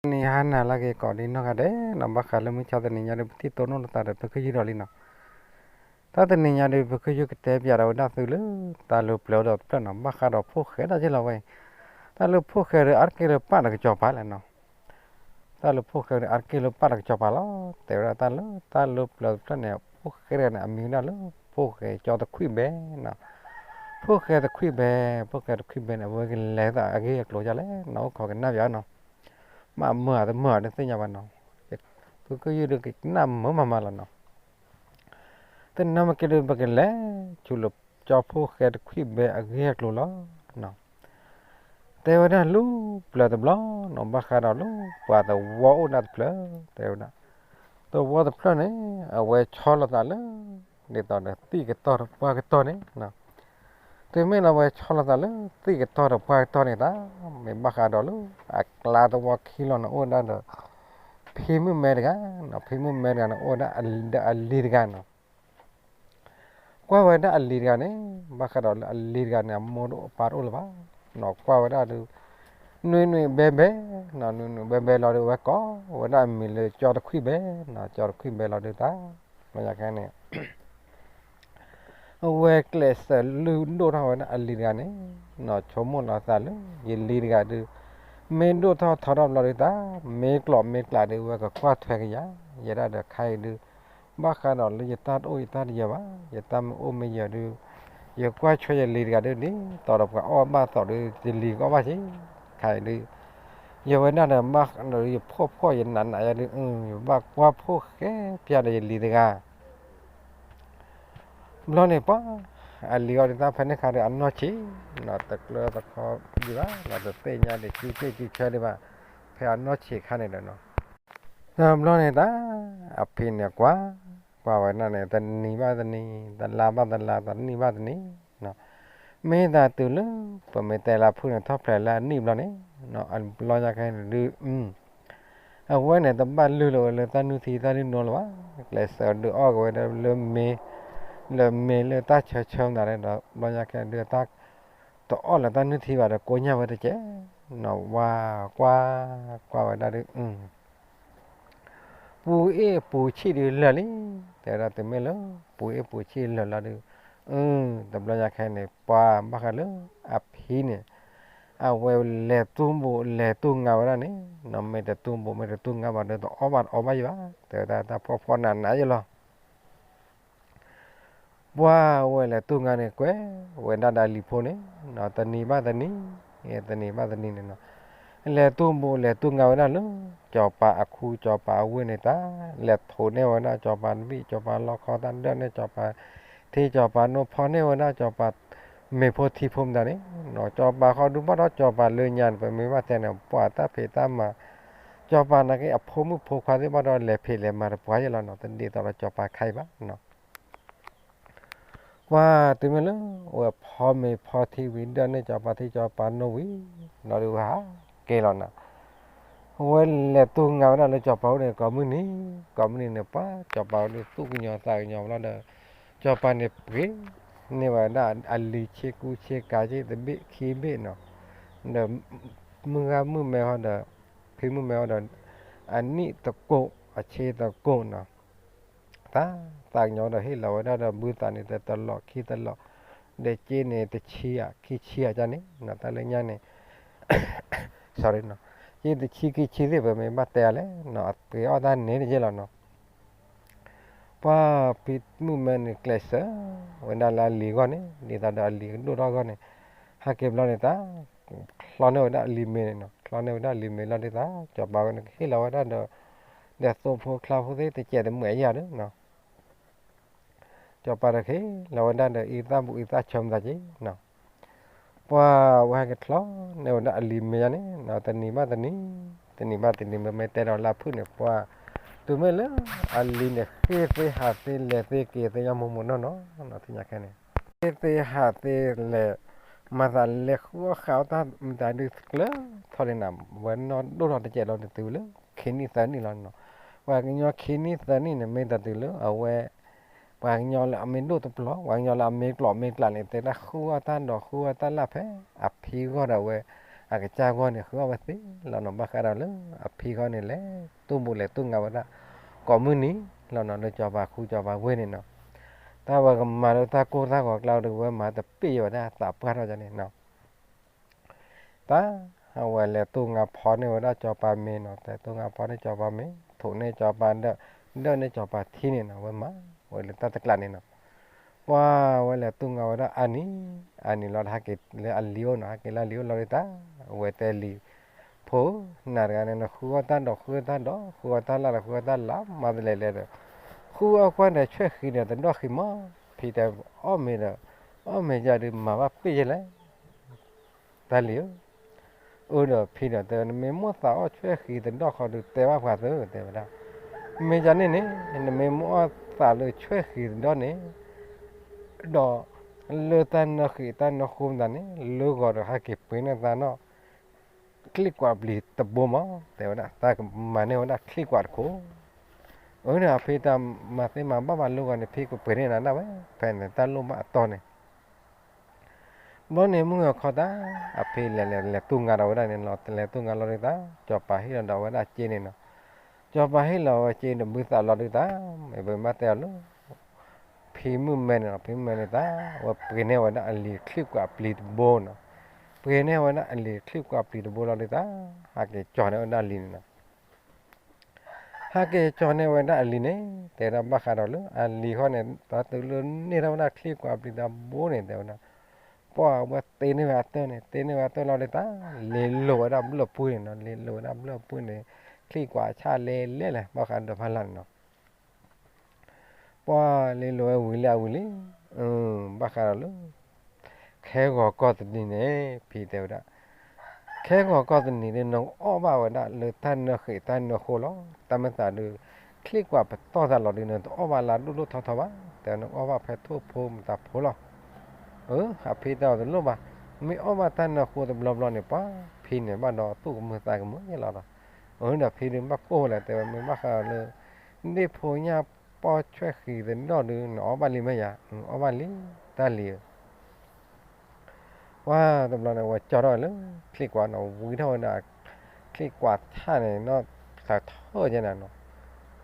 နံၤဟါနၤလၢအဂ့ၤကိးဒံနီၢ်ဂၤဒဲးနီၤ, ဘၣ်ဃးလၢမုၢ်ဆါတနံၤညါဒီး ပထံၣ်တိၢ်နီၣ်လိာ်သးဒီး ပကယူၢ်ဒီးလံနီၤ. တၢ်တနံၤညါဒီး ပကယူၢ်ကတဲပၠးဒီးဝဲဒၣ်သုလၢ တၢ်လၢပျၢၤဒီးတဖျၢၣ်နီၤ, ဘၣ်ဃးဒီးဖိၣ်ဃဲဒၣ်က့လီၤဝဲအံၤ. တၢ်လၢဖိၣ်ဃဲဒီး အါတက့ၢ်လၢပာ်ဒီးကစီၤပၤလဲၣ်နီၤ. တၢ်လၢဖိၣ်ဃဲဒီး အါတက့ၢ်လၢပာ်ဒီးကစီၤပၤလီၤ. တဲဝဲဒၣ်တၢ်လၢ တၢ်လၢပျၢၤတဖျၢၣ်န့ၣ် ဖိၣ်ဃဲတဂၤန့ၣ် အမံၤဝဲဒၣ်လၢ ဖိၣ်ဃဲကၠီတခွံၣ်ဘဲနီၤ. ဖိၣ်ဃဲတခွံၣ်ဘဲ, ဖိၣ်ဃဲတခွံၣ်ဘဲန့ၣ် အဝဲကလဲၤသးအဂ့ၢ်အကျိၤဒ်လဲၣ်နီၤ, အိၣ်ခိးကနၣ်ပၠးနီၤ. မ့ၢ်မုာ်ဧါတမုာ်ဧါတသ့ၣ်ညါဘၣ်နီၤ, ပကယူၢ်ဒီးကနၣ်မုာ်မးမးလီၤနီၤ. တနၢ်မ့ၢ်က့ၤဒီး ပကလဲၤဆူလၢကၠီဖိၣ်ဃဲတခွံၣ်ဘဲအဂ့ၢ်အကျိၤလီၤ. တဲဝဲဒၣ်လၢပျၢၤတဘျီနီၤ, ဘၣ်ဃးဒီးလၢပှၤသဝီအိၣ်ဒၣ်တဖျၢၣ်, တဲဝဲဒၣ် သဝီတဖျၢၣ်န့ၣ် အဝဲဆီလီၤသးလၢ ဒ်သိးဒီးသံၣ်ကတီၢ်ဒီးပှၢ်ကတီၢ်န့ၣ်, တုၤမ့ၢ်လၢအဝဲဆီလီၤသးလၢသံၣ်ကတီၢ်ဒီးပှၢ်ကတီၢ်န့ၣ်သတး, မ့ၢ်ဘၣ်ဃးဒီးလၢအကျါသဝီခံလီၤန့ၣ် အိၣ်ဝဲဒၣ်ဒီး ဖံမုၣ်မဲတဂၤနီၤ, ဖံမုၣ်မဲတဂၤန့ၣ် အိၣ်ဝဲဒၣ်ဒီးအလံၤတဂၤနီၤ. ကွၢ်ဝဲဒၣ်အလံၤတဂၤန့ၣ်, ဘၣ်ဃးဒီးလၢအလံၤတဂၤန့ၣ် အမိၢ်တအိၣ်အပၢ်တအိၣ်လၢၤဘၣ်နီၤ, ကွၢ်ဝဲဒၣ်ဒီး နွံနွံဘဲဘဲနီၤ, နွံနွံဘဲဘဲလီၤဒီး အဝဲကိးဝဲဒၣ်အမံၤလၢကၠီတခွံၣ်ဘဲနီၤ, ကၠီတခွံၣ်ဘဲလီၤဒီးသး, ဘျီညါခဲန့ၣ် အဝဲကျဲးစၢးလုၢ်ဒိၣ်ထီၣ်ဝဲဒၣ်အလံၤတဂၤန့ၣ်နီၤ, ဆိကမိၣ်လီၤသးလၢ ယလံၤတဂၤဒီး မ့ၢ်ဒိၣ်ထီၣ်ထီထီၣ်ဘျီဒီးသး, မ့ၢ်ကျိးမ့ၢ်ကျးဒီး အဝဲကကွၢ်ထွဲကယၤ, ယဲဒၣ်ဒီးခါအံၤဒုး ဘၣ်ဃးဒီးလၢယတၢ်တအိၣ်ယတၢ်တယၢၤဘၣ်, ယတၢ်မ့ၢ်အိၣ်မ့ၢ်ယၢၤဒုး ယကွၢ်ထွဲယလံၤတဂၤဒုး ဒ်သိးဒီးပှၤအီၣ်ဘၣ်သိးဒီး ယလံၤကအီၣ်ဘၣ်က့ၤ, ခါအံၤဒုး ယဝဲဒၣ်ဒီး ဘၣ်ဒီးယဖှီၣ်ဖှီၣ်ယနးနးယၤဒုး ယဘၣ်ကွၢ်ဖိၣ်ဃဲပၠးဒီးယလံၤတဂၤ ဘျီန့ၣ်ပှၤ အလံၤအီၤဒုးသးဖဲန့ၣ်ခါဒီး အနီၢ်ဆံးနီၤ, တကျၢၤတခီဒံးဘၣ်နီၤ, တသ့ၣ်ညါဒီး စုစ့ၣ်စုဆၢဒံးဘၣ်, ဖဲအနီၢ်ဆံးခါန့ၣ်ဒီးနီၤ, တဘျီန့ၣ်တၢ် အဖံန့ၣ်ကွၢ်, ကွၢ်ဝဲဒၣ်န့ၣ် တနံၤဘၣ်တနံၤ, တလါဘၣ်တလါ, တနံၣ်ဘၣ်တနံၤနီၤ, မ့ၢ်သးတုၤလၢ ပမ့ၢ်တဲလၢဖုၣ်န့ၣ် ထီၣ်ဖျဲးလၢအနံၣ်ဘျီန့ၣ်နီၤ, အဘျီညါခဲန့ၣ်ဒုး အဝဲန့ၣ် တဘၣ်လုၢ်လီၤဝဲလၢတၢ်နုၢ်ထံတၢ်နုၢ်နိလၢၤဘၣ်, ကျဲးစၢးဒုးအီၣ်က့ၤဝဲဒၣ်လၢမ့ၤ, လၢမ့ၤလၢတၢ်ဆၢဆၢမတၤန့ၣ်ဒီး ဘျီညါခဲဒုးတၢ် တအီၣ်လၢတၢ်နုၢ်ထံဘၣ်ဒီး ကိညၢ်ဝဲတကဲးနီၤ, ဝါကွၢ်, ကွၢ်ဝဲဒၣ်ဒုး ပူၤအ့ၣ်ပူၤဆံၣ်ဒုးလၢာ်လံ, တဲဝဲဒၣ်တုၤမ့ၢ်လၢ ပူၤအ့ၣ်ပူၤဆံၣ်လၢာ်လီၤဒုး, တဘျီညါခဲန့ၣ် ပှၤဘၣ်ဃးလၢ အဖံန့ၣ် အဝဲလဲၤတူၢ်ဘူးလဲၤတူၢ်ငါဝဲဒၣ်န့ၣ်နီၤ, မ့ၢ်တတူၢ်ဘူးမ့ၢ်တတူၢ်ငါဘၣ်ဒီး တအီၣ်ဘၣ်တအီဘၣ်ယံၤဘၣ်, တဲဝဲဒၣ်တၢ်ဖှီၣ်ဖှီၣ်နးနးယံၤလီၤ. ပှၤဝဲလဲၤတူၢ်ငါန့ၣ် ကွဲးဝဲဒၣ်ဒီးအလံၤဖိန့ၣ်နီၤ, တနံၤဘၣ်တနံၤ, တနံၤဘၣ်တနံၤန့ၣ်နီၤ, လဲၤတူၢ်ဘူးလဲၤတူၢ်ငါဝဲဒၣ်လၢ စီၤပၤအခူ စီၤပၤအဝ့ၢ်န့ၣ်တၢ်, လဲၤထိးန့ၢ်ဝဲဒၣ်စီၤပၤတဘ့ၣ်, စီၤပၤလီခီတၢ်ဒၢၣ်န့ၢ်စီၤပၤထံ, စီၤပၤနိၣ်ဖီၣ်န့ၢ်ဝဲဒၣ်စီၤပၤ မ့ၤဖိထံဖိမတၤန့ၣ်နီၤ, စီၤပၤဃီဒုးဘၣ်ဒီးစီၤပၤလၢညါန့ၣ် ပမ့ၢ်ဘၣ်တဲန့ၣ် ပှၤတၢ်ဖံးတၢ်မၤ, စီၤပၤနာ်က့အဖိမုၣ်ဖိခွါသ့ၣ်ဘၣ်ဒီးလဲၤဖံးလဲၤမၤတပှၤယဲၢ်လီၤနီၤ, တဒ်သိးဒီးစီၤပၤခါအံၤဘၣ်နီၤ. ပှၤတုၤမ့ၢ်လၢ အဝဲဖီမ့ၤဖီထံဝံၤ ဒၢၣ်န့ၢ်စီၤပၤထံစီၤပၤနိၣ်ဝံၤ လီၤဒုးဝဲဟးက့ၤလီၤနီၤ. အဝဲလဲၤတူၢ်ငါဝဲဒၣ်လၢစီၤပၤအိၣ်န့ၣ် ကိးမုၢ်နံၤ, ကိးမုၢ်နံၤန့ၣ် ပှၤစီၤပၤအိၣ်ဒုးသူၣ်ကညီၤသးကညီၤဘျီဒီး စီၤပၤန့ၣ်ပှ့ၤန့ၢ်ဝဲဒၣ် အလံၤဆ့ကူဆ့ကၤက့တဘ့ၣ်ခံဘ့ၣ်နီၤ, ဒီး မုၢ်ဂၤမုၢ်မဲဟီဒီး ဖံမုၣ်မဲဟီဒီး အနံၣ်သကိး အဆ့သကိးနီၤ, သးသးကညီၤဒီးဟ့ၣ်လီၤဝဲဒၣ်ဒီး ဘုသးန့ၣ် တတလီၢ်ခံတလီၢ်, ဒီးက့န့ၣ် တဆံဧါခံဆံဧါန့ၣ်နီၤ, တၢ်လၢညါန့ၣ် sorry နီၤ, က့တဆံခံဆံသ့ၣ် ပမ့ၢ်ဘၣ်တဲအီၤလဲၣ်နီၤ, အပှ့ၤအီၣ်တၢ်န့ၣ်တယဲၢ်လီၤနီၤ. ပှၤဖံမုၣ်မဲန့ၣ် ကျဲးစၢးဝဲဒၣ်လၢအလံၤအဂီၢ်န့ၣ် ဒ်သိးဒီးအလံၤကဒိၣ်ထီၣ်အဂီၢ်န့ၣ် ဟဲက့ၤဘျီန့ၣ်တၢ် ချီန့ၢ်ဝဲဒၣ်အလံၤမ့ၤန့ၣ်နီၤ, ချီန့ၢ်ဝဲဒၣ်အလံၤမ့ၤလီၤဒုးတၢ် စီၤပၤဝဲန့ၣ်ကဟ့ၣ်လီၤဝဲဒၣ်ဒီး ဒီးသိဖိချါဖိသ့ၣ်တစဲးတမှဲးယၤဒီးနီၤ, စီၤပၤတဟ့ၣ်လီၤဝဲဒၣ်ဒီး အံသၣ်ဘူၣ်အံသၣ်ဆၢမတၤက့နီၤ. ပှၤဝဲဟဲက့ၤချီန့ၢ်ဝဲဒၣ်အလံၤမ့ၤယၤန့ၣ်နီၤ, တနံၤဘၣ်တနံၤ, တနံၤဘၣ်တနံၤ မ့မ့ၢ်တဲဒီးလၢအဖုၣ်န့ၣ် ပှၤ တုၤမ့ၢ်လၢအလံၤန့ၣ် ဃ့သ့ဟးသ့လဲၤသ့က့ၤသ့ညါမိၢ်မိၢ်နီၢ်နီၢ်နီၤ, သ့ၣ်ညါခဲန့ၣ် ဃ့သ့ဟးသ့လဲၤ မၤသးလဲၤဃုအီၣ်ဃးအီၣ်တၢ်မတၤဒုးကျၢၤထီၣ်န့ၣ်နီၤ, ဝဲနီၢ်ဒိၣ်ထီၣ်တစဲးလီၤန့ၣ်တုၤလၢ ခံနံၣ်သၢနံၣ်လီၤနီၤ. ပှၤကညီခံနံၣ်သၢနံၣ်န့ၣ် မ့ၢ်တတုၤလၢအဝဲ ပှၤကညီလၢအမ့ၢ်ဒိၣ်တပျီၤ ပှၤကညီလၢအမ့ၢ်ကျိးမ့ၢ်ကျးန့ၣ် တဲဒၣ်ဃုအီၣ်တၢ်ဒီးဃုအီၣ်တၢ်လၢ်ဖဲ အဖံဂီၢ်ဒီးဝဲ အကစၢ်ဂီၢ်န့ၣ် ဃုအီၣ်ဝဲသ့လီၤနီၤ. ဘၣ်ဃးဒီးလၢအဖံဃီန့ၣ် လဲၤတူၢ်ဘူးလဲၤတူၢ်ငါဝဲဒၣ် ကိးမုၢ်နံၤလီၤနီၤ လၢစီၤပၤခူစီၤပၤဝ့ၢ်န့ၣ်နီၤ. တၢ်ဝဲကမၤလၢတၢ်ကိၢ်တၢ်ဂီၤကျါဒီး ဝဲမၤတပ့ၢ်ယဝဲဒၣ် သးပှၢ်ထီၣ်န့ၣ်နီၤ. တၢ် အဝဲလဲၤတူၢ်ငါဖီန့ၢ်ဝဲဒၣ်စီၤပၤမ့ၤနီၤ, လဲၤတူၢ်ငါဖီန့ၢ်စီၤပၤမ့ၤ, ထိးန့ၢ်စီၤပၤဒၢး, ဒၢးန့ၢ်စီၤပၤထံန့ၣ်နီၤ, ဝဲမၤဝဲလၢတၢ်တကျးန့ၣ်နီၤ. ပှၢ်ဝဲလဲၤတူၢ်ငါဝဲဒၣ်အါနံၤ, အါနံၤလီၤဒီး ဟဲက့ၤလၢအလံၤအိၣ်နီၤ, ဟဲက့ၤလၢအလံၤအိၣ်လီၤဒီးတၢ်, အဝဲတဲလံၤ, ဖိ, နၤတဂၤန့ၣ် နဃုအီၣ်တၢ်ဒီးဃုအီၣ်တၢ်ဒီး ဃုအီၣ်တၢ်လၢ်ဒီးဃုအီၣ်တၢ်လၢ် မၤတလဲၤလဲၤဒီး ဃုအီၣ်ကွၢ်န့ၣ် ဆွဲၣ်ဃံၤန့ၣ် တဒီၣ်ဃံၤမး, ဖံတဲ အီၣ်မ့ၤဒီး အီၣ်မ့ၤယၤဒုးမၤဘၣ်ပ့ၢ်ယဲလဲၣ် တၢ်လံၤဧၢ. အၢဒီးဖံဒီးတဲ နမ့ၢ်မိၣ်သးအီၣ်ဆွဲၣ်ဃံၤတဒီၣ်ဃီဒုး တဲဘၣ်ပှၤသု တဲဝဲဒၣ်. မ့ၢ်ယၤန့ၣ်န့ၣ် နမ့ၢ်မိၣ်အီၣ်သးလၢဆွဲၣ်ဃံၤတဒီၣ်န့ၣ် ဒီး လၢတၢ်နၢဃံးတၢ်နၢဃိမတၤန့ၣ် လၢဂီၤဒီးဟဲက့ၤပှ့ၤန့ၢ်သးနီၣ် ချံၣ်ကွးပျံၤတဘိမး တဲဝဲဒၣ်, တၢ်ကမၤန့ၢ်ဝဲဒၣ်ချံၣ်ကွးတခိၣ်. အၢဒီးအဖံတၢ်မၤသ့မၤဘၣ်ဘၣ်လၢဂီၤန့ၣ် ဖံကပှ့ၤန့ၢ်နၤဒၣ်ဝဲ ဖဲန့ၣ်တၢ်လိၣ်ဘၣ်အတီန့ၣ် ဘျီန့ၣ်မုၢ်ဂီၤခီတၢ် အဖံလဲၤလဲၤလဲၤတူၢ်ငါဒီးဝဲဒၣ်န့ၣ်လီၤ, လဲၤတူၢ်ငါလီၤဒုးတၢ် စီၤပၤဟ့ၣ်လီၤဒီးဝဲဒၣ်စ့န့ၣ်နီၤ. စီၤပၤဟ့ၣ်လီၤဝဲစ့န့ၣ် ဘုသးလီၤဒုးတၢ် မ့ၢ်ပမ့ၢ်တဲအီၤလၢ ဖံမုၣ်မဲန့ၣ်နီၤ, ဖံမုၣ်မဲန့ၣ်တၢ် ဝဲပှ့ၤန့ၢ်ဝဲဒၣ်အလံၤချံၣ်ကွးပျံၤတဘိနီၤ. ပှ့ၤန့ၢ်ဝဲဒၣ်အလံၤချံၣ်ကွးပျံၤတဘိလီၤဒုးတၢ် ဟဲက့ၤကၠီၤန့ၢ်ဝဲဒၣ်အလံၤန့ၣ်နီၤ. ဟဲက့ၤကၠီၤန့ၢ်ဝဲဒၣ်အလံၤန့ၣ် တဲဒၣ်ဘၣ်ဃးဒီးလၢအလံၤဃီန့ၣ် တၢ်တုၤလၢန့ၢ်ထီၣ်ဝဲဒၣ်ချံၣ်ကွးပျံၤတဘိန့ၣ် တဲဝဲဒၣ် ပှၢ်ဝဲတ့န့ၢ်ဝဲအတၢၢ်န့ၣ် တ့န့ၢ်ဝဲအတၢၢ်လီၤဒုးတၢ် လ့လိာ်ဝဲဒၣ်ဘျၢၣ်ပှ့ၤန့ၣ်နီၤ, လ့လိာ်ဝဲဒၣ်ဘျၢၣ်ပှ့ၤန့ၣ် ချံၣ်ကွးဆၣ်လဲလဲလဲၣ် ဘၣ်ဃးဒီးဖးလၢ်န့ၣ်နီၤ. ပှၢ်လ့လိာ်ဝဲဝံၤလံအဝံၤလံ, ဘၣ်ဃးဒီးလၢ ခဲဂီၤကီၢ်တနံၤန့ၣ် ဖံတဲဝဲဒၣ် ခဲဂီၤကီၢ်တနံၤဒုး နကအီၣ်ဘၣ်ဝဲဒၣ်လၢတၢ်နၢဃံးတၢ်နၢဃိလီၤ. တၢ်မ့ၢ်သးဒုး ချံၣ်ကွးပတီၢ်သးလီၤဒုး နတအီၣ်ဘၣ်လၢအဒိၣ်ဒိၣ်ထီထီဘၣ်, တဲနကအီၣ်ဘၣ်ဖဲထိၣ်ဖိမတၤဖိလီၤ. အၢ အဖံတဲအီၤတလိၣ်ဘၣ်, မ့ၢ်အီၣ်ဘၣ်တၢ်နၢဃိတဘျီဘျီန့ၣ် ပှၢ်ဖံန့ၣ်ဘၣ်ဒီးသူၣ်ကမုာ်သးကမုာ်လီၤဒီး, အၢဒီးဖံဒုးဘၣ်ကိၢ်လဲၣ် တဲဝဲမ့ၢ်ဘၣ်ဃးလၢ ဒ့ၣ်ဖိညၣ်ပီၢ်ဆွဲၣ်ဃံၤတဒီၣ်ဒုး နအီၣ်ဘၣ်လံမ့ၢ်ယၤ, အီၣ်ဘၣ်လံ, တၢ်လံၤဧၢ. ပှၢ်တဘျီန့ၣ် ဝဲကၠီထီၣ်လၢ ချံၣ်ကွးန့ၣ် ဝံထီၣ်ဝဲဒၣ် ချံၣ်ကွးဆၣ်န့ၣ် နီၢ်ခးထၢၣ်ကဲနၤနီၤ.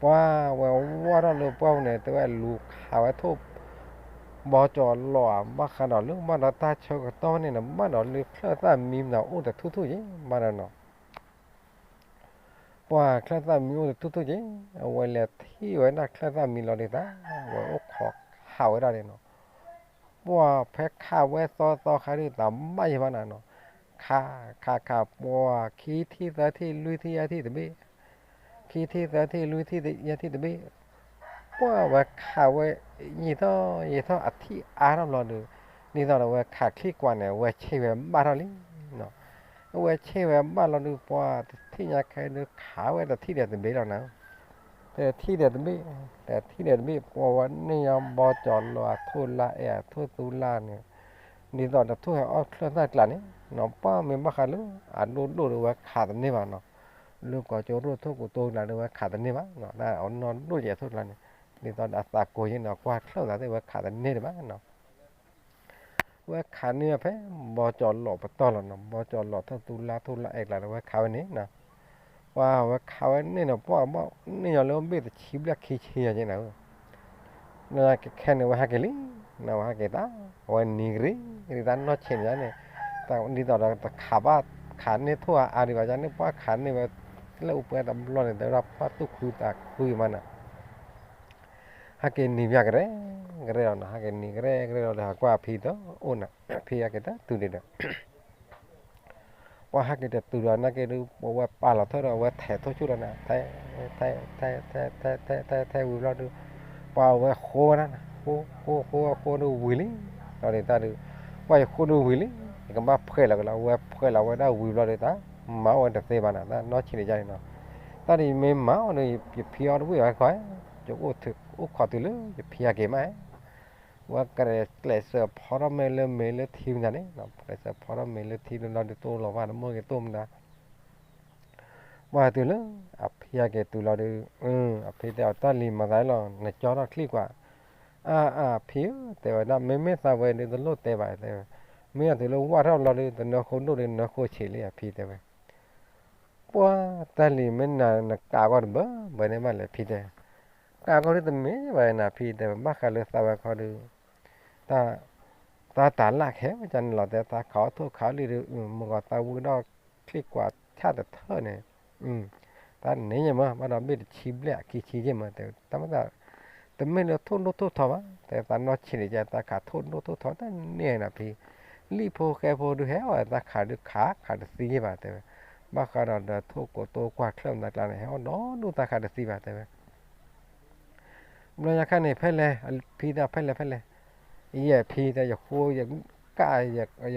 ပှၢ်ဝဲဝီၢ်ထီၣ်လၢပှၢ်ပူၤန့ၣ် တဲဝဲလူၤခးဝဲထိၣ် ဘီကၠီၤလီၤဧါ ဘၣ်ဃးဒီးလၢဘၣ်ဒီးတၢ်ဆၢကတီၢ်န့ၣ်နီၤ ဘၣ်ဒီးလၢချၢၣ်သၣ်မံမတၤအိၣ်တထူၣ်ထူၣ်က့ၤ ဘၣ်ဒီးနီၤ ပှၢ်ချၢၣ်သၣ်မံအိၣ်တထူၣ်ထူၣ်က့ၤ အဝဲလဲၤထံၣ်ဝဲဒၣ်ချၢၣ်သၣ်မံလီၤဒုးတၢ် ဝဲအိၣ်ခိးခးဝဲဒၣ်န့ၣ်နီၤ. ပှၢ်ဖဲခးဝဲသီသီခါဒုးတၢ်ဘၣ်ယဲၢ်ဘၣ်နၤနီၤ. ခး ခး ခး ပှၢ်ခံထံၣ်သၢထံၣ်လွံၢ်ထံၣ်ယဲၢ်ထံၣ်တဘ့ၣ် ခံထံၣ်သၢထံၣ်လွံၢ်ထံၣ်ယဲၢ်ထံၣ်တဘ့ၣ် ပှၢ်ဝဲခးဝဲ ယံာ်ထီၣ်ယံာ်ထီၣ်အထံၣ်အါထီၣ်ဘျီဒုး ဒ်သိးဒီးဝဲခးချံၣ်ကွးန့ၣ် အဝဲဆ့ၣ်ဝဲဘၣ်ထီၣ်လံနီၤ. အဝဲဆ့ၣ်ဝဲဘၣ်လီၤဒုး ပှၢ်တထံၣ်ညါခဲဒုးခးဝဲတထံၣ်ဒီးတဘ့ၣ်လီၤနၤ. တထံၣ်ဒီးတဘ့ၣ် တထံၣ်ဒီးတဘ့ၣ် ပှၢ်ဝဲန့ၢ်ညါဘီကၠီၤလီၤအထိၣ်လါအဲၣ်အထိၣ်သူလါန့ၣ် ဒ်သိးတထိၣ်ဟဲအီၣ်ချၢၣ်သၣ်ကျးန့ၣ်နီၤ ပှၢ်မ့ၢ်ဘၣ်ဃးလၢအဒိၣ်ဒိၣ်ဒုးဝဲခးတန့ၢ်ဘၣ်နီၤ. လၢကီၢ်ကၠိရိၣ်ထိၣ်ကိတိၤကျးဒုးဝဲခးတန့ၢ်ဘၣ်နီၤ တၢ်အီၣ်နီၢ်ဒိၣ်ယဲၢ်ထိၣ်ကျါန့ၣ် ဒ်သိးဒီးအသးကိၤယဲၢ်နီၤ ကွၢ်ချၢၣ်သးသ့ၣ်ဝဲခးတန့ၢ်ဒံးဘၣ်နီၤ. ဝဲခးန့ၢ်ဝဲဖဲ ဘီကၠီၤလီၤပတီၢ်လီၤနီၤ ဘီကၠီၤလီၤထိၣ်သူလါထိၣ်လါအဲၣ်ကျးဒီးဝဲခးဝဲန့ၣ်နီၤ. ပှၢ်ဝဲခးဝဲန့ၣ်နီၤ ပှၢ်ဘီန့ၢ်ညီလၢဘ့ၣ်တဆံဘျဲၣ်ခံဆံယဲၢ်က့ၤနၤ နကခဲန့ၣ် ဝဲဟဲက့ၤလံ, နဝဲဟဲက့ၤတၢ်, အဝဲနံၤကရံ, ကရံတၢ်နီၢ်ဆံးန့ၣ်န့ၣ်, ဒ်သိးဒီးတခးဘၣ်, ခးန့ၢ်ထိၣ်အါအါဒံးဘၣ်န့ၣ် ပှၢ်ခးန့ၢ်ဝဲ, လၢအိၣ်ပှဲၤတဘျီန့ၣ် တဲဝဲဒၣ်ပှၢ်သူၣ်ခုသးခုမးနၤ, ဟဲက့ၤနံၤဘၣ်ကရဲ, ကရဲလီၤနၤ, ဟဲက့ၤနံၤကရဲကရဲလီၤဒီး ဟးကွၢ်အဖံတအိၣ်နၤ, ဖံဟဲက့ၤတတုၤဒံးဒီး ပှၤဟဲက့ၤတတုၤဒီး နာ်က့ဒုး ပဝဲပာ်လီၤထၢၣ်ဒီး အဝဲထဲးထိၣ်ဆူၣ်လီၤနၤ, ထဲ, ထဲ, ထဲ, ထဲ, ထဲ, ထဲ, ထဲဝံၤဘျီဒုး, ပှၤအဝဲဃိနၤ, ဃိ, ဃိ, ဃိ, ဃိဒုးဝံၤလံ, လီၤဒုးတၢ်ဒုး, ပှၤယဃိဒုးဝံၤလံ, ယကဘၣ်ဖှဲးလီၤကလီၤ, အဝဲဖှဲးလီၤဝဲဒၣ်ဝံၤဘျီဒုးတၢ်, မၤအီၣ်ဝဲတသ့ဘၣ်နၤ, တၢ်နီၢ်ဆံးန့ၣ်ယါန့ၣ်နီၤ, တၢ်ဒ်ယမ့ၢ်မၤအီၣ်ဒုး ယဖံအီၣ်တဝံၣ်ဘၣ်ခီ, ယအိၣ်ခိးတုၤလၢယဖံဟဲက့ၤမး ဝဲကကျဲးစၢးဖီထီၣ်မ့ၢ်လၢမ့ၢ်လၢထံမတၤန့ၣ်, ကျဲးစၢးဖီထီၣ်မ့ၢ်လၢထံလၢလီၤဒုး တအိၣ်လီၤဘၣ်တမိၢ်က့ၤတအိၣ်မတၤ, ပှၤတုၤလၢအဖံဟဲက့ၤတုၤလီၤဒုး, အဖံတဲအီၤ တၢ်လံၤမၤသးလီၤ, နကၠီထီၣ်ချံကွၢ်, အါအါဖံဧၢ, တဲဝဲဒၣ် မ့မ့ၢ်သးဝဲဒုးတလိၣ်တဲဘၣ်, တဲဝဲ, မ့ၢ်အတုၤလၢဝၢ်ထီၣ်ဘျီဒီး တနၢဃိဒိၣ်ဒီးနၢဃိဆံးလံအဖံတဲဝဲ, ပှၢ်တၢ်လံၤမ့ၢ်နၤနကးကီၢ်တဘၢဘၢန့ၣ်ဘၣ်လဲၣ်ဖံတဲ, ကးကီၢ်ဒ်တမ့ၢ်ဘၣ်နၤဖံတဲဝဲ ဘၣ်ဃးလၢသးဝဲခီဒီး တၢ် တၢ်တၤလၣ်ခဲဝဲကန့ၣ်လီၤ တဲသးခးအီၣ်ထိၣ်ခးအီၣ်လံဒီး မုၢ်ဂီၤသးဝံၣ်ဒီးချံကွၢ်ဆၣ်တထၢၣ်န့ၣ်, တၢ်န့ၣ်ယမ့ၢ် ဘၣ်ဒီးဘ့ၣ်တဆံဘျဲၣ်အခံဆံယမ့ၢ်တဲ တၢ်မ့ၢ်သး တမ့ၢ်လၢထိၣ်ဒိၣ်ထိၣ်ထီဘၣ် တဲသးနီၢ်ဆံးန့ၣ် ကသးခးထိၣ်ဒိၣ်ထိၣ်ထီတန့ၢ်နၤဖံ, လံၣ်ဖိဃဲဖိဒုးဟဲအီၣ်သးခးဒုးခး ခးတသံယဲၢ်ဘၣ်တဲဝဲ, ဘၣ်ဃးဒီးဒီးထိၣ်ကိတိကွၢ်ချၢၣ်မတၤကျါန့ၣ် ဟဲအီၣ်ဒီဒူၣ်သးခးတသံဘၣ်တဲဝဲ ဘျီညါခါန့ၣ် ဖဲလဲၣ် ဖံတဲဖဲလဲၣ်ဖဲလဲၣ်, ယဲၢ်ဖံတဲ ယဃိ ယကၣ်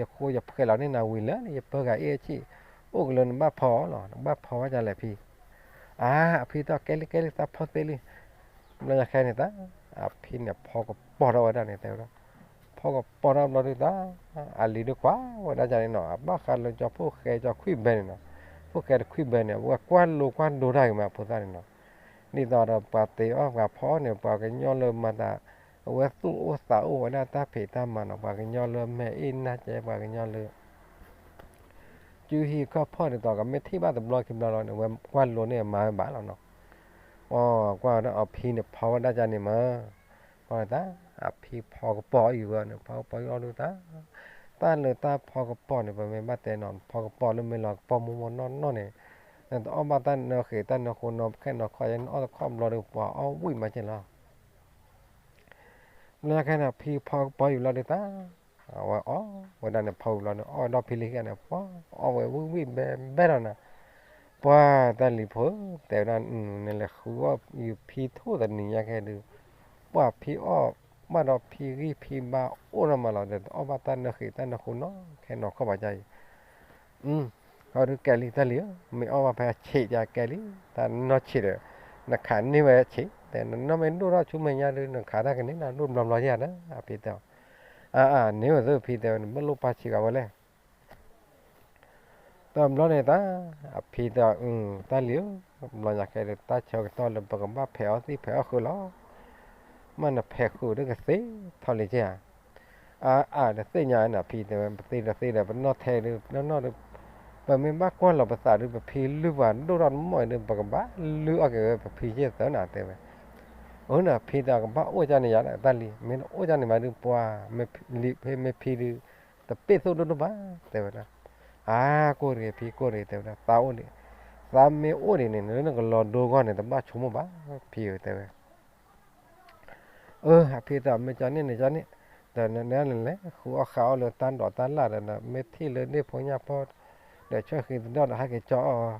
ယဃိယဖှဲးလီၤန့ၢ်နၤဝံၤလၢ ယပၢၤဂၤအ့ၣ်ဆံၣ် အိၣ်ကလၢနဘၣ်ဖီအီၤလီၤ နဘၣ်ဖီဝဲဒ်လဲၣ်ဖံ, အါ အဖံတဲကဲလံကဲလံ သးဖီသ့လံ, ဘျီညါခါန့ၣ်တၢ် အဖံန့ၣ်ဖီကပီၤထီၣ်ဝဲဒၣ်န့ၣ်တဲဝဲဒၣ်, ဖီကပီၤထီၣ်ဘျီဒုးတၢ် အလံၤဒုးကွၢ်ဝဲဒၣ်န့ၣ်နီၤ အဘၣ်ဃးလၢကၠီဖိၣ်ဃဲကၠီခွံၣ်ဘဲန့ၣ်နီၤ, ဖိၣ်ဃဲတခွံၣ်ဘဲန့ၣ် အဝဲကွၢ်လိကွၢ်ဒိတၢ်ဂ့ၤမးဖိသၣ်န့ၣ်နီၤ, ဒ်သိးဒီးပှၤတ့အီၣ်ပှၤဖီအီၣ်န့ၣ် ပှၤကညီလၢမၤတၢ် အဝဲသူၣ်အိၣ်သးအိၣ်ဝဲဒၣ်တၢ်ဖံးတၢ်မၤနီၤ ပှၤကညီလၢမဲာ်အ့ၣ်နၢ်ကဲ ပှၤကညီလၢ ကုဟံၣ်ခီၣ်ဖီၣ်ဒ်သိးကမ့ၢ်ထံၣ်ဘၣ်တဘျီခံဘျီလီၤန့ၣ် အဝဲကွၢ်လိန့ၢ်အမၤဝဲဘၣ်လီၤနီၤ, ကွၢ်ဝဲဒၣ်အဖံန့ၣ်ဖီဝဲဒၣ်ကန့ၣ်မး, ကွၢ်တၢ် အဖံဖီကပီၤအီၤဝဲန့ၣ် ဖီကပီၤအီၤဒုးတၢ်, တၢ်လၢတၢ်ဖီကပီၤန့ၣ် ပမ့ၢ်ဘၣ်တဲနီၤ ဖီကပီၤလၢမ့ၢ်လီၤကပီၤမူမူနီၢ်နီၢ်န့ၣ်, နတအီၣ်ဘၣ်တၢ်နၢဃ့ၢ်တၢ်နၢဃိနီၢ်ခဲနီၢ်ခီယဲ နအီၣ်တခီဘျီဒီးပှၤအီၣ်ဝံၣ်မးက့လီၤ ဘျီညါခါန့ၣ် ဖံဖီကပီၤယူၤလီၤဒုးတၢ်, အဝဲအီၣ်ဝဲဒၣ်န့ၣ် ဖီယူၤလီၤန့ၣ် အီၣ်ဝဲဒီးဖံလံၤခံဂၤန့ၣ် ပှၤအီၣ်ဝဲဝံၣ်ဝံၣ်ဘဲဘဲလီၤနီၤ, ပှၤတၢ်လံၤဖိ တဲဝဲဒၣ် နလဲၤဃုအီၣ်ယူၤဖံထိၣ်တနံၤညါခဲဒုး, ပှၤဖံအီၣ်ဘၣ်ဒီးဖံဂံၢ်ဖံဘါအိၣ်နီၢ်မးလီၤ ဒီးတအီၣ်ဘၣ်တၢ်နၢဃ့ၢ်တၢ်နၢဃိနီၢ်ခဲနီၢ်ခီဘၣ်ကါအံၤ အီၤဒုးကဲလံတၢ်လံၤဧၢ, မ့ၢ်အီၣ်ဘၣ်ဖဲဆံးကဲလံ, တၢ်နီၢ်ဆံးဒီး နခးန့ၢ်ဝဲဆံး, တဲနနီၢ်မ့ၢ်ဒိၣ်ထီၣ်ဆူမဲာ်ညါဒုး နခးတၢ်ကန့ၢ်နၤဒိၣ်ဘျီဘျီယၤဒီး အဖံတဲအီၤ, အါအါ န့ၢ်ဝဲသ့ၣ်ဖံတဲဝဲ နဘၣ်လိၣ်ပၢ်ဆံးဂၤဝဲလဲၣ် တဘျီန့ၣ်တၢ် အဖံတဲအီၤ တၢ်လံၤဧၢ, ဘျီညါခဲဒုး တၢ်ဆၢကတီၢ်လၢပကဘၣ်ဖဲးအီၣ်သံၣ်ဖဲးအီၣ်ဃုာ်လီၤ, မ့ၢ်နဖဲးဃုာ်ဒီးကသ့ထီၣ်လံကဲဧါ အါအါတသ့ၣ်ညါနဖံတဲဝဲ ပသ့ဒီးသ့ဒီး ပနီၢ်ထဲဒုး ပနီၢ်နီၢ်ဒုး ပမ့ၢ်ဘၣ်ကွၢ်လီၤပသးဒုး ပဖံလုၢ်ပှၤဒိၣ်ထီၣ်တမီၢ်အံၤဒုး ပကဘၣ်လုၢ်အီၣ်က့ၤဝဲပဖံယဲၢ်သၢနၤတဲဝဲ, အၢနဖံတဲကဘၣ်အိၣ်ကၢ်န့ၣ်ယၤ တၢ်လံၤ မ့ၢ်တအိၣ်ကၢ်န့ၣ်မးဒုး ပှၤလံၤဖဲမ့ၢ်ဖံဒုး တပ့ၢ်သိၣ်ဒိၣ်ဒိၣ်ဘၣ်တဲဝဲဒၣ်, အါ ကိၢ်တဂ့ၤဖံကိၢ်တဂ့ၤတဲဝဲဒၣ် သးအိၣ်ဒံး, သးမ့ၢ်အိၣ်ဒံးန့ၣ် လၢနကလီၤဒိဂီၢ်န့ၣ် တဘၣ်ဆိကမိၣ်ဘၣ် ဖံဧၢတဲဝဲ အၢ အဖံတဲအီၤ မ့ၢ်ကၠီန့ၣ်န့ၣ်ကၠီန့ၣ်, ဒီးနနလဲၤ ဃုအီၣ်ဃးအီၣ်လၢတၢ်ဒိးတၢ်လၣ်ဒီး မ့ၢ်ထံၣ်လၢန့ၣ်ဖိညၣ်ဖီၣ် ဒီးဆှၢဃံသဒီၣ်ဒီးဟဲက့ၤကၠီအီၣ်အီၤ,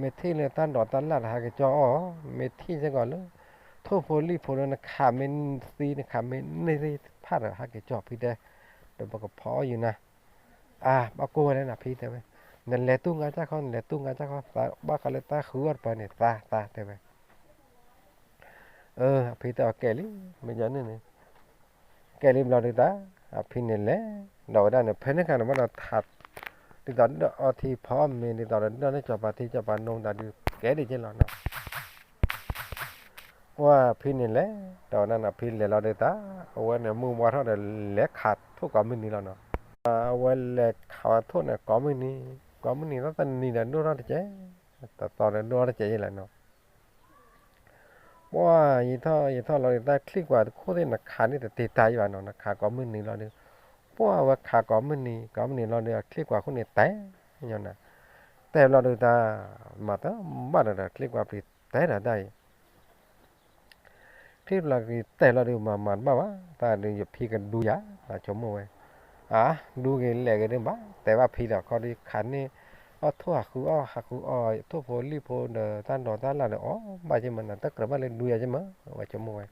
မ့ၢ်ထံၣ်လၢတၢ်ဒိးတၢ်လၣ်ဒီးဟဲက့ၤကၠီအီၣ်အီၤ, မ့ၢ်ထံၣ်စ့ၢ်ကီးလၢ ထိၣ်ဖိလံၣ်ဖိလၢနခးမ့ၢ်သံ နခးမ့ၢ်န့ၢ်သ့ၣ်တဖၣ်ဒီး ဟဲက့ၤကၠီဖံတဲ, ဒီးပကဖီအီၣ်ယူၤနၤ အါ ဘၣ်ကိၢ်ဝဲလဲၣ်နဖံတဲဝဲ, နလဲၤတူၢ်ငါစၢ်ခီ နလဲၤတူၢ်ငါစၢ်ခီ သးဘၣ်ဃးလၢတၢ်ဃုအီၣ်တပၤန့ၣ် သးသးတဲဝဲ အၢ အဖံတဲအီၤကဲလံ, မ့ၢ်ယန့ၣ်န့ၣ် ကဲလံဘျီဒုးတၢ်, အဖံန့ၣ်လဲၤ, ဒီးဝဲဒၣ်န့ၣ် ဖဲန့ၣ်ခါန့ၣ် ဘၣ်ဒီးထး, ဒ်သိးဒီးအီထံဖီအီၣ်မ့ၤ ဒ်သိးဒီးဒီၣ်န့ၢ်ကၠီၤပၤထံကၠီၤပၤနိတၢ်ဒုး ကဲဒ်က့လီၤနီၤ ပှၢ်ဖံန့ၣ်လဲၤ, ဒီးဝဲဒၣ်န့ၣ် ဖံလဲၤလီၤဒုးတၢ်, အဝဲန့ၣ်မုၢ်ဝါထီၣ်ဒီးလဲၤခးထိၣ်ကိးမုၢ်နံၤလီၤနီၤ, အဝဲလဲၤခးဝဲထိၣ်န့ၣ်ကိးမုၢ်နံၤ, ကိးမုၢ်နံၤလီၤတနံၤဒီးဒိၣ်ထီၣ်တကဲ, တသီဒီးဒိၣ်ထီၣ်တကဲယဲလဲၣ်နီၤ ပှၢ်ယံာ်ထီၣ်ယံာ်ထီၣ်လီၤဒုး တၢ်ချံၣ်ကွၢ်တခိၣ်သ့ၣ် နခးန့ၢ်တတ့ၤတၢ်ယံာ်ဘၣ်နီၤ, နခးကိးမုၢ်နံၤလီၤဒုး, ပှၢ်ဝဲခးကိးမုၢ်နံၤ ကိးမုၢ်နံၤလီၤဒုး အချံၣ်ကွၢ်ခိၣ်န့ၣ်တဲညါနၤ, တဲဘျီဒုးတၢ်, မၤတဘၣ်ဒီး ချံၣ်ကွၢ်ပျံၤတဲဒီးတၢ်အံၤ ချံၣ်ပျၢ်က့ၤတဲလီၤဒုး မၤမၤတဘၣ်ဘၣ်, တၢ်ဒုးယဖံကဒူယၤ, ဆိကမိၣ်ဝဲ, အါ, ဒူက့ၤလဲၤက့ၤဒုးဘၣ်, တဲဘၣ်ဖံဒီး ခီဒုးခးန့ၢ်အီၣ်ထိၣ်ဟးဃုအီၣ် ဟးဃုအီၣ် ထိၣ်ဖိလံၣ်ဖိဒီးတၢ်ဒိးတၢ်လၣ်ဒီး အီၣ်ဘၣ်က့ၤမးနီၤ, တကြၢးဘၣ်လၢဒူယၤက့ၤမး, အဝဲဆိကမိၣ်ဝဲ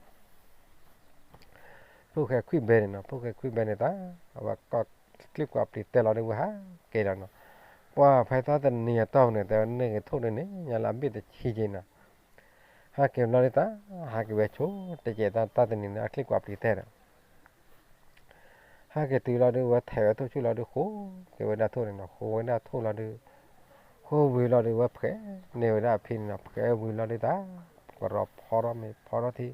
ဖိၣ်ဃဲခွံၣ်ဘဲန့ၣ်နီၤ, ဖိၣ်ဃဲခွံၣ်ဘဲန့ၣ်တၢ်, အဝဲကီၢ်ချံၣ်ကွၢ်ပျံၤတဲလီၤဒုးဝဲဟးက့ၤလီၤနီၤ, ပှၢ်ဖဲတၢ်တနံၤအတီၢ်ပူၤန့ၣ် တဲဝဲန့ၢ်က့ၤထိၣ်ဒုးန့ၣ် ညါလၢအဘ့ၣ်တဆံက့ၤနီၤ ဟဲက့ၤဘျီဒုးတၢ်, ဟဲက့ၤဝဲဆိတကဲးတၢ်တၢ်တနံၤန့ၣ် အချံၣ်ကွၢ်ပျံၤတဲဒီး ဟဲက့ၤတုၤလီၤဒုး ဝဲထဲးဝဲထိၣ်ဆူၣ်လီၤဒုး ဃိက့ၤဝဲဒၣ်ထိၣ်န့ၣ်နီၤ, ဃိဝဲဒၣ်ထိၣ်လီၤဒုး, ဃိဝံၤလီၤဒုး ဝဲဖှဲးန့ၢ်ဝဲဒၣ်အဖံန့ၣ်နီၤ, ဖှဲးဝံၤလီၤဒုးတၢ်, ကရီဖီထီၣ်မ့ၤဖီထီၣ်ထံ,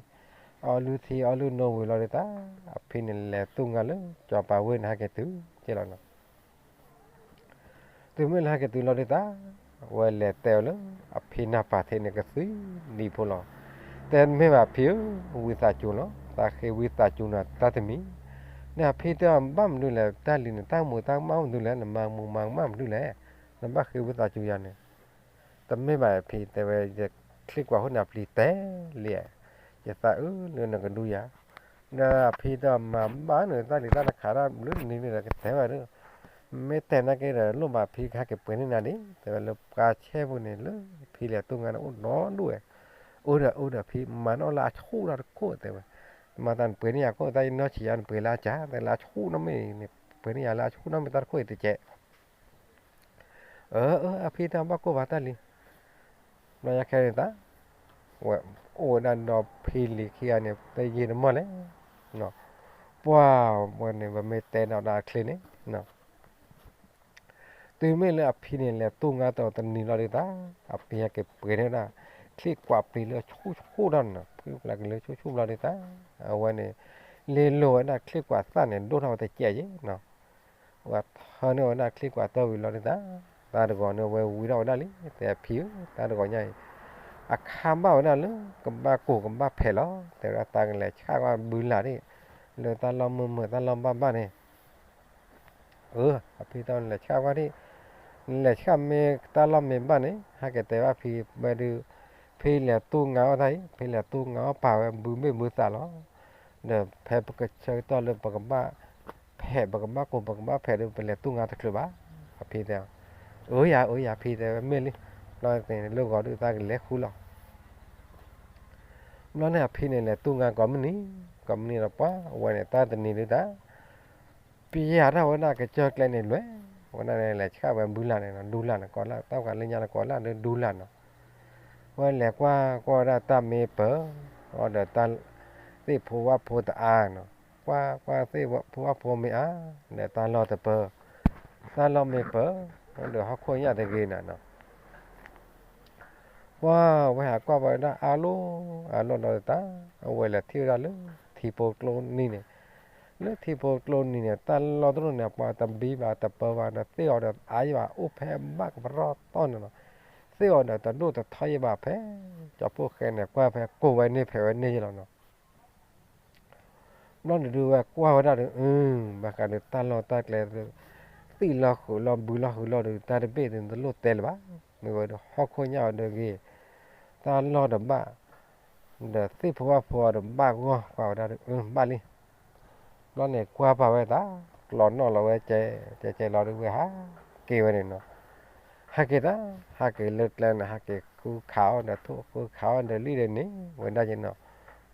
အီလုၢ်ထံအီလုၢ်နိဝံၤလီၤဒုးတၢ်, အဖံန့ၣ်လဲၤသူၣ်ငါလၢ ကၠီၤပၤဝ့ၢ်န့ၣ် ဟဲက့ၤတုၤ ကဲလီၤနီၤ. တုၤမ့ၢ်လၢဟဲက့ၤတုၤလီၤဒုးသး, ဝဲလဲၤတဲအီၤလၢ အဖံနၢ်ပၢ်ထံးန့ၣ်ကသွံဒံဖိလီၤ. တဲမ့ၢ်ဘၣ်ဖံဧၢ, ဝံသးစူၤလီၤ, သးဃ့ဝံသးစူၤနၤတၢ်တမံၤ. ဒီးအဖံတဲအီၤ ဘၣ်မနုၤလဲၣ်, တၢ်လံၤန့ၣ် တၢ်မူၤတၢ်မၢ်မနုၤလဲၣ်, နမၤမူၤမၤမၢ်မနုၤလဲၣ်, နဘၣ်ဃ့ဝံသးစူၤယၤန့ၣ်. တမ့ၢ်ဘၣ်ဖံ, တဲဝဲ ယချံၣ်ကွၢ်ဟိန့ၣ်အပျံၤတဲလံ, ယသးအုးလၢနကဒူယၤ. ဒီးအဖံတဲအီၤ မၤဘၣ်န့ၣ် တၢ်လံၤတၢ်နခးတၢ်ဘျုးနံၤန့ၣ်ဒီးကတဲဝဲဒၣ်, မ့ၢ်တဲနာ်က့ဒီး လိၣ်ဘၣ်ဖံကဟဲက့ၤပှ့ၤန့ၢ်နၤဒံး, တဲဝဲလၢပှၤဆဲးဖိန့ၣ် လၢဖံလဲၤသူၣ်ငါန့ၣ်အိၣ်ဒီဒူၣ်ဝဲ, အိၣ်ဒီးအိၣ်ဒီးဖံ မၤနီၣ်လၢအဆူၣ်တၢ်တခိၣ်တဲဝဲ, မၤသးနပှ့ၤန့ၢ်ယၤခိၣ် တၢ်ယနီၢ်ဆံးယၤနပှ့ၤလၢအကၢ် တဲလၢအဆူၣ်နီတမံၤန့ၣ် ပှ့ၤန့ၢ်ယၤလၢအဆူၣ်နီတမံၤတၢ်တခိၣ်အံၤတကဲး အၢ အၢ အဖံတၢ်ဘၣ်ကိၢ်ဘၣ်တၢ်လံ, ဘျီယါခဲန့ၣ်သး, ဝဲအိၣ်ဝဲဒၣ်ဒီးဖံလံၤခံဂၤန့ၣ် ပယ့ၤတမီၢ်လဲၣ်, ပှၢ်ဝဲန့ၣ် ပမ့ၢ်တဲနီၣ်ဒၣ်အချ့န့ၣ်, တုၤမ့ၢ်လၢအဖံန့ၣ် လဲၤသူၣ်ငါတနံၤလီၤဒုးသး, အဖံဟဲက့ၤပှ့ၤန့ၢ်ဝဲဒၣ် ချံၣ်ကွၢ်ပျံၤလၢဆူၣ်ဆူၣ်တၢ်န့ၣ်နီၤ, ဖုပျၢ်ကလၢဆူၣ်ဆူၣ်ဘျီဒုးသး, အဝဲန့ၣ် လ့လိာ်ဝဲဒၣ်ချံၣ်ကွၢ်သၣ်န့ၣ် ဒိၣ်ထီၣ်ဝဲတကဲးယဲနီၤ ဝဲထၢန့ၢ်ဝဲဒၣ်ချံၣ်ကွၢ်တၢ်ဝံၤလီၤဒုးသး, တၢ်တဂီၤန့ၣ်ဝဲဝံထီၣ်ဝဲဒၣ်လံ, တဲအဖံဧၢ, တၢ်တဂီၤညါအံၤ အခါဘၣ်ဝဲဒၣ်လၢ ကဘၣ်ကိၢ်ကဘၣ်ဖဲးလီၤ, တဲဝဲဒၣ်သးကလဲၤဆှၣ်ကွၢ်ဘုလၢ်ဒံး, လၢတၢ်လီၢ်မုာ်မုာ်တၢ်လီၢ်ဘၣ်ဘၣ်န့ၣ် အၢ အဖံတဲနလဲၤဆှၣ်ကွၢ်ဒံး, နလဲၤဆှၣ်မ့ၢ်တၢ်လီၢ်မ့ၢ်ဘၣ်န့ၣ် ဟဲက့ၤတဲဘၣ်ဖံဝဲဒုး, ဖံလဲၤသူၣ်ငါအီၣ်တၢ်အံၤ, ဖံလဲၤသူၣ်ငါအီၣ်ပာ်ဝဲဘုမ့ၢ်ဘုသးလီၤ, ဒီးဖဲပကဆၢကတီၢ်လၢပကဘၣ်ဖဲး ပကဘၣ်ကိၢ်ပကဘၣ်ဖဲးဒီး ပလဲၤသူၣ်ငါတချုးဘၣ်, အဖံတဲ, အၢယၤ အၢယၤ ဖံတဲဝဲမ့ၢ်လံ, ဘျီန့ၣ်လၢဂီၤဒုးသးကလဲၤဃုလီၤ ဘျီန့ၣ်အဖံန့ၣ်လဲၤသူၣ်ငါကိးမုၢ်နံၤ, ကိးမုၢ်နံၤဒီးပှၢ်ဝဲန့ၣ် တၢ်တနံၤဒုးသး, ပယၢ်ထီၣ်ဝဲဒၣ်ကစၢၢ်ကျဲန့ၣ်လွဲၢ်, ဝဲဒၣ်န့ၣ်လဲၤဆှၣ်ဝဲဘုလၢ်န့ၣ်နီၤ, ဒူလၢ်န့ၣ် ကိးလၢတၢ်ဃးလၢညါန့ၣ် ကိးလၢဒုးဒူလၢ်နီၤ, ဝဲလဲၤကွၢ်ကွၢ်ဝဲဒၣ်တၢ်မ့ၢ်ပၢၤ, အီဒီးတၢ်သ့ၣ်ဖိဝၣ်ဖိတအါနီၤ, ကွၢ်ကွၢ်သ့ၣ်ဖိဝၣ်ဖိမ့ၢ်အါ, ဒီးတၢ်လီၢ်တပၢၤ, တၢ်လီၢ်မ့ၢ်ပၢၤ, ဒီးဟီၣ်ခိၣ်ညၣ်တဂ့ၤနၤနီၤ ပှၢ်ဝဲဟးကွၢ်ဝဲဒၣ်အါလိၣ်အါလိၣ်လီၤဒုးသး, အဝဲလဲၤထံၣ်ဝဲဒၣ်လၢထံဖိကျိနံၤန့ၣ်, လၢထံဖိကျိနံၤန့ၣ် တၢ်လီၢ်တရိၣ်န့ၣ် ပှၤတဘံဘၣ်တပၢဘၣ်ဒီး သ့ၣ်အီၤဒီးအါယံဘၣ် အိၣ်ဖဲဘၣ်ကပရီၣ်တီၢ်န့ၣ်လီၤ, သ့ၣ်အီၤဒီးတဒိၣ်တထီယံဘၣ်ဖဲ, ကၠီဖိဃဲန့ၣ် ကွၢ်ဖဲကိၢ်ဝဲန့ၢ်ဖဲးဝဲန့ၢ်ယဲလီၤနီၤ ဘျီန့ၣ်ဒုးဝဲကွၢ်ဝဲဒၣ်ဒီး အၢ ဘၣ်ဃးဒီးတၢ်လီၢ်တၢ်ကျဲ သံၣ်လီၤဃုာ်လီၤဘုလီၤဃုာ်လီၤဒီး တၢ်တဘ့ၣ်ဒုးတလိၣ်တဲလၢၤဘၣ်, မ့ၢ်ဝဲဒီးဟီၣ်ခိၣ်ညၣ်အီၤဒီးဂ့ၤ, တၢ်လီၢ်ဒီးဘၣ်, ဒီးသ့ၣ်ဖိဝၣ်ဖိအီၤဒီးဘၣ်ဂီၢ် ကွၢ်ဝဲဒၣ်ဒီး အၢ ဘၣ်လံ ဘျီန့ၣ်ကွၢ်ပာ်ဝဲသး, ကျီနီၣ်လီၤဝဲကဲ, ကဲကဲလီၤဒုးဝဲဟးက့ၤဝဲန့ၣ်နီၤ, ဟးက့ၤသး, ဟးက့ၤလၢကျဲန့ၣ် ဟးက့ၤဃုခးအီၣ်ဒီးထိၣ်ဃုခးအီၣ်ဒီးလံၣ်ဒီးန့ၣ် ဝဲဒၣ်က့ၤနီၤ,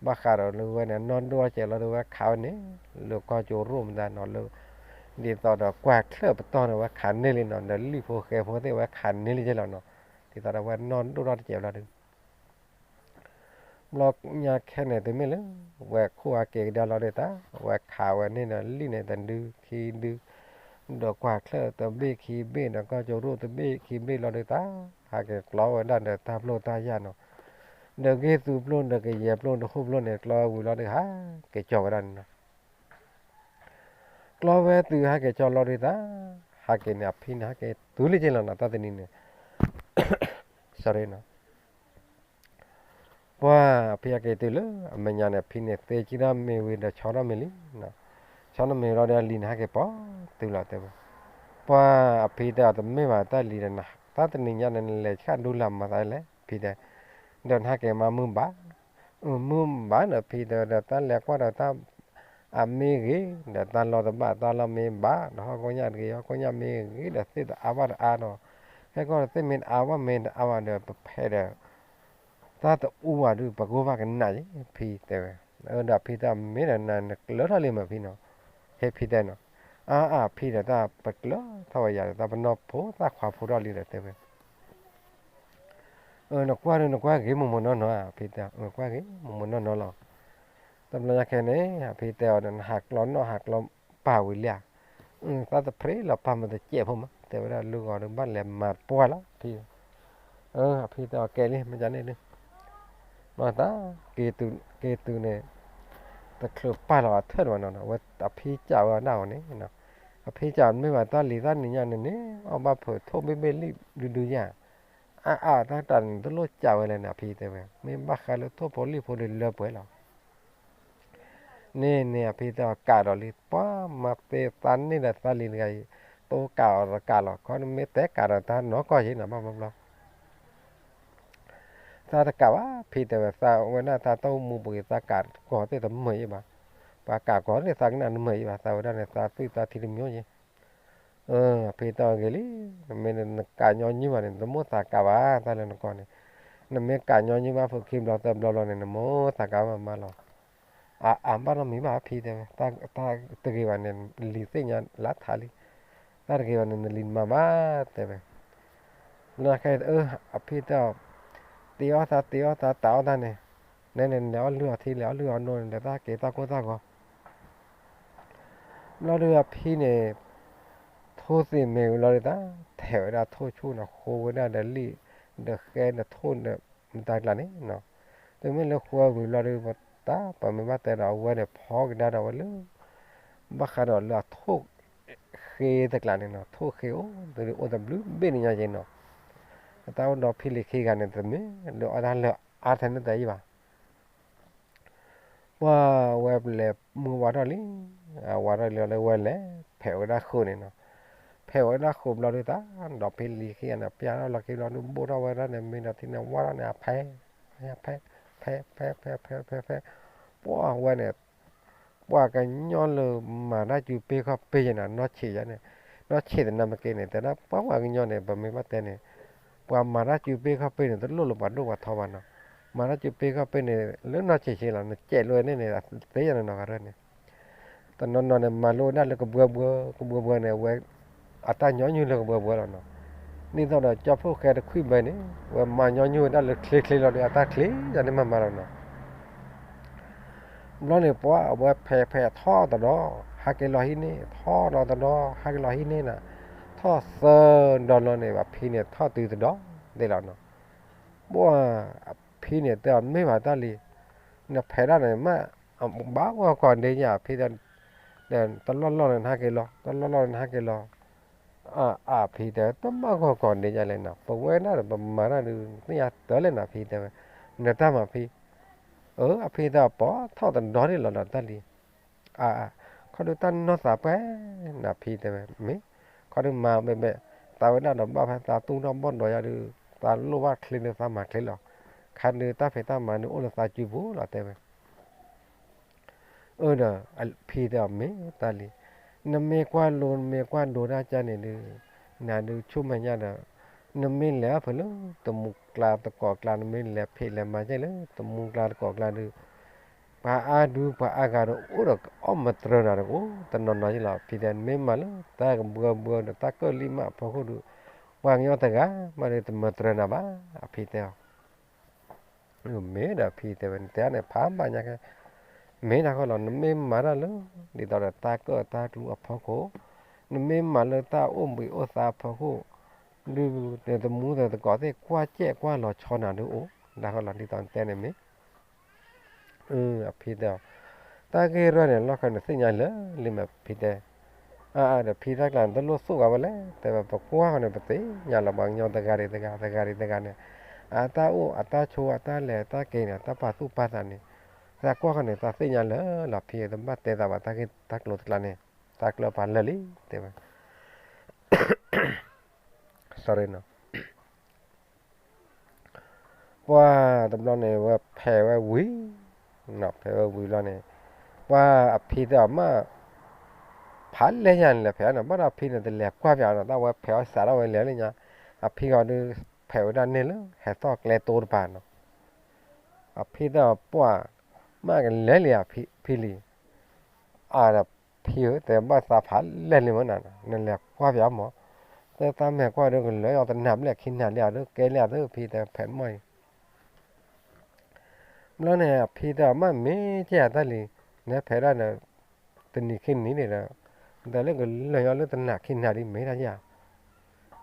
ဘၣ်ဃးဒီးလၢဝဲန့ၣ် နီၢ်ဒိၣ်ကဲလီၤဒုးဝဲခးဝဲန့ၣ်, လၢကီၢ်ကၠိရိၣ်မတၤနီၤလၢ, ဒ်သိးဒီးကွၢ်ချၢၣ်ပတီၢ်န့ၣ် ဝဲခးန့ၢ်လံနီၤ ဒီးလံၣ်ဖိဃဲဖိသ့ၣ်ဝဲခးန့ၢ်လံကဲလီၤနီၤ, ဒ်သိးဒီးဝဲနီၢ်ဒိၣ်ထီၣ်တကဲးလီၤဒုး ဘျီညါခဲန့ၣ် တုၤမ့ၢ်လၢ ဝဲခိၣ်အက့ၤကဒါလီၤဒုးသး, ဝဲခးဝဲန့ၣ်ဒီးလံၣ်န့ၣ် တဒုခံဒု, ဒီးကွၢ်ချၢၣ်တဘ့ၣ်ခံဘ့ၣ် ဒီးကီၢ်ကၠိရိၣ်တဘ့ၣ်ခံဘ့ၣ်လီၤဒုးသး, ဟးက့ၤကျီဝဲဒၣ်ဒီးတၢ်ပျိတၢ်ယၢ်နီၤ, ဒီးဂ့ၢ်သူပျိဒီးကယဲၢ်ပျိဒီးဟိၣ်ပျိန့ၣ် ကျီဝဲဝံၤလီၤဒုး ဟးက့ၤကၠီဝဲဒၣ်န့ၣ်နီၤ ကျီဝဲတုၤဟဲက့ၤကၠီလီၤဒုးသး, ဟးက့ၤန့ၣ် အဖံန့ၣ် ဟဲက့ၤတုၤလံကဲလီၤနီၤ တၢ်တနံၤန့ၣ် sorry နီၤ, ပှၢ်အဖံဟဲက့ၤတုၤလၢအမဲာ်ညါန့ၣ် အဖံန့ၣ်သ့ကံထီၣ်မ့ၤဝံၤဒီးဆီထီၣ်မ့ၤလံ, ဆီထီၣ်မ့ၤလီၤဒီးအလံၤန့ၣ် ဟဲက့ၤပိာ်တုၤလီၤတဲဝဲ, ပှၢ်အဖံတဲအီၤ တမ့ၢ်ဘၣ်တၢ်လံၤဒီး တၢ်တနံၤညါန့ၣ် နလဲၤဆှၣ်ဒူလၢ်မၤသးလဲၣ် ဖံတဲ, ဒီးနဟဲက့ၤမၤမုၢ်ဘၣ် မုၢ်ဘၣ်ဒီးဖံတဲဒီး တၢ်လဲၤကွၢ်ဒီးတၢ်အမ့ၢ်ဂ့ၤ, ဒီးတၢ်လီၢ်တဘၣ် တၢ်လီၢ်မ့ၢ်ဘၣ်, ဒီးဟီၣ်ခိၣ်ညၣ်တဂ့ၤ ဟီၣ်ခိၣ်ညၣ်မ့ၢ်ဂ့ၤ ဒီးသ့ၣ်တအါဘၣ်တအါဒီး, ခဲကီၢ်သ့ၣ်မ့ၢ်တအါဘၣ်မ့ၢ်တအါဘၣ်ဒီး ပဖဲးဒီး တၢ်တအူဘၣ်ဒုး ပကအိၣ်ဘၣ်ကနၣ်ယဲ ဖံတဲဝဲ, ဒီးဖံတဲ မ့ၢ်ဒီးနၤနကျၢၤထီၣ်လံမးဖံနီၤ, ဟဲဖံတဲနီၤ, အါအါဖံဒီး တၢ်ပကျၢၤထီၣ်ဝဲယၤဒီး တၢ်ပနီၢ်ဖိတၢ်ခွါဖိထီၣ်လံဒီးတဲဝဲ နကွၢ်ဒီး နကွၢ်ဂ့ၤမိၢ်မိၢ်နီၢ်နီၢ်ဧါ ဖံတဲ, နကွၢ်ဂ့ၤမိၢ်မိၢ်နီၢ်နီၢ်လီၤ. တဘျီညါခဲန့ၣ် ဖံတဲအီၤဒီး နဟးကျီနီၣ်ဟးကျီပာ်ဝံၤလံဧါ, သးတဖြ့လီၤပာ်မးတစဲးဖိမး တဲဝဲဒၣ် လၢဂီၤဒီးဘၣ်လဲၤမၤတပှၢ်လီၤ ဖံ, အဖံတဲအီၤ ကဲလံ မ့ၢ်ကန့ၣ်ဒုး ဘျီသး က့ၤတုၤန့ၣ် တချုးပာ်လီၤအထၢၣ်တဘၣ်နီၤ ဝဲအဖံစံးဝဲဒၣ်အီၤန့ၣ်, အဖံတဲအီၤ မ့ၢ်ဘၣ်တၢ်လံၤတၢ်နံၤညါန့ၣ်န့ၣ် အီၣ်ဘၣ်ဖုးထိၣ်ဘ့ၣ်ဘ့ၣ်လံၣ်ဒုဒုယၤ, အါအါတၢ်တၢ်န့ၣ် တလိၣ်ကးဝဲလဲၣ်န့ၣ် အဖံတဲဝဲ, မ့ၢ်ဘၣ်ဃးလၢထိၣ်ဖိလံၣ်ဖိဒီးလၢပှဲၤလီၤ. န့ၣ်န့ၣ် အဖံတဲအီၤ ကးဒီးလံ, ပှၤမၤသ့သးန့ၢ်ဒီးသးလံၤတဂၤအံၤ, တအိၣ်ကးအီၤတကးလီၤ, ခီနမ့ၢ်တဲကးဒီးတၢ်နီၢ်ကီၢ်ယံၤနီၤ ဘၣ်ဘျီဘျီ သးတကးဘၣ် ဖံတဲဝဲ, သးဝဲဒၣ်သးတၢ်အိၣ်မူပူၤအံၤ သးကးကီၤသ့ၣ်တမုာ်အံၤဘၣ်, ပှၤကးကီၤသ့ၣ်သးကနၣ်တမုာ်အံၤဘၣ်, သးဝဲဒၣ်န့ၣ် သးသွံၣ်သးထံတမံၤယံၤ. အဖံတဲအီၤဂ့ၤလံ, နမ့ၢ်နကးညီနုၢ်ဘၣ်န့ၣ် နတမိၣ်သးကးဘၣ် တၢ်လၢနကီၢ်န့ၣ်, နမ့ၢ်ကးညီနုၢ်ဘၣ်ဖုးခံဘျီသၢဘျီဘျီန့ၣ် နမိၣ်သးကးဘၣ်မးလီၤ. အါအါဘၣ်နီတမံၤဘၣ် အဖံတဲဝဲ, တၢ်တဂ့ၤဘၣ်န့ၣ် နလံၤသ့ၣ်ညါလၢထးလံ, တၢ်တဂ့ၤဘၣ်န့ၣ် နလံၤမၤဘၣ်တဲဝဲ လၢခဲအံၤ အဖံတဲအီၤ, တ့အီၣ်သး တ့အီၣ်သး တးအီၣ်တၢ်န့ၣ်, နဲန့ၣ် လဲၤအီၣ်လုၢ်အီထံ လဲၤအီၣ်လုၢ်အီနိန့ၣ် လဲၤတၢ်က့ၤတၢ်ကိၢ်တၢ်ဂီၤ. ဘျီဒုးအဖံန့ၣ် ထိၣ်သ့ၣ်မ့ၢ်ဝံၤလီၤဒုး တၢ်ထဲးဝဲဒၣ်ထိၣ်ဆူၣ်န့ၣ် ဃိဝဲဒၣ်ဒီးလံာ် ဒီးဃဲဒီးထိၣ်ဒီးမတၤကျါန့ၣ်နီၤ, တုၤမ့ၢ်လၢဃိဝံၤဘျီဒုး ပတၢ်ပမ့ၢ်ဘၣ်တဲဒီး အဝဲန့ၣ်ဖီကဒါဒီးဝဲလၢ ဘၣ်ဃးဒီးလၢအထိၣ် ဃ့တကျါန့ၣ်နီၤ, ထိၣ်ဃ့အိၣ် ဒုးအိၣ်တဘျုးဘ့ၣ်န့ၣ်ညါက့ၤနီၤ, အတၢ်အိၣ်ဒီးဖံလံၤခံဂၤန့ၣ် တမ့ၢ်လၢအီၣ်တၢ်လၢအါထဲန့ၣ်တအံၤဘၣ်. ပှၢ်ဝဲပလဲၤမုၢ်ဝါထီၣ်လံ, အဝါထီၣ်လံလၢဝဲလဲၤဖဲးဝဲဒၣ်ဃုာ်န့ၣ်နီၤ, ဖဲးဝဲဒၣ်ဃုာ်ဘျီဒုး တၢ်ဒီးဖံလံၤခံဂၤန့ၣ် ပျၢ်ထီၣ်လီၤခံဘျီဒုး ဘိၣ်ထီၣ်ဝဲဒၣ်န့ၣ် မ့ၢ်ဒီးထံန့ၣ် ဝါထီၣ်န့ၣ် အဖဲ ဖဲ ဖဲ ဖဲ ဖဲ ဖဲ ဖဲ ဖဲ ပှၢ်ဝဲန့ၣ် ပှၤကညီလၢမၤတၢ်စုပ့ၢ်ခီၣ်ပ့ၢ်ယဲန့ၣ် နီၢ်ဆံးယဲန့ၣ်, နီၢ်ဆံးသနာ်က့န့ၣ် တဲဒၣ်ပှၤပှၤကညီန့ၣ် ပမ့ၢ်ဘၣ်တဲန့ၣ် ပှၤမၤတၢ်စုပ့ၢ်ခီၣ်ပ့ၢ်န့ၣ် တလိၣ်လၢပှၤဒိၣ်ပှၤထီဘၣ်နီၤ, မၤတၢ်စုပ့ၢ်ခီၣ်ပ့ၢ်န့ၣ် လၢနီၢ်ဆံးဆံးလီၤ, နစဲးလိာ်န့ၣ်န့ၣ် သ့ယဲန့ၣ်နီၤ ကရၢန့ၣ် တနီၤနီၤန့ၣ် မၤလိဝဲဒၣ်လၢကဘှၢဘှၢ ကဘှၢဘှၢန့ၣ် အဝဲ အတၢ်ညီနုၢ်လၢကဘှၢဘှၢလီၤနီၤ, ဒ်သိးဒီးကၠီဖီၣ်ဃဲတခွံဘၢန့ၣ် ဝဲမၤညီနုၢ်ဝဲဒၣ်လၢချ့ချ့လီၤဒီး အတၢ်ချ့ယဲန့ၣ်မၤမၤလီၤနီၤ ဘျီန့ၣ် ပှၢ်အဝဲဖဲးဖဲးထီၣ်တဒီး ဟးက့ၤလီၤဟံးန့ၢ် ထီၣ်ဒီးတဒီး ဟးက့ၤလီၤဟံးန့ၢ်နၤ, ထီၣ်သၢဒီးလီၤန့ၣ် အဖံန့ၣ်ထီၣ်တုၤတဒီးဒ့လီၤနီၤ, ပှၢ်အဖံန့ၣ်တဲအီၤ မ့ၢ်ဘၣ်တၢ်လံ, နဖဲးဒၣ်န့ၣ်မး ဘၣ်ဂီၢ်ကီၢ်ဒ့ညါ အဖံတဲ တလီၢ်လီၢ်န့ၣ်နဟးက့ၤလီၤ တလီၢ်လီၢ်န့ၣ်နဟးက့ၤလီၤ, အဖံတဲ တဘၣ်ဂီၢ်ကီၢ်ဒ့ညါလဲၣ်နီၤ ပဝဲဒၣ်ဒီးပမၤတၢ်ဒုး သ့ၣ်ညါတၢ်လဲၣ်နီၤ အဖံတဲဝဲ, နတၢ်မၤဖံ အဖံတဲ ပှၢ်ထီၣ်တဒီးန့ၣ်လီၤဒီးတၢ်လံ, အါ ခီဒုးတၢ်နီၢ်သးပှဲၤနီၤ ဖံတဲဝဲ မ့ၢ် ခီဒုးမၤဘဲဘဲ သးဝဲဒၣ်ဒီးဘၣ်ဖဲသးသူၣ်ထီၣ်ဘီၣ်ဒီးယၤဒုး သးလိၣ်ဘၣ်ချ့ဒုးသးမၤချ့လီၤ, ခါဒုးတၢ်ဖံးတၢ်မၤဒုးအိၣ်လၢသးစုပူၤလီၤတဲဝဲ အၢဒီး ဖံတဲအီၤ မ့ၢ်တၢ်လံ, နမ့ၢ်ကွၢ်လိ နမ့ၢ်ကွၢ်ဒိတၢ်ကါန့ၣ်ဒုး နၤဒုးဆိၣ်မဲာ်ညါဒီး နမ့ၢ်လဲၤအဖဲလၢ တမူကျါသကိးကျါ နမ့ၢ်လဲၤဖံးလဲၤမၤကဲလၢ တမူကျါသကိးကျါဒုး ပှၤအါဒု ပှၤအါဂၤဒီး အိၣ်ဒီးကအီၣ်မတြၢၤနၤဒီး အိၣ်တနီၤနီၤယလီၤ ဖံတဲ နမ့ၢ်မၤလၢတၢ်ကဘှၢဘှၢဒီးတၢ်ကၢၣ်လံၣ်မးအဖီခိၣ်ဒုး ပှၤကညီတဂၤမးဒုးတမတြၢၤနၤဘၣ် အဖံတဲအီၤ မ့ၢ်ဒီးဖံတဲဝဲ နတဲန့ၣ် ဖးဘၣ်ညါကဲ, မ့ၢ်တၢ်ဃီလီၤ နမ့ၢ်မၤတၢ်လၢ ဒ်သိးဒီးတၢ်ကၢၣ်တၢ်ကျူအဖီခိၣ်, နမ့ၢ်မၤလၢတၢ်အိၣ်ဘှံးအိၣ်သါအဖီခိၣ်, ဒုးတမူသကိးသ့ၣ်ကွၢ်ကဲကွၢ်လီၤဆီနၤဒုးအိၣ်, တၢ်ဃီလီၤ ဒ်သိးနတဲန့ၣ်မ့ၢ် အဖံတဲအီၤ, တၢ်ဂ့ၢ်ရၢၢ်န့ၣ် လီၢ်ခၢၣ်န့ၣ်သ့ၣ်ညါလၢာ်လံမး ဖံတဲ, အါအါဒီးဖံတၢ်ကျါန့ၣ် တလိၣ်သူၣ်ဂၤဝဲလဲၣ် တဲဝဲ ပကွၢ်ဃီန့ၣ် ပသ့ၣ်ညါလီၤ ပှၤကညီတဂၤဒံးတဂၤ တဂၤဒံးတဂၤန့ၣ်, အတၢ်အိၣ်အတၢ်ဆိးအတၢ်လဲၤအတၢ်က့ၤန့ၣ် တၢ်ပာ်သူၣ်ပာ်သးန့ၣ်, သးကွၢ်ဃီန့ၣ် သးသ့ၣ်ညါလၢာ်လီၤ ဖံတဘၣ်တဲသးဘၣ် တၢ်ဂ့ၢ်တၢ်ကျိၤတကျါန့ၣ်, တၢ်ကျၢၢ်ပာ်လၢာ်လံ တဲဝဲ sorry နီၤ ပှၢ်တဘျီန့ၣ် ဝဲဖဲးဝဲဝံၤ, ဖဲးဝဲဝံၤလီၤန့ၣ်, ပှၢ်အဖံတဲအီၤမး, ဖးလဲၢ်ညါန့ၣ်လဲၤဖဲးနီၤ ဘၣ်ဒီးအဖံန့ၣ်တလဲၤကွၢ်ပၠးနီၤ တၢ်ဝဲဖဲးအီၣ်စးထီၣ်ဝဲလဲၤလၢညါ, အဖံဂီၤဒုး ဖဲးဝဲဒၣ်န့ၣ်လၢ ဟဲသီၣ်ကျဲတိတပၤနီၤ, အဖံတဲအီၤပှၢ်, မ့ၢ်ကလဲၤလံ ဖံလံ အါဒီးဖံဧၢ တဲဘၣ်သးဖးလဲၢ်လံမးနၤ နလဲၤကွၢ်ပၠးမး, တဲသးမဲာ်ကွၢ်ဒီးကလၢအီၤတနၤဘျဲၣ်ခံနၤလံဧါဒီးကဲလံဧါဒီး ဖံတဲဖဲးမီၢ်အံၤ ဘျီန့ၣ် အဖံတဲအီၤမ့ၢ်ကဲတၢ်လံ, နဖဲးဒၣ်ဒီး တနံၤခံနံၤန့ၣ်ဒီး နတဲလၢကလၢာ်ညီလၢတနၤခံနၤဒ်မ့ၢ်တၢ်ယၤ,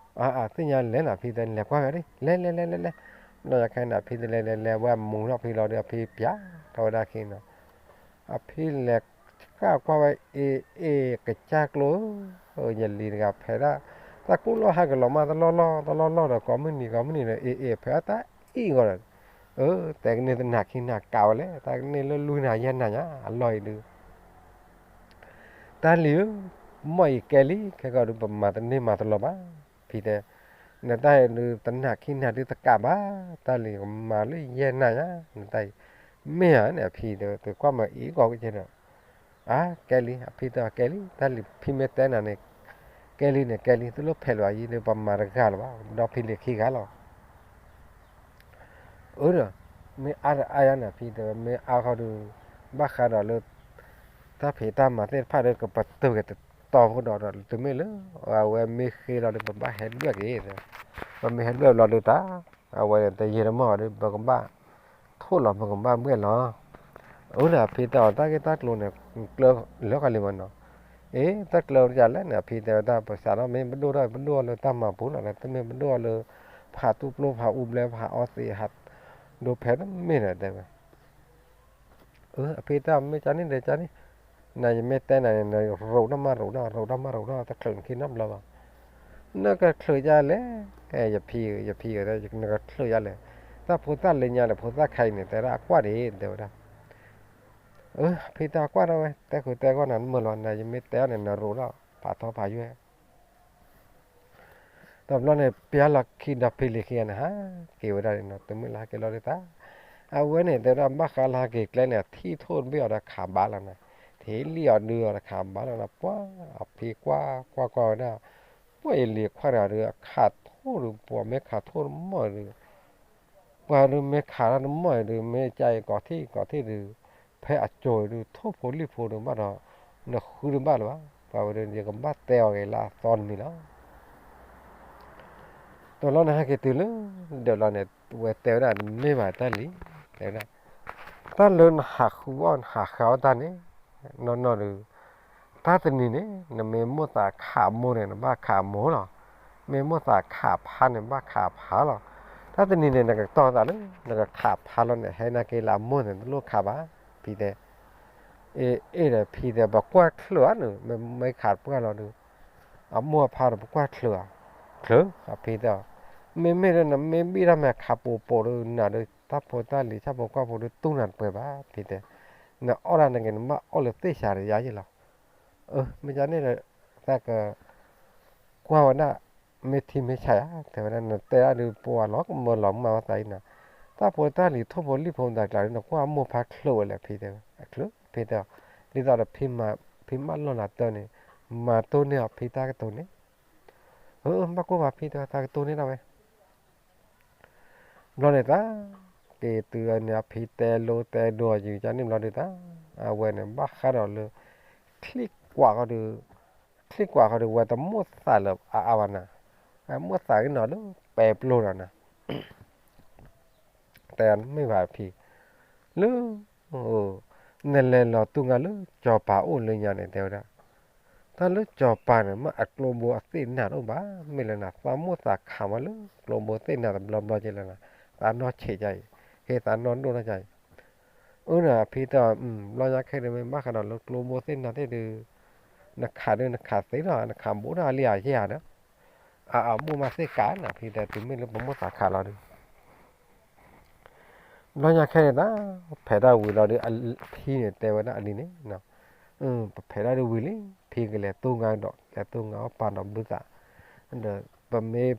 အါအါသ့ၣ်ညါလဲၣ်နီၤ ဖံတဲ နလဲၤကွၢ်ဝဲဒၣ် လဲၤလဲၤလဲၤလဲၤလဲၤ, ဘျီယၤခဲန့ၣ် အဖံတလဲၤလဲၤလဲၤဝဲမူၤထီၣ်ဖံလီၤဒီး အဖံပၠးထီၣ်ဝဲဒၣ်ခံနီၤ, အဖံလဲၤဃၣ်ကွၢ်ဝဲ အ့ၣ်အ့ၣ် ကစၢ်ကျိဧၢ ယလံၤတဂၤဖဲးဒၣ်, တၢ်ကူၣ်လီၢ်ဟးက့ၤလီၤမး တလီၢ်လီၢ် တလီၢ်လီၢ်ဒီး ကိးမုၢ်နံၤ ကိးမုၢ်နံၤဒီး အ့ၣ်အ့ၣ် ဖဲးတၢ်အံၣ်ဂီၢ်ဒီး, အၢ တဲကန့ၢ်တနၤခံနၤကးဝဲလဲၣ်, တၢ်ကန့ၢ်လၢလွံၢ်နၤယဲၢ်နၤညါ အလီၢ်အံၤဒုး တၢ်လံၤဧၢ, မီၢ်အံၤကဲလံ ခဲကီးဒုး ပမၤတန့ၢ်မၤတလီၤဘၣ်, ဖံတဲ, နတၢ်အံၤဒုး တနၤခံနၤဒုးတကးဘၣ်, တၢ်လံၤကမၤလၢယဲၢ်နၤညါ နတၢ်အံၤ, မ့ၢ်ဧါန့ၣ် အဖံတဲ သုကွၢ်မၤအံၤကီးကဲဒီး, အါ ကဲလံ အဖံတဲ ကဲလံ တၢ်လံၤဖံမ့ၢ်တဲနၤန့ၣ်, ကဲလံန့ၣ် ကဲလံ သုလိၣ်ဖဲးလၢၤအံၤဒုး ပမၤတဂၤလၢၤဘၣ် ဒီဖံလံၤခံဂၤလီၤ အၢဒီး, မ့ၢ်အါဒီးအါယါန့ၣ် ဖံတဲဝဲ မ့ၢ်အါဃီဒုး, ဘၣ်ဃးဒီးလၢ တၢ်ဖံးတၢ်မၤသ့ၣ်တဖၣ်ဒီး ကပတုာ်က့ၤတတီၤဖိဒီး တမ့ၢ်လၢ အဝဲမ့ၢ်ဃ့လီၤဒီး ပဘၣ်ဟဲဒွဲၣ်က့ၤ, ပမ့ၢ်ဟဲဒွဲၣ်ဘျီဒုးတၢ်, အဝဲန့ၣ် တယံာ်တမီၢ်ဒီး ပကဘၣ်ထိၣ်လီၤ ပကဘၣ်ဘှဲၣ်လီၤ, အၢဒီး ဖံတဲအီၤ တၢ်ဂ့ၢ်တၢ်ကျိၤန့ၣ် ကျၢၤလၢဃီလံမနီၤ, အ့ တၢ်ကျၢၤဒ်လဲၣ်န့ၣ် အဖံတဲဝဲဒၣ် ပစးထီၣ်မ့ၢ်ပဒိၣ်ထီၣ် ပဒိၣ်အီၤလၢတၢ်မၤပူၤလီၤ, တမ့ၢ်ပဒိၣ်အီၤလၢ ဖးတူၢ်ပျိဖးအူဘျဲဖးအီသံးဟး, ဒိဖဲတမ့ၢ်ဒီးတဲဝဲ အၢ အဖံတဲ မ့ၢ်ကန့ၣ်ဒီးကန့ၣ်, နယမ့ၢ်တဲနၤန့ၣ် နရိးထီၣ်မးရိးထီၣ် ရိးထီၣ်မးရိးထီၣ် တချုးနခံနီတဘျီဘၣ်, နကချုးဒ်လဲၣ်, ယဖံဧၢ ယဖံဧၢ နကချုးဒ်လဲၣ်, တၢ်ဖိသၣ်လၢညါဒီး ဖိသၣ်ခါအံၤန့ၣ် တဲဒၣ်အကွၢ်ဒံး တဲဝဲဒၣ်, အၢ ဖံတဲအကွၢ်ထီၣ်ဝဲ တဲဃုာ်တဲဂီၢ်နၤတမုာ်လီၤ နယမ့ၢ်တဲအီၤန့ၣ် နရိးထီၣ် ဖးထီဖးယွဲၢ် တဘျီန့ၣ် ပျၢ်လီၤခံဒီးဖံလံၤခံဂၤန့ၣ် ဟးက့ၤဝဲဒၣ်န့ၣ်နီၤ, တမ့ၢ်လၢဟးက့ၤလီၤဒုးတၢ်, အဝဲန့ၣ် တဲဝဲဒၣ် ဘၣ်ဃးလၢဟးက့ၤကျဲန့ၣ် အထံၣ်ထိၣ်တဘ့ၣ်အီၤဒီးခးဘၣ်လီၤနီၤ, ထံၣ်လံၣ်အီၤဒုးအီၤဒီးခးဘၣ်လီၤနီၤ, ပှၤအဖံကွၢ်ကွၢ်ကွၢ်ဝဲဒၣ်, ပှၤယလံၤခွါတဂၤဒီး အခးထိၣ်ဒုး ပှၤမ့ၢ်ခးထိၣ်တမီၢ်ဒုး ပှၤဒုးမ့ၢ်ခးတၢ်တမီၢ်အံၤဒုး မ့ၢ်ကါအံၤကိးထံၣ်ကိးထံၣ်ဒုး, ဖဲအစိၤအံၤဒုး ထိၣ်ဖိလံၣ်ဖိဒုးဘၣ်ဒီး နဃုတဘၣ်လၢၤဘၣ်, ပှၤဝဲဒၣ် ယကဘၣ်တဲအီၤဂ့ၤလၢအသီတမံၤလီၤ. တဘျီန့ၣ်ဟဲက့ၤတုၤလၢ ဒၢးလီၤန့ၣ် ဝဲတဲဝဲဒၣ် တမ့ၢ်ဘၣ်တၢ်လံၤ, တဲဝဲဒၣ် တၢ်လၢနဟးဃုအီၣ်နဟးဃုအီၣ်တၢ်န့ၣ် နီၢ်နီၢ်ဒုး တၢ်တနံၤန့ၣ် နမ့ၢ်မိၣ်သးခးမိၢ်န့ၣ် နဘၣ်ခးမိၢ်လီၤ. မ့ၢ်မိၣ်သးခးဖါန့ၣ် နဘၣ်ခးဖါလီၤ. တၢ်တနံၤန့ၣ် နကတီၢ်သးလၢ နကခးဖါလီၤန့ၣ် ဟဲနာ်က့လၢအမိၢ်န့ၣ် တလိၣ်ခးဘၣ် ဖံတဲ. အ့ အ့ၣ်ဒီးဖံတဲ ပကွၢ်ချုးဧါန့ၣ် မ့ၢ်ခးပှၢ်လီၤဒုး အမိၢ်အဖါဒီးပကွၢ်ချုးဧါ. ချုး အဖံတဲအီၤ မ့မ့ၢ်လၢနမ့ၢ်ဘံၣ်တၢ်မ့ၢ်ခးပူၤပိာ်ဒုး နၤဒုး တၢ်ဖိတၢ်လံၤ ဆၣ်ဖိကီၢ်ဖိဒုး တူၢ်နၤတပှဲၤဘၣ် ဖံတဲ. နအီၣ်တၢ်န့ၣ်က့ၤ နဘၣ်အီၣ်လၢသ့ၣ်စးတယါယ့ၣ်လီၤ. အၢ မ့ၢ်ကန့ၣ်ဒီး သးက ကွၢ်ဝဲဒၣ် မ့ၢ်ထံမ့ၢ်ဆးဧါ တဲဝဲဒၣ် နတဲဒၣ်ဒုးပှၤလီၤကမၢလီၤမၢ်ဝဲသးအံၤနၤ, တၢ်ဖိတၢ်လံၤထိၣ်ဖိလံၣ်ဖိမတၤကျါဒုး နကွၢ်အမိၢ်ဖါချုးဝဲလဲၣ် ဖံတဲဝဲ. အချုး ဖံတဲအီၤ ဒ်သိးဒီး ဖံမၢလီၢ်လၤတၢၢ်န့ၣ် မၤတိၢ်န့ၢ်အီၤဖံတၢ်ကတိၤန့ၣ်. အၢ ဘၣ်ကိၢ်ဘၣ်ဖံတဲဝဲ သးကတိၤန့ၢ်ဒၣ်ဝဲ ဘျီန့ၣ်သး က့ၤတုၤန့ၣ် အဖံတဲလိတဲဒိအီၤ ယုာ်ကန့ၣ်ဘျီဒုးသး အဝဲန့ၣ် ဘၣ်ဃးဒီးလၢ ချံၣ်ကွၢ်ဃီဒုး ချံၣ်ကွၢ်ဃီဒုး ဝဲတမိၣ်သးလၢအအါဘၣ်နၤ, အမိၣ်သးကနီၤလၢပဲပျိဒီးနၤ တဲမ့ၢ်ဘၣ်ဖံ, လၢ နလဲၤလီၤတူၢ်ငါလၢစီၤပၤအိၣ်လၢညါန့ၣ် တဲဝဲဒၣ်, တၢ်လၢစီၤပၤန့ၣ် မ့ၢ်အကျိဘိအသ့ၣ်နၤတအိၣ်ဘၣ်, မ့ၢ်လၢနသးမိၣ်သးခးမးလၢကျိဘိသ့ၣ်နၤတဘျီဘျီက့လၢနၤ, သးနီၢ်ဆံးကါအံၤ, ဟ့ၣ်သးနီၢ်ဒိၣ်နီၢ်ကါအံၤ, အၢနဖံတဲအီၤ ဘျီညါခဲအံၤမ့ၢ်ဘၣ်ဃးဒီးလၢကျိဘိသ့ၣ်နၤသ့ၣ်ဒုး, နခးဒုးနခးသ့လီၤ နခးဘူးထီၣ်အလံာ်အယဲၢ်ဧါဒီး, အမိၢ်မၤသ့ၣ်ကးနဖံတဲ တုၤမ့ၢ်လၢပမိၣ်သးခးလီၤဒုး ဘျီညါခဲန့ၣ်သး ဖဲးဒၣ်ဝံၤလီၤဒီး ဖံန့ၣ်တဲဝဲဒၣ်အလံၤန့ၣ်, ပဖဲးဒၣ်ဒုးဝံၤလံ, ဖံကလဲၤတိၢ်ငါဒီး လဲၤတိၢ်ငါအီၣ်ပာ်ဒီးဘုသ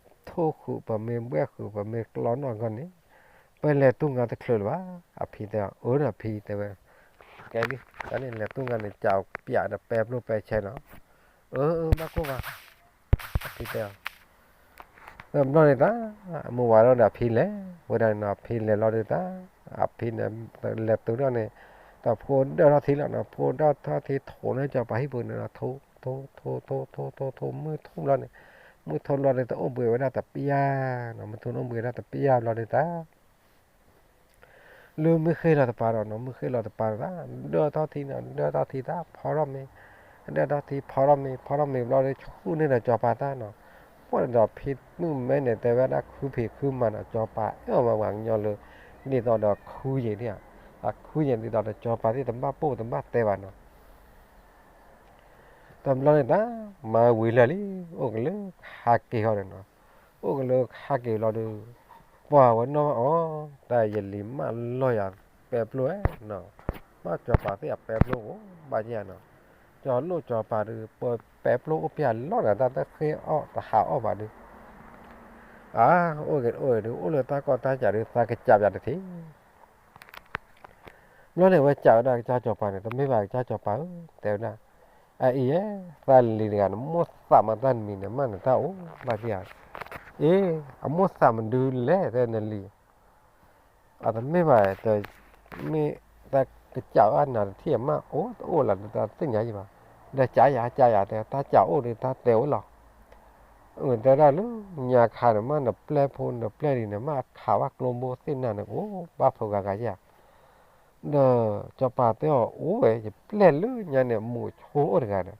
း, ဒီးပမ့ၢ်ထိၣ်ဃုာ် ပမ့ၢ်ဘှဲၣ်ဃုာ် ပမ့ၢ်ကျီနီၣ်အဂီၢ်န့ၣ်, ပလဲၤတိၢ်ငါတချုးလၢၤဘၣ်, အဖံတဲအီၤ အၢဒီးဖံတဲဝဲ, ကဲလံ, တၢ်န့ၣ်လဲၤတိၢ်ငါန့ၣ် ကးပျးဒီးပဲပျိပဲဆဲနီၤ, အၢ အၢ ဘၣ်ကိၢ်ဘၣ် အဖံတဲအီၤ, ဒီးဘျီန့ၣ်သး မုၢ်ဝါထီၣ်ဒီးအဖံလဲၤဝဲဒၣ်န့ၣ်နီၤ, အဖံလဲၤလီၤဒုးသး, အဖံန့ၣ် လဲၤတုၤထီၣ်န့ၣ်, ဒီးဖိဒၢထီၣ်ထံလီၤနီၤ, ဖိဒၢထီၣ်ထံထိးန့ၢ်စီၤပၤဟံၣ်ပူၤန့ၣ်ဒီး ထိ ထိ ထိ ထိ ထိ ထိ ထိ မုၢ်ထူၣ်ဘျီန့ၣ်, မုၢ်ထူၣ်ဘျီန့ၣ် တအိၣ်ဘှံးဝဲဒၣ်တပျၢ်နီၤ, မုၢ်ထူၣ်န့ၣ်အိၣ်ဘှံးဝဲဒၣ်တပျၢ်ဘျီဒုးသး လၢမုၢ်ဃ့လီၤတပၤဒီးနီၤ, မုၢ်ဃ့လီၤတပၤသး, ဒၢထီၣ်ထံနီၤ, ဒၢထီၣ်ထံသး ဖီထီၣ်မ့ၤ, ဒၢထီၣ်ထံဖီထီၣ်မ့ၤ, ဖီထီၣ်မ့ၤဘျီဒီး ဆူၣ်န့ၢ်ဒီးစီၤပၤသးနီၤ, ပှၢ်ဒီးဖံမုၣ်မဲန့ၣ် တဲဝဲဒၣ်ခူဖံးခူမၤနီၤ, စီၤပၤအဲၣ်အီၤဝဲပှၤကညီလၢ ဒ်သိးဒီးခူယံာ်ဒ်ဧါ, အခူယံာ်ဒ်သိးဒီးစီၤပၤသ့ၣ်တဘၣ်ပိၢ်တဘၣ်တဲဘၣ်နီၤ. တဘျီန့ၣ်တၢ် မၤဝံၤလၢာ်လံ, အိၣ်ကလၢခါက့ၤဃီန့ၣ်နီၤ, အိၣ်ကလၢခါက့ၤလီၤဒီး ပှၤဝဲနီၣ်ဘၣ်အီၤ, တၢ်ယလံၤမၢလီၤယၤ ပဲပျိဝဲနီၤ, မ့ၢ်စီၤပၤသ့ၣ်အပဲပျိအိၣ်ဘၣ်ယဲနီၤ, ကၠီလိၣ်စီၤပၤဒီး ပပဲပျိအိၣ်ပျဲၢ်လီၤဒီး တၢ်တဃ့အီၣ်တဟးအီၣ်ဘၣ်ဒီး အါ အိၣ်က့ၤအိၣ်က့ၤဒီး အိၣ်လၢတၢ်ကီတၢ်ကးဒီး သးကစးပၠးတထံၣ် ဘျီန့ၣ် အဝဲစံးဝဲဒၣ်ကစၢ်စီၤပၤန့ၣ်, တမ့ၢ်ဘၣ်ကစၢ်စီၤပၤဧၢ, တဲဝဲဒၣ်, အအံၤယဲ, သးလံၤတဂၤန့ၣ် မိၣ်သးမးတၢ်နမံၤန့ၣ် မ့ၢ်နတၢ်အိၣ်ဘၣ်က့ဧါ, အ့ အမိၣ်သးမနုၤလဲၣ် တဲနလံၤ, အတမ့ၢ်ဘၣ်, မ့ၢ်သးကစးအီၣ်နၤတထံၣ် မ့ၢ်အိၣ်တအိၣ်လၢတၢ်သ့ၣ်ညါယံၤဘၣ်, ဒီးကးယၤကးယၤ တဲတၢ်စးအိၣ်ဒီးတၢ်တဲအိၣ်လီၤ အတဲဒၣ်လၢညါခါန့ၣ် မ့ၢ်နပျဲၢ်ဖိနပျဲၢ်လံၤန့ၣ် မ့ၢ်အခးဘၣ်ကျိဘိသ့ၣ်နၤန့ၣ် အိၣ်ဘၣ်ဖိဂၤဂၤယဲ, ဒီးစီၤပၤတဲအီၤ အိၣ်ဝဲ ယပျဲၢ်လၢညါန့ၣ် မိးဆိအိၣ်တဂၤဒီး,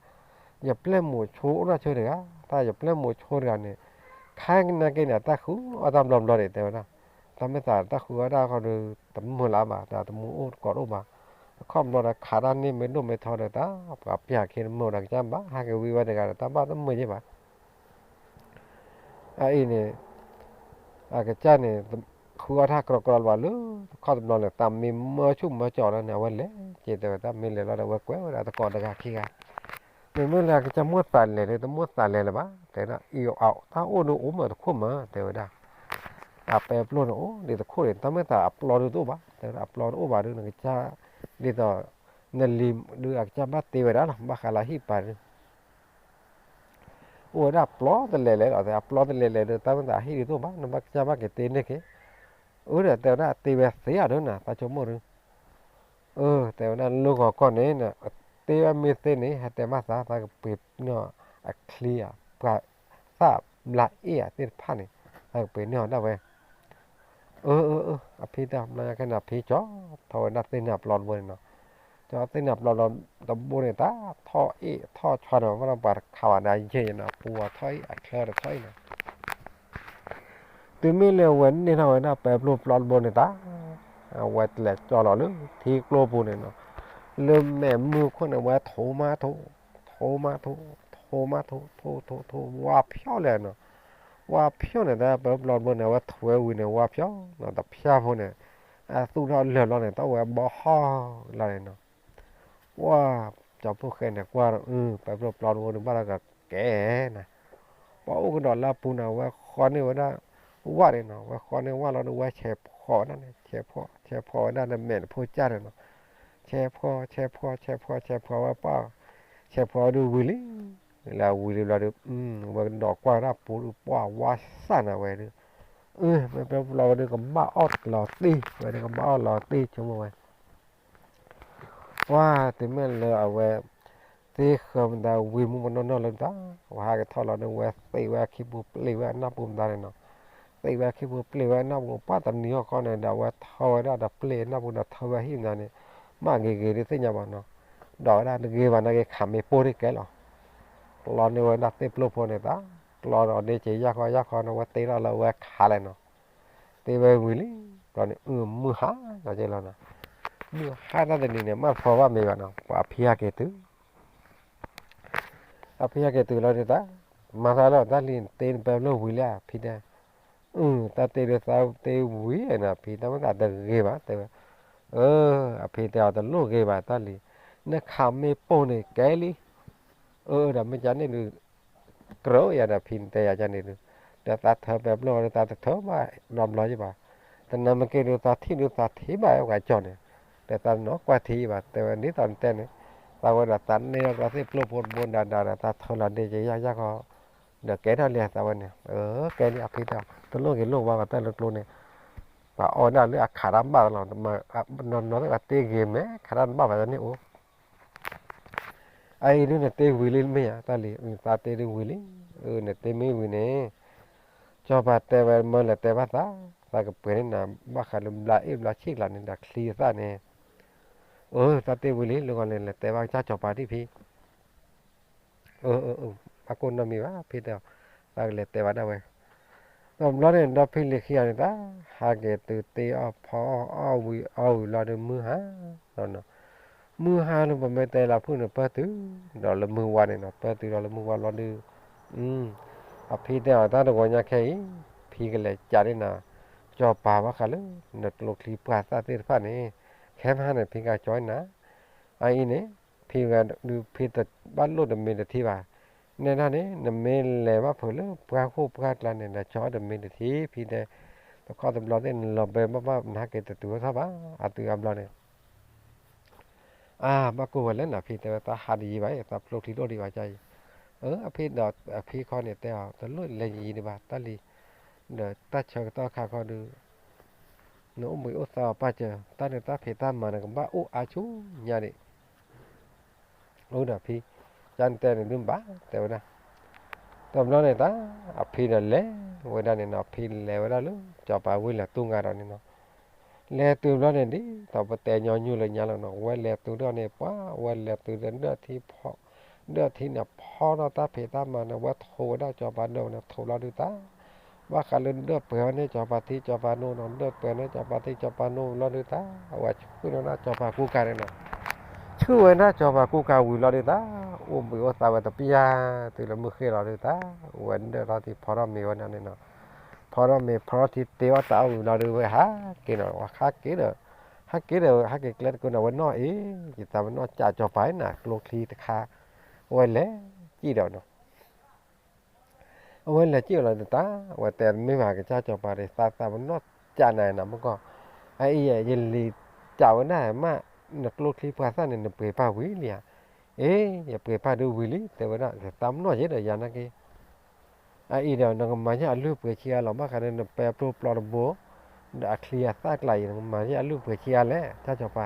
ယပျဲၢ်မိးဆိအိၣ်နီၢ်ဆၢတဂၤ, တၢ်ယပျဲၢ်မိးဆိတဂၤန့ၣ်, ခါကနၢ်က့န့ၣ် တၢ်ဃုအီၣ်တၢ်ဘျီဘျီန့ၣ် တဲဝဲဒၣ်, တၢ်မ့ၢ်သးတၢ်ဃုအီၣ်တၢ်ဃီဒီး တမုာ်လၢၤဘၣ်, တၢ်တမုာ်အိၣ်တကိးတအိၣ်ဘၣ်, အခီၣ်ဘျီဒီးခးတၢ်န့ၢ်မ့ၢ်ဒိၣ်မ့ၢ်ထီဒီး တၢ်ပှၤပျၢ်ခ့တမုာ်ဒီး ကစၢ်ဘၣ်ဟးက့ၤဝံဝဲတဂၤဒီး တၢ်ဘၣ်တမုာ်ယဲဘၣ် အအံၤန့ၣ်, အကစၢ်န့ၣ်, ဃုအီၣ်တၢ်ကြီကြီလၢၤဘၣ်လၢ, ခီၣ်တဘျီန့ၣ် သးမ့ၢ်မၢဆူၣ်မၢကၠီၤလီၤန့ၣ် အဝဲလဲၤက့ၤတဲဝဲ တၢ်မ့ၢ်လဲၤလီၤဒီး အဝဲကွဲးဝဲဒၣ်တကိးတဂၤခံဂၤ, မ့မ့ၢ်လၢအကစၢ်မိၣ်သးလဲၤဒီး တမိၣ်သးလဲၤလၢၤဘၣ်, တဲဝဲဒၣ်, အံၤတၢ်အိၣ်ဒုးအိၣ်မးတခိၣ်မး တဲဝဲဒၣ်, အပဲပျိန့ၣ်အိၣ်ဒံးတခိၣ်န့ၣ် တၢ်မ့ၢ်သးအပျီဒုးတအိၣ်ဘၣ်, တဲဝဲဒၣ် အပျီတအိၣ်ဘၣ်ဒုး နကစၢ်, ဒ်သိး, နလံၤဒုးအကစၢ်ဘၣ်တ့ဝဲဒၣ်လီၤ ဘၣ်ဃးလၢဟံၣ်ပၤဒုး အိၣ်ဝဲဒၣ်အပျီတလဲၤလဲၤလီၤ, အပျီတလဲၤလဲၤဒီး တၢ်မ့ၢ်သးဟံၣ်ဒုးတအိၣ်ဘၣ် နဘၣ်ကစၢ်ဘၣ်က့ၤတ့န့ၢ်က့ၤ, အၢဒီးတဲဝဲဒၣ် တ့ဝဲသ့အီၤဒုးနၤ သးဆိကမိၣ်ဒုး, အၢ တဲဝဲဒၣ် လၢဂီၤကီၢ်န့ၣ်, တ့ဝဲမ့ၢ်သ့န့ၣ် ဟဲတဲဘၣ်သး သးကပှ့ၤန့ၢ်အီၤအချံဧါ, ပှၤသၣ်ဘျါအ့ၣ်ဧါသ့ၣ်တဖၣ်န့ၣ်, သးကပှ့ၤန့ၢ်အီၤဒၣ်ဝဲ အၢ အၢ အၢ အဖံတဲ ဘျီညါခဲန့ၣ် အဖံကၠီထီၣ်ဝဲဒၣ်သ့ၣ်န့ၣ်အပျီတဘိန့ၣ်နီၤ, ကၠီသ့ၣ်န့ၣ်အပျီတဘိန့ၣ် တၢ်ထီၣ်အ့ၣ်ထီၣ်ဆွါန့ၣ် ဘၣ်ဒီးပှၤတခးဘၣ်န့ၣ် အယဲၢ်ယဲၢ်နီၤ ပူၤအီၤထီၣ်အ့ၣ် အချၢတထီၣ်အ့ၣ်နီၤ တုၤမ့ၢ်လၢအဝဲန့ၢ်ထီၣ်ဝဲဒၣ်ပဲပျိပျီတဘိန့ၣ်တၢ်, အဝဲတလဲၤကၠီလီၤလၢထံကျိပူၤန့ၣ်နီၤ, လၢမဲာ်မုၢ်ခိၣ်န့ၣ် ဝဲထိးမးထိး, ထိးမးထိး, ထိးမးထိး, ထိးထိးထိး ဝါဖျိလဲၣ်နီၤ, ဝါဖျိန့ၣ် တၢ်ပဲပျီတဘိန့ၣ် အဝဲထိးဝဲဝံၤန့ၣ် ဝါဖျိနီၤ တဖၠၣ်ဖိန့ၣ်, အသူၣ်ထီၣ်လၢာ်ဘျီန့ၣ် တၢ်ဝဲဘီဟီၣ်လီၤန့ၣ်နီၤ ပှၤ, ကၠီဖိၣ်ဃဲန့ၣ် ကွၢ်ဒီး အၢ ပဲပျိပျီတဘိန့ၣ် ဘၣ်ဒီးကကဲနၤ, ပှၤအိၣ်ကဒီးလၢအပူၤန့ၣ် အဝဲဃီန့ၢ်ဝဲဒၣ်, ဝၣ်န့ၣ်နီၤ ဝဲဃီန့ၢ်ဝၣ်လီၤဒီး ဝဲဆဲးဖှီၣ်ဝဲဒၣ်န့ၣ် ဆဲးဖှီၣ် ဆဲးဖှီၣ်ဝဲဒၣ်ဒီးမဲာ်တဖိကၢ်န့ၣ်နီၤ, ဆဲးဖှီၣ် ဆဲးဖှီၣ် ဆဲးဖှီၣ် ဆဲးဖှီၣ်ဝဲပှၢ်, ဆဲးဖှီၣ်ဝဲဒုးဝံၤလံ, လၢဝံၤလံဘျီဒီး, ဝဲကဒီးကွၢ်ဝဲဒၣ်ပူၤဒီး ပှၢ်ဝါစၢ်န့ၣ်ဝဲဒီး, အၢ မ့ၢ်ပဲပျီဝဲဒုးကဘၣ်အီၣ်လီၤတံၢ် ဝဲဒုးကဘၣ်အီၣ်လီၤတံၢ်ဆိကမိၣ်ဝဲ ပှၤတုၤမ့ၢ်လၢအဝဲ, သ့ဃၢၤမတၤဝံၤမူမနီၢ်နီၢ်လၢမတၤ, ဝဲဟးကထီၣ်လီၤဒီး ဝဲသ့ၣ်ဝဲအခံပူၤပျ့ၤဝဲအနၢ်ပူၤမတၤန့ၣ်နီၤ, သ့ၣ်ဝဲအခံပူၤပျ့ၤဝဲအနၢ်ပူၤ ပှၢ်တနံၤအီၣ်ခီန့ၣ်ဒီး အဝဲထီၣ်ဝဲဒၣ်ဒီးပျ့ၤအနၢ်ပူၤဒီးထၢဝဲဟံၣ်မတၤန့ၣ်, မ့ၢ်ဂ့ၤဂ့ၤဒုးသ့ၣ်ညါဘၣ်နီၤ, ဒီးဝဲဒၣ်တဂ့ၤဘၣ်နာ်က့ၤ ခးမ့ၢ်ပိၢ်န့ၣ်ကဲလီၤ ကျီန့ၢ်ဝဲဒၣ်သ့ၣ်ပျိၢ်ဖိန့ၣ်တၢ်, ကျီဒီးဒ့က့ၤယၢ်ခီယၢ်ခီန့ၣ် ဝဲတ့ထီၣ်လၢဝဲခးလဲၣ်နီၤ, တ့ဝဲဝံၤလံ, ဘျီန့ၣ် အုၣ်မုၢ်ဟါလီၤက့ၤလီၤနီၤ, မုၢ်ဟါတၢ်တနံၤန့ၣ် မ့ၢ်ဖီဘၣ်မ့ၤဘၣ်နီၤ ပှၤအဖံဟဲက့ၤတုၤ အဖံဟဲက့ၤတုၤလီၤဒုးတၢ်, မၤသးလၢတၢ်လံၤတ့နပဲပျိၢ်ဝံၤလံဧါ ဖံတဲ, အၢ တၢ်တ့ဒုးသးတ့ဝံၤနီၤ ဖံတၢ်မ့ၢ်သးတဂ့ၤဘၣ် တဲဝဲ, အၢ အဖံတဲအီၤတလိၣ်ဂ့ၤဘၣ်တၢ်လံၤ, နခးမ့ၢ်ပိၢ်န့ၣ်ကဲလံ, အၢ ဒီးမ့ၢ်ကန့ၣ်ဒုး ကြၢးယၤဒီးဖံတဲယၤကန့ၣ်ဒုး, ဒီးသးထၢပဲပျိၢ်ဝဲဒုး သးတထၢဘၣ်နီတဘျီယဘၣ်, တနၤမ့ၢ်က့ၤဒုး သးထံၣ်ဒုးသးထံၣ်ဘၣ်ဝဲကၠီန့ၣ်, ဒီးသးနီၣ်ကွၢ်ထံဘၣ် တဲဝဲဒ်သိးနတဲန့ၣ်, သးဝဲဒီးသးန့ၢ်ထီၣ်သးသ့ၣ်ပျိၢ်ဖိတဘိဒၣ်ဒၣ်ဒီး သးထၢလီၤဒ့က့ၤယၢ်ယၢ်ခီ, ဒီးကဲထီၣ်လံသးဝဲန့ၣ်, အၢ ကဲလံအဖံတဲ, တလိၣ်ဂ့ၤလိၣ်ဝါဘၣ်တၢ်လၢကျိန့ၣ်, ပှၤအီၣ်ဒၣ်လၢအခးတၢ်ဘၣ်လီၤ, နီၢ်နီၢ်သ့ၣ်တ့ဂ့ၤမဲာ် ခးတၢ်တဘၣ်ဘၣ်တန့ၢ်အိၣ် အအံၤဒုးနတ့ဝံၤလံမ့ၢ်ဧါ တၢ်လံၤ သးတ့ဒုးဝံၤလံ, အၢ နတ့မ့ၢ်ဝံၤန့ၣ်, ကၠီပၤတဲဝဲမၢလဲၤတဲဘၣ်သး, သးကပှ့ၤန့ၢ်နၤ ဘၣ်ဃးလၢဘျါအ့ၣ်ဘျါဆံၣ်ကျါန့ၣ် ဒီးချံသၣ်န့ၣ်, အၢ သးတ့ဝံၤလံ လၢဂီၤန့ၣ် လဲၤတဲဘၣ်ကစၢ်ကၠီပၤဒံၣ်ဖံ အၢ အၢ အၢ အကိၣ်နီတမံၤဘၣ် ဖံတဲအီၤ, သးကလဲၤတဲဘၣ်ဒၣ်ဝဲ, ဒီးဘျီန့ၣ် ဒီဖံလံၤခံဂၤန့ၣ်တၢ်, ဟးက့ၤတုၤတ့အီၣ်ဖီအီၣ်အီၣ်ဝံၤအီၣ်ဝံၤလီၤဒုးမုၢ်ဟါလီၤနီၤ, မုၢ်ဟါလၢပမ့ၢ်တဲလီၤဖုၣ်န့ၣ် ပၢၢ်တုၤဒီးလၢမုၢ်ဝါန့ၣ်နီၤ, ပၢၢ်တုၤဒီးလၢမုၢ်ဝါဘျီဒုး, အဖံတဲအီၤ တၢ်တဂီၤညါခဲအံၤ ဖံကလဲၤကးဒ်နၤ ကၠီၤပၤဘၣ်ဃးလၢ နကျိချံပှၢ်သၣ်သ့ၣ်တဖၣ်န့ၣ်, ခဲမဟါန့ၣ် ဖံကကၠီၤနၤ, အအံၤန့ၣ် ဖံဝဲဒုး ဖံတဘၣ်လိၣ်တမ့ၢ်တထံၣ်ဘၣ်, နဲဒၣ်န့ၣ် နမ့ၢ်လဲၤဘၣ်ဖုးလၢပှၢ်ဃိၣ်ပှၢ်ကျါန့ၣ် နကၠီၤတမ့ၢ်တထံၣ် ဖံတဲ, တခီတဘျီသ့ၣ်နလီၤဘဲဘၣ်ဘၣ် နဟဲက့ၤတတုၤထီၣ်ဘၣ်, အတုၤအဘျီန့ၣ် အါ ဘၣ်ကိၢ်ဝဲလဲၣ်နီၤ ဖံတဲဝဲ တၢ်ဟးတယံၤဘၣ်အံၤ သးဖျိချံဒိၣ်ဒံးဘၣ်ကါအံၤ, အၢ အဖံဒီးအဖံခီန့ၣ်တဲအီၤ တလိၣ်လဲၤယံၤဒံးဘၣ် တၢ်လံၤ, ဒီးတၢ်ဆၢကတီၢ်ခါခီဒုး နအိၣ်ဘှံးအိၣ်သါအီၤပာ်စၢၤ တၢ်န့ၣ်တၢ်ဖံးတၢ်မၤန့ၣ် ကဘၣ်အိၣ်အါဆူညါဒံး, အိၣ်ဒီးဖံ, ကန့ၣ်တဲန့ၣ်ဒုးဘၣ် တဲဝဲဒၣ်, တဘျီန့ၣ်တၢ် အဖံဒီးလဲၤဝဲဒၣ်န့ၣ်နီၤ ဖံလဲၤဝဲဒၣ်လၢ ကၠီၤပၤဝ့ၢ်လဲၤတူၢ်ငါဒီးန့ၣ်နီၤ လဲၤတုၤဘျီန့ၣ် ဒ်သိးပတဲညီနုၢ်လၢညါလီၤနီၤ ဝဲလဲၤတုၤဒီးန့ၣ် ပှၤဝဲလဲၤတုၤဒီးဒၢၣ်ထံဖီ, ဒၢၣ်ထံန့ၣ်ဖီထီၣ်တၢ်ဖံးတၢ်မၤန့ၣ် ဝဲထိးဝဲဒၣ်ကၠီၤပၤဒိၣ်န့ၣ် ထိးလီၤဒုးတၢ်, ဘၣ်ဃးလၢဒၢၣ်ပှဲၤဝဲန့ၣ် ကၠီၤပၤထံ ကၠီၤပၤနိနီၤ ဒၢၣ်ပှဲၤန့ၣ် ကၠီၤပၤထံ ကၠီၤပၤနိလီၤဒုးတၢ်, အဝဲဆူၣ်န့ၢ်ဝဲဒၣ်ကၠီၤပၤကူကၤန့ၣ်နီၤ ဆူၣ်ဝဲဒၣ်ကၠီၤပၤကူကၤဝံၤလီၤဒုးတၢ်, အိၣ်ဘှံးအိၣ်သါဝဲတပျၢ် တုၤလၢမုၢ်ဃ့ၢ်လီၤဒုးတၢ်, ဝဲဒၢၣ်ထီၣ်ထံဖီထီၣ်မ့ၤဝဲဒၣ်န့ၣ်နီၤ, ဖီထီၣ်မ့ၤဖီထီၣ်ထံတ့အီၣ်တၢ်အီၣ်ဝံၤလီၤဒုး ဝဲဟးက့ၤနီၤ ဝဲဟးက့ၤဒီး, ဟးက့ၤဒီး ဟးက့ၤကျဲတကိးနီၤ ဝဲနီၢ်အံၤ ယသးဝဲနီၢ်ကးကၠီၤပၤနၤ ကျိချံတခါ, အဝဲလဲၤစံၣ်ဒီးနီၤ အဝဲလဲၤစံၣ်အီၤလီၤဒုးတၢ်, အဝဲတဲမ့ၢ်ဘၣ်ကစၢ်ကၠီၤပၤဒီး သးသးပနီၣ်ကးနၤနီၤ မ့ၢ်ကီၢ်, အအံၤ ယလံၤကးဝဲဒၣ်မး, နကျိချံပှၤသၣ်န့ၣ် နပှ့ၤပာ်ဝံၤလံဧါ, အ့ ယပှ့ၤပာ်ဒုးဝံၤလံ တဲဝဲဒၣ် ယသးပနီၣ်ယဲဒီးယၤနာ်က့ အအံၤဒီး နကမၤယဲၢ်အလုၢ်ပှ့ၤခံဂၤလီၤ ဘၣ်ဃးဒီးနပဲအပျိၢ်ပျီတဘိ, ဒီးအချံအသၣ်ကျါအံၤ နကမၤယဲၢ်အလုၢ်ပှ့ၤခံဂၤလဲၣ် ကစၢ်ကၠီၤပၤ,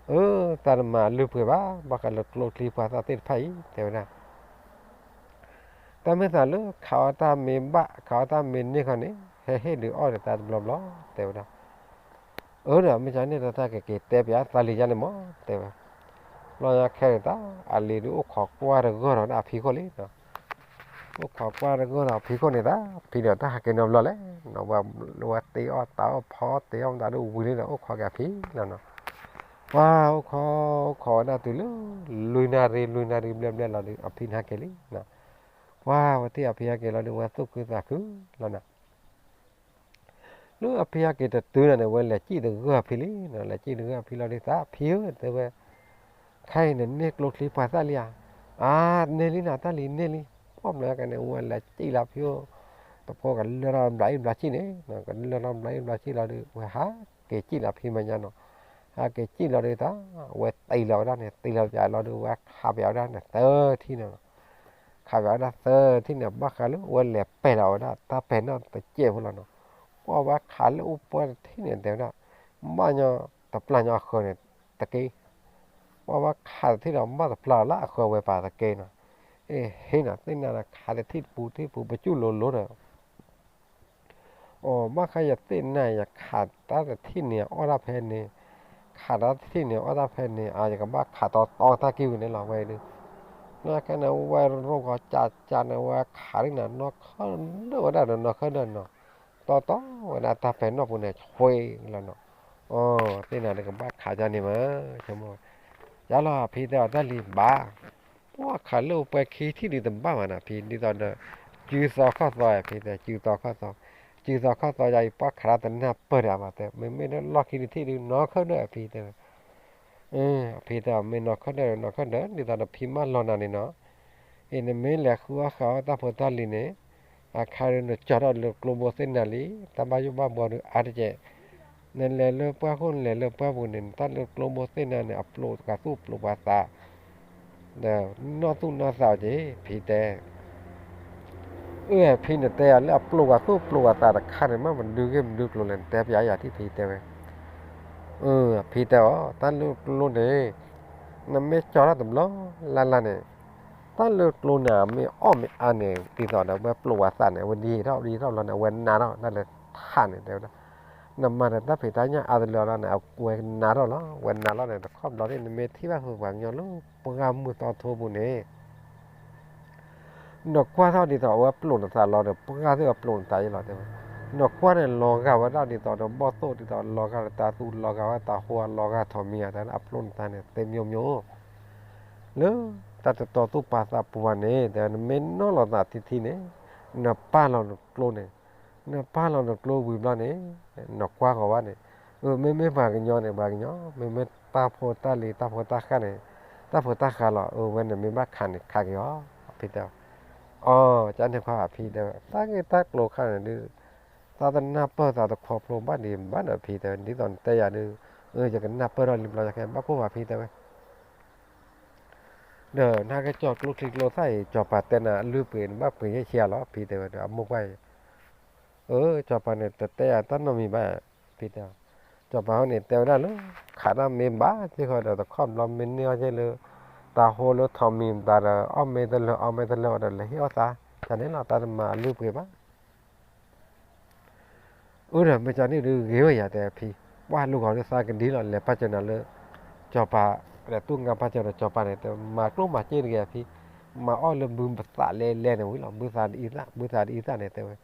အၢ သးတမၤအလုၢ်ပှ့ၤဘၣ် ဘၣ်ဃးလၢကျိချံပှၤသၣ်သ့ၣ်တဖၣ်အံၤ တဲဝဲဒၣ် တၢ်မ့ၢ်သးလၢခးအီၣ်တၢ်မ့ၢ်ဘၣ် ခးအီၣ်တၢ်မ့ၢ်န့ၢ်ခီန့ၣ် ဟဲဟ့ၣ်ဒုးအီၣ်ဒီးသးတဘျီဘျီ တဲဝဲဒၣ်, အၢဒီး မ့ၢ်ကန့ၣ်ဒီး တၢ်ကက့ၤတဲပၠးသးလံၤယါန့ၣ်မး တဲဝဲ, ဘျီညါခဲန့ၣ်တၢ် အလံၤဒုးအိၣ်ခိးကွၢ်တဂၢၢ်ဒီးအဖံခိၣ်လံနီၤ, အိၣ်ခိးကွၢ်တဂၢၢ်ဒီးအဖံခိၣ်န့ၣ်တၢ် ဖံဒီးတၢ်ဟးက့ၤနီတဘျီလဲၣ်နီၤ, ဝဲတ့အီၣ်တၢ်အီၣ်ဖီတ့အီၣ်မတၤဒုးဝံၤလံဒီး အိၣ်ခိးက့ၤအဖံလီၤနီၤ, ပှၤအိၣ်ခိး အိၣ်ခိးဝဲဒၣ်တုၤလၢ လွံၢ်နၣ်ရံၣ် လွံၢ်နၣ်ရံၣ်ဘျဲၣ်ဘျဲၣ်လီၤဒုး အဖံန့ၣ်ဟဲက့ၤလံနီၤ, ပှၤဝဲထံၣ်အဖံဟဲက့ၤလီၤဒုး ဝဲသူၣ်ခုသးခုလီၤနီၤ လၢအဖံဟဲက့ၤတတုၤန့ၣ် ဝဲလဲၤစံၣ်တဂၢၢ်အဖံလံနီၤ, လဲၤစံၣ်တဂၢၢ်အဖံလီၤဒုး သးဖံဧၢ တဲဝဲ, ခဲအံၤန့ၣ်န့ၢ်ကျိချံပှၤသၣ်လံဧါ, အါ န့ၢ်လံနီၤ တၢ်လံၤန့ၢ်လံ, ပှၢ်မနုၤကန့ၣ် ဝဲလဲၤစံၣ်လီၤဖံဧၢ, တဖိကလၢၢ်ထီၣ်ဘျးအံၣ်ဘျးဆံၣ်န့ၣ်, ကလၢၢ်ထီၣ်ဘျးအံၣ်ဘျးဆံၣ်လီၤဒုး ဝဲဟးက့ၤစံၣ်လီၤဖံမဲာ်ညါနီၤ, ဟဲက့ၤစံၣ်လီၤဒုးတၢ်, ဝဲတံၢ်လီၤဝဲဒၣ်န့ၣ် တံၢ်လီၤပၠးလီၤဒုး ဝဲခးပၠးဝဲဒၣ်န့ၣ် သၢထံၣ်န့ၣ်လီၤ ခးပၠးဝဲဒၣ်သၢထံၣ်န့ၣ် ဘၣ်ဃးလၢဝဲလဲၤပဲာ်လီၤဝဲဒၣ် တၢ်ပဲာ်နီၣ်တစဲးဖိလီၤနီၤ, ပှၢ်ဝဲခးလၢအိၣ်ပှၢ်တထံၣ်န့ၣ် တဲဝဲဒၣ်, ဘၣ်ညီတပျၢ်ညီအဃၢၤန့ၣ်တက့ၢ်, ပှၢ်ဝဲခးတထံၣ်ဒီး ဘၣ်တပျၢ်လၢအဃၢၤဝဲပၤတက့ၢ်နီၤ, အ့ ဟ့ၣ်နီၤ သ့ၣ်နၤဒီး ခးတထံၣ်တပူၤထံၣ်ပူၤ ပစူၣ်လိၤလိၤဒီး အိ ဘၣ်ဃးယသ့ၣ်နၤ ယခးတၢ်တထံၣ်န့ၣ် အီၣ်တၢ်ဖဲန့ၣ်, ခးတၢ်တထံၣ်န့ၣ် အီၣ်တၢ်ဖဲန့ၣ် အါ ယကဘၣ်ခးတီတီတၢ်ကံၢ်ဝံၤန့ၣ်လီၤ ဝဲဒုး, လၢခဲန့ၣ် ဝဲရိၣ်ဂီၤကၠးကၠးန့ၣ် ဝဲခးဒ်န့ၣ် နီၢ်ခၢၣ်ဒၢဝဲဒၣ်ဒီးနီၢ်ခၢၣ်ဒၢနီၤ, တီတီဝဲဒၣ်တၢ်ပဲာ်နီၣ်ပူၤန့ၣ် ဆွ့လီၤနီၤ, အိ သ့ၣ်နၤဒီးကဘၣ်ခးကၠီန့ၣ်မး, ဆိကမိၣ်, ယလီၤ ဖံတဲအီၤတၢ်လံၤဘၣ် ပှၢ်ခးလၢအိၣ်ပှဲၤခံထံၣ်ဒုးတဘၣ်ဘၣ်နီၤ ဖံ ဒ်သိးဒီး စုသီခီၣ်သီ ဖံတဲ စုသီခီၣ်သီ, စုသီခီၣ်သီယၤအံၤ ပှၢ်ခးတၢ်တနၢ်ပၢၢ်ဒီးအမၤတဲ မ့မ့ၢ်လၢလီၢ်ခံတထံၣ်ဒုး နီၢ်ခၢၣ်ဒၢအဖံတဲဝဲ, အဖံတဲအီၤ မ့ၢ်နီၢ်ခၢၣ်ဒၢ နီၢ်ခၢၣ်ဒၢ ဒ်သိးဒီးဖံမၢလီၤနၤန့ၣ်နီၤ, အံၤနမ့ၢ်လဲၤဃုအီၣ်ဃုအီတၢ်ဖိတၢ်လံၤန့ၣ်, အခါဒုးနကၠီၤထီၣ်လၢကျိဘိသ့ၣ်နၤလံ, တၢ်ဘၣ်ယိၣ်ဘၣ်ဘှီဒုးအါတက့ၢ် နလဲၤလၢပှၢ်ခိၣ် နလဲၤလၢပှၢ်ပူၤန့ၣ် နတၢ်လၢကျိဘိသ့ၣ်နၤန့ၣ် အပျိးပှၤသူၣ်ပျိးပှၤသး, ဒီးနီၢ်သူၣ်နီၢ်သးအီၤက့ၤ ဖံတဲ, အၢ ဖံနတဲယၤလၢအပျိးပှၤသူၣ်ပျိးပှၤသးတခါန့ၣ် မ့ၢ်မနုၤဂ့ၢ်မနုၤကျိၤလဲၣ် နတဲပျးယၤထံၣ် ဖံတဲဝဲ, အၢ ဖံတဲအီၤ တၢ်လၢကျိန့ၣ် နမ့ၢ်ကၠီၤထီၣ်တဘျီလၢ်လၢ်န့ၣ်, တၢ်လၢကျိန့ၣ် မ့ၢ်အီၣ်မ့ၢ်အါန့ၣ် ဒ်သိးဒီးဝဲပျိးပှၤသးန့ၣ် အဝဲဒ်ထီၣ်ဒ်ထီၣ်ဘျီန့ၣ် အဝဲနးထီၣ်တၢ်လဲၤထးန့ၣ် တဲဝဲဒၣ်, နမၤဒီးတၢ်ဖံးတၢ်ညၣ်အါတလၢလီၤန့ၣ် အဝဲနးထီၣ်လီၤ ဝဲနးလီၤန့ၣ် တခီဘျီန့ၣ် နမ့ၢ်ထံၣ်ဘၣ်ဃုာ်ပှၤကညီလၢပှၢ်မုၢ်သီထိပူၤန့ၣ် နကွၢ်ထီၣ်ဒ်သိးအဝဲပျိးနသးလီၤဒီး ပှၢ်သ့ၣ်အပျိးနသးယဲလီၤ တဲဝဲ, နီၢ်ကွၢ်န့ၣ် လီၤဂာ်ဝဲဒၣ်ဒ်သိးဒီးဘီၣ်သိၣ် ဒ်သိးလီၤဂာ်တၢ်သူၣ် လီၤဂာ်ဝဲတၢ်ဟိ လီၤဂာ်ထိးမံၤ အတၢ်အဖျိနသးန့ၣ် သ့မျိုးမျိုး လၢတၢ်တတီၤသူၣ်ပာ်သးပူၤဘၣ်န့ၣ် ဒီးနမ့ၢ်နီၣ်လီၤသးထံထံန့ၣ် နပာ်လီၤနကျိန့ၣ် နပာ်လီၤနကျိဝံၤဘျီန့ၣ် နီၢ်ကွၢ်ဃီၤဘၣ်န့ၣ် အမ့မ့ၢ်ပှၤကညီန့ၣ် ပှၤကညီ မ့မ့ၢ်တၢ်ဖိတၢ်လံၤ တၢ်ဖိတၢ်ဃၢ်န့ၣ် တၢ်ဖိတၢ်ဃၢ်လီၤ အဝဲန့ၣ်မ့ၢ်ဘၣ်ခးန့ၣ် ခးက့ၤအီၤ အဖံတဲ အီ ကန့ၣ်ခွါ အဖံတဲဝဲ တၢ်ဂ့ၢ်တၢ်ကျိၤခါန့ၣ်ဒုး သးတနၢ်ပၢၢ်သးတခီဖျိဘၣ်ဒံးဘၣ်ဒီး ဖံတဲဝဲ ဒ်သိးနတဲယၤဒုး ယကနၢ်ပၢၢ်ထီၣ်လံဘျီယခဲ ဘၣ်ကိၢ်ဘၣ် ဖံတဲဝဲ ဒီးနကကၠီၤကျိချံကျိသၣ်အံၤ စီၤပၤတဲနၤအလုၢ်အပှ့ၤ နဘၣ်ပှ့ၤယဲၢ်ဆံအလီၤ ဖံတဲဝဲဒီး အမိၢ်ပှၢ်အံၤ အၢ စီၤပၤန့ၣ် တတဲယၤတၢ်နီတမံၤဘၣ် ဖံတဲ စီၤပၤဟီန့ၣ် တဲဝဲဒၣ်လၢ ခးတၢ်မ့ၢ်ဘၣ်စ့ၢ်ကီးဒီး တခီဘျီမ့ၢ်န့ၢ်အီၣ်က့ၤလၢ တၢ်ဟိလၢထိးမံၤမတၤဒီး အီၣ်မ့ၢ်တလၢာ် အီၣ်မ့ၢ်တလၢာ်ဒီး လဲၤဟ့ၣ်အီၣ်သး တၢ်န့ၣ်လီၤ တၢ်တမၤအလုၢ်အပှ့ၤဘၣ် အၢဒီး မ့ၢ်ကန့ၣ်ဒုး ဂ့ၤဝဲယၤတဲအဖံ, ပှၢ်လူၤဂီၤဒုးသးကဒံလီၤ လဲၤပာ်စၢၤနၤလၢ စီၤပၤ, ဒီးတူၢ်ငါပာ်စၢၤဒီးစီၤပၤန့ၣ် တမၤကျိၣ်မၤစ့တဂ့ၤအဖံ, မၤအီၣ်လၢဘုပသးလဲၤလဲၤန့ၣ်ဝံၤလီၤ ဘုသးဒ်အံၤသၣ် ဘုသးဒ်အံၤသၣ်န့ၣ်တဲဝဲ,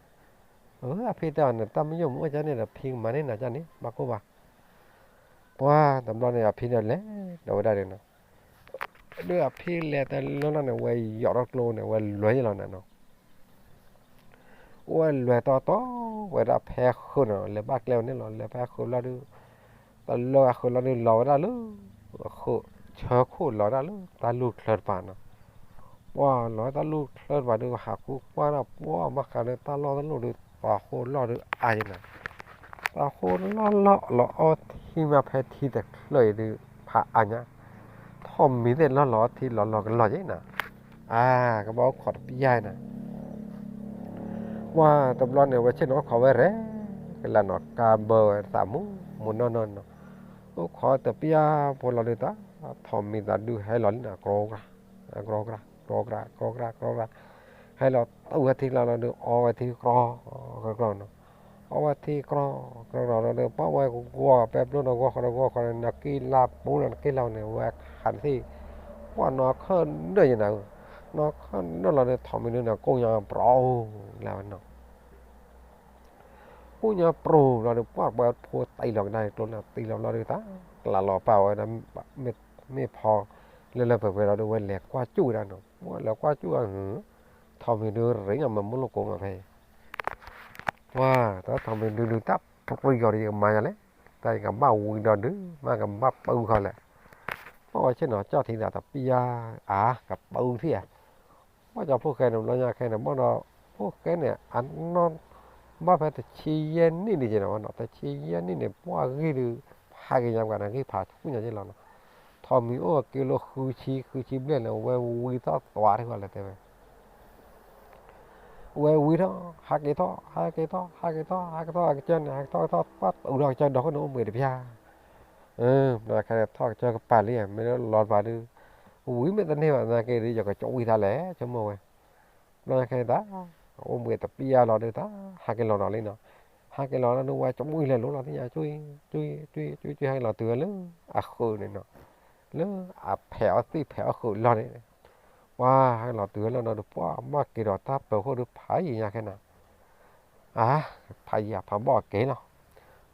အၢ အဖံတဲအီၤန့ၣ် တၢ်မညိၣ်မအိၣ်ကန့ၣ်ဒီး ဖံကမၤန့ၢ်နၤကန့ၣ် ဘၣ်ကိၢ်ဘၣ်. ပှၢ်တဘျီန့ၣ် အဖံဒီးလဲၤဒီးဝဲဒၣ်န့ၣ်နီၤ, ဒီးအဖံလဲၤတလၢလီၤန့ၣ် ဝဲယိးထီၣ်ကျိန့ၣ် ဝဲလဲၤယဲလီၤနၤနီၤ ဝဲလဲၤတီတီဝဲဒၣ်ဖဲဃုာ်န့ၣ် လဲၤဘၣ်ကျဲဝဲန့ၣ်လီၤ လဲၤဖဲဃုာ်လီၤဒုး, တလၢအဃုာ်လီၤဒုး လီၤဝဲဒၣ်လၢ ဃုာ်ဆၢခိၣ်လီၤဒၣ်လၢတၢ်လူၢ်ချၢတပၤနီၤ, ပှၢ်လီၤဝဲတၢ်လူၢ်ချၢတပၤဒုး ဟးဃုကွၢ်ဒၣ်ပှၢ်မၤဃးလၢတၢ်လီၢ်တလီၢ်ဒုး တၢ်ဟိလီၢ်ဒုးအါယဲနီၤ, တၢ်ဟိလီၢ်လီၢ်လီၤအီထံမးဖဲထံတချၢအံၤဒုး ဖးအါညါ, ထီၣ်မံၤသ့ၣ်လီၢ်လီၤအီထံလီၤလီၤကလီၤယဲနီၤ အါ ကဘၣ်အိၣ်ခိးတပျၢ်နၤ, ပှၢ်တဘျီန့ၣ် ဝဲဆ့ၣ်နီၤအိၣ်ခိးဝဲရဲၣ်ကလၢ်နီၤ ကါဘၢဝဲသးမူမူနီၢ်နီၢ်နီၤ, အိၣ်ခိးတပျၢ်ဖိလီၤဒုးတၢ်, ထိးမံၤသးဒုးဟဲလီၤလံနီၤ ကြီကြၢ်, ကြီကြၢ်, ကြီကြၢ်, ကြီကြၢ်, ကြီကြၢ်, ဟဲလီၤတူၢ်ဝဲထံကျါလီၤဒုး အီဝဲထံကြီ, ကြီကြၢ်နီၤ, အီဝဲထံကြီ, ကြီကြၢ်လီၤဒုး ပှၢ်ဝဲဂီၤပဲပျိနီၤ ဂီၤဃီဒီးဂီၤဃီဒီး နက့ၢ်လၢပူၤနီၤ နက့ၢ်လၢန့ၣ် ဝဲခးတထံၣ်, ပှၢ်နီၢ်ခၢၣ်ဒၢၣ်ယဲနၤ, နီၢ်ခၢၣ်ဒၢၣ်လီၤဒုး ထိးမံၤဒုးနီၤ ကိၣ်ညါပြီလၢဝဲနီၤ ကိၣ်ညါပြီလီၤဒုး ပှၢ်ဝဲဖိတံၢ်လီၤကဒါကျိန့ၣ် တံၢ်လီၤလီၤဒုးတၢ်, ကျးလီၤပာ်ဝဲဒၣ် မ့ၢ်ဖီ လၢလၢပှဲၤပှဲၤလီၤဒုး ဝဲလဲၤကွၢ်ကၠူၣ်ဝဲဒၣ်နီၤ, ဝဲလဲၤကွၢ်ကၠူၣ်ဝဲ, ထိးမံၤဒုးရ့ညါမ့ၢ်မူလိာ်ကိးမးဖဲအံၤ, ပှၢ်တၢ်ထိးမံၤဒုးဒုးတၢ်ပြံဂီၤဒုး ယကမၤယၤလဲၣ်, တၢ်ယကဘၣ်ဝံဒီးဒုး မ့ၢ်ကဘၣ်ပၢဃီလဲၣ်, ပှၢ်ဝဲဆ့ၣ်နီၤကၠီၣ်ထံသးတပျၢ်, အါ ကပၢထံၣ်ဧါ ပှၢ်ကၠီဖိဃဲန့ၣ် ဘျီညါခဲန့ၣ် ဘၣ်ဒီး ဖိဃဲန့ၣ် အနီၢ် ဘၣ်ဖဲတဆံယဲၢ်နံၣ်ဒံးက့နီၤ, တဆံယဲၢ်နံၣ်န့ၣ် ပှၢ်ဂံၢ်ဒုး ဖးက့ၤညါပှၤန့ၣ် ဂံၢ်ဖးဆူညါက့လီၤနီၤ, ထိးမံၤအိၣ်က့ၤလၢဃုဆံ ဃုဆံဘျဲၣ်န့ၣ် ဝဲဝံထီၣ်သွးထံၣ်ဃီလဲၣ်တဲဝဲ ဝဲဝံထီၣ် ဟးက့ၤထီၣ် ဟးက့ၤထီၣ် ဟးက့ၤထီၣ် ဟးက့ၤထီၣ် ဟးက့ၤထီၣ် အကစၢ်န့ၣ် ဟးက့ၤထီၣ်ကထီၣ် ပှၢ်တူၢ်ထီၣ်ကစၢ်ဒီခိၣ်န့ၣ် အိၣ်ဘှံးတပျၢ်, ဘျီခဲန့ၣ် ထီၣ်ကစၢ်ကပၤလံ မ့ၢ်လီၤတပၤဒုး, ဝံမ့ၢ်တန့ၢ်ဘၣ်သနာ်က့ဒုး ယကကၠီဝံသးလဲၣ် ဆိကမိၣ်ဝဲ, ဘျီခဲန့ၣ်တၢ် အိၣ်ဘှံးတပျၢ်လီၤဒုးတၢ် ဟးက့ၤလီၤဒီးလံနီၤ, ဟးက့ၤလီၤလီၤဒုး ဝဲကၠီဝံလဲၤလိၤလီၤသ့ၣ်ညါ ကၠီ ကၠီ ကၠီ ဟဲက့ၤလီၤတုၤဝဲလၢ အဃုာ်န့ၣ်နီၤ, လၢအဖဲးအီၣ်သံၣ်ဖဲးအီၣ်ဃုာ်လီၢ်န့ၣ် ပှၢ်ဟဲလီၤတုၤဝဲလၢနီၤဒုး ပှၢ်မၢ်က့ၤဒီးတၢ်ပၢၤခိၣ်ဒုးဖးယံာ်ညါခဲန့ၣ်, အါ ဖးယံာ်အဖးဘီၣ်က့ၤလီၤ,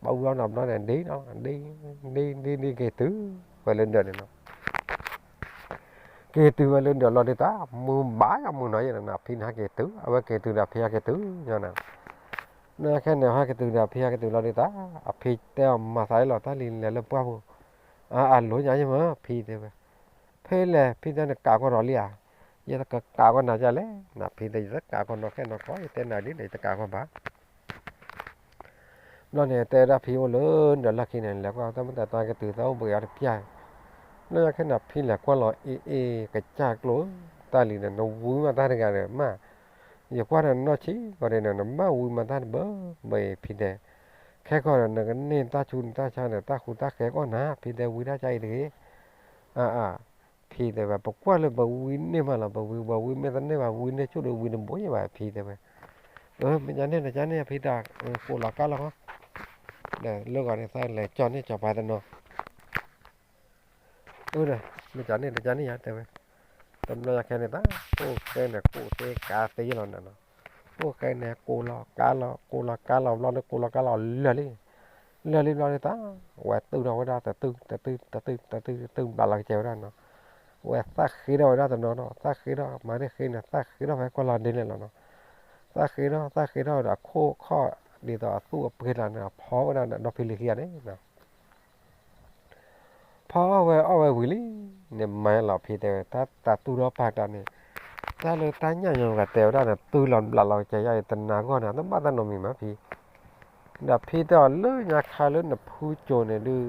ပှၢ်ဝံၤလီၤနီၤဘျီန့ၣ် ဒ်နီၤ ဒ် ဒ် ဒ် ဒ်က့ၤတုၤဝဲလၢဒၢးန့ၣ်နီၤ, က့ၤတုၤဝဲလၢဒၢးလီၤဒုးတၢ် မုၢ်ဘၣ်ယါမုၢ်နီၤယဲနီၤ ဖံန့ၣ်ဟဲက့ၤတုၤ အဝဲက့ၤတုၤဒီးဖံဟဲက့ၤတုၤညီနီၤ, နခဲန့ၣ် ဟဲက့ၤတုၤဒီးဖံဟဲက့ၤတုၤလီၤဒုးတၢ် အဖံတဲအီၤမၤသးအ့ၣ်လီၤတၢ်လံၤလဲၤလၢပှၢ်ပူၤ, အလိၤညါယဲမ့ၢ် ဖံတဲဝဲ ဖဲလဲၣ် ဖံတဲနကးကီၢ်ဒီးလံဧါ, ယတကးကီၢ်နၤဒ်လဲၣ်, နဖံတဲ ယတကးကီၢ်နီၢ်ခဲနီၢ်ခီ ယတဲနၤဒ်လဲၣ် ယတကးကီၢ်ဘၣ်. ဘျီန့ၣ် တဲဝဲဒၣ်ဖံအိၣ်လၢဒၢးလီၢ်ခံန့ၣ် လဲၤကွၢ်တၢ်မုၢ်တၢ်တၢ်ကတုၤ တၢ်အိၣ်ဘှံးအီၤတပျၢ်, ဘျီညါခဲန့ၣ် ဖံလဲၤကွၢ်လီၤအ့ၣ်အ့ၣ်ကစၢ်ကျိၤ, တၢ်လံၤန့ၣ် နဝံမးတၢ်တဂၤဒီးမး, ယကွၢ်ဒီးနီၢ်ဆံးဂီၤဒဲးန့ၣ် နဘၣ်ဝံမးတၢ်တဘၢဘၢအံၤ ဖံတဲ ခဲကီၢ်ဒီး နကန့ၢ်တၢ်ဆူးတၢ်ဆါန့ၣ် တၢ်ဃူတၢ်ဃဲၤကီၢ်နၤ ဖံတဲဝံတၢ်ကၢ်အံၤတဂ့ၤ. အါအါ ဖံတဲဝဲ ပကွၢ်လၢပဝံန့ၢ်မးလီၤ ပဝံ ပဝံမ့ၢ်တန့ၢ်ဘၣ် ဝံန့ၢ်ဆူၣ်ဒီးဝံတဘိယဲၢ်ဘၣ် ဖံတဲဝဲ. အၢ မ့ၢ်ကန့ၣ် တကန့ၣ် ဖံတၢ် ကိးလီၤကါလီၤဃီ ဒီးလၢဂီၤန့ၣ် သးလဲၤကၠီန့ၢ်စီၤပၤတနီၤ အၢ ဒီး မ့ၢ်ကန့ၣ် တကန့ၣ်ယတဲဝဲ, တဘျီယၤခဲန့ၣ် တၢ် ကိၣ်သ့န့ၣ် ကိၣ်သ့ကါသ့လီၤနၤနီၤ, ဖိၣ်ဃဲန့ၣ် ကိးလီၤကါလီၤ ကိးလီၤကါလီၤဘျီဒီး ကိးလီၤကါလီၤလၢာ်လံ, လၢာ်လံဘျီဒီးတၢ်, ဝဲတုၢ်ထီၣ်ဝဲဒၣ်တတုၢ် တတုၢ် တတုၢ် တတုၢ် တတုၢ် ဘျးလီၤကစဲၤဝဲဒၣ်နီၤ, ဝဲသၣ်ဃ့ထီၣ်ဝဲဒၣ်တနီၤနီၤ သၣ်ဃ့ထီၣ် မၤန့ၢ်ဃ့န့ၣ် သၣ်ဃ့ထီၣ်ဖဲကွၢ်လီၤဒ့လဲၣ်လီၤနီၤ, သၣ်ဃ့ထီၣ် သၣ်ဃ့ထီၣ်ဒီးအခိၣ်ခီၣ်ဒ်သိးအသူၣ်အပှ့ၤလီၤန့ၣ် အဖီဝဲဒၣ်ဒီဖံလံၤခံဂၤန့ၣ် ဖီအီၣ်ဝဲအီၣ်ဝဲဝံၤလံ, န့ၣ်မၤလီၤဖံတဲဝဲ တၢ်တၢ်တူၢ်ဒီးပာ်ကျါန့ၣ်, တၢ်လၢတၢ်ညၣ်ညီဂၤတဲဝဲဒၣ်န့ၣ် တုၢ်လီၤဘျးလီၤကစဲၤယါအံၤ တနၤဂီၢ်န့ၣ် တဘၣ်တၢ်နီတမံၤမးဖံ, ဒီးဖံတဲအီၤလၢညါခါလၢနဖုကၠိၤန့ၣ်ဒုး,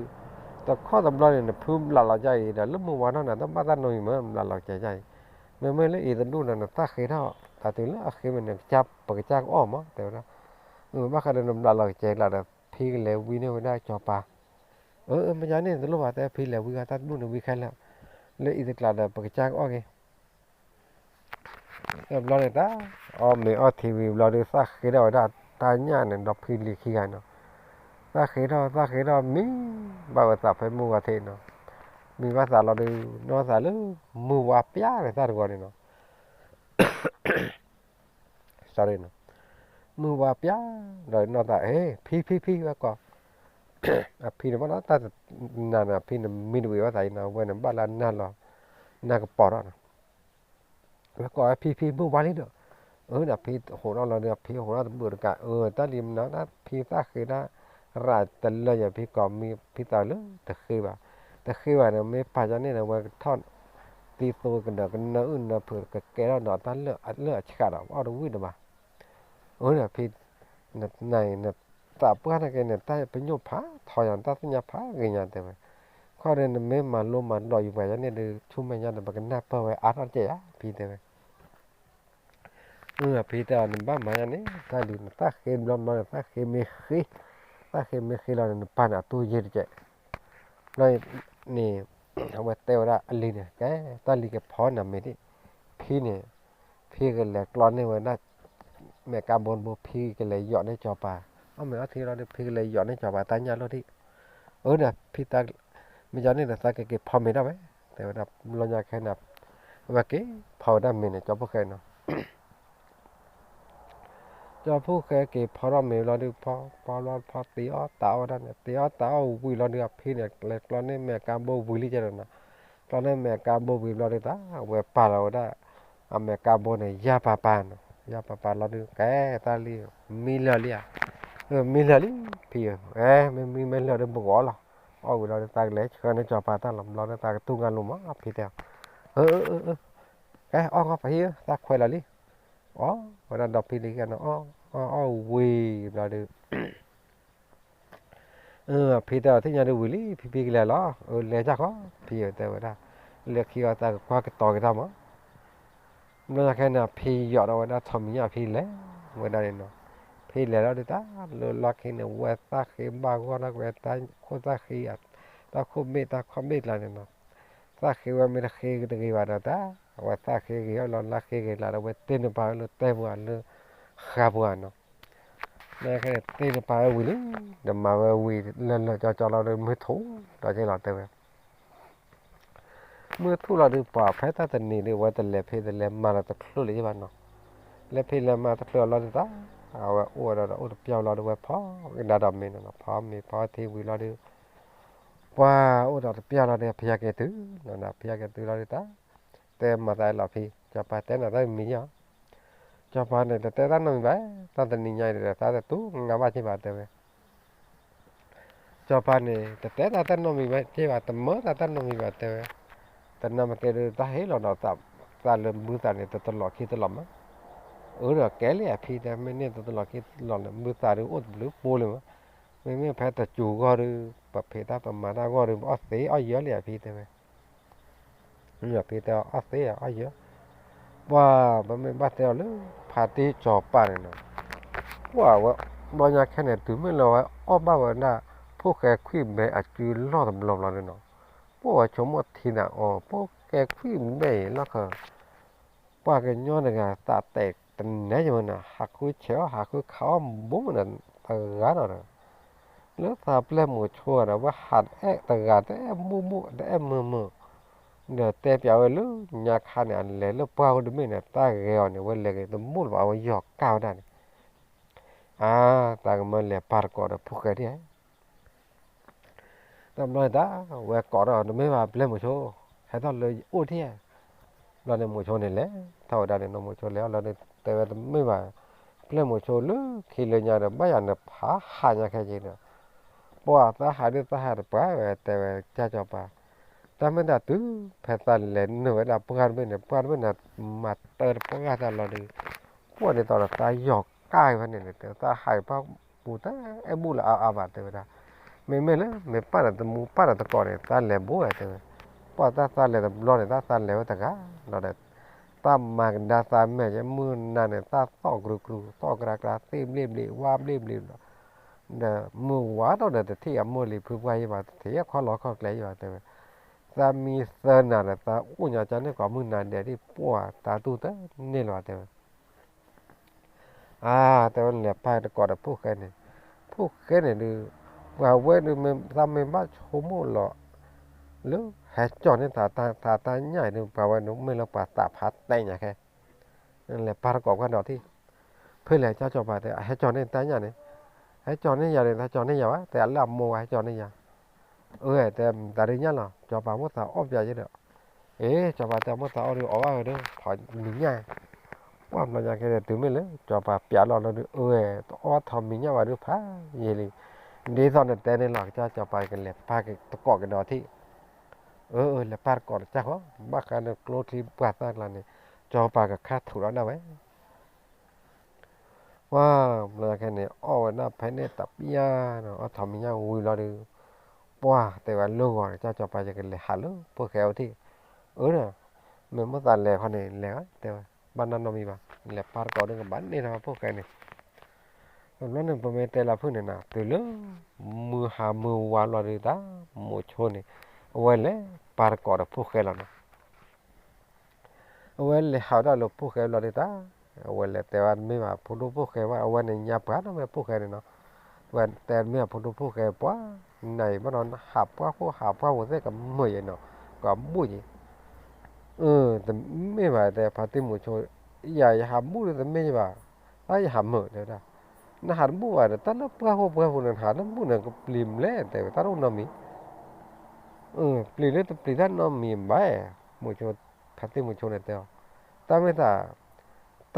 တခီတဘျီန့ၣ် နဖုဘျးလီၤယါအံၤဒီး လၢမုၢ်ဝါထီၣ်န့ၣ် တဘၣ်တၢ်နီတမံၤမး ဘျးလီၤကစဲၤယါအံၤ, မ့မ့ၢ်လၢအံၤတဒူၣ်န့ၣ် နသၣ်ဃ့ထီၣ် တၢ်တုၤလၢအဃ့မ့ၢ်န့ၣ် ပကစၢ်ကအီၣ်မး တဲဝဲဒၣ်, ဘၣ်ဃးဒီးနဘျးလီၤကစဲၤကျါဒီး ဖံကလဲၤဝံန့ၢ်ဝဲဒၣ်စီၤပၤ အၢ မ့ၢ်ယါန့ၣ်တလိၣ်ဘၣ် တဲဖံလဲၤဝံဂၤ တၢ်တဒူၣ်န့ၣ်ဝံခဲလၢာ်, လၢအံၤတကျါဒီး ပကစၢ်ကအီၣ်က့ၤ, တဘျီန့ၣ်တၢ်, အီၣ်မ့ၤအီထံဝံၤဘျီဒီး သၣ်ဃ့ထီၣ်ဝဲဒၣ်တၢ်ညၣ်န့ၣ် ဒီဖံလံၤခံဂၤနီၤ, သၣ်ဃ့ထီၣ် သၣ်ဃ့ထီၣ် မံဘၣ်ဝဲသးဖဲမုၢ်ဝါထီၣ်နီၤ, မံဘၣ်သးလီၤဒီး နီၢ်သးလၢ မုၢ်ဝါပျါန့ၣ် သၣ်တဂီၤန့ၣ်နီၤ sorry နီၤ, မုၢ်ဝါပျါ, ဒီးနီၢ်သး ဟ့ ဖံဖံဖံဝဲကိး, အဖံန့ၣ်ဘၣ်နီၤ တၢ်တနၤန့ၣ် အဖံန့ၣ်မံတဝံၤဝဲသးအံၤနီၤ အဝဲန့ၣ်ဘၣ်လၢနၢ်လီၤ, နၢ်ကပီၤထီၣ်နီၤ, ဝဲကိးဝဲဖံဖံမုၢ်ဝါလံဒီး, အၢ ဒီးဖံဟိးထီၣ်လီၤဒီး ဖံဟိးထီၣ်တဘျုးတကး အၢ တၢ်လံမနုၤ ဖံသၣ်ဃ့ဒၣ်, ရၤတလၢယၤ ဖံကိးမံ ဖံသးလၢတဃ့ဘၣ်, တဃ့ဘၣ်န့ၣ် မ့ၢ်ပာ်ယါန့ၣ်ဒီး ဝဲကထီၣ် သံသိကဒီးကနၢအုၣ်နၢဖုး ကကဲထီၣ်ဒီးတၢ်လၢအဆှးဒီး အီၣ်တဝံၣ်တဘၣ်, အၢ ဒီးဖံ, နသးပှၢ်န့ၣ်က့န့ၣ် တၢ်ပညိၣ်ဖးထီယၤ တၢ်သ့ၣ်ညါဖးဂ့ၤညါတဲဝဲ, ခီဒီးနမ့ၢ်မၤလိမၤဒိးယပှၤယါန့ၣ်ဒီး ဆူမဲာ်ညါဒီး ပကနၢ်ပၢၢ်ဝဲအါထီၣ်တကဲယၤ ဖံတဲဝဲ အဖံတဲအီၤ နဘၣ်မၤယါန့ၣ် တၢ်လံၤ နသၣ်ဃ့ဘျီဘျီန့ၣ် သၣ်ဃ့မ့ၢ်ဃ့, သၣ်ဃ့မ့ၢ်ဃ့လီၤန့ၣ် နပၢ်န့ၣ်အတူၢ်ယဲၢ်တကဲး, ဘျီန့ၣ် အဝဲတဲဝဲဒၣ်အလံၤန့ၣ် ကဲ တၢ်လံၤကဖီနၤမ့ၤဒံး, ဖံန့ၣ်, ဖံကလဲၤကျီန့ၢ်ဝဲဒၣ် မဲာ်ကါဘိတဘိ ဖံကလဲၤယီၤန့ၢ်စီၤပၤ, အီၣ်မ့ၤအီထံလီၤဒီး ဖံကလဲၤယီၤန့ၢ်စီၤပၤတၢ်ညၣ်လိၣ်ဒံး, အၢ ဒီးဖံသး, မ့ၢ်ယါန့ၣ်ဒီး သးကက့ၤဖီမ့ၤဒၣ်ဝဲ, တဲဝဲဒၣ် ဘျီညါခဲန့ၣ်, အဝဲက့ၤဖီဝဲဒၣ်မ့ၤန့ၣ် ကၠီဖိၣ်ဃဲနီၤ ကၠီဖိၣ်ဃဲက့ၤဖီထီၣ်မ့ၤလီၤဒုး ဖီဖီလီၤဖီ တ့အီၣ်တၢ်အီၣ်ဝဲဒၣ်န့ၣ် တ့အီၣ်တၢ်အီၣ်ဝံၤလီၤဒုး အဖံန့ၣ် လဲၤကျီန့ၢ်မဲာ်ကါဘိဝံၤလံကဲဒီးနီၤ, ကျီန့ၢ်မဲာ်ကါဘိဝံၤဘျီဒုးတၢ် ဝဲပာ်လီၤဝဲဒၣ် အမဲာ်ကါဘိန့ၣ် ယၢ်ပၤပၤနီၤ, ယၢ်ပၤပၤလီၤဒုး ကဲတၢ်လံ မံလၢာ်လံဧါ, မံလၢာ်လံ ဖံဧၢ, မ့မံမ့ၢ်လၢာ်ဒီးပဂီၤလီၤ, အီၣ်ဝံၤလီၤဒုး သးကလဲၤဆှၢန့ၢ်စီၤပၤတၢ်လီၤ ဘျီဒုး သးကတူၢ်ငါလိၤမး ဖံတဲအီၤ, အၢ အၢ အၢ ကဲ အီၣ်ဂီၢ်ဖးဟံၣ်ဧၢ သးခွဲးလီၤလံ, အီၣ်ဝဲဒၣ်ဒီဖံလံၤခံဂၤန့ၣ် အီၣ်အီၣ်ဝံၤဘျီဒုး ဖံတဲအီၤ သ့ၣ်ညါဒုးဝံၤလံ ဖံဖံကလဲၤလီၤ, အၢ လဲၤတၢ်ဃီ ဖံတဲဝဲဒၣ်, လၢခံအီၤသးကကွၢ်ကတီၤက့ၤတၢ်မး, ဘျီညါခဲန့ၣ် ဖံယီၤဒီးဝဲဒၣ်ထိးမံၤညၣ် ဖံလဲၤဝဲဒၣ်န့ၣ်နီၤ, ဖံလဲၤလီၤဒုးတၢ် လၢလီၢ်ခံန့ၣ် ဝဲသၣ်ဃ့ဘၣ်ဂီၢ်ထီၣ်ဝဲတၢ်ခိၣ်သၣ်ဃ့ တၢ်ခိၣ်ဘ့ၣ်တၢ်ခီၣ်ဘ့ၣ်ကျါန့ၣ်နီၤ, သၣ်ဃ့ဝဲမ့ၢ်တဃ့တဂ့ၤဘၣ်ဒီးတၢ်, အဝဲသၣ်ဃ့ဂ့ၤအီၣ်လီၤ လၢဃ့ဂ့ၤလၢဒီး ဝဲတ့နပၤလၢတဲပှၤလၢ ဃါပှၤနီၤ လၢခဲန့ၣ် တ့နပၤဝဲဝံၤလံ, ဒီးမၤဝဲဝံၤလၢလၢာ်ကၠီကၠီလီၤဒီး မုၢ်ထူၣ်ဒီးက့ၤလီၤတဲဝဲ, မုၢ်ထူၣ်လီၤဒုး ပှၤဖဲတၢ်တနံၤဒုး အဝဲတလဲၤဖံးတလဲၤမၤလီၤတချုးလၢၤဘၣ်နီၤ, လဲၤဖံးလဲၤမၤတချုးအလီၤဒုးတၢ်, အဝဲအိၣ်ဒီးအိၣ်တပျီလီၤဒီး ဝဲဖီကဒါဒီးမ့ၤနီၤနီၤ, ဖီမ့ၤဖီထံဝံၤလီၤဒုး ပှၤအိၣ်ဒီးတပျီလီၤဒီး ဖယါက့ၤတုၤနီၤ, ဖယါက့ၤတုၤလီၤဒုးတၢ်, တဲမၤသးလီၤဖံ, စီၤပၤတဲနၤတၢ်တမံၤလီၤ, စီၤပၤန့ၣ် တတဲတၢ်နီတမံၤဘၣ်, တၢ်တနံၤညါအံၤဒီး သးတတူၢ်ငါဘၣ်က့ၤဘၣ်တဲဝဲ စီၤပၤန့ၣ် တတဲတၢ်တၢ်နီတမံၤဘၣ်က့ၤဘၣ်, တမၢတၢ်တၢ်နီတမံၤဘၣ်တဲဝဲ, တနၢ်မ့ၢ်ကဲဒုး တၢ်ဟ့ၣ်လီၤဒီးသးလၢဘုသးန့ၣ် တတလီၤခံတလီၤမး, အၢဒီးကဲလံအဖံတဲ မ့ၢ်န့ၢ်တတလီၤခံတလီၤန့ၣ် ဘုသးဒုးအိၣ်တဘျုးပူၤလံမး, မ့မ့ၢ်ဖဲတစူၤဂီၢ်ဒုး ပဖံးတၢ်ပမၤတၢ်ဂီၢ်ဒုး ပအီၣ်သ့အီၣ်ယၢလံအဖံတဲဝဲ ဖံတဲအီၤ အီၣ်သ့အီၣ်ယၢ, ပှၤ ပမ့ၢ်ဘၣ်တဲအီၤလၢ ဖါတံၢ်စီၤပၤန့ၣ်နီၤ, ပှၤဝဲ ဘျီညါခဲန့ၣ် တုၤမ့ၢ်လၢဝဲအီၣ်ဘၣ်ဝဲဒၣ် ဖိၣ်ဃဲခွံၣ်မဲအစုလီၢ်တဘျီဘျီန့ၣ်နီၤ, ပှၤဝဲဆိကမိၣ်ထံနၤအီၤ ဖိၣ်ဃဲခွံၣ်မဲအံၤလီၢ်ခၢ ပှၤကညီတဂၤသးတဲာ်တနဲယမနၤ ဟးဃုဆဲးအီၣ် ဟးဃုခးအီၣ်ဘိမနၤ တဂၤဒီး လၢသးပျဲၢ်မိၤဆိဒီး ဝဲဟးတအဲၣ်တဂၤ တအဲၣ်မုၢ်မုၢ် တအဲၣ်မုာ်မုာ်, ဒီးတဲပၠးဝဲလၢညါခါန့ၣ် အလဲၤလၢပှၢ်အိၣ်တဘ့ၣ်န့ၣ် တၢ်ဂဲၤအီၤန့ၣ် ဝဲလဲၤက့ၤတမူလၢၤဘၣ် အဝဲယီၤကၢ်ဝဲဒၣ်န့ၣ်, အါ, တၢ်ကမၢလဲၤပာ်တကိးဒီးဖိၣ်ဃဲဒၣ် တဘျီန့ၣ်တၢ် ဝဲကိးထီၣ်တမ့ၢ်ဘၣ် ပျဲၢ်မိၤဆိ, ဟဲထီၣ်လၢယအိၣ်ထံၣ်ဧါ. ဘျီန့ၣ်မိၤဆိန့ၣ်လဲၤထီၣ်ဝဲဒၣ်န့ၣ်နီၤ မိၤဆိလဲၤအီၤလီၤဒီး တဲဝဲတမ့ၢ်ဘၣ်, ပျဲၢ်မိၤဆိလၢခံလၢညါဒီး ဘၣ်ယၤနဖးဟးညါခဲက့ၤဒီး, ပှၢ်သးဟးဒုးသးဟးတပှၢ်ဝဲ တဲဝဲကၢ်စီၤပၤ, တၢ်မ့ၢ်တၢ်တုၤဖဲသးလဲၤနုာ်ဝဲဒၣ်ပှၢ်တဘ့ၣ်န့ၣ် ပှၢ်တဘ့ၣ်န့ၣ် မၤတၢ်တပှၢ်သးလီၤဒီး, ပှၢ်ဒ်သိးဒီးသးယီၤကၢ်ဝဲန့ၣ် တဲသးဟးပှၢ်ပူၤ တၢ်အဲၣ်ဘူၣ်လၢအါအါဘၣ်တဲဝဲဒၣ်, မ့မ့ၢ်လၢမ့ၢ်ပာ်ဒီးတမူပာ်ဒီးတကိးန့ၣ် သးလဲၤဘူးဝဲတဲဝဲ, ပှၢ်တၢ်သးလဲၤတဘျီန့ၣ် တၢ်သးလဲၤဝဲတဂၤလီၤဒီး, တၢ်မၤကဒါသးမဲာ်ကဲ မုၢ်နၤန့ၣ် သၣ်သီၣ်ကြူကြူ သီၣ်ကြၢကြၢ သ့ၣ်ဘျ့ဘျ့ ဝါဘျ့ဘျ့လီၤ, ဒီးမုၢ်ဝါထီၣ်ဒီးတထံၣ်အမိၢ်လံၤဖုပှၢ်ယံၤဘၣ် တထံၣ်အခီၣ်လီၤခီၣ်ကျဲယံၤဘၣ်တဲဝဲ, သးမံသၢနၤဒီး သးအိၣ်ညါကန့ၢ်ကိးမုၢ်နၤဒဲးဒ်ပှၢ်တၢ်တူၢ်တန့ၢ်လၢၤဘၣ်တဲဝဲ အါ, တဲဝဲလဲၤပာ်တကိးဒီးဖိၣ်ဃဲန့ၣ်, ဖိၣ်ဃဲန့ၣ်ဒုး, ပှၤဝဲဒုး သးမ့ၢ်ဘၣ်ဆိကမိၣ်လီၤ, လၢဟဲကၠီၣ်န့ၢ်သးတၢ်ညၣ်အံၤဒုး ပှၤဝဲဒုးမ့ၢ်လၢပှၤသးဖးတဲညါခဲ, လဲၤပာ်တကိးကွၢ်ဒီးထံၣ်, ဖဲလဲၣ်ကၠီၤစီၤပၤတဲ အဟဲကၠီၣ်န့ၢ်တၢ်ညၣ်န့ၣ်, ဟဲကၠီၣ်န့ၢ်ယၤန့ၣ် တၢ်ကၠီၣ်န့ၢ်ယၤဘၣ် တဲအလၢအမိၢ်ဝဲဟဲကၠီၣ်န့ၢ်ယၤ, အၢ တဲတၢ်ဒုးညၣ်လီၤ စီၤပၤမိၣ်သးအီၣ်ပၠးယဲဒီး, အ့ စီၤပၤတဲမိၣ်သးအီၣ်ဒုးအီၣ်ဘၣ်ဝဲဒုး ထီၣ်မံၤညၣ်, ပှၢ်ဘျီညါခဲဒီးတုၤမ့ၢ်လၢ စီၤပၤပၠးလီၤလီၤဒုး အၢ တအီၣ်ထီၣ်မံၤညၣ်ဘၣ်ဒုးဖးယံာ်လံ, ဒ်သိးနတဲန့ၣ်လီၤ ကစၢ်စီၤပၤကလဲၤပာ်တကိးကဒီးထံၣ်, အၢ လဲၤပာ်တကိးတကၢ်ဃီ, ဘၣ်ဃးဒီးကျိချံပှၢ်သၣ်ကျါန့ၣ်, စီၤပၤကခါထူးလီၤဒၣ်ဝဲ ပှၢ်ဘျီညါခဲန့ၣ် အီၣ်ဝဲဒၣ်ဖဲန့ၣ်တပျၢ်နီၤ အီၣ်ထီၣ်မံၤညၣ်ဝံၤလီၤဒုး, ပှၢ်တဲဝဲလၢဂီၤန့ၣ် ကစၢ်စီၤပၤယကလဲၤဟးလၢဖိၣ်ဃဲအအိၣ်ထံၣ်, အၢ မ့ၢ်မိၣ်သးလဲၤခီန့ၣ် လဲၤတဲဝဲ, ဘၣ်နီတမံၤဘၣ် လဲၤပာ်တကိးဒုးကဘၣ်န့ၢ်ထီၣ်ဖိၣ်ဃဲန့ၣ်, တဘျီန့ၣ်ပမ့ၢ်တဲလၢဖုၣ်န့ၣ်နၤ တုၤလၢ မုၢ်ဟါမုၢ်ဝါလီၤဒုးတၢ်, မိၤဆိန့ၣ်, အဝဲလဲၤပာ်တကိးဒီးဖိၣ်ဃဲလီၤနီၤ အဝဲလဲၤဟးဝဲဒၣ်လၢဖိၣ်ဃဲဘျီဒုးတၢ်, အဝဲလဲၤတဲဝဲတမ့ၢ်ဘၣ်ဖိဒိၣ်ဖိၣ်ဃဲဘၣ် အဝဲန့ၣ်ညါပှၤနီတမံၤဖိၣ်ဃဲန့ၣ်နီၤ, အဝဲတဲတမ့ၢ်ဘၣ်ဖိဒိၣ်ဖိၣ်ဃဲပှၤ, နၤအံၤဘၣ်ဒီးဟးပှၢ်ခိၣ်ဟးပှၢ်ပူၤသ့ၣ်ကမုာ်ယဲနီၤ, ကဘူးယဲ, တမ့ၢ်ဘၣ်တဲဖါတံၢ်မိၤဆိ, ယၤယဟးဘူးဒုးတမ့ၢ်ယဘၣ်, တၢ်ယဟးမုာ်တဲဝဲဒၣ်, နဟးတဘူးဘၣ်ဒီး တၢ်လၢပှၢ်ခိၣ်ပှၢ်ပူၤန့ၣ် နဟးတဘူးန့ၣ် ကပျံၤမလဲၣ်တဲဝဲ တၢ်တအိၣ်နီတမံၤ ပျံၤလၢတပျံၤတၢ်နီတမံၤဘၣ်, မိၤဆိ, ဖါတံၢ်မိၤဆိန့ၣ်တဲအီၤ, တၢ်မ့ၢ်သး, တၢ်,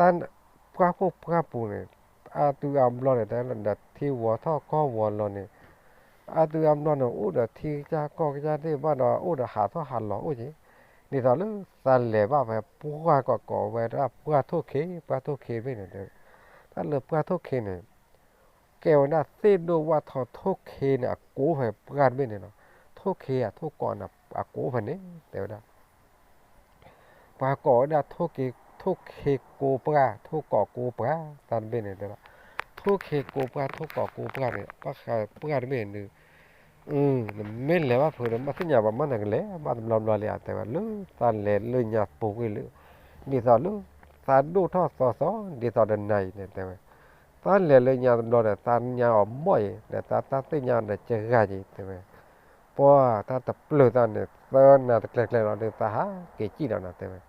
ပှၢ်ခိၣ်ပှၢ်ပူၤန့ၣ်, အါတုၤအါဘျီန့ၣ် တဲဒီးထံဝီၤထီၣ်ကီၢ်ဝီၤလီၤန့ၣ်, အါတုၤအါဘျီန့ၣ် အိၣ်ဒီးထံကစၢ်ကီၢ်ကစၢ်သ့ၣ်တဖၣ်ဒီး အိၣ်ဒီးဟးထီၣ်ဟးလီၤအိၣ်က့ၤ, ဒ်သိးလၢသးလဲၤဘၣ်ဖဲပှၢ်ကီးကိးဝဲဒၣ်ပှၢ်ထိၣ်ခ့ ပှၢ်ထိၣ်ခ့တဘ့ၣ်န့ၣ်, တၢ်လၢပှၢ်ထိၣ်ခ့န့ၣ် ကဲဝဲဒၣ်သ့ၣ်ဒိၣ်ဝၣ်ထီထိၣ်ခ့န့ၣ် အကိးဖဲပှၢ်တဘ့ၣ်န့ၣ်လီၤ. ထိၣ်ခ့ဧါ ထိၣ်ကိးန့ၣ် အကိးဖဲန့ၣ် တဲဝဲဒၣ်. ပှၤကိးဝဲဒၣ် ထိၣ်ခ့ကိးပှၢ် ထိၣ်ကိးကိးပှၢ် တၢ်တဘ့ၣ်န့ၣ်တဲဒၣ်. ထိၣ်ခ့ကိးပှၢ် ထိၣ်ကိးကိးပှၢ်န့ၣ် ဘၣ်ဃးပှၢ်တဘ့ၣ်န့ၣ် နမ့ၢ်လဲၤဘၣ်ဖုးဒီး ဘၣ်သ့ၣ်ညါဘၣ်မး နကလဲၤဘၣ်တဘျီဘျီလံဧါ တဲဝဲ. လၢသးလဲၤလၢညါပူၤကွံာ်လၢ ဒ်သိးလၢ သးဒိၣ်ထီၣ်သီသီ ဒ်သိးဒီးနၤအံၤန့ၣ် တဲဝဲ. သးလဲၤလၢညါတဘျီဒီး သးညါအီၤဘီၣ်အံၤ ဒီးသးသ့ၣ်ညါဒီးကဂၤက့ၤ တဲဝဲ. ပှၤတၢ်တပျုာ်သးန့ၣ် သၢနၤတကျဲကျဲလီၤဒီး သးဟးက့ၤစံၣ်ဒီးနၤ တဲဝဲ.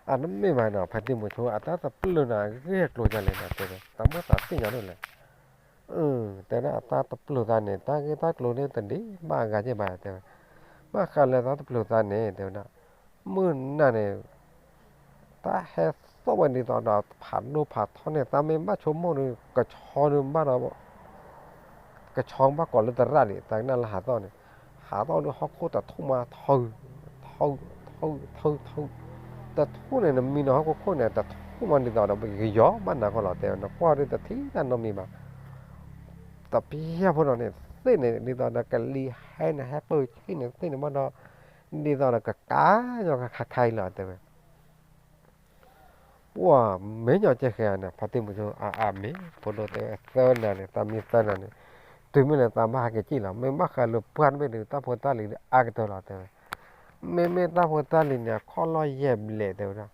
အတမ့ၢ်ဘၣ်နီၤ ဖါတံၢ်မုဆိ အတၢ်တပျုာ်နၤအဂ့ၢ်အကျိၤဒ်လဲၣ်နၤ တဲဝဲ. တၢ်မ့ၢ်သးသ့ၣ်ညါဒ်လဲၣ်. တဲဒၣ်အတၢ်တပျုာ်သးန့ၣ် တၢ်ဂ့ၢ်တၢ်ကျိၤန့ၣ်တဒ်ဘၣ်အဂၤက့ၤဘၣ် တဲဝဲ. ဘၣ်ဃးလၢတၢ်တပျုာ်သးန့ၣ် တဲဝဲဒၣ် မုၢ်နၤန့ၣ် တၢ်ဟဲသီၣ်ဝဲဒ်သိးဒီးဖးဒိၣ်ဖးထီန့ၣ် သးမ့ၢ်ဘၣ်ဆိကမိၣ်ဒီး ကဆီန့ၣ်ဘၣ်ဒီး ကဆီဘၣ်ကိးလၢသရၣ်ဒံး သးကနၣ်လၢဟးသီၣ်န့ၣ် ဟးသီၣ်ဒီးဟီၣ်ခိၣ်တထူၣ်မးထီ ထီ ထီ ထီ ထီ တထူၣ်န့ၣ် နမံနီၤဟီၣ်ခိၣ်ခိၣ်န့ၣ် တထူၣ်မးဒ်သိးဒီး ပကယီၤဘၣ်နၤကီလီၤ တဲဝဲ. နကွၢ်ဒီးတထံၣ်တၢ်နီတမံၤဘၣ်. တပျၢ်ဖိဒီးန့ၣ် သ့ၣ်န့ၣ် ဒ်သိးဒီးကလံၤဟဲန့ၣ် ဟဲပၢၢ်ဆံၣ်န့ၣ် သ့ၣ်န့ၣ်ဘၣ်ဒီး ဒ်သိးဒီးကကါညီခါခါအံၤလီၤ တဲဝဲ. ပှၤမ့ၢ်ညီကဲဃဲၤန့ၣ် ဖါတံၢ်မုဆိ အါအါမ့ၢ် ဖိဒိၣ်တဲဝဲ သၢနၤန့ၣ် သးမံသၢနၤန့ၣ် တုၤမ့ၢ်လၢသးဘၣ်ဟးက့ၤစံၣ်လီၤ. မ့ၢ်ဘၣ်ဃးလၢပှၢ်တဘ့ၣ်ဒီး တၢ်ဖိတၢ်လံၤဒီးအါကတၢၢ်လီၤ တဲဝဲ. မ့မ့ၢ်တၢ်ဖိတၢ်လံၤန့ၣ် အခီၣ်လီၢ်ယဲၢ်ဘျဲၣ် တဲဝဲဒၣ်.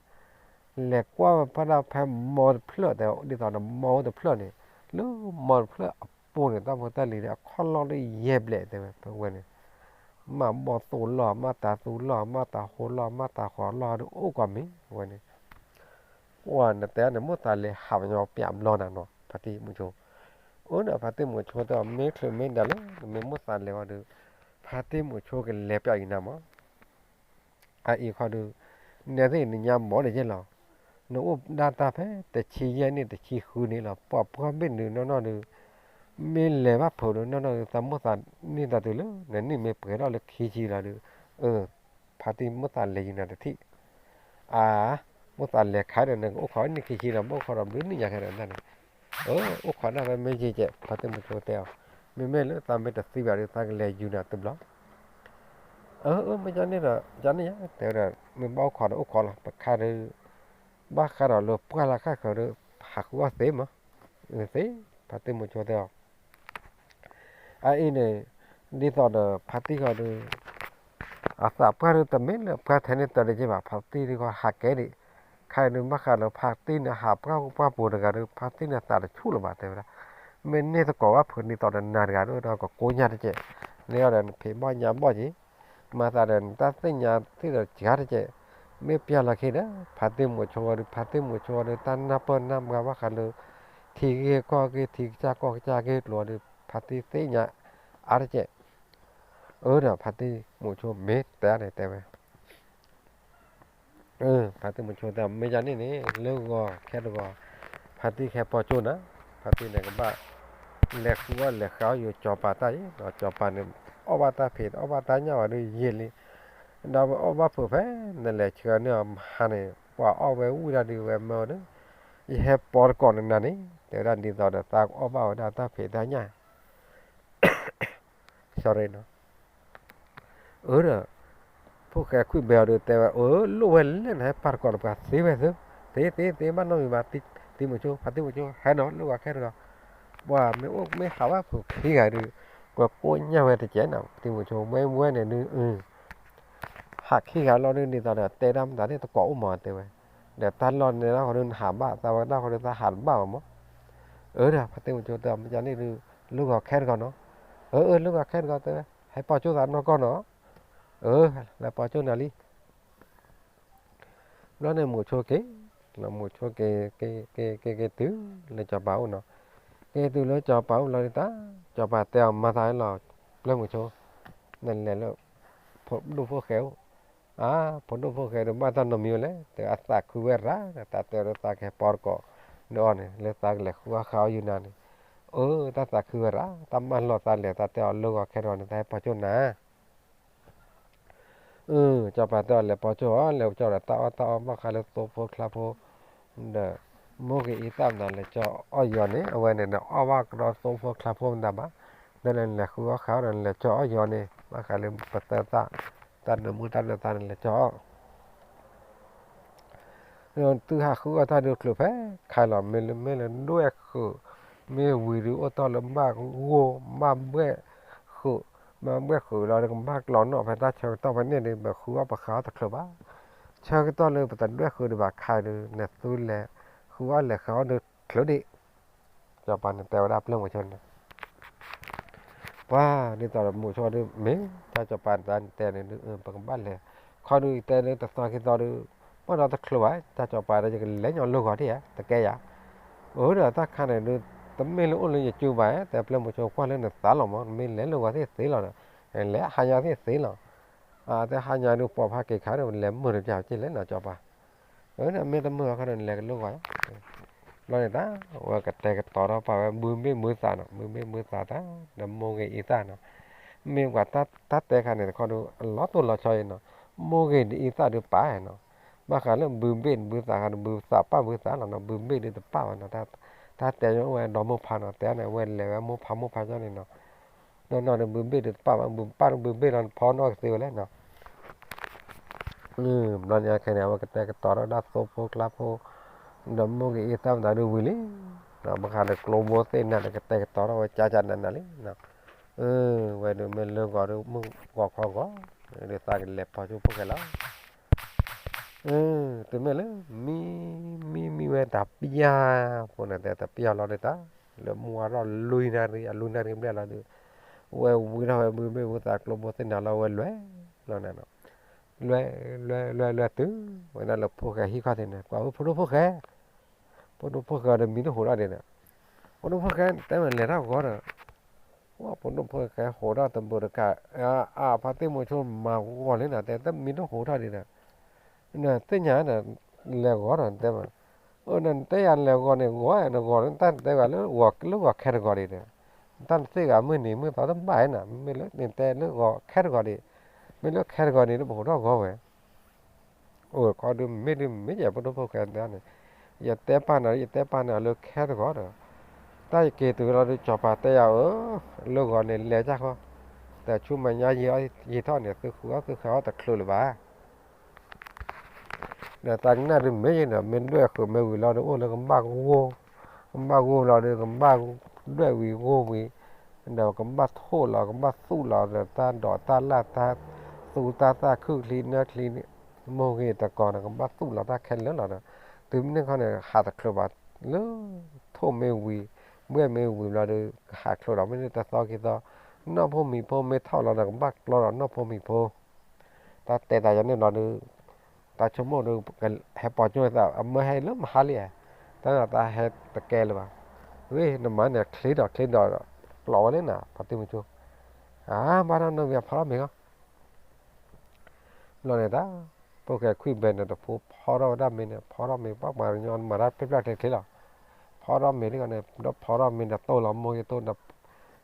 လဲၤကွၢ်ဝဲဖဲဒၣ်ဖဲမီတဖျၢၣ် တဲဝဲ ဒ်သိးဒီးမီအိၣ်တဖျၢၣ်န့ၣ် လၢမီတဖျၢၣ်အပူၤန့ၣ် တၢ်ဖိတၢ်လံၤန့ၣ် အခီၣ်လီၢ်လၢယဲၢ်ဘျဲၣ် တဲဝဲ ဖဲဝဲန့ၣ် မ့ၢ်ဘီၣ်သိၣ်လီၢ် မ့ၢ်တၤသူလီၢ် မ့ၢ်တၤဟိလီၢ် မ့ၢ်တၤဃီၤလီၢ်ဒီး အိၣ်ကွၢ်မ့ၢ်ဝဲန့ၣ်, ကွၢ်နတဲန့ၣ် မိၣ်သးလဲၤဟးပညီပျၢ်ဘျီနၤနီၤ ဖါတံၢ်မုဆိ, အိၣ်ဒီးဖါတံၢ်မုဆိတဲအီၤ မ့ၢ်ချုးမ့ၢ်ဒၣ်လၢ နမ့ၢ်မိၣ်သးလဲၤဝဲဒီး ဖါတံၢ်မုဆိကလဲၤပျၢ်အံၤနၤမး အအံၤခီဒီး နဲသ့ၣ်နညါဘီၣ်တက့ၢ်လီၤ, နအိၣ်ဒၣ်တၢ်ဖဲတဆံယဲၢ်နံၣ်တဆံဃုနံၣ်လီၤ ပှၤပှၢ်ဘ့ၣ်နုာ်နီၢ်နီၢ်ဒီး မ့ၢ်လဲၤဘၣ်ဖုးဒီးနီၢ်နီၢ်ဒီး သးမိၣ်သးန့ၢ်သးတုၤလၢ နနံၣ်မ့ၢ်ပှဲၤထီၣ်လၢခံဆံလီၤဒီး, ဖါတံၢ်မိၣ်သးလဲၤယံၤနၤတထံၣ်, အါ, မိၣ်သးလဲၤခါဒီး နကအိၣ်ခိးနံၣ်ခံဆံလီၤ မ့ၢ်အိၣ်ခိးဒီးဘျုးနံၣ်ညါခဲဒီးနတၢ်န့ၣ်, အိၣ်ခိးနၢ်ဖဲမ့ၢ်ယံၤကဲး ဖါတံၢ်မုဆိတဲအီၤ, မ့မ့ၢ်လၢသးမ့ၢ်တသံဘၣ်ဒီး သးကလဲၤယူၤနၤတဘျီ အၢ အၢ မ့ၢ်ကန့ၣ်ဒီး ကန့ၣ်ယါ တဲဝဲဒၣ် မ့ၢ်ဘၣ်အိၣ်ခိးဒီးအိၣ်ခိးလီၤ ပခါဒီး ဘၣ်ဃးဒီးလၢပှၢ်လၢ်ခၣ်ဃၢၤဒီး ဟးဃုအီၣ်သ့မး, သ့, ဖါတံၢ်မုဆိတဲအီၤ, အအံၤန့ၣ် ဒ်သိးဒီးဖါတံၢ်ဃီဒီး အသးပှၢ်ဒီးတမ့ၢ်လၢပှၢ်ထဲန့ၣ်တၢ်တက့ၢ်ဘၣ် ဖါတံၢ်ဒ်ဃီဟးကဲဒံး, ခါအံၤဒုးဘၣ်ဃးလၢဖါတံၢ်န့ၣ် ဟးပှၢ်ပှၢ်ပူၤတဂၤဒီး ဖါတံၢ်န့ၣ်သးတဆူၣ်လၢၤဘၣ် တဲဝဲဒၣ်, မ့ၢ်န့ၢ်သကိးဘၣ်ဖုးဒ်သိးဒီးနၤတဂၤဒီး ကကိညၢ်တကဲး, န့ၢ်အီၤဒီးနဖံးဘီၣ်ညါဘီၣ်က့ၤ, မၤသးဒီးနတၢ်သ့ၣ်ညါသ့ၣ်ဒီးစှၤတကဲး, မ့ၢ်ပျၢ်လီၤခံဒီး ဖါတံၢ်မုဆိဒီး ဖါတံၢ်မုဆိဒီး တၢ်နၢ်ပၢၢ်နၢ်မၤဘၣ်ဃးလၢ ထံဂ့ၢ်ကီၢ်ဂ့ၢ် ထံကစၢ်ကီၢ်ကစၢ်ဂ့ၢ်ကျိၤဒီး ဖါတံၢ်သ့ၣ်ညါအါတကဲး, အၢဒီးဖါတံၢ်မုဆိမ့ၢ်တဲန့ၣ်တဲဝဲ ဖါတံၢ်မုဆိတဲ မ့ၢ်ယါန့ၣ်န့ၣ် လၢဂီၤခဲတဂီၤ ဖါတံၢ်ဟဲပိာ်ကၠိနၤ, ဖါတံၢ်န့ၣ်ကဘၣ် လဲၤဃုအီၣ်လဲၤဃုအီၣ်ယိၤစီၤပၤတၢ်အံၤ, စီၤပၤန့ၣ် အီၣ်ဘၣ်တၢ်ဖံး အီၣ်ဘၣ်တၢ်ညၣ်ဝဲဒုးယံာ်လံ, ဒီးအီၣ်ဘၣ်ဖုးဖဲ နလဲၤဆှၢန့ၢ်အီၤမဟါန့ၣ် ပှၤအီၣ်ဝဲဝံၣ်ဒၣ်ဒုးဝဲမၢဝဲဒီး ယဟဲပိာ်တကိးနၤန့ၣ် တဲဝဲဒၣ်ဒ်သိးဒီးသးကအီၣ်ဘၣ်ဝဲဒၣ်တၢ်ဖံးတၢ်ညၣ် sorry နီၤ, အၢဒီး ဖိၣ်ဃဲခွံၣ်ဘဲအီၤဒီးတဲဝဲ အၢ လိၣ်ဝဲလဲၣ်နဟဲပာ်တကိးဒီးပှၤသ့ဝဲသ့, သ့သ့သ့ ဘၣ်နီတမံၤဘၣ်, တံၤမုဆိ ဖါတံၢ်မုဆိ ဟဲနီၤ လၢဂီၤခဲတဂီၤ, ပှၤမ့ၢ်အိၣ်မ့ၢ်ဟးဘၣ်ဖုးခံဂၤဒီး ပှၤကိညၢ်ဝဲတကဲးနီၤ တံၤမုဆိ ဝဲဝဲန့ၣ်ဒုး ဟးခံဂၤလီၤဒုး ဒ်သိးဒီးတဲဒၣ်မတၤသ့ၣ်တကိးအိၣ်မး တဲဝဲ, ဒီးတၢ်လီၢ်န့ၣ်တၢ်ဃီဒုးနဟးဘၣ် သးဝဲတၢ်ဃီဒုးသးဟးတဘၣ်ဘၣ်မး, အၢဒီး ဖါတံၢ်မုဆိတဲအီၤ မ့ၢ်ယါန့ၣ်ဒုး လၢဂီၤခဲတဂီၤနီၤ, အၢ အၢ လၢဂီၤခဲတဂီၤတဲဝဲ ဟဲပိာ်ကၠိသးနီၢ်ကီၢ်နီၤ, အၢ လဲၤပိာ်ကၠိနၤလံ ဘျီန့ၣ်မုဆိက့ၤ, မုဆိက့ၤ က့ၤ က့ၤ က့ၤ က့ၤတုၤလၢစီၤပၤအိၣ်နီၤ, က့ၤတုၤလၢစီၤပၤအိၣ်လီၤဒုးတၢ်, စီၤပၤတဲအီၤမၤသးလီၤ, ပျဲၢ်မုဆိ, နလဲၤလၢ ဖိဒိၣ်ဖိၣ်ဃဲအိၣ်, အါ ဖိဒိၣ်ဖိၣ်ဃဲဒီးဘၣ်တၢ်နီတမံၤဝဲလဲၣ်, တဲအသးခုဝဲရၣ်, တၢ်တဲအီၤလၢသးကဟဲပိာ်တကိး ဒီးအီၤန့ၣ် လၢသးကလဲၤဃုအီၣ်ဃုအီၣ်ယုာ်နၤန့ၣ်, အၢ တၢ်သးခုဝဲရၣ်, တၢ်မၢလီၤသးလဲၤ တၢ်တဲအီၤလၢဂီၤခဲတဂီၤန့ၣ် တၢ်ဟဲပိာ်ကၠိနၤ စီၤပၤတဲအီၤလဲၤပိာ်ကၠိအီၤ လဲၤကၠီဒီးတၢ်အီၣ်တၢ်အီဘၣ်ဃးလၢသိဖိချါဖိ, ဒီး မိၢ်ဂ့ၤအံသၣ်မတၤလဲၤကၠီအီၣ်ယီၤန့ၣ် အဝဲန့ၣ်ဒီးအီၣ်ဘၣ်ကဒီးသိဖိချါဖိမတၤဘၣ်, ဒီးလဲၤဃုအီၣ်ဃုအီၣ်ဒီးလဲၤကၠီအီၣ်ယီၤန့ၣ် ဘၣ်ဃးလၢပသၢသၣ်, တၢ်နၢမူတၢ်နၢသးန့ၣ်လဲၤကၠီအီၣ် သုဟးဃုအီၣ်တၢ်ဒုးချုးဖဲခါလီၤ မ့ၢ်လၢမ့ၢ်လၢဒွဲၣ်ဃုာ်, မ့ၢ်ဝံၤဒုးအိၣ်တ့ၢ်လၢဘၣ်ဂိၢ် ဘၣ်ဘှဲၣ်ဃုာ်, ဘၣ်ဘှဲၣ်ဃုာ်လီၤဒီးကဘၣ်ကျီနီၣ်ဖဲတၢ်ဆၢကတီၢ်ဖဲန့ၣ်ဒီး ပဃုအီၣ်ပဃုအီၣ်တချုးဘၣ်, ဆၢကတီၢ်လၢပတဒွဲၣ်ဃုာ်ဒံးဘၣ်ခါဒီး နသုလဲၤဃုအီၣ်လဲၤဃုအီၣ်ဒုးချုးဒံး စီၤပၤန့ၣ်တဲဝဲဒၣ်ပျဲၢ်မုဆိန့ၣ် ပှၤဒ်သိးဒီးမုဆိဒုးမ့ၢ် တၢ်စီၤပၤန့ၣ်တဲန့ၣ်ဒုး ပကဘၣ်လဲၤ, ခီဒုးတဲလၢတသီခံသီဒုး ပှၤဒီးတချုးဘၣ် တၢ်စီၤပၤဒီးယကလဲၤညီလၢဂီၤထံၣ်ဧါ တကဲယၤ, အၢဒီးတၢ်ခါန့ၣ်ဒုး တမ့ၢ်လၢအိၣ်လၢယစုဘၣ် တဲပျဲၢ်မုဆိကွၢ်လၢနသးလီၤမး နမ့ၢ်လဲၤလၢဂီၤသ့ၣ်သ့လီၤဒီး လဲၤဟါညါသ့ၣ်သ့လီၤ, တဲဟါညါဒုးပိာ်ဖးက့ၤခါဒီး လဲၤမုာ်တပျၢ်က့ၢ်လဲၣ်နီၤ စီၤပၤ အၢ မ့ၢ်တမုာ်အခါဒီး နလဲၤကလီၤဂီၤ, ဘျီန့ၣ်တၢ် ဝဲကတဲာ်ကတီၤထီၣ်ပာ်ဝဲဘုမ့ၢ်ဘုသးနီၤ ဘုမ့ၢ်ဘုသးတၢ် ဒီးမိၢ်ဂ့ၤအံသၣ်နီၤ, မ့ၢ်ပှၤတၢ်တဲခါန့ၣ်တခီဒီး အလီၤတိၢ်လီၤဆီအံၤနီၤ, မိၢ်ဂ့ၤဒီးအံသၣ်ဒုးပာ်နီၤ, ဘၣ်ဃးလၢဘုဘ့ၣ်ဘုသးခါဒီး ဘုသးပာ်ဘုသးလီၤနီၤ ဘုဘ့ၣ်ဒုးတပာ်ဘၣ်နီၤ, တၢ်တဲညီအိၣ်ဝဲဒီမိၢ်ဖးနီၤ တဲန့ၣ် အဝဲလဲၤဝဲမိၢ်ဖးမိၢ်ဖးညီန့ၣ်နီၤ နီၢ်နီၢ်ဒီးဘုဘ့ၣ်ဒုးတပာ်ဘၣ် ဘုပာ်ဒီးဘုဘ့ၣ်လီၤ နဖီနီၣ်ကသ့ဝဲလဲၣ်နီၤ ဘျီန့ၣ်ခဲန့ၣ် အဝဲကတဲာ်ကတီၤထီၣ်ဒၣ်သိဖိကျါဖိ, ဒီးမိၢ်ဂ့ၤအံသၣ်မတၤဒုးဝံၤလံ, ဘၣ်ဃးဒီးကျိဘိသ့ၣ်နၤဒီးကတဲာ်ကတီၤထီၣ်ဝဲကၠၢကၠၢနးနးလံ, ဝဲဒုးမ့ၢ်လၢဂီၤဒုးမုၢ်ဂီၤခီဂီၤ, ဒုးသးကလဲၤပိာ်ကၠိဖိၣ်ဃဲလီၤ တုၤမ့ၢ်လၢ မံ မံမံဝဲတပျၢ်, ဖိန့ၣ်တဲတပျၢ်လီၤဒုးတၢ်, လၢမုၢ်ဝါထီၣ်လွံၢ်နၣ်ရံၣ် အလွံၢ်နၣ်ရံၣ်ဘျဲၣ်လီၤဒုး, ဝဲဝံထီၣ်ဝဲမုၢ်မ့ၣ်မုၢ်သးကျိဘိသ့ၣ်နၤလီၤဝဲလွဲၢ်လီၤနၤနီၤ, လွဲၢ်လွဲၢ်လွဲၢ်လွဲၢ်တုၤဝဲဒၣ်လၢဖိၣ်ဃဲဟံၣ်ခီၣ်ထံးန့ၣ် ကွၢ်ဝဲဖိဒိၣ်ဖိၣ်ဃဲ, ဖိဒိၣ်ဖိၣ်ဃဲအီၤဒီးမံတဟူးထီၣ်ဒံးဒီး, ဖိဒိၣ်ဖိၣ်ဃဲတဲမ့ၢ်လဲၤထီၣ်ဂီၤဒီး, ဖိဒိၣ်ဖိၣ်ဃဲဟူးထီၣ်တဘိးတကး, အဖါတံၢ်မုဆိမၤဂီၤလံနၤ တဲတမံတဟူးထီၣ်ဒံးဒီး, နသ့ၣ်ညါဒီး လဲၤဂီၤဒီးတဲမ့ၢ်, အၢ နတဲယၤလဲၤဂီၤန့ၣ် ဂီၤနဂီၤလၢတၢ်တဲဂၤလၢဂီၤလၢဂီၤခဲတဂီၤဒံးဒီး, တၢ်နသ့ၣ်ဂၤမုၢ်နံၤမုၢ်သီတဘၣ်နၤ မ့ၢ်လၢနတဲလၢဂီၤခဲတဂီၤဒံး, မ့ၢ်လၢခဲတဂီၤဒံး နပဟူးထီၣ်ဂီၤဝဲ အိၣ်ခီဒုးမ့ၢ်ဒုးမ့ၢ်ယဲၢ်ဖိဒိၣ်ဖိၣ်ဃဲတဲန့ၣ်, ယတဲပာ်နၤ ယတဲပာ်နၤလၢခဲတဂီၤဒီး, တၢ်ယက့ၤတုၤလီၤဒုး စီၤပၤတဲယၤဧၢ, လၢဂီၤန့ၣ်လဲၤကၢ်ဃီ, တၢ်ဆူမဲာ်ညါယံာ်ထီၣ်န့ၣ် သုဃုအီၣ်သုဃဲအီၣ်တချုးလၢၤဘၣ်. ဒီးတၢ်ကနၣ်ဒုးမ့ၢ်ယဲၢ်ဒီး မ့ၢ်ဒွဲၣ်ဃုာ်မ့ၢ်ဝံၤလီၤဒီး အိၣ်လၢကဘၣ်ဂိၢ်, ကဘၣ်ဂိၢ်လီၤဒီး ကဘၣ်ဒွဲၣ်ဝံၤဂိၢ်ဝံၤ, ဒီးကဘၣ်ထိၣ်လီၤ ကဘၣ်သူၣ်လီၤဒီး တၢ်ဒိးတၢ်လၢ်တၢ်သူတၢ်သၣ်ခုၣ်ချံနၢ်ချံ မိၢ်ဂ့ၤတကီၤန့ၣ် ကဘၣ်သူၣ်လီၤတၢ်ခဲလၢာ်လီၤဒီး, တုၤမ့ၢ်န့ၣ်ခီန့ၣ် ဟးတချုးဘၣ်, လၢထိၣ်မ့ၢ်ဝံၤ, ဘွဲၣ်မ့ၢ်ဝံၤဘျီဒီး ကဟးချုးဒီး မ့ၢ်န့ၢ်တသီခံသီ, နီၢ်ဖိမံၤဖိမ့ၢ်ထီၣ်လီၤဒီး ကဘၣ်ကျီဒီးနီၢ်ဖိမံၤဖိ တၢ်တဲတၢ်ယၤန့ၣ်လီၤဒီး, တၢ်ဆိကမိၣ်ဒီး ဟဲပိာ်ကၠိသး အမၢဟဲလၢမဟါလံဧါ, တၢ်တၢ်ဟဲတကဲလၢၤဘၣ်, ဝဲနမၤန့ၣ် ချ့ဒီးချ့ဒီး ကျိးဝဲလၢနၤ ဖါတံၢ်မုဆိ, အါ ဘၣ်တၢ်နီတမံၤ ဖီထီၣ်မ့ၤဃီ ဘျီန့ၣ်တၢ်, ဖိၣ်ဃဲခွံၣ်ဘဲန့ၣ်တဖိ ဖီထီၣ်ဝဲဒၣ်မ့ၤန့ၣ် ဖီထီၣ်မ့ၤ ပှၤပှၤကညီမၤတၢ်ဖျဲၣ်ဖျဲၣ်ချ့ချ့လီၤ, ဖီထီၣ်မ့ၤလံဂီၤန့ၣ် ဒီးဖီထီၣ်မ့ၤဒီးတိၢ်လီၤမိၢ်ဂ့ၤတိၢ်ဒီး, မၤထီၣ်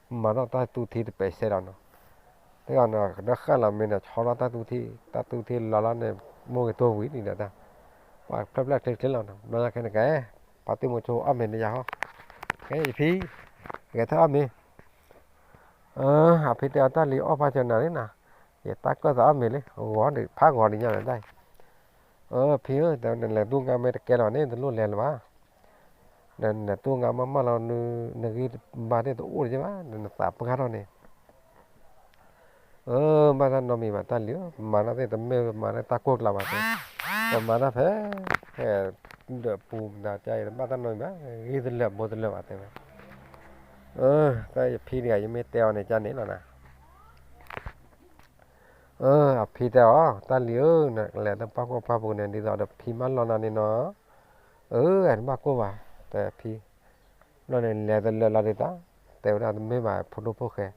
တၢ်သူထံတပဲာ်စဲဒီးနီၤ, လံဂီၤန့ၣ် ကဒီးဃၣ်လီၤမ့ၤန့ၣ် ဆီထီၣ်တၢ်သူထံ, တၢ်သူထံလီၤလီၤန့ၣ် မိၢ်ဂ့ၤတိၢ်ဝံၤဒံးဒီးတၢ်, ပှၤဖျဲၣ်ဖျဲၣ်ချ့ချ့လီၤနီၤ, ဘျီခဲန့ၣ်ကဲ, ဖါတံၢ်မုဆိအီၣ်မ့ၤန့ၣ်ယၤဟီ, ကဲယဖံ, ဂဲၤထၢၣ်အီၣ်မ့ၤ အဖံတဲအီၤ တၢ်လံၤအီၣ်ဖးစၢၤနၤလံနၤ, ယတၢ်ကၢၣ်သးအီၣ်မ့ၤလံ, ဂီၤဒံး ဖးဂီၤဒံးညါလၢတၢ်အံၤ, အဖံဧၢ တဲဝဲ နလဲၤသူငါမ့ၢ်တကဲလၢၤဘၣ်န့ၣ် တလိၣ်လဲၤလၢၤဘၣ်, နလဲၤသူငါမးမးလီၤ နဂံၢ်နဘါသ့ၣ်တအိၣ်ဒံးဘၣ် နသးပှၢ်ထီၣ်န့ၣ် အၢ ဘၣ်တၢ်နီတမံၤဘၣ်တၢ်လံၤဧၢ, မၤတၢ်သ့ၣ်တမ့ၢ်မၤတၢ်တၢ်ကိၢ်ကျါဘၣ်တဲ, ပမၤတၢ်ဖဲ ဖဲဒၢးပူၤမတၤကါအံၤ ဘၣ်တၢ်နီတမံၤဘၣ်, ဂံၢ်တလၢာ်ဘိတလၢာ်ဘၣ်တဲဝဲ, အၢ တၢ်ယဖံတဂၤ ယမ့ၢ်တဲအီၤန့ၣ်ကန့ၣ်လီၤနၤ, အၢ အဖံတဲအီၤ တၢ်လံၤဧၢ နလဲၤတပှၢ်ကိၢ်ပှၢ်ပူၤန့ၣ် ဒ်သိးဒီးဖံမၢလီၤနၤန့ၣ်နီၤ, အၢ တဘၣ်ကိၢ်ဘၣ် တဲဖံ ဘျီန့ၣ် လဲၤတလၢာ်လီၤဒ်သိး, တဲဝဲဒၣ်တမ့ၢ်ဘၣ်ဖိဒိၣ်ဖိၣ်ဃဲ,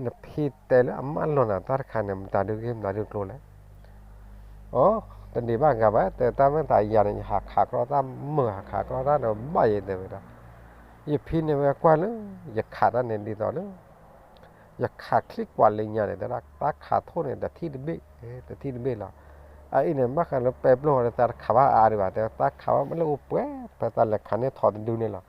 နဖံတဲလၢအမၢလီၤနၤတၢ်တခါန့ၣ် မတၤဒုးဂ့ၢ်မတၤဒုးကျိၤလဲၣ်, အိ တဒံးဘၣ်ဂၤဘၣ် တဲတၢ်မ့ၢ်သးယၤန့ၣ် ယဟးခးကြီတၢ်မုာ် ဟးခးကြီတၢ်ဒီးဘၣ်ယဲတဲဝဲဒၣ်, ယဖံန့ၣ်ဝဲကွၢ်လၢ ယခးတၢ်န့ၣ်ဒ်သိးလၢ ယခးချံကွၢ်လၢညါန့ၣ် တဲဒၣ် တၢ်ခးထိၣ်န့ၣ် တထံၣ်တဘ့ၣ်, တထံၣ်တဘ့ၣ်လီၤ. အအံၤန့ၣ် ဘၣ်ဃးလၢပဲပျိၢ်ဃီဒီး သးတခးဘၣ်အါဒံးဘၣ် တဲ တၢ်ခးဘၣ်မ့ၢ်လၢအိၣ်ပှဲၤ ဖဲသးလဲၤခးန့ၢ်ထိၣ်တဒုန့ၣ်လီၤ.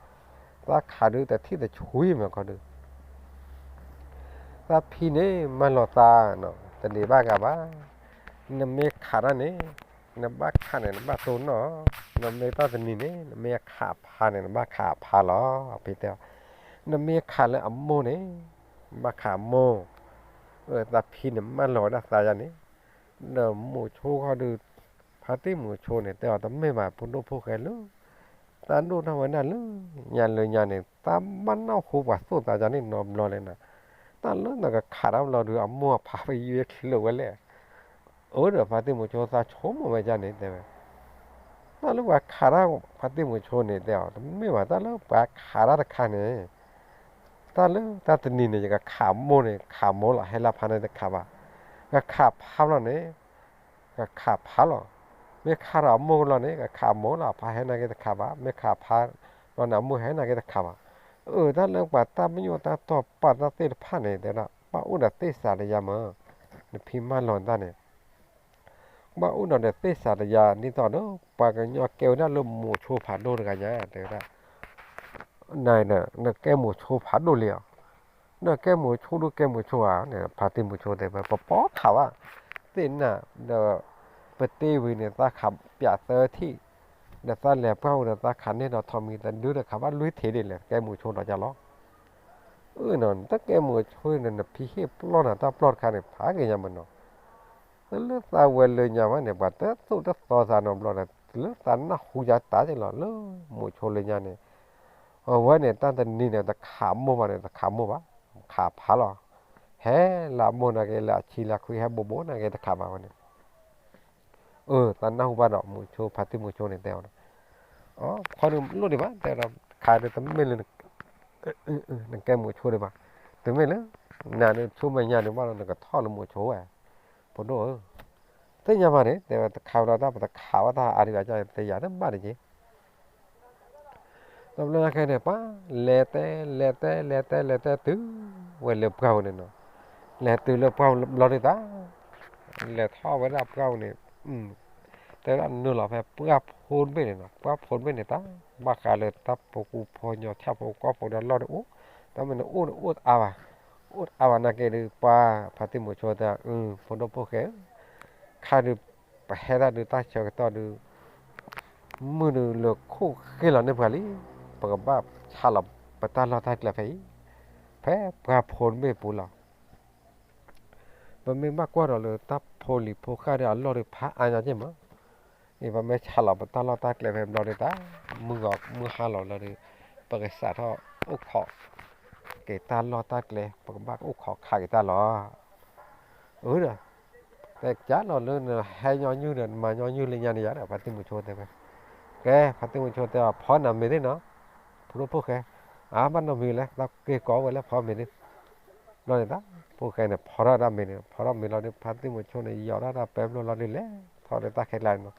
တၢ်ခးဒုးတထံၣ်တဆှံမ့ၢ်ခီဒုး တၢ်ဖံန့ၣ် မၢလီၤသးနီၤ တဒံးဘၣ်ဂၤဘၣ်. နမ့ၢ်ခးတၢ်န့ၣ် နဘၣ်ခးန့ၣ် နဘၣ်တိၢ်နီၣ်, နမ့ၢ်တၢ်တနံၤန့ၣ် နမ့ၢ်ခးဖးန့ၣ် နဘၣ်ခးဖးလီၤ. ဖံတဲအီၤ နမ့ၢ်ခးလၢအမိၢ်န့ၣ် ဘၣ်ခးအမိၢ်. တၢ်ဖံန့ၣ် မၢလီၤဝဲဒၣ်သးယါန့ၣ် ဒီးမိၤဆိခီဒုး ဖါတံၢ်မိၤဆိန့ၣ် တဲအီၤတမ့ၢ်ဘၣ် ဖိဒိၣ်ဖိၣ်ဃဲလၢ တၢ်ဒိၣ်ထီၣ်ဝဲဒၣ်လၢညါလၢညါန့ၣ် တၢ်ဘၣ်နၢ်ဟူပှၤသိၣ်သးယါန့ၣ်နီတဘျီလဲၣ်နၤ. တၢ်လၢနကခးတၢ်ဘျီဒုး အမိၢ်အဖါပယုၢ်ချုးဝဲလဲၣ်. အၢ ဒီးဖါတံၢ်မိၤဆိသးဆိကမိၣ်ဝဲယါန့ၣ်တဲဝဲ တၢ်လၢပှၤခးတၢ် ဖါတံၢ်မိၤဆိန့ၣ်တဲအီၤ တမ့ၢ်ဘၣ် တၢ်လၢပှၤခးတၢ်တခါန့ၣ် တၢ်လၢတၢ်တနံၤန့ၣ် ယကခးမိၢ်န့ၣ် ခးမိၢ်လီၤ ဟဲလၢဖါန့ၣ်တခးဘၣ်. ကခးဖါဘျီန့ၣ် ကခးဖးလီၤ. မ့ၢ်ခးဒီးအမိၢ်ကလီၤန့ၣ် ကခးမိၢ်လီၤ အဖါဟဲနာ်က့တခးဘၣ်. မ့ၢ်ခးဖးဘျီန့ၣ် အမိၢ်ဟဲနာ်က့တခးဘၣ်. အၢ တၢ်လၢပှၤတၢ်ပညိၣ်တၢ်တီၢ်ပာ်တၢ်သ့ၣ်တဖၣ်န့ၣ် တဲဒၣ် ဘၣ်အိၣ်ဒီးသ့ၣ်စးတယါမး နဖံမၢလီၤတၢ်န့ၣ် ဘၣ်အိၣ်ဒီးသ့ၣ်စးတယါ ဒ်သိးဒီး ပှၤကညီကဲဝဲဒၣ်လၢမိၤဆိဖးဒိၣ်တဂၤညါ တဲဝဲဒၣ် နၤ နကဲမိၤဆိဖးဒိၣ်လံဧါ. နကဲမိၤဆိဒုးကဲမိၤဆိဧါန့ၣ် ဖါတံၢ်မိၤဆိတဲဝဲ ပပီခးဘၣ် သ့ၣ်နၢ်ဒီး ပတ့ဝံၤန့ၣ် သးခးပၠးသၢထံၣ် ဒီးသးလဲၤပှၢ်ဝံၤဒီး သးခးန့ၢ်ဒီးထိးမံၤတဒုဒီး ခးဘၣ်လွံၢ်ထံၣ်ဒ်လဲၣ် ကဲမိၤဆိဒီးကၢ်လီၤ. အၢ နတကဲမိၤဆိန့ၣ် နဖံဟ့ၣ်ပျီၢ်နၤတၢ်ပျီၢ်တခါန့ၣ် ဖးက့ၤညါမးနီၤ လၢသးဝဲလၢညါဘၣ်န့ၣ် ပှၤတသိၣ်တသီသးနီတဘျီဒီး လၢသးနၢ်ဟူယါတၢ်က့ၤလီၤ လၢမိၤဆိလၢညါန့ၣ် အဝဲန့ၣ် တၢ်တနံၤန့ၣ် တခးမိၢ်ဘၣ်န့ၣ် တခးမိၢ်ဘၣ်. ခးဖးလီၤ, ဟဲလၢအဘိနာ်က့ လၢအဆံလၢအခွံ ဟဲဘိးဘိးနာ်က့ တခးဘၣ်ဝဲန့ၣ်, အၢ သးနၢ်ဟူဘၣ်ဒီး မုဆိ ဖါတံၢ်မုဆိန့ၣ်တဲအီၤ, အိ ခီဒုးလိၣ်ဒံးဘၣ် တဲဒီး ခးဒုးတမ့ၢ်လၢ နကဲမုဆိဒံးဘၣ်, တမ့ၢ်လၢ နၤဒုးဆိမဲာ်ညါဒုးဘၣ်ဒီး နကထီၣ်လၢမုဆိဝဲ, ဖိဒိၣ်ဧၢ, သ့ၣ်ညါဘၣ်န့ၣ် တဲဝဲ တခးဝဲဒီးတၢ် ပတခးဝဲတၢ်အါဒံးဘၣ် တယၤတဘၣ်တက့ၢ်. တဘျီညါခဲန့ၣ် ပှၤလဲၤတဲ လဲၤတဲ လဲၤတဲ လဲၤတဲတုၤဝဲလၢပှၢ်ပူၤန့ၣ်နီၤ, လဲၤတုၤလၢပှၢ်ပူၤဘျီဒုးတၢ် လဲၤထီၣ်ဝဲဒၣ်ပှၢ်ပူၤန့ၣ်, တဲဝဲဒၣ်နုာ်လီၤဖဲပှၢ်ဖိတဘ့ၣ်န့ၣ်နီၤ, ပှၢ်ဖိတဘ့ၣ်န့ၣ်တၢ် ဘၣ်ဃးလၢတၢ်ဖိကူဖိညီ ဆၣ်ဖိကီၢ်ဖိဒီးလီၢ်ဒုးအိၣ်, တၢ်မ့ၢ်န့ၣ်အိၣ်န့ၣ်အိၣ်တအါဘၣ်, အိၣ်တအါဘၣ်နာ်က့ဒုး ပှၤဖါတံၢ်မုဆိတဲ အၢ ဖိဒိၣ်ဖိၣ်ဃဲဧၢ, ခါဒုး ပဟဲတၢ်ဒုးတၢ်ဆၢကတီၢ်ဒုး မုၢ်ဒုးလၢခိၣ်ဃ့လီၤန့ၢ်ပှၤလံ, ပကဘၣ်ဆးလီၤပတၢ်လီၢ်တၢ်ကျဲဖဲအံၤ, ဖဲပှၢ်ဖိတဘ့ၣ်ပူၤလီၤ. ပမ့ၢ်ဘၣ်ကွၢ်ဒီးလၢတၢ်ဖိလံၤဖိဃၢ်ဒီးအလီၢ်ဒုးဖးအါညါက့မး, အံၤပမ့ၢ်ဆးလီၤပတၢ်လီၢ်တၢ်ကျဲဖဲဘျီဒုးတၢ် မုၢ်ဂီၤမုၢ်ဟါလီၤလီၤဒုး ပကစးထီၣ်အိၣ်ခိးက့ၤတၢ်လီၢ်တၢ်ကျဲ ပကဘၣ်အိၣ်ခိးခးက့ၤတၢ်လီၤ. အၢဒီး တဲကၢ်လီၤလၢနဟဲညီနုၢ်ဒီး နမၤညီနုၢ်လၢညါန့ၣ်ယါဒီး ဖါတံၢ်မုဆိတဲဝဲ, ကဲ ဖါတံၢ်မုဆိတဲအီၤ ဖီနၤမ့ၤသ့ၣ်နီၤ, ဖိဒိၣ်ဖိၣ်ဃဲ, အါ ဘၣ်နီတမံၤလဲၣ် တၢ်က့ၤကိးဝဲလၢဖီမ့ၤသ့ၣ်, ဘျီန့ၣ်တၢ် ဖိၣ်ဃဲန့ၣ် ဖီထီၣ်တၢ်မ့ၤန့ၣ် ဖီထီၣ်မ့ၤလီၤဒုး ဖါတံၢ်မုဆိန့ၣ် ယီၤထီၣ်တၢ်ပဲဘျိလီၤဒုး လဲၤထီၣ်လၢတၢ်ခဲကျါန့ၣ်နီၤ,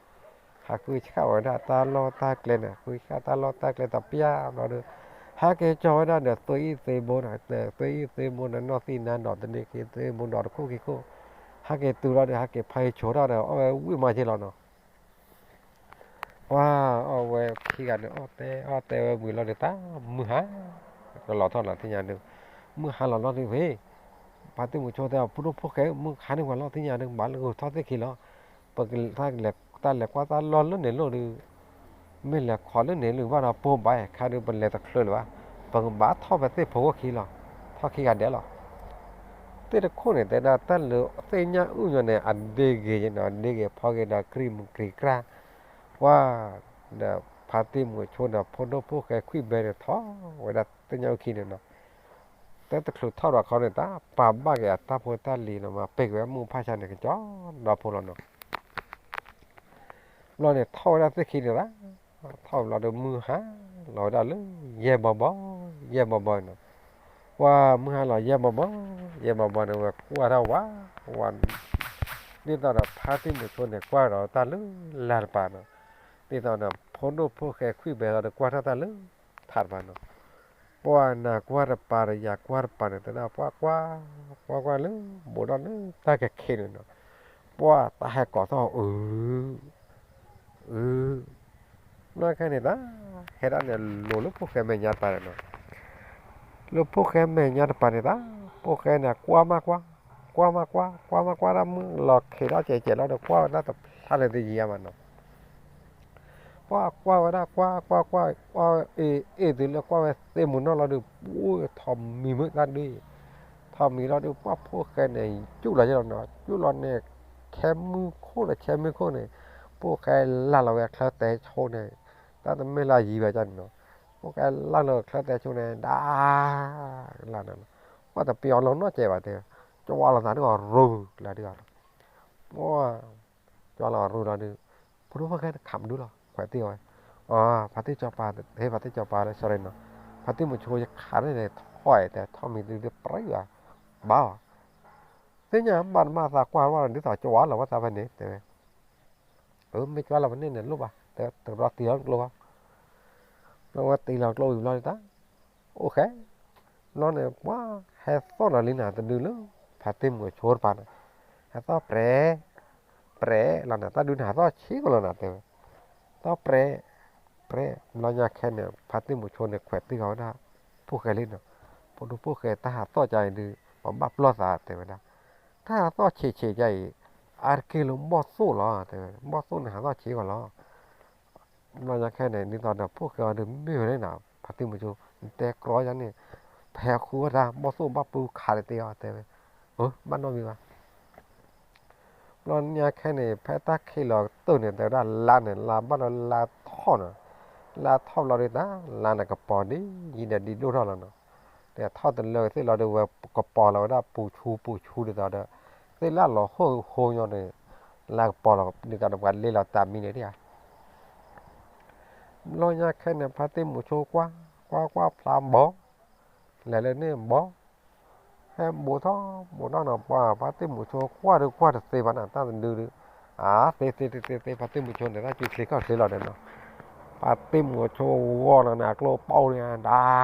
ဟးဃုဆှၣ်ဝဲဒၣ်တၢ်လီၢ်တၢ်ကျဲန့ၣ် ဃုဆှၣ်တၢ်လီၢ်တၢ်ကျဲတပျၢ်ဘျီဒုး ဟဲက့ၤကၠီၤဝဲဒၣ်ဒီး သွ့အံၣ်သွ့ဘိန့ၣ်, သွ့အံၣ်သွ့ဘိန့ၣ် နီၢ်သံနါဒီးတန့ၢ်ခံ သွ့ဘိဒီးတခိၣ်ခံခိၣ်, ဟဲက့ၤတုၤလီၤဒီး ဟဲက့ၤဖးဟံးဆိထီၣ်ဒီး အီၣ်ဝဲဝံၣ်မးက့လီၤနီၤ. ပှၤအီၣ်ဝဲခံဂၤန့ၣ် အီၣ်တဲအီၣ်တဲဝဲဝံၤလီၤဒုး တၢ်မုၢ်ဟါ ကလီၤထီၣ်လီၤသ့ၣ်ညါဒုး, မုၢ်ဟါလီၤလီၤဒုးဖဲ ဖါတံၢ်မုဆိတဲအီၤ ဖိဒိၣ်ဖိၣ်ဃဲ မုၢ်ဟါန့ၢ်ပှၤလီၤသ့ၣ်ညါဒုး ဘၣ်လၢဂုၤထီၣ်သ့ၣ်ခံလီၤ, ပက တၢ်လဲၤကွၢ်တၢ်လီၢ်လၢန့ၣ်လိၣ်ဒုး, မ့ၢ်လဲၤခိးလၢန့ၣ်လိၣ်ဘၣ်ဒီးပိၢ်ဘၣ်ခါဒုး ပလဲၤတချုးလၢၤဘၣ်, ပကဘၣ်ထီၣ်ဖဲသ့ၣ်ဖိခိၣ်ခံလီၤ, ထီၣ်ခံဂၤဒဲးလီၤ. သ့ၣ်တခိၣ်န့ၣ် တဲဒၣ်တၢ်လၢသ့ၣ်ညါအုၣ်ညီန့ၣ် အဒ့ဂ့ၤနီၤ, အဒ့ဂ့ၤဖီဂ့ၤဒီး ကြံၢ်မုၢ်ကြံၢ်ကြၢ်, ပှၤ ဒီးဖါတံၢ်မုဆိဒီး ဖိဒိၣ်ဖိၣ်ဃဲခွံၣ်ဘဲန့ၣ် ထီၣ်ဝဲဒၣ်သ့ၣ်ညါအုၣ်ခံန့ၣ်နီၤ, တဲတချုးထီၣ်ဒီးခီန့ၣ် တၢ်ပာ်ဘၣ်က့ၤအတၢ်ဖိတၢ်လံၤနီၤ မၤပ့ၤက့ၤဝဲမုၢ်ဖၣ်ဆါန့ၣ် ကကၠီဒီဖိလီၤနီၤ. ဘျီန့ၣ် ထီၣ်ဝဲဒၣ်သ့ၣ်ခံန့ၣ်လီၤ, ထီၣ်ဘျီဒီးမုၢ်ဟါလီၤဝဲဒၣ်လၢ ယဲၢ်ဘီဘီ, ယဲၢ်ဘီဘီနီၤ, ပှၤမုၢ်ဟါလီၤယဲၢ်ဘီဘီ, ယဲၢ်ဘီဘီန့ၣ် ဝဲကွၢ်ထီၣ်ဝးဝး, ဒ်သိးဒီးဖါတံၢ်မုဆိန့ၣ် ကွၢ်ဒီးတၢ်လၢလါတပၤနီၤ, ဒ်သိးဒီး ဖိဒိၣ်ဖိၣ်ဃဲခွံၣ်ဘဲလီၤဒီး ကွၢ်ထီၣ်တၢ်လၢထးတပၤနီၤ, ပှၤနၤကွၢ်တပၤဒီးယၤကွၢ်တပၤန့ၣ် တဲဒၣ်ပှၤကွၢ်, ကွၢ်ကွၢ်လၢ ဘူးဒီးလၢတၢ်ကခ့န့ၣ်နီၤ, ပှၤတၢ်ဟဲကိးထီၣ်အု, အု, ဘျီခဲန့ၣ်တၢ် ဟဲဒၣ်န့ၣ် လိၤလၢဖိၣ်ဃဲမဲာ်ညါတပၤန့ၣ်နီၤ, လၢဖိၣ်ဃဲမဲာ်ညါတပၤန့ၣ်တၢ်, ဖိၣ်ဃဲန့ၣ် ကွၢ်မးကွၢ်, ကွၢ်မးကွၢ်, ကွၢ်မးကွၢ်တၢ်မုၢ်လီၤခံးထီၣ်ကဲးကဲးလီၤဒီး ကွၢ်ဝဲဒၣ်တဖျါလၢတယံာ်အါမးနီၤ ပှၤကွၢ်ဝဲဒၣ် ကွၢ် ကွၢ် ကွၢ် ကွၢ် အ့ၣ် အ့ၣ် တုၤလၢကွၢ်ဝဲသ့ၣ်မုၢ်နီၢ်လီၤဒုး ပှၤထီၣ်မံမုၢ်တၢ်ဒုး, ထီၣ်မံလီၤဒုး ပှၤဖိၣ်ဃဲန့ၣ် ယူၢ်လီၤယဲလီၤနီၤ, ယူၢ်လီၤန့ၣ် ခဲမုၢ်ခိၣ်ဒီးခဲမုၢ်ခိၣ်န့ၣ် ဖိၣ်ဃဲလၢ်လီၤဝဲချၢတဲဆိန့ၣ်, တၢ်တမ့ၢ်လၢယံၤဘၣ်န့ၣ်နီၤ, ဖိၣ်ဃဲလၢ်လီၤချၢတဲဆိန့ၣ် ဒၣ် လၢ်န့ၣ်, ပှၤတပျီၤလီၤနီၢ်ကဲဘၣ်တဲ, ကဝါလီၤသးဒုးအီၤရူၤ လၢဒုးအီၤ ပှၤ ကၠီလီၤရူၤလီၤဒုး, ဖိဒိၣ်ဖိၣ်ဃဲတခးမဒုလီၤ ခွဲးတ့ၢ်အီၤဝဲ, အ ဖါတံၢ်စီၤပၤ ဟ့ၣ်ဖါတံၢ်စီၤပၤလၢ sorry နီၤ, ဖါတံၢ်မုဆိယခးန့ၣ် ထီၣ်တဲ ထီၣ်မံဒုးပရၢအီၤ, ဘၣ်အီၤ, သ့ၣ်ညါဘၣ်နမၤသးကွၢ်ဝဲဒ်သိးကၠီလီၤဝဲသးဖဲန့ၣ် တဲဝဲ, အမ့ၢ်ကၠီလီၤဖဲန့ၣ်န့ၣ်လိၣ်ဘၣ် တဲတဘျီတံၢ်လီၤကျိဘၣ်, လီၤဝဲတံၢ်လီၤကျိဝံၤဘျီဒုးတၢ် အိၣ်ဃဲ, ဘျီန့ၣ် ပှၤဟဲသီၣ်လီၤလံနၤတဒုလၢ ဖါတံၢ်မုဆိတပၤန့ၣ်, ဟဲသီၣ်ပြဲး, ပြဲးလီၤနၤ တၢ်ဒုန့ၣ်ဟးသီၣ်ဆံးကလီၤနၤတဲဝဲ, သီၣ်ပြဲး, ပြဲး ဘျီညါခဲန့ၣ် ဖါတံၢ်မုဆိန့ၣ်ခွဲးတ့ၢ်ဃီၤဝဲဒၣ်, ဖိၣ်ဃဲလံနီၤ, ဖိဒိၣ်ဖိၣ်ဃဲတၢ်ဟးသီၣ်ကါအံၤဒုး ပဘၣ်ပျီၢ်သးတဲဝဲဒၣ်, တၢ်ဟးသီၣ်ဆံးဆံးကါအံၤ, အါတက့ၢ်လၢဘီၣ်သိၣ်လီၤတဲဝဲ, ဘီၣ်သိၣ်န့ၣ်ဟးသီၣ်ဆံးကလီၤ ဘျီညါခဲန့ၣ် ဒ်သိးဒီးဖိၣ်ဃဲအီၤဒုးမ့ၢ်ဝဲန့ၣ်နီၤ ဖါတံၢ်မုဆိ, နတဲကြီယါန့ၣ်, ဖဲဃုဝဲတၢ် ဘီၣ်သိၣ်ဘၣ်ပုၢ်ခးတသ့အီၤတဲဝဲ, အ ဘၣ်နီတမံၤဘၣ်, ဘျီညါခဲန့ၣ် ဖဲတၢ်ခံးလီၤကတၢၢ်န့ၣ် တဲဝဲဒၣ်လါန့ၣ် လါဘၣ်လီၤလါထီၣ်နီၤ, လါထီၣ်ဘျီဒုးတၢ် လါန့ၣ်ကပီၤဒ်ယံၤဒီးဒ်ဒိၣ်ထီၣ်လီၤနီၤ, တဲထီၣ်တလၢကသ့ၣ်လီၤဒီး ဝဲကပီၤလီၤဝဲဒၣ်ပူၤဆူပူၤဆူဒ်သိးဒီး သ့ၣ်လၢလီၤဟိၣ်ဟိညါန့ၣ် လၢကပီၤလီၤဒ်သိးဒီး ပှၤလ့လီၤတၢ်မံန့ၣ်ဒၣ်ဧါ ဘျီညါခဲန့ၣ် ဖါတံၢ်မုၣ်ဆိကွၢ် ကွၢ်ကွၢ်ဖျါဘီ လဲၤလၢန့ၣ်ဘီ ဟဲဘူးထီၣ်ဘူးထီၣ်နီၤ ပှၤဖါတံၢ်မုၣ်ဆိ ကွၢ်ဒုးကွၢ်တသ့ဘၣ်နီၤ တၢ်တဒုဒုး အါ သ့သ့သ့သ့သ့ ဖါတံၢ်မုၣ်ဆိန့ၣ် တၢ်စုချ့ခီၣ်ချ့လီၤဒီးနီၤ ဖါတံၢ်မုၣ်ဆိဂီၢ်လီၤန့ၣ် အကျိၣ်ပီန့ၣ်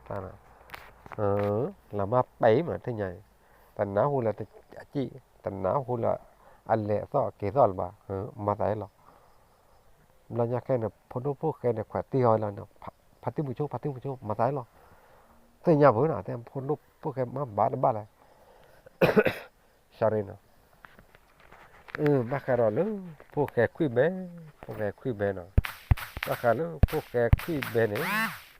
ဒၣ် လၢမၤပဲာ်မးထံၣ်ညါအံၤ တနၢ်ဟူလၢအစံၣ် တနၢ်ဟူလၢအလဲၤအသီၣ်က့ၤသီၣ်လၢၤဘၣ် မၤသးလီၤ ဘျီညါခဲန့ၣ် ဖိဒိၣ်ဖိၣ်ဃဲန့ၣ် ခွဲးတံၢ်အီၤလီၤန့ၣ် ဖါတံၢ်မုၣ်ဆိ ဖါတံၢ်မုၣ်ဆိ မၤသးလီၤ သ့ၣ်ညါပူၤနီၤ တဲဖိဒိၣ်ဖိၣ်ဃဲမၤဘၣ်တဘၣ်လဲၣ် sorry နီၤ ဘၣ်ဃးဒီးလၢ ဖိၣ်ဃဲခွံၣ်ဘဲ ဖိၣ်ဃဲခွံၣ်ဘဲနီၤ ဘၣ်ဃးလၢဖိၣ်ဃဲခွံၣ်ဘဲန့ၣ်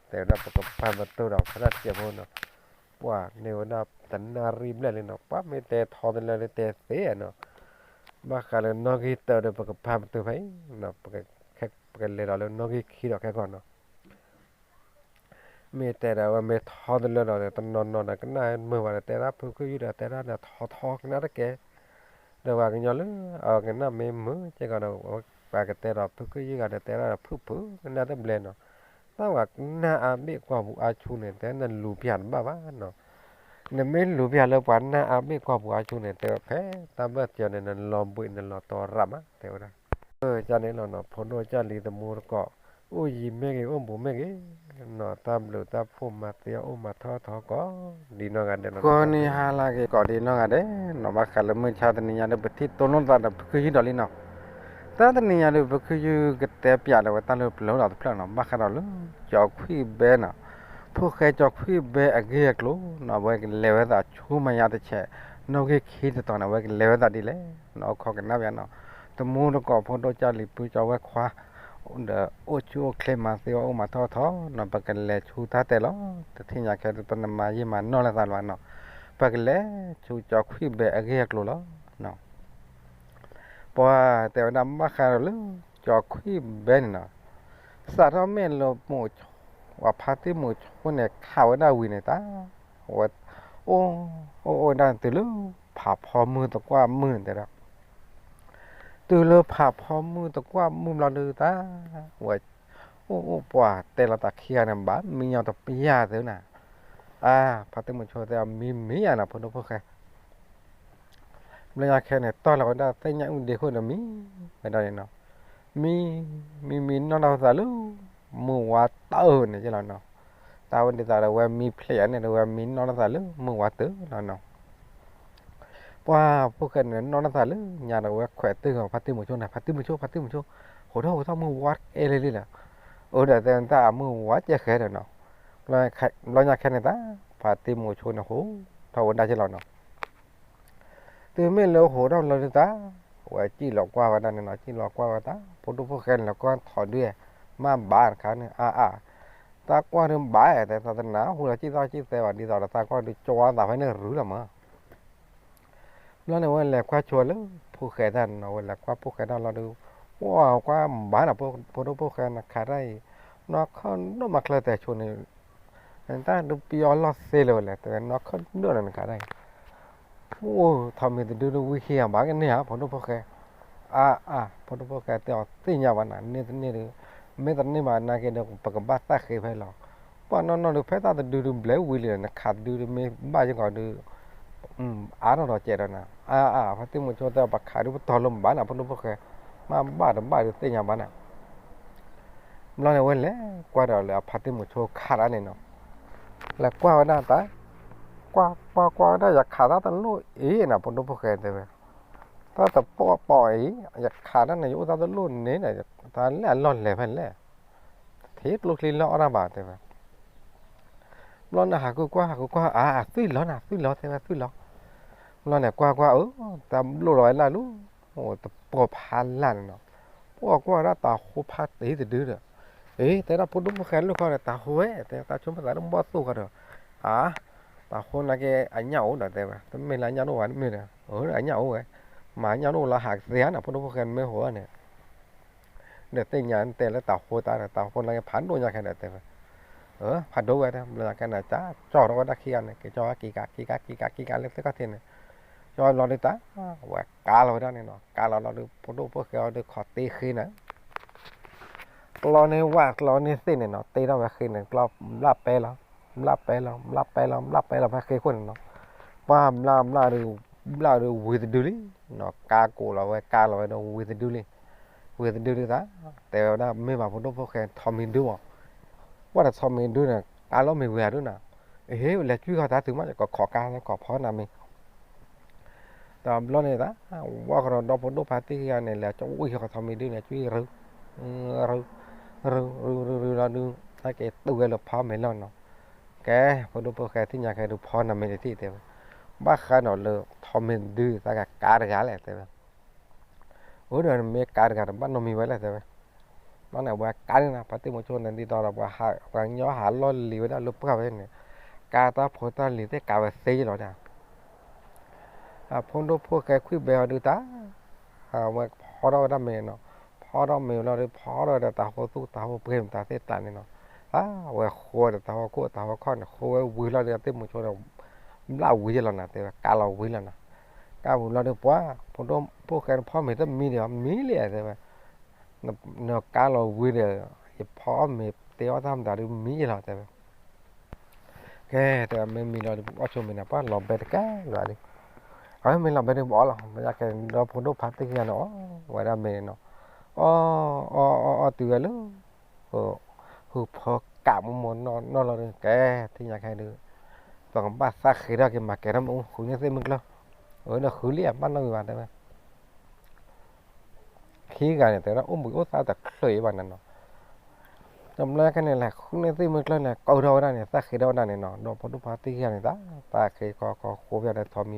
တဲဝဲဒၣ်ပကဖးမတိၢ်ဒီးဖဲဒၣ်စဲးဖိနီၤ ပှၤန့ၢ်ဝဲဒၣ်တနၣ်ရံၣ်ဘျဲၣ်လံနီၤ ပှၤမ့ၢ်တဲထီတလၢလၢတဲသ့နီၤ ဘၣ်ဃးလၢနီၣ်ဂံၢ်တၢဒီးပကဖးမတိၢ်ဖဲအံၤ ပကလဲၤဒီးလၢနီၣ်ဂံၢ်ခံဒီးခဲကီၢ်နီၤ မ့ၢ်တဲဒၣ်ဝဲမ့ၢ်ထီတလၢဒီး တနီၤနီၤဒီးကနၣ်မုာ်ဘၣ်ဒီး တဲဒၣ်ဖုခ့ယုၢ်ဒီးတဲဒၣ်ဒီးထီထီကနၣ်တကဲ ဒီးပှၤကညီလၢအကနၣ်မ့ၢ်မုာ်ကဲကီးဒီး ပှၤကတဲဒီးဖုခ့ယုၢ်ဂၤဒီး တဲဒၣ်ဒီးဖုၣ်ဖုၣ်ကနၣ်တဘျဲနီၤ တၢ်ဝဲကနၣ်အါဘ့ၣ်ကွၢ်ပူၤအါဆူန့ၣ် တဲနလူၤပျၢ်တဘၣ်ဘၣ်နီၤ နမ့ၢ်လူၤပျၢ်လၢပှၤနၢ်အါဘ့ၣ်ကွၢ်ပူၤအါဆူန့ၣ် တဲဝဲဖဲတၢ်ဘၢၣ်စၢၤန့ၣ် နလီၤဘှံးနလီၤတီၤရၣ်မး တဲဝဲဒၣ် ကန့ၣ်လီၤနီၤ ဖိဒိၣ်ကၢ်လံၤသမူသကိး အိၣ်ယံၤမ့ၢ်ဂ့ၤ အိၣ်ဘူးမ့ၢ်ဂ့ၤနီၤ တၢ်ဘျုးတၢ်ဖှိၣ်မၤသ့အီၤအိၣ်မၤထီၣ်ထီကိးဒ်နီၢ်ဂၤဒဲးလီၤ ကိးနံၤဟါလၢက့ၤကိးဒ်နီၢ်ဂၤဒဲးနီၤ ဘၣ်ဃးလၢမုၢ်ဆါတနံၤညါဒီး ပထံၣ်တိၢ်နီၣ်သးဒီးဖုခ့ယုၢ်ဒီးလံနီၤ တၢ်တနံၤညါဒီး ဖုခ့ယုၢ်ကတဲပၠးလၢၤဝဲတၢ်လၢပျၢၤဒီးတဖျၢၣ်နီၤ ဘၣ်ဃးဒီးလၢ ကၠီၤခွံၣ်ဘဲနီၤ ဖိၣ်ဃဲကၠီၤခွံၣ်ဘဲအဂ့ၢ်အကျိၤနီၤ အဝဲကလဲၤဝဲသးဆူမဲာ်ညါတဆဲး နီၣ်ဂံၢ်ခံတတီၤန့ၣ် အဝဲကလဲၤဝဲသးဒ်လဲၣ်နီၤ အိၣ်ခိးကနၣ်ပၠးနီၤ သမူသကိးဖိဒိၣ်ကၢ်လံၤဖုကၠီၤဝဲခွါ ဒီးအိၣ်ဆူၣ်အိၣ်ချ့မၤသ့အီၤအိၣ်မၤထီၣ်ထီနီၤ ပကလဲၤဆူတၢ်တဲလီၤ တထံၣ်ညါခဲပနမၤယံာ်မၤနီၢ်လၢသးလၢၤဘၣ်နီၤ ပကလဲၤဆူကၠီၤခွံၣ်ဘဲအဂ့ၢ်အကျိၤလီၤ ပှၤတဲဝဲဒၣ်ဘၣ်ဃးဒီးလၢ ကၠီၤခွံၣ်ဘဲန့ၣ်နီၤ စးထီၣ်မ့ၢ်လၢမိၤဆိ ပှၤဖါတံၢ်မိၤဆိန့ၣ် ခးဝဲဒၣ်ဝံၤန့ၣ်တၢ် ဝဲ အိၣ် အိၣ်အိၣ်ဝဲဒၣ်တုၤလၢ ဖးဖီမုၢ်သကွၢ်မုၢ်တဲဒၣ် တုၤလၢဖးဖီမုၢ်သကွၢ်မုၢ်ဘျီဒုးတၢ် ဝဲ အိၣ်အိၣ်ပှၤတဲလီၤသးခံဂၤန့ၣ် ဘၣ်မံညီတပျၢ်သုနီၤ အါ ဖါတံၢ်မိၤဆိတဲအီၤမံမံယါနီၤ ဖိဒိၣ်ဖိၣ်ဃဲ ဘျီညါခဲန့ၣ် တီၢ်လီၤဝဲဒၣ်သ့ၣ်ညါအုၣ်ဒ့ခိၣ်ဒီးမံ ဝဲဒၣ်န့ၣ်နီၤ မံ မံမံနီၢ်နီၢ်သးလၢ မုၢ်ဝါတၢၢ်န့ၣ်က့လီၤနီၤ တၢ်ဝဲဒ်သိးဒီးဝဲမံဖျဲးယါန့ၣ်ဒီး ဝဲမံနီၢ်နီၢ်သးလၢ မုၢ်ဝါတၢၢ်လီၤနီၤ ပှၤဖိၣ်ဃဲန့ၣ် နီၢ်နီၢ်သးလၢညါဒီး ဝဲခွဲးတံၢ်ဂီၤဖါတံၢ်မိၤဆိန့ၣ် ဖါတံၢ်မိၤဆိ ဖါတံၢ်မိၤဆိ ဟိးထီၣ်ဟိးထီၣ်မုၢ်ဝါအဲၣ်လံလံလီၤ အိၣ်ဒီးတဲတၢ်အမုၢ်ဝါကဲဃဲဒီးနီၤ ဘျီညါခဲန့ၣ်တၢ် ဖါတံၢ်မိၤဆိန့ၣ် ဟိးထီၣ်ဝဲဒၣ်က့လီၤနီၤ တုၤမ့ၢ်လၢဟိးထီၣ်လီၤဒုးတၢ် ဝဲစံၣ်လီၤကွၢ်ဝဲဒၣ်န့ၣ်နီၤ စံၣ်လီၤကွၢ်ဝဲတၢ် ဖိဒိၣ်ဖိၣ်ဃဲန့ၣ် လီၤကွၢ်ထီၣ်ဒုး မ့ၢ်ဘၣ်တခါန့ၣ် အါအါ တၢ်ကွၢ်ဒုးဘၣ် တဲသးတနၢ်ဟူလၢစံၣ်သီၣ်စံၣ်သဲဘၣ် ဒ်သိးဒီးသးကွၢ်ဒုးကၠွသးဖဲန့ၣ်ရုလီၤမး ဘျီန့ၣ် ဝဲလဲၤကွၢ်ဆိလၢ ဖိၣ်ဃဲတၢ်နီၤ ဝဲလဲၤကွၢ်ဖိၣ်ဃဲတၢ်လီၤဒုး ကွၢ်ကွၢ်ဘၣ်နီၤ ဖိဒိၣ်ဖိၣ်ဃဲနခးတၢ်အံၤ နီၢ်ခီၣ်ဒိၣ်မးချၢတဲာ်ဆိန့ၣ် တၢ်ဒုးပယီၤလီၢ်သ့လၢၤဝဲလဲၣ် တဲဝဲနီၢ်ခီၣ်ဒိၣ်နီၤနခးတၢ်အံၤ အိၣ်ထီၣ်မ့ၢ်တဒုဒုးဝံၤခံဂၤဘၣ်ကန့ၢ်ဧါ ဖိဒိၣ်ဖိၣ်ဃဲ အါအါ ဖိဒိၣ်ဖိၣ်ဃဲတဲအီၤသ့ၣ်ညါဘၣ်နၤ န့ၢ်တန့ၢ်ဒုး မ့ၢ်တန့ၢ်ဘၣ်နာ်က့ဒီး ပကဘၣ်သၣ်ဃ့ဖဲလီၤ ပှၤနီၢ်နီၢ်ဒုးဖဲတၢ်တဒုဒုးဘျဲးဝံၤလံ နခးတဒုဒုးမ့ၢ်ဘၣ်ယဂီၢ်ဒုး အါထီၣ်ဒီးကဲးဒီးနၤ အါအါ ဖါတံၢ်မိၤဆိတဲအီၤ ပခးဒုးပတီၢ်လၢဘၣ်နၤ ဖိဒိၣ်ဖိၣ်ဃဲ မ့ၢ်ဘၣ်တဘၣ်ဒုးသ့ၣ်ညါဘၣ်နၤ ဘျီန့ၣ်ဝဲလဲၤကွၢ်ဒီးလၢအဖါတံၢ်မိၤဆိခးတၢ်န့ၣ်နီၤ လဲၤကွၢ်ဝဲဒၣ်တၢ် ကွၢ်ကွၢ်ကွၢ်ဝဲဒၣ် ယခးတၢ်တလိၣ်အံၤနၤ ဖိဒိၣ်ဖိၣ်ဃဲတဲဝဲ တၢ်တပီၢ်ပီၢ်အံၤ ယခးတၢ်န့ၣ် ယအိၣ်တၢ်တလိၣ်န့ၣ် တၢ်လဲၣ်အလီၢ်လဲၤဖဲလဲၣ် ထံကျိချံလီၢ်အီၣ်တၢ်ဘၣ်တဲဝဲ ဘျီန့ၣ်ဟးဃုကွၢ်ဟးဃုကွၢ် အါ သွံၣ်လီၤနၤ သွံၣ်လီၤတဲဝဲသွံၣ်လီၤ ဘျီန့ၣ်ကွၢ်ကွၢ်အၢ တၢ်ဘျိၣ်လီၤဝဲလၢလူ တပီၢ်ဖးလၢ်န့ၣ်နီၤ ပှၤကွၢ်ဝဲဒၣ်တၤဟိဖးတ့ၢ်တဒုဒီး အ့ တဲဒၣ်ဖိဒိၣ်ဖိၣ်ဃဲလၢခီဒီး တၤဟိဝဲ တဲတၢ်ဆိကမိၣ်သးလၢဘီၣ်သိၣ်ဃီဒီး အါ တၤဟိနာ်က့အညၣ်အိၣ်ဒီးတဲဝဲ တမ့ၢ်လၢအညၣ်တအိၣ်ဘၣ်တမ့ၢ်ဒီး အၢ အညၣ်အိၣ်ဝဲ မၤညၣ်တအိၣ်လၢဟးကသ့ဧါန့ၣ် ဖိဒိၣ်ဖိၣ်ဃဲမ့ၢ်ဟိဝဲန့ၣ် ဒီးသ့ၣ်ညါတဲလၢတၤဟိတၢ်ဒီး တၤဟိနာ်က့ဖးဒိၣ်ညါခဲဒီးတဲဝဲ ဖးဒိၣ်ဝဲဒၣ် ဘျီညါကဲန့ၣ် ကၠီထီၣ်ဝဲဒၣ်ခံဂၤန့ၣ် က့ၤကၠီဝဲက့ၤကး က့ၤကး က့ၤကး က့ၤကးလၢသ့ၣ်ခီၣ်ထံးန့ၣ်, ကၠီဘျီဒုးတၢ်, ဝဲကးလီၤဝဲဒၣ်န့ၣ်နီၤ, ကးလီၤလီၤဒုး ဖိဒိၣ်ဖိၣ်ဃဲအီၤဒုး ခိးတ့ဃ့န့ၣ် ကျီန့ၢ်ဝၣ်ကျီန့ၢ်သ့ၣ်န့ၣ်နီၤ, တ့ထီၣ်ဝဲဃ့န့ၣ် ကျီဘျၣ်ပဲလီၤ, ဘျၣ်ပဲလီၤ ဘျၣ်ပဲလီၤ ဘျၣ်ပဲလီၤဖဲဃ့ခိၣ်န့ၣ်နီၤ, ပှၢ်ဘျၣ်ဘျၣ်ဒုး, ဘျၣ်ဒုးဝံၤတဒုလံနီၤ, ကးကိးလီၤဝဲ ကးလီၤဝဲဒီးဝံၤတဒုလံ, ဝံၤတဒုဒုးသး, တဲဝဲဒၣ်မ့ၢ်ဘၣ်ဖိဒိၣ်ဖိၣ်ဃဲ ထိးမံၤဒုမး, ဝဲဒီးထိးမံၤဒုန့ၣ် ကးလီၤမ့ၢ်ဝံၤဧါဒုနၤ, အဟ့ၣ် လဲၤကွံာ်ဃီၤတၢ်တုၤမး ကခိးကး ကခိးဖီနၤမ့ၢ် တဘျီန့ၣ်သး, ဝဲဃီၤဒီးဒီဖိဒိၣ်ဖါတံၢ်ခံဂၤန့ၣ် လဲၤကွံာ်ဃီၤထိးမံၤဒုန့ၣ် ကွံာ်ရု, ရု, ရု, ရု, ရုလီၤဒုး, ဟဲက့ၤတုၤဝဲလၢဖီမ့ၤလီၤနီၤ, ကဲ, ဖိဒိၣ်ဖိၣ်ဃဲသ့ၣ်ညါကဲဒုးဖီနၤမ့ၢ်တထံၣ်တဲဝဲ, ဘၣ်ဃးဒီးလၢထိးမံၤဒုသးကကးတဂၤလဲၣ်တဲဝဲ အိၣ်ဒီးနမ့ၢ်ကးတဂၤတဘၣ်နီတမံၤဝဲလဲၣ်တဲဝဲ, ဘျီန့ၣ် အဝဲကးန့ၣ်နီၤ ဖါတံၢ်မုဆိန့ၣ် ဒ်သိးဒီး ပှၤကညီဟးလီၢ်လံၤဝဲဒၣ်လၢပှၢ်ဝဲန့ၣ်, ကးတၢ်ဖိတၢ်လံၤသ့ၣ်ကးဝဲသ့လီၤဒၣ်, အဖိဒိၣ်ဖိၣ်ဃဲခွံၣ်ဘဲအီၤဒုးတၢ်, အဝဲဖီထီၣ်ဝဲဒၣ်မ့ၤနီၤ, ဖီထီၣ်မ့ၤလီၤဒုး ဖီထီၣ်ဝဲဒီးတၢ်ဟိသူၣ်တၢ်ဟိပှ့ၤမတၤသ့ၣ်တၢ်န့ၣ်နီၤ, အဝဲဃိဒီးတၢ်ဟီၣ်ခိၣ်တၢ်ဟီၣ်ခီၣ်န့ၣ် ဃိဝဲဝံၤလီၤဒီး ဖါတံၢ်မုဆိန့ၣ် ဘျၣ်ဝံၤယဲလီၤနၤ တဲဝဲ ကးလီၤဝံၤလီၤနၤ, ကးဝံၤလီၤဒီး ပှၤ ဖိဒိၣ်ဖိၣ်ဃဲနဖီမ့ၤတမံၤဒီး မံလံတဲဝဲ နကးလီၤဝံၤဒီး ယဖီအီၣ်မ့ၤတ့အီၣ်တၢ်မတၤဒုးမံယဲလီၤတဲဝဲ, ကဲ တဲဝဲမ့ၢ်မံလီၤဒုး ပအီၣ်ဆိမ့ၤန့ၣ် ပှၤလီၤဘဲတကးလီၤဒုး, အမ့ၢ်လီၤဘဲဒုးပအီၣ်လီၤ မ့ၢ်ယကဲဒီဖိဒိၣ်ဖါတံၢ်ခံဂၤန့ၣ် အီၣ်ဝဲဒၣ်မ့ၤန့ၣ်နီၤ, အီၣ် အီၣ် အီၣ် အီၣ်တုၤဝဲလၢ ဃုဖီကးမိၢ်မိၢ်နီၢ်နီၢ်လီၤဒုး ကဲ သ့ၣ်ညါခဲဒုး ပကဘၣ်သးဃ့ထီၣ်က့ၤမၤကဲထီၣ်မ့ၣ်အူ ဃုန့ၢ်သ့ၣ်မုၢ်ကျၢၢ်, အဝဲဒီးဃုလံ အဘၣ်နီၣ်ဂံၢ်ဘၣ်တဲဝဲ ခံဂၤန့ၣ် တဲဝဲဒၣ်အိၣ်ဘှံးအိၣ်သါတချုးအံၤဘၣ်န့ၣ်နီၤ, တဘျီခဲန့ၣ်လဲၤ ဃုန့ၢ်သ့ၣ်မုၢ်ကျၢၢ်န့ၣ် ကီထီၣ်ဝဲဒၣ်န့ၣ် သးဃ့ထီၣ်ဝဲဒၣ်န့ၣ်နီၤ, ဒီးဖိဒိၣ်ဖါတံၢ်ခံဂၤန့ၣ်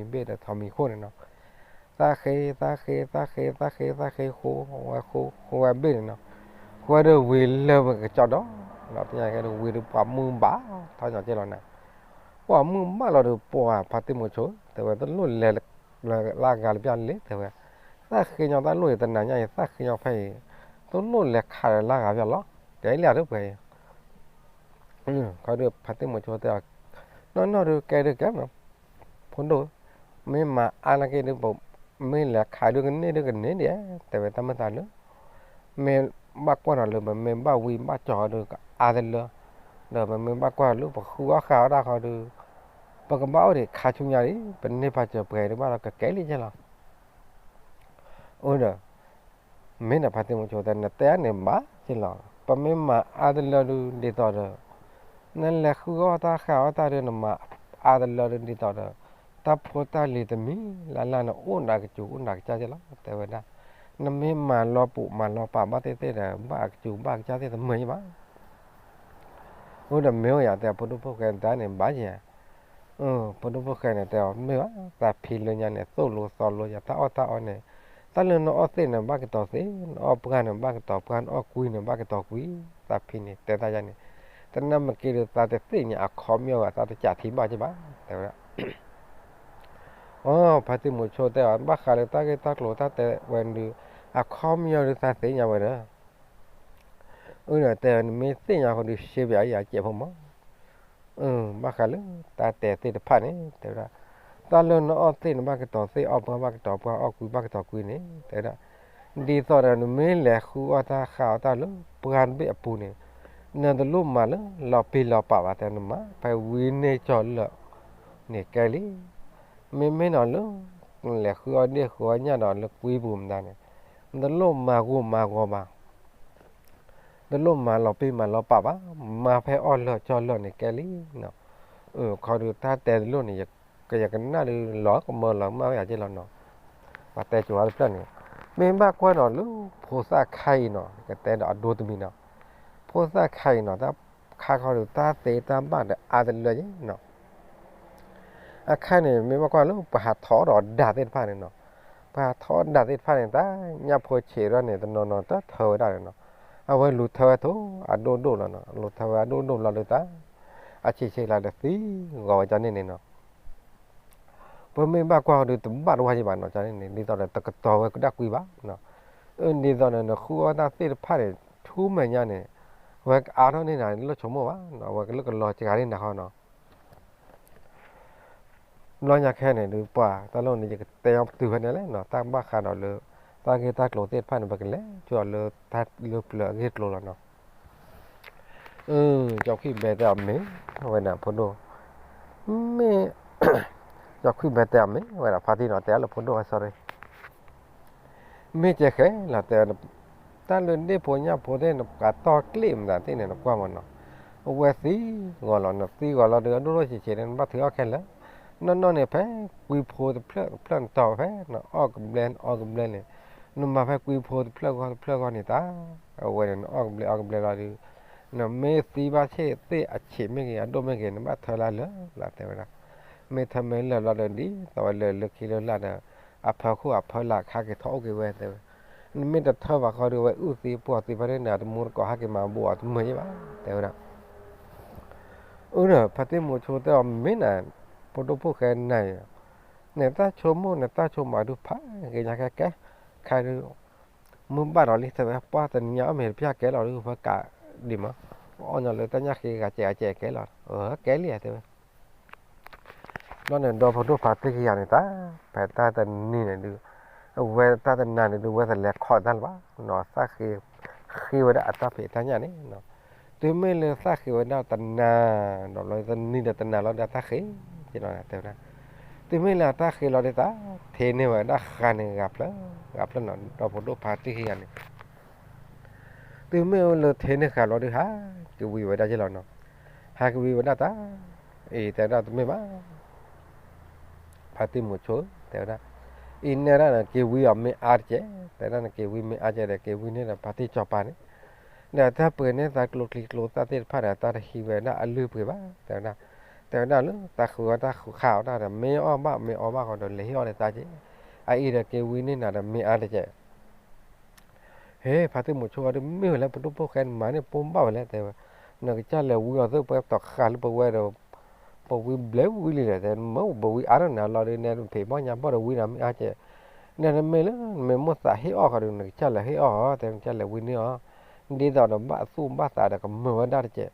သးသးဃ့ခီခီဃိဖျါဒီးထိးမံၤဘ့ၣ်ဒီးထိးမံၤခိၣ်န့ၣ်နီၤ, သးဃ့ သးဃ့ သးဃ့ သးဃ့ သးဃ့ ဃိဝဲဃိ ဃိဝဲဘ့ၣ်န့ၣ်နီၤ, ဃိဝဲဒီးဝံၤလၢပကကၠီဒီး သ့ၣ်ညါခဲဒုးဝံၤဒီးပှၤမုၢ်ဘၣ်ထီၣ်ညီကဲလီၤနၤ, ပှၤမုၢ်ဘၣ်လီၤဒီးပှၤဖါတံၢ်မုဆိ တဲဝဲတလိၣ်လဲၤလၢဂၤလၢပျၢ်လံ တဲဝဲ, သးဃ့ညီတၢ်လိၣ်အံၤ တနၤညါအံၤ သးဃ့ညီဖဲအံၤ တလိၣ်လဲၤခးလၢဂၤပျၢ်လီၤ တဲလံတပှဲၤအံၤ ခီဒုးဖါတံၢ်မုဆိတဲအီၤ, နီၢ်နီၢ်ဒုးကဲဒုးကဲမး, ဖိဒိၣ်, မ့ၢ်မၤအါနာ်က့ဒုး မ့ၢ်လဲၤခးဒုးကန့ၢ်ဒုးကန့ၢ်ဒံး, တဲဝဲတၢ်မုၢ်သးလၢ မ့ၢ်ဘၣ်ကွၢ်နီၤလၢ ပမ့ၢ်ဘၣ်ဝံဘၣ်ကၠီၤဒုးကအါတလၢ, ဒီးပမ့ၢ်ဘၣ်ကွၢ်လၢပဃုအီၣ်ဃုအီတၢ်ဃီဒုး, ပကဘၣ်အိၣ်ဒံးခါဆူညါဒံး ပန့ၢ်ဖးစၢၤပှဲၤဒုးဘၣ်ဒီးကကဲလံကဲလီၤ အိၣ်ဒီး မ့ၢ်ဒီးဖါတံၢ်မုဆိတဲ နတဲအါန့ၣ်ဘၣ်က့လီၤ, ပမ့ၢ်မၤအါတလၢဒုး ဒ်သိးဒီး နလဲၤဃုအီၣ်တၢ်ဃုအီၣ်တၢ်ဒုး နမၤအါတလၢဒုး ဒ်သိးဒီး တၢ်ဖိတၢ်လံၤတမံၤလၢ်လၢ်န့ၣ် အိၣ်နၤကစူၤ အိၣ်နၤကစၢ်က့လီၤ တဲဝဲဒၣ်, နမ့ၢ်မၤလီၤပူၤမၤလီၤပာ်ဘၣ်သ့ၣ်သ့ၣ်ဒီး ဘၣ်အကစူၤဘၣ်ကစၢ်သ့ၣ်တမုာ်ယဘၣ် အိၣ်ဒီးမ့ၢ်အိၣ်ယၤတဲ ဖိဒိၣ်ဖိၣ်ဃဲတၢ်န့ၣ်ဘၣ်ယဲ, ဖိဒိၣ်ဖိၣ်ဃဲန့ၣ် တဲအီၤမ့ၢ်ဘၣ် သးဖံလၢညါန့ၣ် သိၣ်လိသီလိယၤ တၢ်အီၣ်တၢ်အီန့ၣ်, တၢ်လၢနအီၣ်သ့ၣ်န့ၣ် ဘၣ်ကတီၤသ့ၣ်, နအီၣ်ပှၢ်န့ၣ် ဘၣ်ကတီၤပှၢ်, နအီၣ်ကွံန့ၣ် ဘၣ်ကတီၤကွံ, သးဖံန့ၣ် တဲတၢ်ယါန့ၣ်, တနၢ်မ့ၢ်က့ၤဒီး သးတသ့ၣ်ညါအခီပညီဘၣ် သးတကးထံဘၣ်က့ဘၣ် တဲဝဲဒၣ် အိ ဖါတံၢ်မုဆိတဲအီၤ ဘၣ်ဃးလၢတၢ်ဂ့ၢ်တၢ်ကျိၤတၢ်တဲဝဲဒုး အခီပညီဒုးသးသ့ၣ်ညါဝဲဒီး အၢ ဒီးတဲ နမ့ၢ်သ့ၣ်ညါဃီဒုး ရှဲပၠးယၤစဲးဖိမး, ဘၣ်ဃးလၢတၢ်တဲသ့ၣ်တဖၣ်န့ၣ် တဲဝဲဒၣ်, တၢ်လၢနအီၣ်သ့ၣ်န့ၣ် ဘၣ်ကတီၤသ့ၣ် အီၣ်ပှၢ်ဘၣ်ကတီၤပှၢ် အီၣ်ကွံဘၣ်ကတီၤကွံန့ၣ် တဲဝဲဒၣ်, ဒ်သိးဒီးနမ့ၢ်လဲၤဃုအီၣ်တၢ်ဃုအီၣ်တၢ်လၢပှၢ်တဘ့ၣ်အပူၤန့ၣ် နတလိၣ်မၤလၢလီၤပံၤလီၤပာ်ဘၣ် တဲနမၤဖဲဝံန့ၢ်ကၠီလၢာ်န့ၣ်ကဲလံ မ့မ့ၢ်ဒီးလၢ လဲၤဃုအီၣ်ဒ့ၣ်ဃုအီၣ်ညၣ်ဒီးလၢကွံပူၤမတၤန့ၣ် နတလိၣ်မၤဂိၢ်မၤဂီၤဘၣ်, တလိၣ်မၤလီၤပံၤမၤလီၤပာ်ဘၣ်, မၤဖဲအီၣ်လၢာ်ကၠီလၢာ်န့ၣ်ကဲလံနီၤ, ခီဒုးတၢ်တဲတလိၣ်န့ၣ် ကယကနၣ်ဒုးလီၤကမၢလီၤမၢ်ဝဲယၤက့လီၤနီၤ, ပှၤတဲကိၤဝဲတဖျၢၣ်န့ၣ်, မ့ၢ်ဘၣ်ကွၢ်ဒီးလၢဖိသၣ်ခါအံၤနီၤ ကတဲဒီးအဒိတမံၤနီၤ, ဖိသၣ်ခါအံၤနီၤ တၢ်ခါခီဒုးတၢ်သ့တၢ်ဘၣ်ဒီးအါတလၢယဲနီၤ အခါန့ၣ် မ့ၢ်ဘၣ်ကွၢ်လၢပှၤဟးထီၣ်ဒီးဒၣ်သ့ၣ်တဖၣ်န့ၣ်နီၤ, ပှၤဟးထီၣ်ဒၣ်သ့ၣ်တဖၣ်န့ၣ် တၢ်ညၣ်ဖိဆံးဒီးန့ၣ် တနီၤနီၤတထၢဝဲဒၣ်န့ၣ်နီၤ, အဝဲလူၤထၢဝဲထိၣ်အဒိၣ်ဒိၣ်လီၤနီၤ, လူၤထၢဝဲအဒိၣ်ဒိၣ်လီၤဒီးတၢ် အဆံးဆံးလၢတသံဂီၤဝဲကန့ၣ်န့ၣ်နီၤ ပမ့ၢ်ဘၣ်ကွၢ်ဒီးတဘၣ်တဝါယံၤဘၣ်နီၤ, န့ၣ် ဒ်သိးဒီးတကတီၤဝဲကဒၣ်ကွံဘၣ်နီၤ, အၢ ဒ်သိးဒီးနဃုအီၣ်တၢ်သ့ၣ်တဖၣ်န့ၣ် ဆူမဲာ်ညါန့ၣ် ဝဲကအါထီၣ်န့ၢ်နၤ လၢဆိကမိၣ်ဘၣ်နီၤ, ဝဲကလၢကလီၤစှၤန့ၢ်နၤဃီနီၤ. ဘျီညါခဲန့ၣ်ဒုး ပှၤတၢ်လီၢ်န့ၣ် ယကတဲအီၤပတုာ်ဖဲန့ၣ်လဲၣ်နီၤ, တၢ်ဘၣ်ဃးဒီးလၢ တၢ်ဂ့ၢ်တၢ်ကျိၤသ့ၣ်တဖၣ်န့ၣ် ပကလဲၤဆူအီၤလၢတၢ်လၢပျၢၤအဂ့ၢ်ကျိၤလီၤနီၤ. ကၠီခွံၣ်ဘဲတဲအီၤမ့ၢ်ဝဲဒၣ်ဖိဒိၣ်, မ့ၢ်, ကၠီခွံၣ်ဘဲတဲအီၤမ့ၢ်ဝဲဒၣ်ဖါတံၢ်နီၤ, တဲအီၤလၢဖိဒိၣ် sorry မ့ၢ်ကဲဃဲလီၤတဲ, တၢ်လၢဒ့ၣ်ဖိညၣ်ဖိသ့ၣ် နပှၤတီၢ်ကျ့ၣ်မတၤသ့ၣ်န့ၣ် နကွၢ်မးနီၤ, အဝဲသံဂီၤလီၤ, နသံဂီၤလီၤဒီး အဒိၣ်ထီၣ်ဆံးဆံးန့ၣ် နဘၣ်ထုးအီၣ်ခဲလၢာ်, နီၢ်နီၢ်န့ၣ် ဖဲကွံဖိတဖျၢၣ်တဖျၢၣ်နတီၤဖဲ နအီၣ်ကဘျဲ နအီၣ်ကဘျဲန့ၣ်, နမၤဖဲကွံဖိတဖျၢၣ်ဂီၢ်တဖျၢၣ်ဂီၢ်န့ၣ်တၢ်, အဝဲန့ၣ် နအီၣ်ကဘျဲအီၣ်ကဘျဲလီၤဒီး နမ့ၢ်သံဘၣ်ဆ့ၣ်သ့ၣ်အဆံးမ့ၢ်ဂ့ၤ အဒိၣ်မ့ၢ်ဂ့ၤ နဘၣ်ထၢလၢလၢာ်လီၤတဲဝဲဒၣ်, မ့ၢ်ထၢမ့ၢ်လၢာ်လီၤဒီး ဒ်သိးဝဲလၢလၢခံလၢလာ်ဒီး အဖၢခိၣ်အဖၢလၢ်ဟဲက့ၤထီၣ်အိၣ်က့ၤဝဲတဲဝဲ, နမ့ၢ်တထၢဘၣ်ဃီဒီး ဝဲအုၣ်သံပှီၢ်သံဖဲန့ၣ်ဒီး တမူတကိးဟဲက့ၤမၤဘူးအီၤတမုာ်ယဲဘၣ်တဲဝဲဒၣ် အၢဒီး ဖါတံၢ်မုာ်ဆိတဲအီၤမ့ၢ်နၤ, ဖိဒိၣ်ဖိၣ်ဃဲနၤ, နတၢ်ဆိကမိၣ် နတၢ်ဆိကမးဒုးဖးဂ့ၤညါ ခဲကဲ, ခဲဒုး, မုၢ်ဘၣ်ဒီးလံတဲဝဲ ပှၢ်တနံၤညါအီၣ်မ့ၤတပျၢ်ကဲလီၤဒုး ဖဲကးဒံးမး, အီၣ်ညီလၢတၢ်ညၣ်ဃ့ဂၤစဲးဂၤစဲးကဲလီၤ, ကဲလံတဲဝဲ ဘျီန့ၣ် ဒီဖိဒိၣ်ဖါတံၢ်ခံဂၤန့ၣ်တၢ်, ဖဲတၢ်တနံၤန့ၣ်ဒုး, အဝဲတၢ်တနၤန့ၣ်ဒုး ဝဲတလဲၤခီၣ်တၢ်လၢၤဘၣ်နီၤ, သးဃ့, ဃ့ဝဲဒၣ်အတၢ်ဖံးတၢ်ညၣ်န့ၣ်, တုၤမ့ၢ်လၢသးဃ့ဝဲဒၣ်တနၤ, ဒီးဘျီတနံၤဒီးတနၤလီၤဒီးတၢ်ဃ့, ကနီၤတဲဝဲဒၣ်, တုၤမ့ၢ်လၢအတၢ်ဃ့လီၤဒုးတၢ်, ထ့န့ၢ်ဝဲဒၣ်ဃာ်န့ၣ်ဂၤဖျၢၣ်, ဂၤဖျၢၣ်နီၤ ဒီဖိဒိၣ်ဖါတံၢ်ခံဂၤန့ၣ် တုၤမ့ၢ်အိၣ်လၢထ့န့ၢ်ဃာ်လီၤဒုး ဟးကဝံၤဝဲဒၣ်ယဲလီၤနီၤ, ဟးကဝံၤဝဲဒၣ်တၢ်, အံၤတဲဒၣ်တမ့ၢ်ဘၣ်, ဖါတံၢ်မုာ်ဆိ တဲဝဲဒၣ်, အံၤနဲဒၣ်န့ၣ် က့ၤဝံအီၤမ့ၢ်အါတကဲး, တဲဒၣ်န့ၣ် က့ၤဝံမ့ၢ်အါကဲးဒီး က့ၤဝံန့ၢ်ဒီးဖါတံၢ်စီၤပၤန့ၣ်, ဒီးတၢ်ပှ့ၤန့ၢ်သးကျိချံကျိသၣ်သ့ၣ်တဖၣ်ဒီး တၢ်တဟံးဝဲဒၣ်အလုၢ်အပှ့ၤဘၣ်, တဲဝဲဒၣ်, တဲဝဲဒၣ်လၢသးဃုအီၣ်တၢ်ဃုခးအီၣ်တၢ်ဒီး မ့ၢ်အီၣ်ဘၣ်မ့ၢ်အီဘၣ်ဃီဒီး လဲၤဟ့ၣ်အီၣ်ဒီးသးက့ၤ, အအံၤဒီးက့ၤဝံန့ၢ်နၤဒီးမ့ၢ်အါတကဲး ဟ့ ဖါတံၢ်မုာ်ဆိဒီး မ့ၢ်ဝဲလဲၣ် ပဒိၣ်ဖိၣ်ဃဲန့ၣ်မၤန့ၢ်ပိၢ်ဘၣ်ဝဲလဲၣ် တဲဝဲ, နကစၢ်လဲၤဝံအီၤသ့ၣ်ပှဲၤတီၤဃာ်လၢပဝဲဒီး, ပဝံဘျဲဝံလံဒီး တဲမ့ၢ်ပဝံအါထီၣ်နၤလီၤဒီး နဲနဖံးဘီၣ်ညါဘီၣ်ဒီးဝံဒီးမ့ၢ်အါကဲး, နဲနမ့ၢ်လၢနမ့ၢ်မိၣ်သးဟ့ၣ်အီၣ်ဃီဒီး နကစၢ်လဲၤဟ့ၣ်အီၣ်အီၤ တဲနကစၢ်လဲၤဝံန့ၢ်အီၤ, ဒ်သိးဒီးဘၣ်သူၣ်ဘၣ်သးဒီးကမုာ်ဝဲဒၣ်တကဲး,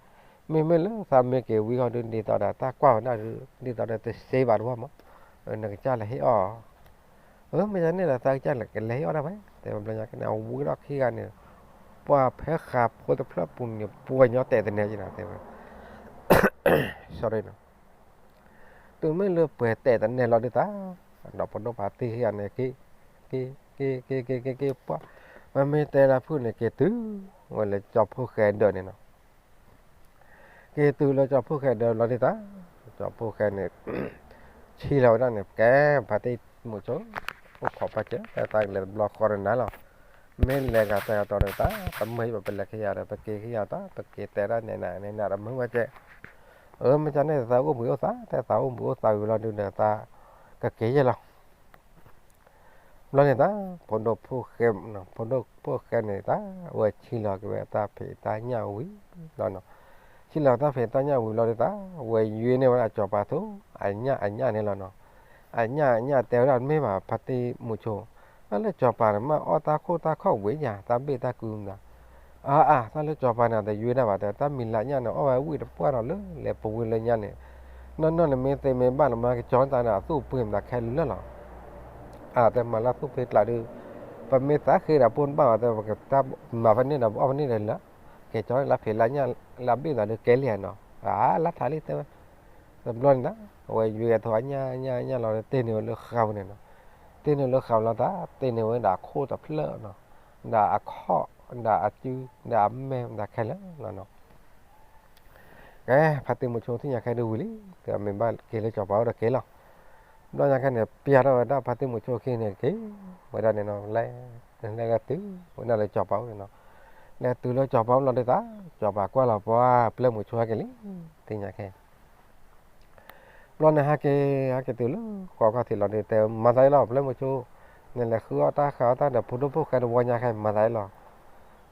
မ့မ့ၢ်လၢသးမ့ၢ်က့ၤဝံဃီဒီး ဒ်သိးဒီးတၢ်ကွၢ်ဝဲဒၣ်ဒီး ဒ်သိးဒီးတစ့ဘၣ်တဝီမး, နကစၢ်လဲၤဟ့ၣ်အီၣ် အၢ မ့ၢ်ယန့ၣ်ဒီးသးကစၢ်လဲၤဟ့ၣ်အီၣ်ဒၣ်ဝဲ, တဲဝဲဘျီညါကန့ၣ် အဝံထီၣ်ခံဂၤန့ၣ်, ပှၤဖဲဃာ်ဖိတဖျၢၣ်ပူၤန့ၣ် ပှၤညီတဲာ်သနဲက့ၤနီၤ တဲဝဲ, sorry နီၤ, တုၤမ့ၢ်လၢပှဲၤတဲာ်သနဲလီၤဒုးတၢ်, ဒီးပဒိၣ်ဖါတံၢ်ခံဂၤန့ၣ်က့ၤ, က့ၤ, က့ၤ, က့ၤ, က့ၤ, က့ၤ, က့ၤ, ပှၤ, မ့မ့ၢ်တဲဒၣ်ဖုၣ်န့ၣ် က့ၤတုၤဝဲလၢကၠီဖိၣ်ဃဲဒၢးန့ၣ်နီၤ က့ၤတုၤလၢကၠီဖိၣ်ဃဲဒၢးလီၤဒုးတၢ်, ကၠီဖိၣ်ဃဲန့ၣ် ဆံးလီၤဝဲဒၣ်န့ၣ် ကဲ ဖါတံၢ်မုာ်ဆိ, အိၣ်ခိးပှၢ်စၢၤ တဲသးကလဲၤတဘျီဃီဒီးနၤလီၤ, မ့ၢ်လဲၤဂၤတဲအတီၤဒီးတၢ်, တမုာ်ဘၣ် ပလဲၤခံဂၤဒီး ပက့ၤခံဂၤတၢ်, ပက့ၤတဲဒၣ်နဲနၤန့ၣ် နၤဒီးမုာ်ဝဲကဲ, အၢ မ့ၢ်ကန့ၣ်သးအိၣ်ဘှံးအိၣ်သါ, တဲသးအိၣ်ဘှံးအိၣ်သါဝံၤလီၤဒုးဒီး သးကက့ၤယဲလီၤ ဘျီန့ၣ်တၢ်, ဖိဒိၣ်ဖိၣ်ဃဲ, ဖိဒိၣ်ဖိၣ်ဃဲန့ၣ်တၢ်, အဝဲဆံးလီၤက့ၤဝဲတၢ်ဖံးတၢ်ညၣ်ဝံၤလီၤနီၤ, ဆံးလီၤတၢ်ဖံးတၢ်ညၣ်ဝံၤလီၤဒုးတၢ်, အဝဲယွ့န့ၢ်ဝဲဒၣ်စီၤပၤထိၣ်, အညၣ်အညၣ်န့ၣ်လီၤနီၤ, အညၣ်အညၣ်တဲဝဲဒၣ်မ့ၢ်ဘၣ် ဖါတံၢ်မုာ်ဆိ, တၢ်လၢစီၤပၤန့ၣ် မ့ၢ်အီၣ်တၢ်ခိၣ်တၢ်ခီၣ်ဝံၤညါ တၢ်ဘ့ၣ်တၢ်ကုမတၤ အါအါ တၢ်လၢစီၤပၤန့ၣ် တယွ့ဒၣ်ဘၣ် တဲတၢ်မံၤလၢညၣ်န့ၣ် အီၣ်ဝဲဝံၣ်တပှၢ်ဒီးလၢလဲၤပဝံၤလၢညါန့ၣ်, နီၢ်နီၢ်န့ၣ် မ့ၢ်သ့မ့ၢ်ဘၣ်န့ၣ် မ့ၢ်ကကၠီတၢ်န့ၣ် အသူၣ်ပှ့ၤမတၤခဲလၢာ်လီၤ, အါ တဲမၤလၢသူၣ်ဖှံကျးဒုး, ပမ့ၢ်သးဃ့ဒီးပိၢ်တဘၣ်ဘၣ် တဲပကတၢ်မၤဖဲန့ၣ်ဒီး ပအီၣ်ဖဲန့ၣ်ဒီးလၢ, ကဲကၠီလၢဖံးလၢညၣ်လၢအဘ့ၣ်သးဒုးကဲလံနီၤ, အါ လၢထးလံတဲဝဲ, တဘျီန့ၣ်တၢ်, အဝဲယွ့အထိၣ်အညၣ်ညၣ်ညၣ်လီၤ တ့ၢ်န့ၢ်ဝဲလၢဃာ်ပူၤန့ၣ်နီၤ, တ့ၢ်န့ၢ်လၢဃာ်ပူၤလီၤတၢ် တ့ၢ်န့ၢ်ဝဲဒၣ်အခိၣ်တဖျၢၣ်နီၤ, ဒီးအခီၣ်, ဒီးအစု, ဒီးအမဲာ်, ဒီးခဲလၢာ်လီၤနီၤ, ကဲ ဖါတံၢ်မုာ်ဆိသ့ၣ်ညါခဲဒုးဝံၤလံ, ဒီးမ့ၢ်ဘၣ်က့ၤလၢစီၤပၤအိၣ်ဒီးက့ၤလီၤ, ဘျီညါခဲန့ၣ် ပျၢ်ထီၣ်ဝဲဒၣ်ဖါတံၢ်မုာ်ဆိခံန့ၣ်က့ၤ, ဝဲဒၣ်န့ၣ်နီၤ, လဲၤ, လဲၤကတုၤဝဲဒၣ်လၢစီၤပၤအိၣ်န့ၣ်နီၤ, လဲၤတုၤလၢစီၤပၤအိၣ်လီၤဒုးတၢ်, စီၤပၤကွၢ်လီၤပှၤပျဲၢ်မုာ်ဆိဟဲက့ၤလံ, သ့ၣ်ညါခဲ ဘျီန့ၣ်ဟဲက့ၤ, ဟဲက့ၤတုၤလၢဃီခီၣ်ထံးလီၤဒုး တဲမၤသးအံၤလီၤ ပျဲၢ်မုာ်ဆိ, နလဲၤဃုအီၣ်တၢ်ဃာ်အီၣ်တၢ်ဒီးဖိဒိၣ်ဖိၣ်ဃဲတဝီညါခဲမၤသးအံၤလီၤ,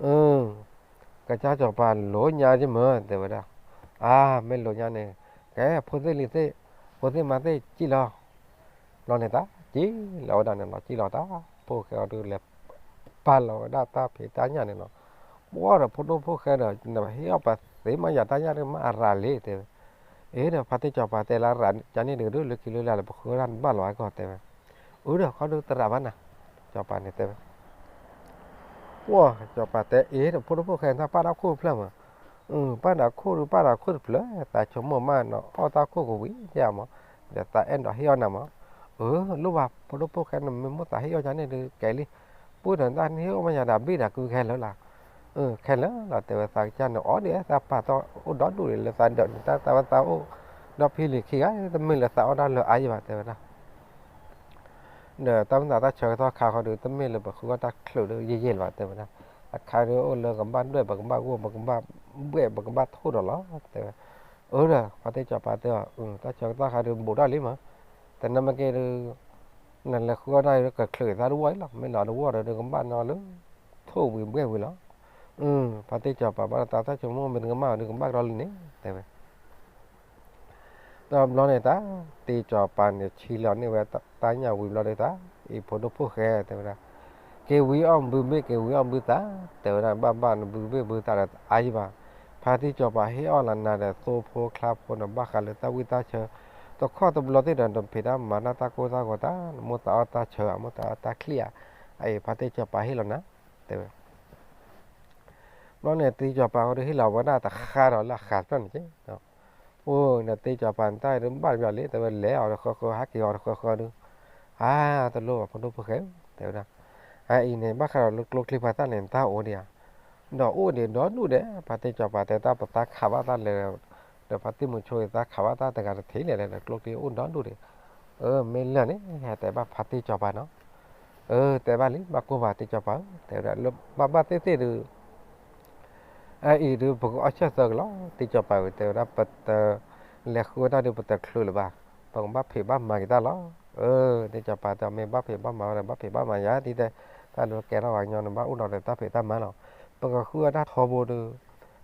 အၢ, ကစၢ်စီၤပၤလိၤညါက့မၢ တဲဝဲဒၣ်, အါ မ့ၢ်လိၤညါန့ၣ်, ကဲ ဖိသ့ၣ်လံၤသ့ၣ်, ဖိသ့ၣ်မါသ့ၣ် စံၣ်လီၤ ဘျီန့ၣ်တၢ် စံၣ်လီၤဝဲဒၣ်န့ၣ်လီၤ စံၣ်လီၤတၢ်, ဖိၣ်ဃဲအီၤဒုးလဲၤပာ်လီၤဝဲဒၣ်တၢ်ဖံးတၢ်ညၣ်န့ၣ်လီၤ, ပှၢ်ဒီးဖိဒိၣ်ဖိၣ်ဃဲဒီး နဟ့ၣ်အီၣ်ပှၤသ့မး ယၤတၢ်ညၣ်ဒုးမ့ၢ်အရၤလံ တဲဝဲ. အ့ဒီး ဖါတံၢ်စီၤပၤတဲလၢ အရၤကန့ၣ်ဒုး လၢခံလၢလၢ်လၢပဃုအီၣ်တၢ်နဘၣ်လီၤအဂီၢ် တဲဝဲ. အၢဒီး ခီဒုးသရၣ်ဘၣ်နၤ, စီၤပၤန့ၣ်တဲဝဲ. ပှၢ် စီၤပၤတဲ အ့ဒီး ဖိဒိၣ်ဖိၣ်ဃဲန့ၣ် တၢ်ပာ်တၢ်ခိၣ်တဖျၢၣ်မး, ပာ်ဒီးခိၣ်ဒုး ပာ်ဒီးခိၣ်တဖျၢၣ် သးဆိကမိၣ်မးနီၤ အီၣ်တၢ်ခိၣ်ကဝံၤယါမး, ဒီးသးအဲၣ်ဒိးဟ့ၣ်အီၣ်နၤမး. အၢ လိၣ်ဘၣ် ဖိဒိၣ်ဖိၣ်ဃဲန့ၣ် မ့ၢ်မိၣ်သးဟ့ၣ်အီၣ်ယၤန့ၣ်ဒုး ကဲလံ, ပှၢ်ဒီးတၢ်န့ၣ်ဟ့ၣ်အီၣ်မးယၤဒီး ဘ့ၣ်ဒီးကုခဲလၢာ်လီၤ. ခဲလၢာ်လီၤ တဲဝဲ သးကစၢ်န့ၣ် အီၣ်ဒံး သးပာ်တၢ်အိၣ်ဒီဒူၣ်ဒံး လၢသးဒၢးန့ၣ် တၢ်သးဝဲသးအိၣ်ဒီဖံလံၤခံဂၤ တမ့ၢ်လၢသးအီၣ်တၢ်လၢအါယံၤဘၣ် တဲဝဲဒၣ်. ဒီးတၢ်မ့ၢ်သးတၢ်ဆၢကတီၢ်ခါဃီဒုး တမ့ၢ်လၢပဃုအီၣ်တၢ်ချုးဒုးယဲၢ်ယဲၢ်လၢၤဘၣ် တဲဝဲဒၣ်. အခါဒုးအိၣ်လၢကဘၣ်ဒွဲၣ် ပကဘၣ်ဂိၢ် ပကဘၣ်ဘှဲၣ် ပကဘၣ်ထိၣ်ဒီးလီၤ တဲဝဲ. အၢဒီး ဖါတံၢ်စီၤပၤတဲအီၤ တၢ်ဆၢကတီၢ်ခါဒုးဘူးထီၣ်လံမး, တနၢ်မ့ၢ်က့ၤဒုး နလဲၤဃုအီၣ်တၢ်ဒုး ကချုးသးတဝီအံၤလီၤ, မ့ၢ်လီၤတဝီဒီး ကဘၣ်နီၤလၢ ထိၣ်ဝံၤဘှဲၣ်ဝံၤလီၤ. ဖါတံၢ်စီၤပၤဘၣ်ဒီး တၢ်ဆိကမိၣ် မ့ၢ်တကမၣ်အီၤဒုး ကဘၣ်ကဒီးလံန့ၣ် တဲဝဲ. တဘျီန့ၣ် တၢ်တံၢ်စီၤပၤန့ၣ် ဆံလီၤန့ၢ်ဝဲတၢ်ညၣ်ဝံၤဘျီဒုး တၢ်အံၤ ဖိဒိၣ်ဖိၣ်ဃဲ တဲဝဲဒၣ်, က့ၤဝံအီၣ်ဘုဘ့ၣ် က့ၤဝံအီၣ်ဘုသး တဲဝဲဒၣ်, ဘၣ်ဘၣ်နဘုဘ့ၣ်ဘုသးဒီးအါယံၤဘၣ်. ဖါတံၢ်စီၤပၤဟ့ၣ်အီၣ်လီၤနၤဒီး သိဖိချါဖိန့ၣ် ဘၣ်ဃးလၢတၢ်ဝံၣ်တၢ်ဆၢ, တခီတဘျီသ့ၣ်ဒီး နဖံးတၢ်မၤတၢ် တၢ်ကိၢ်တၢ်ဂီၤတၢ် နမိၣ်သးအီၣ်တၢ်ဆၢ အမိၣ်သးအီၣ်တၢ်ချံၣ်ဧါ, အအံၤ ဖါတံၢ်စီၤပၤဟ့ၣ်လီၤနၤ တဲဝဲ. ဘျီန့ၣ် တံၢ်စီၤပၤဃီဒုး ဟ့ၣ်လီၤဝဲဒၣ်တဃါဒီးလၢအဃးတဖျၢၣ်န့ၣ်က့, အိၣ်န့ၣ် တံၢ်စီၤပၤန့ၣ် တၢ်ဒုးဘၣ်တဘျီလံ တဲဝဲ, လဲၤအီၤတဃၢဃၢ ဟးက့ၤအီၤတဃၢဃၢဒုး, အါ တလိၣ်ဘၣ် ဖိဒိၣ်ဖိၣ်ဃဲဧၢ တဲဝဲဒၣ်. အအံၤန့ၣ် ဘၣ်ဃးဒီးလၢကျိချံပှၤသၣ်န့ၣ် တၢ်အိၣ်ဒံးဧါ, ဒီးအိၣ်ဒံးဒီဒူၣ်ဒဲး, ဖါတံၢ်စီၤပၤတဲ တၢ်ပသးခးဘၣ်တၢ်လဲၤ, ဒီးဖါတံၢ်မုဆိအံၤ သးခးဘၣ်တၢ်တဂၤတထံးလဲၣ်လဲၣ် ဒီးကျိချံအိၣ်ဒီဒူၣ်ဒံး, အၢ မ့ၢ်လၢာ်န့ၣ် ဟဲတဲဘၣ်ဖါတံၢ်စီၤပၤနီၤ, အၢ တဲဘၣ်လံ ဘၣ်ကိၢ်ဘၣ် တံၢ်စီၤပၤဧၢ တဲဝဲဒၣ်, လၢဘၣ်ဘၣ်သ့ၣ်သ့ၣ်ဒုး အအံၤဒုး ပကအီၣ်ဆၢၣ်သၢက့ၤလီၤ တံၢ်စီၤပၤဧၢ တဲဝဲဒၣ်, ပတလဲၤဃုဝဲတၢ်ဒုး ပတချုးလၢၤဘၣ်, ပကဘၣ်ဖံးဘၣ်မၤက့ၤတၢ်လီၤ. အၢ တံၢ်စီၤပၤတဲ မ့ၢ်ဘၣ်ဖံးဘၣ်မၤဝဲဒီး ဘၣ်ဖံးဘၣ်မၤယၤ တံၢ်တဲ, တၢ်ဒုးကဲထီၣ်ပှၤကညီန့ၣ် ဘၣ်အိၣ်ဒီးတၢ်ဖံးတၢ်မၤလီၤ. ပကဃုဝဲဒၣ်ထီဘိဒုး,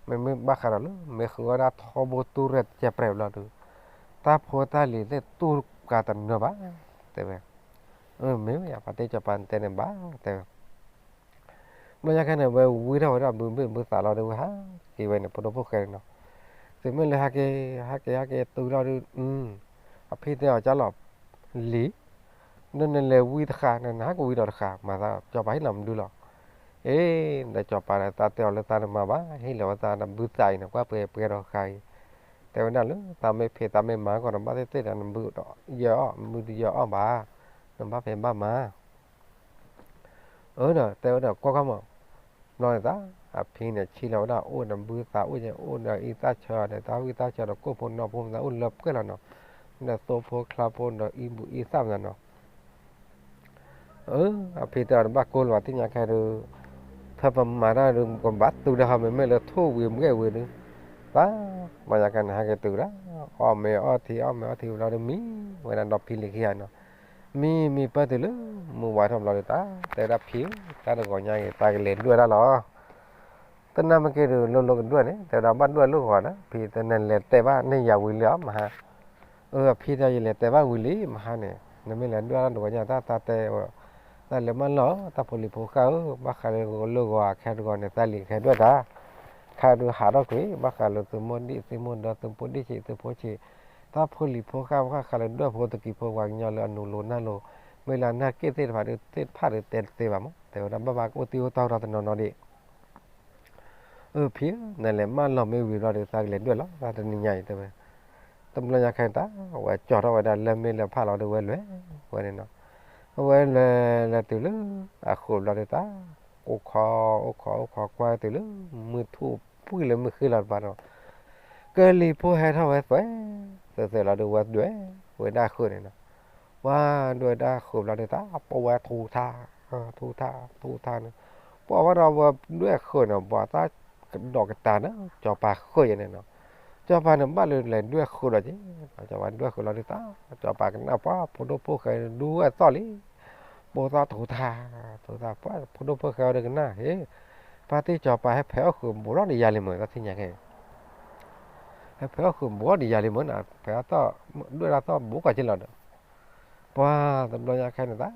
မ့မ့ၢ်ဘၣ်ဃးဒီးလၢ မ့ၢ်ဃုဝဲဒၣ်ထီဘိတူၢ်ရဲၣ်တကဲပြဲးဘျီဒုး, တၢ်ဖိတၢ်လံၤသ့ၣ်တူၢ်ကးတနၢၤဘၣ် တဲဝဲ. မ့ၢ်ဝဲယါ ဖါတံၢ်စီၤပၤတဲန့ၣ်ဘၣ် တဲဝဲ. ဘျီညါခဲန့ၣ် ဝဲဝံထီၣ်ဝဲဒၣ်ဘုဘ့ၣ်ဘုသးလီၤဒုး ဝဲဟးက့ၤဝဲန့ၣ် ဖိဒိၣ်ဖိၣ်ဃဲန့ၣ်နီၤ, သုမ့ၢ်လၢဟးက့ၤ ဟးက့ၤ ဟးက့ၤတုၤလီၤဒုး, အဖံတဲအီၤ ကၢ်လီၤ, လံၤ, ဒီးနလဲၤဝံတဃာ် နဟးကဝံၤဒီးတဃာ် မၤသး စီၤပၤဟ့ၣ်လီၤမနုၤလီၤ. အ့ ဒီးစီၤပၤဒီး သးတဲအီၤလၢသးတမၤဘၣ် ဟ့ၣ်လီၤဝဲသးဒီးဘုသးအံၤန့ၣ် ကွၢ်ပှဲၤပှဲၤဒီးဃာ်အံၤ, တဲဝဲဒၣ်လၢသးမ့ၢ်ဖံးသးမ့ၢ်မၤကီးဒီး ဘၣ်သ့ၣ်သ့ၣ်ဒီး နဘုယၢအီၣ် ဘုတယၢအီၣ်ဘၣ်, နဘၣ်ဖံးဘၣ်မၤ အၢဒီး တဲဝဲဒီး ကွၢ်ကွၢ်မး, ဘျီန့ၣ်သး အဖံန့ၣ် ဆံးလီၤဝဲဒၣ် အိၣ်ဒီးဘုသး အိၣ်ဒီးအံသၣ်ဆၢဒီး တၢ်ဝံၣ်တၢ်ဆၢဒီး ကိၣ်ဖိနီၢ်ဖိမသး အိၣ်လၢပှဲၤလီၤနီၤ, ဒီးသိဖိချါဖိဒီးအံဘူၣ်အံသၣ်မသးနီၤ. အၢ အဖံတဲအီၤ တဘၣ်ကိၢ်လၢၤဘၣ် သ့ၣ်ညါခဲဒုး, ဖဲပမၤတၢ်ဒုး ကဘၣ်သူဒၣ်ဟီ မ့မ့ၢ်လၢထိၣ်ဝံၤဘှဲၣ်ဝံၤဒုး, သး ဘျီညါခဲန့ၣ် ဟဲက့ၤတုၤဒၣ်, အီၣ်မ့ၤအီထံ အီၣ်မ့ၤအီထံဘျီဒုး မံဝဲဒၣ်ဒီဖံလံၤခံဂၤနီၤ. မံမံပၢၢ်တုၤလၢ မုၢ်ဝါထီၣ်ဘျီဒုး သး တဲဝဲဒၣ်ဖံဧၢ, တၢ်တဂီၤညါအံၤ သးကလဲၤဒွဲၣ်တၢ်လီၤ. တနၢ်မ့ၢ်က့ၤဒုး လိၤလိၤကဒွဲၣ်န့ၣ် တဲဝဲဒၣ် ဘၣ်ဒွဲၣ်လိၣ်ဂီၤဒီး ဖံတဲ နလဲၤတဲဘၣ်န့ၢ်ယၤဝံၤလံဧါ မဟါ. အၢ အဖံတဲ ယလဲၤတဲဘၣ်ဝံၤလံ မဟါန့ၣ် နမ့ၢ်လဲၤဒွဲၣ်တၢ်တဂီၤညါ တၢ်သးတဲ တၢ်လဲၤမၢလီၤ တၢ်ဖိလံၤဖိဃၢ်ဧၢ, ဘၣ်ဃးလၢဂီၤလၢဂီၤ ခဲတဂီၤန့ၣ် သးလံၤကဟဲဒွဲၣ်တၢ်, ခါဒုးဟးထီၣ်ကွံာ် ဘၣ်ဃးလၢသုမိၢ်ဒံၣ်သုမိၢ်ဒီ သုဖိဒံၣ်ဆံးသုဖိဆံး, တၢ်ဖိလံၤဖိဃၢ် ဘၣ်ဃးလၢဒွဲၣ်ဖိသကံးဖိ ပှၤကညီလၢအနူၤလိၤနၢ်လိၤ, မ့ၢ်လၢအနၢ်က့ၣ်သ့ၣ်တဖၣ်ဒုး သ့ၣ်တဖၣ်ဒုးတဲတသ့ဘၣ်မး, တဲဝဲဒၣ် ဘၣ်ဘၣ်အိၣ်တံၢ်အိၣ်တီၢ်ဒီးတနီၤနီၤဒံး အၢ ဖံဧၢ, နလဲၤမၢလီၤမ့ၢ်ဝံၤဘျီဒီး သးကလဲၤဒွဲၣ်လီၤ တၢ်တနံၤညါအံၤ တဲဝဲ. တဘျီညါခဲအံၤ တၢ်ဝဲကၠီထီၣ်ဝဲဒၣ်လၢမ့ၢ်လၢဖးလီၤဒီး ဝဲလဲၤဝဲန့ၣ်နီၤ. အဝဲလဲၤလဲၤတုၤလၢ အဃိးဘျီဒီး တၢ် အိၣ်ခိးအိၣ်ခိးအိၣ်ခိးကွၢ်တုၤလၢ မုၢ်ထူၣ်ပှံၢ်လၢမုၢ်ဃ့လီၤတဘျီဒီး ကလံၤဖိဟဲထီၣ်ဝဲသွဲ, သွဲသွဲလီၤဒီး ဝဲဒွဲၣ်ဝဲဒၣ်ဃုာ်န့ၣ်နီၤ. ပှၤဒွဲၣ်ဒၣ်ဃုာ်ဘျီဒီး တၢ်ပဝဲထူထါ ထူထါ ထူထါန့ၣ်, ပှၤဝဲဒီးဝဲဒွဲၣ်ဃုာ်န့ၣ် ပှၤတၢ်ကဒီးကတၢၢ်န့ၣ် စီၤပၤဃုာ်ယဲန့ၣ်နီၤ. စီၤပၤန့ၣ် ဘၣ်လၢလဲၤဒွဲၣ်ဃုာ်လီၤက့ၤ, စီၤပၤဒွဲၣ်ဃုာ်လီၤဒီး တၢ် စီၤပၤကနၣ်ပှၤဖိဒိၣ်ဖိၣ်ဃဲဒူဝဲအသီၣ်လံ. ပိာ်သၣ်ထူထါ ထူထါ ပှၤဖိဒိၣ်ဖိၣ်ဃဲအီၤဒီးကနၣ် ဟ့ၣ် ဖါတံၢ်စီၤပၤဟဲဖဲးအီၣ်ဃုာ်ဘူးထီၣ်ဒီးယၤလံမ့ၢ် တၢ်သ့ၣ်ညါခဲအံၤ ဟဲဖဲးအီၣ်ဃုာ်ဘူးထီၣ်ဒီးယၤလံမ့ၢ်နီၤ, ဖဲးအီၣ်သီၣ်ဒွဲၣ်ဒၣ်သီၣ်ဘူးကီးက့ၤလီၤဒီး ပှၤတဘျီညါခဲန့ၣ် တၢ်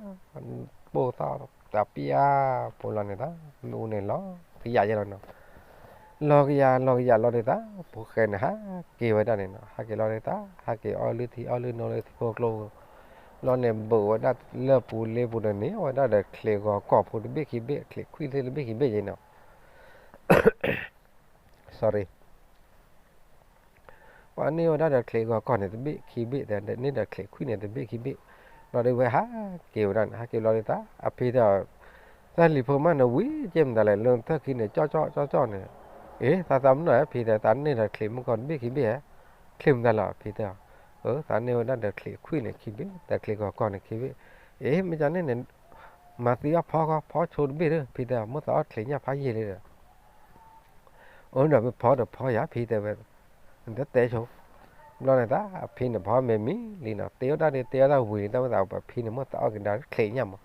ပိာ်သၣ်တပျၢ် ပိာ်လီၤန့ၣ် တၢ်မ့ၣ်အူန့ၣ်လီၤ ဖယးယဲလီၤနီၤ. လီၤကယၤလီၤကယၤလီၤဒုးသး, ဖိၣ်ဃဲန့ၣ် ဟးက့ၤဝဲဒၣ်န့ၣ်နီၤ, ဟးက့ၤလီၤဒုးသး, ဟးက့ၤအီၣ်လၢထံအီၣ်လၢနိလၢထံဖိကျိပူၤ, လီၤန့ၣ်ဘုးဝဲဒၣ်လၢပူၤလ့ပူၤဒီးန့ၢ်ဝဲဒၣ်ဒီးချံးဂီၤကီၢ်ဖိတဘ့ၣ်ခံဘ့ၣ်, ချံးခွံၣ်သ့ၣ်တဘ့ၣ်ခံဘ့ၣ်ယဲနီၤ. ပှၤန့ၢ်ဝဲဒၣ်ဒီးချံးဂီၤကီၢ်န့ၣ်တဘ့ၣ်ခံဘ့ၣ်, ဒီးန့ၢ်ဒီးချံးခွံၣ်န့ၣ်တဘ့ၣ်ခံဘ့ၣ်, လီၤဒုးဝဲဟးက့ၤဝဲဒၣ်န့ၣ်, ဟးက့ၤလီၤဒုးသး, အဖံတဲအီၤ, တၢ်လံၤဖိမးနဝံၤက့မတၤလဲၣ်, လၢနသၢခံန့ၣ် ကၠီကၠီကၠီကၠီန့ၣ်, အ့ သးသးမနုၤဧါ ဖံတဲ, သးန့ၢ်ဒီးချံးမုၢ်ကီၢ်တဘ့ၣ်ခံဘ့ၣ်ဧါ, ချံးမတၤလဲၣ် ဖံတဲအီၤ, အၢ သးန့ၢ်ဝဲဒၣ်ဒီးချံးခွံၣ်န့ၣ်ခံဘ့ၣ်, ဒီးချံးဂီၤကီၢ်န့ၣ်ခံဘ့ၣ်, အ့ မ့ၢ်ကန့ၣ်န့ၣ် မၤသံအီၣ်ဖီဃီ ဖီဆိတဘ့ၣ်ဒီး ဖံတဲအီၤ, မိၣ်သးအီၣ်ချံးညၣ်ဖးယံာ်လံဒီး အိၣ်ဒီးပဖီဒီးဖီယၤ ဖံတဲဝဲ, နတတဲဆိ, ဘျီန့ၣ်သး အဖံန့ၣ်ဖီမ့ၤမံၤလံနီၤ, တ့အီၣ်တၢ်ဒုးတ့အီၣ်တၢ်ဝံၤလံ, တၢ်မ့ၢ်သးပဖံန့ၣ် မိၣ်သးအီၣ်ကဒါချံးညၣ်မး,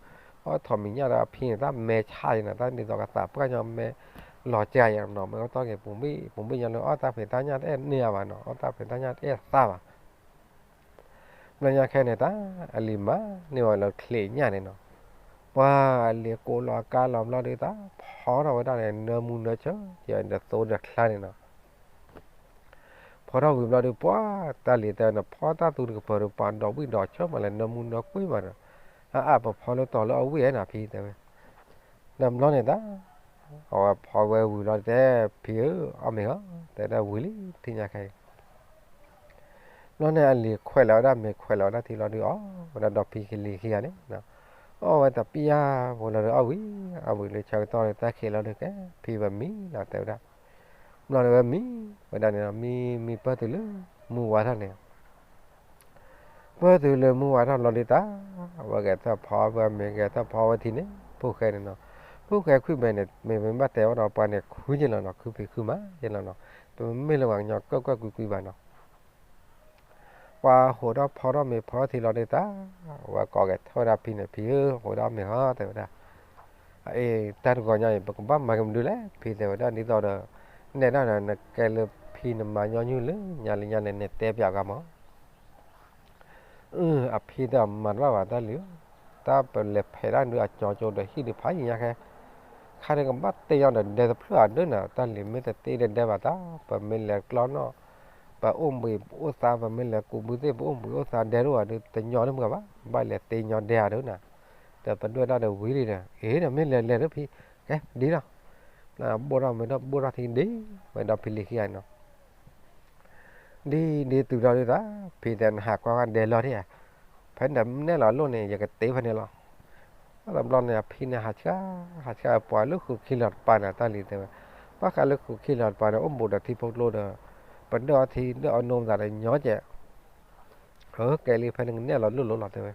အီၣ်ထိးမံၤညၣ်ဒီးအဖံန့ၣ် တၢ်မဲာ်ဆါယဲနီၤ, တၢ်ဒ်သိးကသးပှၢ်ညီမဲာ်လီၤစှၤယဲနီၤ, မ့ၢ်အီၣ်တၢ်က့ၤပူၤဘံၣ်ပူၤဘံၣ်ညီလၢအီၣ်တၢ်ဖံးတၢ်ညၣ်တအဲၣ်န့ၢ်အါဘၣ်နီၤ, အီၣ်တၢ်ဖံးတၢ်ညၣ်တအဲၣ်သးဘၣ် ဘျီညါခဲန့ၣ် တၢ်အလံၤမၤန့ၢ်ဝဲလၢချံးညၣ်န့ၣ်နီၤ, ပှၤအလံၤကိးလီၤကါလီၤဘျီဒုးသး ဖီထီၣ်ဝဲဒၣ်န့ၣ် နၢမူနၢဆၢ ယဒီးသိဒီးချါန့ၣ်နီၤ, ဖီထီၣ်ဝံၤဘျီဒုး ပှၤတၢ်လံၤတဲနဖီတၢ်သူတကပၤဒီး ပှၤဒီးဝံၣ်ဒီးဆၢမးလဲၣ် နၢမူနၢကွံမးဒီး, အအါ ပဖီလၢတီၤလၢအဝံၣ်ဧါနီၤ ဖံတဲဝဲ, ဒီးဘျီန့ၣ်တၢ် အဝဲဖီဝဲဝံၤလီၤတဲ ဖံဧၢ အီၣ်မ့ၤဟီ တဲဒၣ်ဝံၤလံ ထံၣ်ညါခဲအံၤ ဘျီန့ၣ်အလံၤခွဲးလီၤဝဲဒၣ်မ့ၤခွဲးလီၤဝဲဒၣ်ထံလီၤဒုး အီၣ်ဝဲဒၣ်ဒီဖံလံၤခံဂၤန့ၣ်, အီၣ်ဝဲတပျၢ်ဖိလီၤဒုး အီၣ်ဝံၤ အီၣ်ဝံၤလၢဆၢကတီၢ်လၢတၢ်ခံးလီၤဒုးကဲ ဖံဝဲမံလီၤတဲဝဲဒၣ်, ဘျီန့ၣ်ဝဲမံဝဲဒၣ်န့ၣ် မံမံပၢၢ်တုၤလၢမုၢ်ဝါထီၣ်န့ၣ် ပၢၢ်တုၤလၢမုၢ်ဝါထီၣ်လီၤဒုးတၢ်, ဝဲဂဲၤထၢၣ်ဖီဝဲမ့ၤ ဂဲၤထၢၣ်ဖီဝဲထံန့ၣ် ဖိၣ်ဃဲန့ၣ်နီၤ, ဖိၣ်ဃဲခွံၣ်မဲာ်န့ၣ် မ့ၢ်မ့ၢ်ဘၣ်တဲဝဲဒီးပှၤန့ၣ် ခုက့လီၤနီၤ ခုဖံးခုမၤက့လီၤနီၤ, တမ့ၢ်လၢပှၤကညီကၢၢ်ကၢၢ်ကွံကွံဘၣ်နီၤ ပှၤဟိးထီၣ်ဖီထီၣ်မ့ၤဖီထံလီၤဒုးတၢ်, ဝဲကိးဂဲၤထၢၣ်ဝဲဒၣ်ဖံန့ၣ် ဖံဧၢ ဟိးထီၣ်မ့ၤဟီတဲဝဲဒၣ်, အအံၤ တၢ်တဂီၤညါအံၤ ပကဘၣ်မၤက့ၤမနုၤလဲၣ် ဖံတဲဝဲဒၣ် ဒ်သိးဒီး နဲဒၣ်ဒီး နကဲလၢဖံနမၤညီနုၢ်လၢညါလၢညါန့ၣ် နတဲပၠးကါမး အၢ အဖံတဲအီၤ မၤတဘၣ်ဘၣ်တၢ်လံၤဧၢ, တၢ်ပလဲၤဖဲးတၢ်ဒုးအကၠီကၠိဒီးဟံၣ်ဒုးဖးယံာ်ညါခဲ, ခါဒုးကဘၣ်တ့ညီဒီးဒဲတဖျၢၣ်အဒၢနၤ, တၢ်လံၤမ့ၢ်တတ့ဒီးဒဲဘၣ်တၢ်, ပမ့ၢ်လဲၤကျီနီၣ်, ပအိၣ်ဘှံးအိၣ်သါ, ပမ့ၢ်လဲၤကူးဘုသ့ၣ် ပအိၣ်ဘှံးအိၣ်သါဒဲတအိၣ်ဘၣ်ဒီး တညီတမုာ်ဘၣ်, ဘၣ်လဲၤတ့ညီဒဲအဒၢနၤ, ဒီးပဒွဲၣ်တၢ်ဒီးဝံၤလံဒီး အ့ဒီးမ့ၢ်လဲၤလဲၤဒီးဖံ, ကဲဒ်လီၤ, ဘိၣ်ထီၣ်မ့ၢ်ဒီးဘိၣ်ထီၣ်ထံဒ်ဝဲဒီးဖံလံၤခံဂၤန့ၣ်နီၤ ဒ်ဒ်တုၤထီၣ်ဒုးတၢ်, ဖံတဲနဟးကွၢ်ကွၢ်ဒဲလီၤဒံးဧါ, ဖဲနနဲၣ်လီၤလိၣ်န့ၣ် ယကတ့ဖဲန့ၣ်လီၤ. တဘျီန့ၣ် အဖံန့ၣ်ဟးဆှါ, ဟးဆှါပှၤလၢဃုာ်ခံလီၤတပၤန့ၣ် တၢ်လံၤတဲဝဲ, ဘၣ်ဃးလၢဃုာ်ခံလီၤတပၤန့ၣ် အိၣ်ဘူးဒီးထံဖိကျိဒီး, ပဒၢၣ်အီထံဒၢၣ်အီနိမသးဒီးညီကဲး အၢ ကဲလံ ဖဲန့ၣ်ကနဲၣ်လီၤလိၣ်လိၤလီၤတဲဝဲ.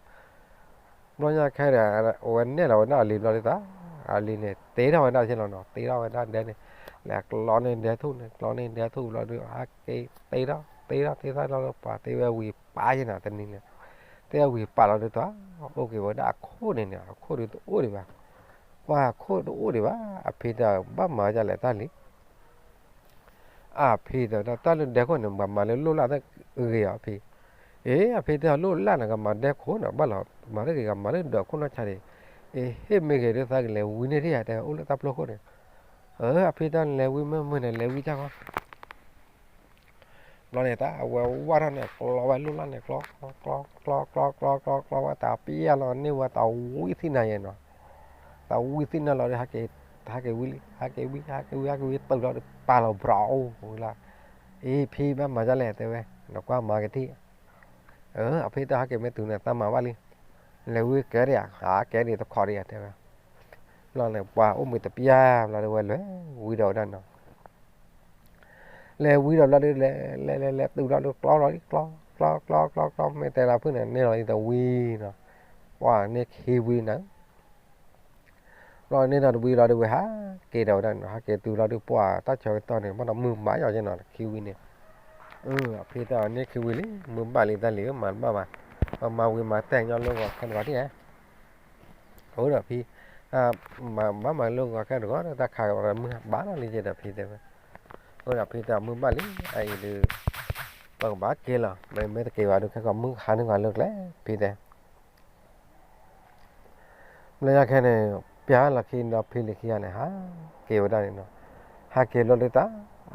ဘျီညါခဲဒီး အဝဲနဲၣ်လီၤဝဲဒၣ်အလံၤဘျီဒုးသး, အလံၤန့ၣ် တ့ထီၣ်ဝဲဒၣ်က့လီၤနီၤ, တ့ထီၣ်ဝဲဒၣ်ဒဲန့ၣ်, လဲၤကျီန့ၢ်ဒဲထူၣ်န့ၣ် ကျီန့ၢ်ဒဲထူၣ်ဘျီဒုး ဟဲက့ၤတ့ထီၣ် တ့ထီၣ်တ့ထီၣ်လီၤဒီး ပှၤတ့ဝဲဝံၤပာ်ယဲနီၤ တနံၤန့ၣ်, တ့ဝဲဝံၤပာ်လီၤဒုးသး, အိၣ်က့ၤဝဲဒၣ်အခိၣ်န့ၣ်န့ၣ် အခိၣ်ဒုးတအိၣ်ဒံးဘၣ်, ပှၤအခိၣ်တအိၣ်ဒံးဘၣ်, အဖံတဲဘၣ်မၤဒ်လဲၣ်တၢ်လံၤ အဖံတဲဝဲဒၣ် တၢ်လၢဒဲခိၣ်န့ၣ် ပှၤမၤလၢလိၣ်လၢ်တဂ့ၤအီၤဖံ, အ့ အဖံတဲအီၤ လိၣ်လၢ်န့ၣ် ကမၤဒဲခိၣ်န့ၣ် ဘၣ်လီၤ မၤတဂ့ၤ ကမၤလၢဒၢးခိၣ်နီၢ်ဆါဒံး, အ့ ဟ့ၣ်မ့ၢ်ဂ့ၤဒုးသးကလဲၤဝံန့ၢ်ဒံးဧါ တဲဝဲ အိၣ်လၢတၢ်ပျီခိၣ်န့ၣ်, အၢ အဖံတဲအီၤ လဲၤဝံမ့ၢ်မုာ်န့ၣ် လဲၤဝံတၢ်ဃီ ဘျီန့ၣ် တၢ်အဝဲဝၢ်ထီၣ်န့ၣ် ကျီဝဲလိၣ်လၢ်န့ၣ် ကျီ ကျီ ကျီ ကျီ ကျီ ကျီ ကျီ ကျီဝဲတၢ်ပျဲလီၤန့ၢ်ဝဲတၢ်ဝံသ့ၣ်နၤယဲနီၤ, တၢ်ဝံသ့ၣ်နၤလီၤဒီး ဟဲက့ၤဝံလံ ဟဲက့ၤဝံ ဟဲက့ၤဝံ ဟဲက့ၤဝံ ဟဲက့ၤဝံပတုာ်လီၤဒီးပာ်လီၤဘြီအိၣ်ဝံလၢ်, အ့ ဖံဘၣ်မၤဒ်လဲၣ်တဲဝဲ, နကွၢ်မၤကထံၣ်, အၢ အဖံတဲ ဟဲက့ၤမ့ၢ်တုၤန့ၣ် သးမၤဘၣ်လံ, လဲၤဝံကဲဒံးဧါ, ကဲဒံးတခီဒံးဧါတဲဝဲ, ဘျီန့ၣ် ပှၤအိၣ်မုာ်တပျၢ်ဘျီဒီးဝဲလဲၤဝံဒီးဝဲဒၣ်နီၤ လဲၤဝံဒီးဘျီဒုး လဲၤလဲၤလဲၤလဲၤတုၤဘျီဒုး ကျီလီၤလံ ကျီ ကျီ ကျီ ကျီ ကျီ မ့ၢ်တဲလၢဖုၣ်န့ၣ် န့ၢ်လီၤလံတဝံနီၤ, ပှၤန့ၢ်ခံဝံနၤ, ဘျီန့ၢ်ဒီးတဝံလီၤဒုးဝဲဟးက့ၤဒီးဝဲဒၣ်နီၤ, ဟးက့ၤတုၤလီၤဒုး ပှၤတၢ်ဆၢကတီၢ်န့ၣ် ဘၣ်ဒီးမုာ်ဘၣ်ယီၤက့နီၤ ခံဝံန့ၣ်, အဖံတဲအီၤ န့ၢ်ခံဝံလံ မုာ်ဘၣ်လံတၢ်လံၤဧၢ မၤတဘၣ်ဘၣ်, ပမၤဝံၤမၤတဲာ်ညီလၢဂီၤခဲတဂီၤဒံးဧါ အဃိဒီးဖံ, ဘၣ်မၤလၢဂီၤခဲတဂီၤဒီး တၢ်ခးကဒီးမုၢ်ဘၣ်လီၤလံက့ဒီးဖံတဲဝဲ, အဃိဒီးဖံတဲအီၤ မုၢ်ဘၣ်လံ အအံၤဒုး, ပကဘၣ်က့ၤလီၤ မ့မ့ၢ်တက့ၤဘၣ်ဒုး ခဲကီးမုၢ်ဟါန့ၢ်ဂီၤလၢကျဲ ဖံတဲ ဘျီညါခဲန့ၣ် ပျၢ်လီၤခံဒီးဖံလံၤခံဂၤန့ၣ် ဟးက့ၤဝဲဒၣ်န့ၣ်နီၤ, ဟးက့ၤဘျီဒုးတၢ်,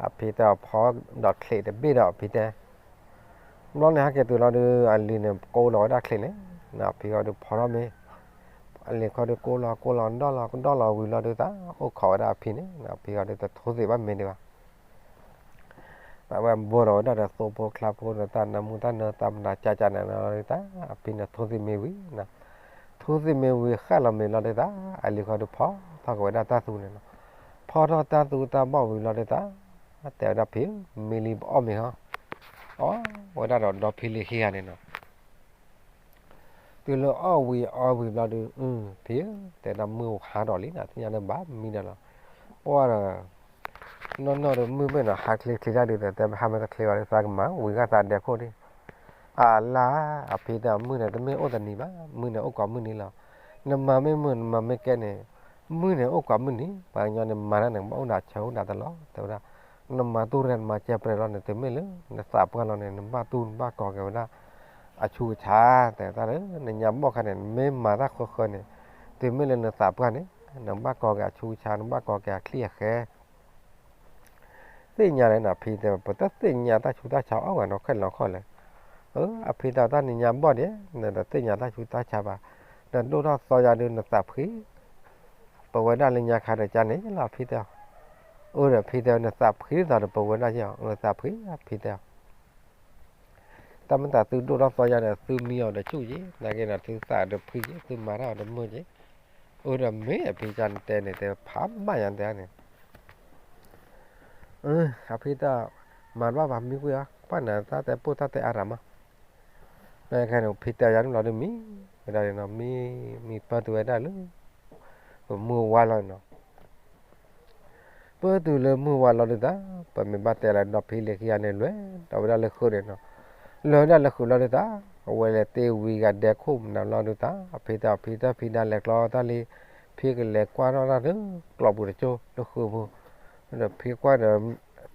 အဖံတဲအီၤဖီဒီးချံးတဘ့ၣ်ဒီး အဖံတဲ, ဘျီန့ၣ်ဟဲက့ၤတုၤလီၤဒုး အလံၤန့ၣ်ကိးလီၤဝဲဒၣ်ချံးန့ၣ်, အဖံဃီဒုးဖီထီၣ်မ့ၤ, အလံၤခီဒုးကိးလီၤကိးလီၤဒီၣ်လီၤကဒီၣ်လီၤဝံၤလီၤဒုး သးအိၣ်ခိးဝဲဒၣ်အဖံန့ၣ် အဖံဃီဒုးတထိသ့ၣ်ဘၣ်မ့ၤဒံးဘၣ် သးဝဲဘိးထီၣ်ဝဲဒၣ်ဒီးသိဖိချါဖိဒီးတၢ်နးမူတၢ်နၢသးမတၤကၢ်ကၢ်န့ၣ်လီၤဒုး သးအဖံန့ၣ်ထိသ့ၣ်မ့ၤဝံၤ, ထိသ့ၣ်မ့ၤဝံၤဃၣ်လီၤမ့ၤလီၤဒုး သးအလံၤဃီဒုးဖီထီၣ်က့ၤဝဲဒၣ်တၢ်သူန့ၣ်လီၤ. ဖီထီၣ်တၢ်သူတၢ်ဘီၣ်ဝံၤလီၤဒုး သး တဲဝဲဒၣ်ဖံဧၢ မ့ၢ်လံပအီၣ်မ့ၤဟီ, အီၣ်ဝဲဒၣ်ဒီးဒီဖံလံခံဂၤန့ၣ်လီၤ. တုၤလၢအီၣ်ဝံၤအီဝံၤဘျီဒုး ဖံဧၢ တဲဒၣ်မုၢ်ဟါထီၣ်လံနီၤ သ့ၣ်ညါလၢဘၣ်မံဒီးလီၤ. ပှၢ်ဒီး နီၢ်နီၢ်ဒီးမုၢ်မ့ၢ်နီၤ ဟးချ့ချ့တၢ်ဒုး တဲဟးမ့ၢ်တချ့ဘၣ်ဒုး သးကမၤဝံၤဂၤသးဒဲခိၣ်ဒံး, အလါ အဖံတဲအီၤ မုၢ်န့ၣ်တမ့ၢ်အိၣ်တနံၤဘၣ် မုၢ်န့ၣ်အိၣ်ကိးမုၢ်နံၤလီၤ. နမၤမ့ၢ်မုာ် နမၤမ့ၢ်ကဲန့ၣ် မုၢ်န့ၣ်အိၣ်ကိးမုၢ်နံၤ ပှၤကညီန့ၣ်မၤတၢ်န့ၣ် ဘၣ်အိၣ်ဒၣ်ဆၢအိၣ်ဒၣ်တလီၤ တဲဝဲဒၣ်. နမၤတူၢ်ရဲၣ် နမၤကဲပြဲၤလီၤန့ၣ် တုၤမ့ၢ်လၢနသးပှၢ်လီၤန့ၣ် နဘၣ်တူၢ်နဘၣ်ကီၤက့ၤဝဲဒၣ် အဆူးအဆါ တဲတၢ်လၢ နညါဘီၣ်ခါန့ၣ် နမ့ၢ်မၤတၢ်ဃၢဃၢန့ၣ် တုၤမ့ၢ်လၢနသးပှၢ်န့ၣ် နဘၣ်ကီၤက့ၤအဆူးအဆါ နဘၣ်ကီၤက့ၤအချံအဃဲ သ့ၣ်ညါလၢနဖံတဲ ပတသ့ၣ်ညါတၢ်ဆူးတၢ်ဆါအီၣ်ဂၤနီၤ ခဲလီၤခီၣ်လဲၣ်. အဖံတဲတၢ်နညါဘီၣ်ဒံး နတသ့ၣ်ညါတၢ်ဆူးတၢ်ဆါဘၣ်, နဒိၣ်ထီၣ်သီယါဒုးနသးဖှံ ပဝဲဒၣ်လၢညါခါဒီးကါန့ၣ်လီၤ အဖံတဲအီၤ. အၢဒီးဖံတဲ နသးဖှံသးဒီးပဝဲဒၣ်ယဲၢ်အီၤ နသးဖှံ အဖံတဲအီၤ. တၢ်မ့ၢ်သးသုဒိၣ်ထီၣ်သီယါဒီးသုမံအီၤဒီးဆူၣ်က့ၤ နာ်က့ဒီးသုသးဒီးဖှံက့ၤ သုမၤတၢ်အီၤဒီးမုာ်က့ၤ, အၢဒီးမ့ၢ်အဖံကါနတဲန့ၣ် တဲဖးဘၣ်ယါတဲန့ၣ် အဖံတဲ မၤတဘၣ်ဘၣ်မံကွံာ်အီၤ ကွၢ်နၤတၢ်တဲပိၢ်တၢ်တဲအါရၤမး, ဖဲန့ၣ်ဖံတဲယါန့ၣ်လီၤဒုးမံ, ဝဲဒၣ်န့ၣ်နီၤ မံ မံပၢၢ်တုၤဝဲဒၣ်လၢ ပမုၢ်ဝါလီၤနီၤ ပၢၢ်တုၤလၢမုၢ်ဝါလီၤဒုးသး ပမ့ၢ်ဘၣ်တဲလၢဒီဖံလံၤခံဂၤန့ၣ် လဲၤဒီးဝဲဒၣ်လၢဃုာ်န့ၣ်နီၤ, လဲၤဝဲဒၣ်လၢဃုာ်လီၤဒုးသး အဝဲလဲၤတ့ၢ်ဝံၤဂၤဒဲခိၣ်မနုၤလီၤဒုးသး အဖံတဲအီၤ ဖံတဲဖံဒၣ်လဲၤကျီတၢ်လံ ဖံကလဲၤကွၢ်ထီၣ်တၢ်လၢကျီပူၤတကၠိလၢဃုာ်ပူၤ, ဒီးဖံကွၢ်ဒီး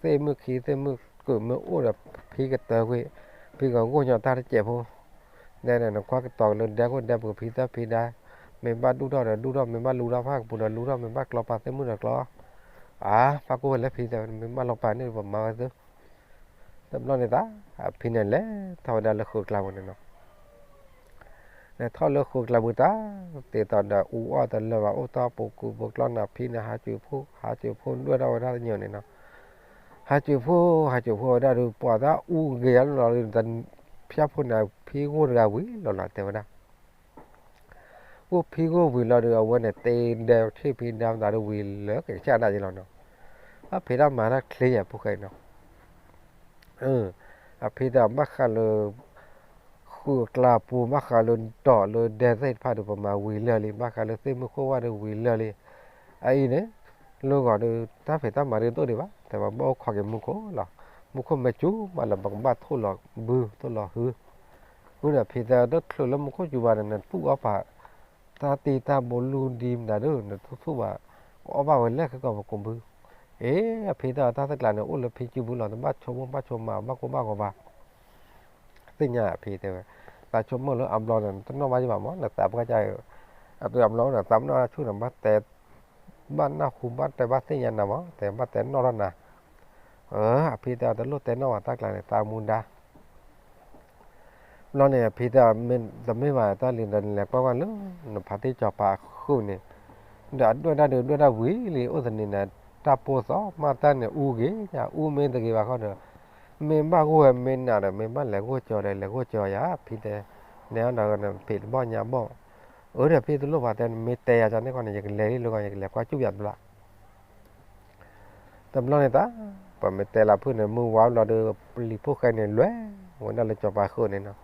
သ့ၣ်မုၣ်ခံသ့ၣ်မုၣ်ကုာ်မ့ၢ်အိၣ်ဒီး ဖံကတၢၢ်ကွံာ်, ဖံကဂိၢ်ညီတၢ်တစဲးဖိ, ဒဲန့ၣ် နကွၢ်ကတီၤက့ၤလၢဒဲခိၣ်ဒဲပူၤ ဖံတဲဖံဒၣ်, မ့ၢ်ဘၣ်ဒူၣ်ထီၣ်ဒီးဒူၣ်ထီၣ် မ့ၢ်ဘၣ်လူၤထီၣ်ဖးကပူၤဒီးလူၤထီၣ် မ့ၢ်ဘၣ်ကျီပာ်သ့ၣ်မုၣ်ဒီးကျီ အါ ဖးကိၢ်ဝဲလၢဖံတဲ မ့ၢ်ဘၣ်လီၤပာ်န့ၣ် ပမၤဝဲသု, တဘျီန့ၣ်သး အဖံန့ၣ်လဲၤထီၣ်ဝဲဒၣ်လၢဃုာ်ကျါပူၤန့ၣ်နီၤ, လဲၤထီၣ်လၢဃုာ်ကျါပူၤတၢ် သ့ၣ်သီၣ်ဒီးအူအီၣ်တလၢာ်ဘၣ် အိၣ်တၢ်ပူၤကူးပူၤကျီနၤ ဖံန့ၣ် ဟးစူးဖိ ဟးစူးဖိဒွဲၣ်ထီၣ်ဝဲဒၣ်တညိးန့ၣ်နီၤ, ဟးစူးဖိ ဟးစူးဖိဝဲဒၣ်ဒုး ပှၤတၢ်အူဂ့ၤယါလီၤလီၤ ဖၠၣ်ဖိန့ၣ် ဖံဂိၢ်တဂၤဝံၤလီၤလီၤ တဲဝဲဒၣ် အိၣ်ဖံဂိၢ်ဝံၤလီၤဒီး အဝဲန့ၣ်တ့ဒဲထံၣ်ဖံဒၣ်မတၤဒီးဝံၤလၢကစၢ်ဒၣ်ယဲလီၤနီၤ, အဖံတၢ်မၤတၢ်ချ့ယဲဖိဃဲနီၤ, အဖံတၢ်ဘၣ်ဃးလၢ ဃုာ်အကျါပူၤ ဘၣ်ဃးလၢတီၢ်လၢဒဲသ့ၣ်တဖၣ်ဒီး ပမၤဝံၤလၢာ်လံ ဘၣ်ဃးလၢသ့ၣ်မုၣ်ခိၣ်ဝၣ်ဒီးဝံၤလၢာ်လံ, အအံၤန့ၣ် လၢဂီၤဒီး တၢ်ဖံးတၢ်မၤဒုးတအိၣ်ဒံးဘၣ် တဲဝဲဘၣ်အိၣ်ခိးက့ၤမူခိၣ်လီၤ, မူခိၣ်မ့ၢ်စူၤဘၣ်လၢပကဘၣ်ထိၣ်လီၤဘု ထိၣ်လီၤဟု အဃိန့ၣ် ဖံတဲတချုးလၢမူခိၣ်စူၤဘၣ်န့ၣ် နသူၣ်အီၣ်ပာ် တၢ်တံၢ်တၢ်ဘိလူဒံမတၤဒုး နသူၣ်သူၣ်ဘၣ် ကအီၣ်ဘၣ်ဝဲလဲၣ်ခဲကီၢ်ပကိးဘု, အ့ အဖံတဲတၢ်သကျးန့ၣ် အိၣ်လၢဖံစုပူၤလီၤ တဘၣ်ဆိကမိၣ်ဘၣ်ဆိကမး ဘၣ်ကိၢ်ဘၣ်ဂီၤဘၣ် သ့ၣ်ညါအဖံတဲဝဲ, သးဆိကမိၣ်လၢအဘျီန့ၣ် တနီၣ်ဘၣ်ယဘၣ်မး နသးပှၢ်ကၢ်, အတုၤအဘျီန့ၣ် သးပနီၣ်အဆူၣ်န့ၣ် ဘၣ်တဲ, ဘၣ်နၢ်ဟူဘၣ်တဲဘၣ်သ့ၣ်ညါနၤမး တဲဘၣ်တဲနီၣ်ထီၣ်နၤ, အဖံတဲတလိၣ်တဲနီၣ်ဘၣ်တၢ်ကျါန့ၣ် သးမူဒါ ဘျီန့ၣ် အဖံတဲ တမ့ၢ်ဘၣ်တၢ်လံဒီး နလဲၤကွၢ်ကွၢ်လၢ နဖါတံၢ်စီၤပၤအဃုာ်န့ၣ်, ဒီးအဒွဲၣ်ဒၣ်ဒုးဒွဲၣ်ဒၣ်ဝံၤလံ အိၣ်သန့ၤနၤ တၢ်ပိၢ်သီၣ်မးတၢ်န့ၣ် အူဂ့ၤညါ အူမ့ၢ်တဂ့ၤဘၣ်ဃီဒီး, မ့ၢ်ဘၣ်ဂိၢ်ဝဲမ့ၢ်နၤဒီး မ့ၢ်ဘၣ်လဲၤဂိၢ်ကၠီၤဒီး လဲၤဂိၢ်ကၠီၤယၤ ဖံတဲ, နဲအီၤဒီးနဖံးတဘီၣ်ညါဘီၣ်, အၢဒီးဖံတလိၣ်ဘၣ်တဲ နမ့ၢ်တဲယၤန့ၣ်ဃီန့ၣ် ယကလဲၤလံလၢဂီၤ ယကလဲၤကွၢ်စူၣ်ယၤတဘျီ တဘျီန့ၣ်တၢ်, ပမ့ၢ်တဲလၢဖုၣ်န့ၣ် မုၢ်ဝါဘျီဒီး လံၤဖိၣ်ဃဲန့ၣ် လဲၤဝဲဒၣ်လၢစီၤပၤဃုာ်န့ၣ်နီၤ,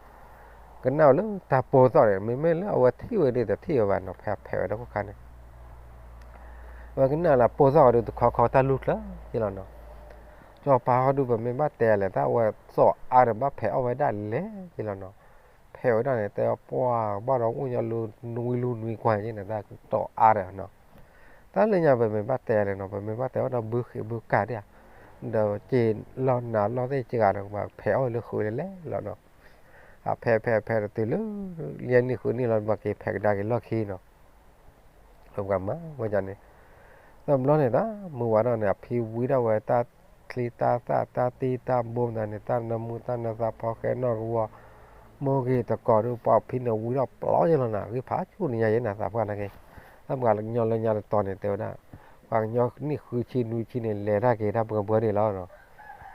ကနၣ်ဝဲလၢတၢ်ပိၢ်သီၣ်န့ၣ် မ့မ့ၢ်လၢအဝဲထံၣ်ဝဲဒၣ်တထံၣ်ဝဲဘၣ်နီၤ ဖဲဖဲးဝဲဒၣ်ခိၣ်ခါန့ၣ်, အဝဲကနၣ်လၢပိၢ်သီၣ်ဝဲဒီးတခီခီတၢ်လူၢ်ချၢက့လီၤနီၤ, စီၤပၤဟီဒုး ပမ့ၢ်ဘၣ်တဲလဲၣ် တၢ်အဝဲသီၣ်အါဒီးဘၣ်ဖဲးအီၣ်ဝဲဒၣ်လဲၣ်က့လီၤနီၤ, ဖဲးဝဲဒၣ်န့ၣ် တဲပှၤဘၣ်ဒီးအိၣ်ညီနွံလူနွံကွၢ်က့န့ၣ် တၢ်သီၣ်အါဒီးနီၤ တၢ်လၢညါပမ့ၢ်ဘၣ်တဲလဲၣ်နီၤ ပမ့ၢ်ဘၣ်တဲအီၣ်ဒီးဘုဃ့ဘုကၢ်ဒၣ်, ဒီးက့ၤလီၤနၤလီၤသ့ၣ်စှၤဒီး ပှၤဖဲးအီၣ်ဝဲလၢဃုာ်လဲၣ်လဲၣ်လီၤနီၤ, အဖဲးဖဲးဖဲးဒီးတုၤလၢ လံနံၣ်ဃုနံၣ်လီၤ ပှၤက့ၤဖဲးကဒါက့ၤလီၢ်ခံနီၤ, ပှၤမၤဝဲဒ်န့ၣ်, တဘျီန့ၣ်တၢ် မုၢ်ဝါထီၣ်န့ၣ် အဖံဝံဒၣ်ဝဲတၢ် တၢ်ချံတၢ်သၣ်တၢ်တံၢ်တၢ်ဘိမတၤန့ၣ် တၢ်နၢမူတၢ်နၢသးဖီဃဲနီၣ်ကဝီၤ မိၢ်ဂ့ၤတကိးဒီး ပှၤဖံန့ၣ်ဝံၤထီၣ်ပျီယဲလီၤနီၤ ဂံၢ်ဖးဆူၣ်န့ၣ်ညါယဲနီၤ သးပှၢ်နာ်က့ တၢ်ပှၤကညီလၢညါတတီၤန့ၣ် တဲဝဲဒၣ် ပှၤကညီနံၣ်ဃုဆံနွံဆံန့ၣ် လဲၤတၢ်က့ၤတၢ်ပှဲၤပှဲၤန့ၣ်လီၤနီၤ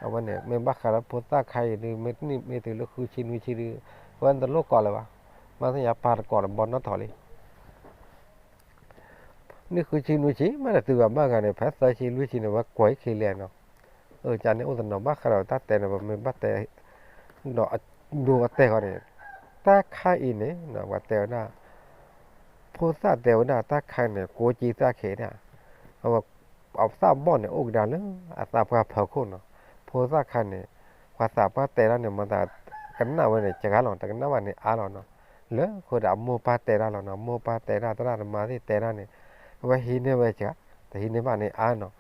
အဝဲန့ၣ် မ့ၢ်ဘၣ်ဃးလၢဖိသၣ်ခါအံၤဒုး မ့ၢ်တနံၣ်မ့ၢ်တုၤလၢဃုဆံနွံဆံဒုး အဝဲတလိၣ်ကိးလၢၤဘၣ် မ့ၢ်သ့ၣ်ညါပၢ်တကိးဒီးဘီနီၣ်ထီၣ်လံ နံၣ်ဃုဆံနွံဆံ မ့ၢ်တတုၤဘၣ်ဘၣ်ဂၤန့ၣ် ဖဲသၢဆံလွံၢ်ဆံန့ၣ် ဝဲကွဲးခံလဲၣ်နီၤ အကန့ၣ်အိၣ်တနီၤဘၣ်ဃးဒီးတၢ်တဲန့ၣ် ပမ့ၢ်ဘၣ်တဲ ဒီးအဒိအတဲာ်ဃီန့ၣ် တၢ်ခါအံၤန့ၣ် ပှၤတဲဝဲဒၣ် ဖိသၣ်တဲဝဲဒၣ်တၢ်ခါန့ၣ် ကိးက့သၣ်ခဲဒၣ် အဝဲ အသၣ်ဘီၣ်န့ၣ် အိၣ်ကဒါလၢအသးပှၢ်ဖီခိၣ်နီၤ ဖိသၣ်ခါန့ၣ် ပှၤသးပှၢ်တဲဒၣ်န့ၣ် မ့ၢ်သး ကနၣ်ဝဲန့ၣ် စှၤလီၤ တကနၣ်ဘၣ်န့ၣ်အါလီၤနီၤ လၢဃိဒီးအမိၢ်ပၢ်တဲဒၣ်လီၤနီၤ မိၢ်ပၢ်တဲဒၣ် သရၣ်သမါသ့ၣ်တဲဒၣ်န့ၣ် အဝဲဟံးန့ၢ်ဝဲစှၤ တဟံးန့ၢ်ဘၣ်န့ၣ်အါနီၤ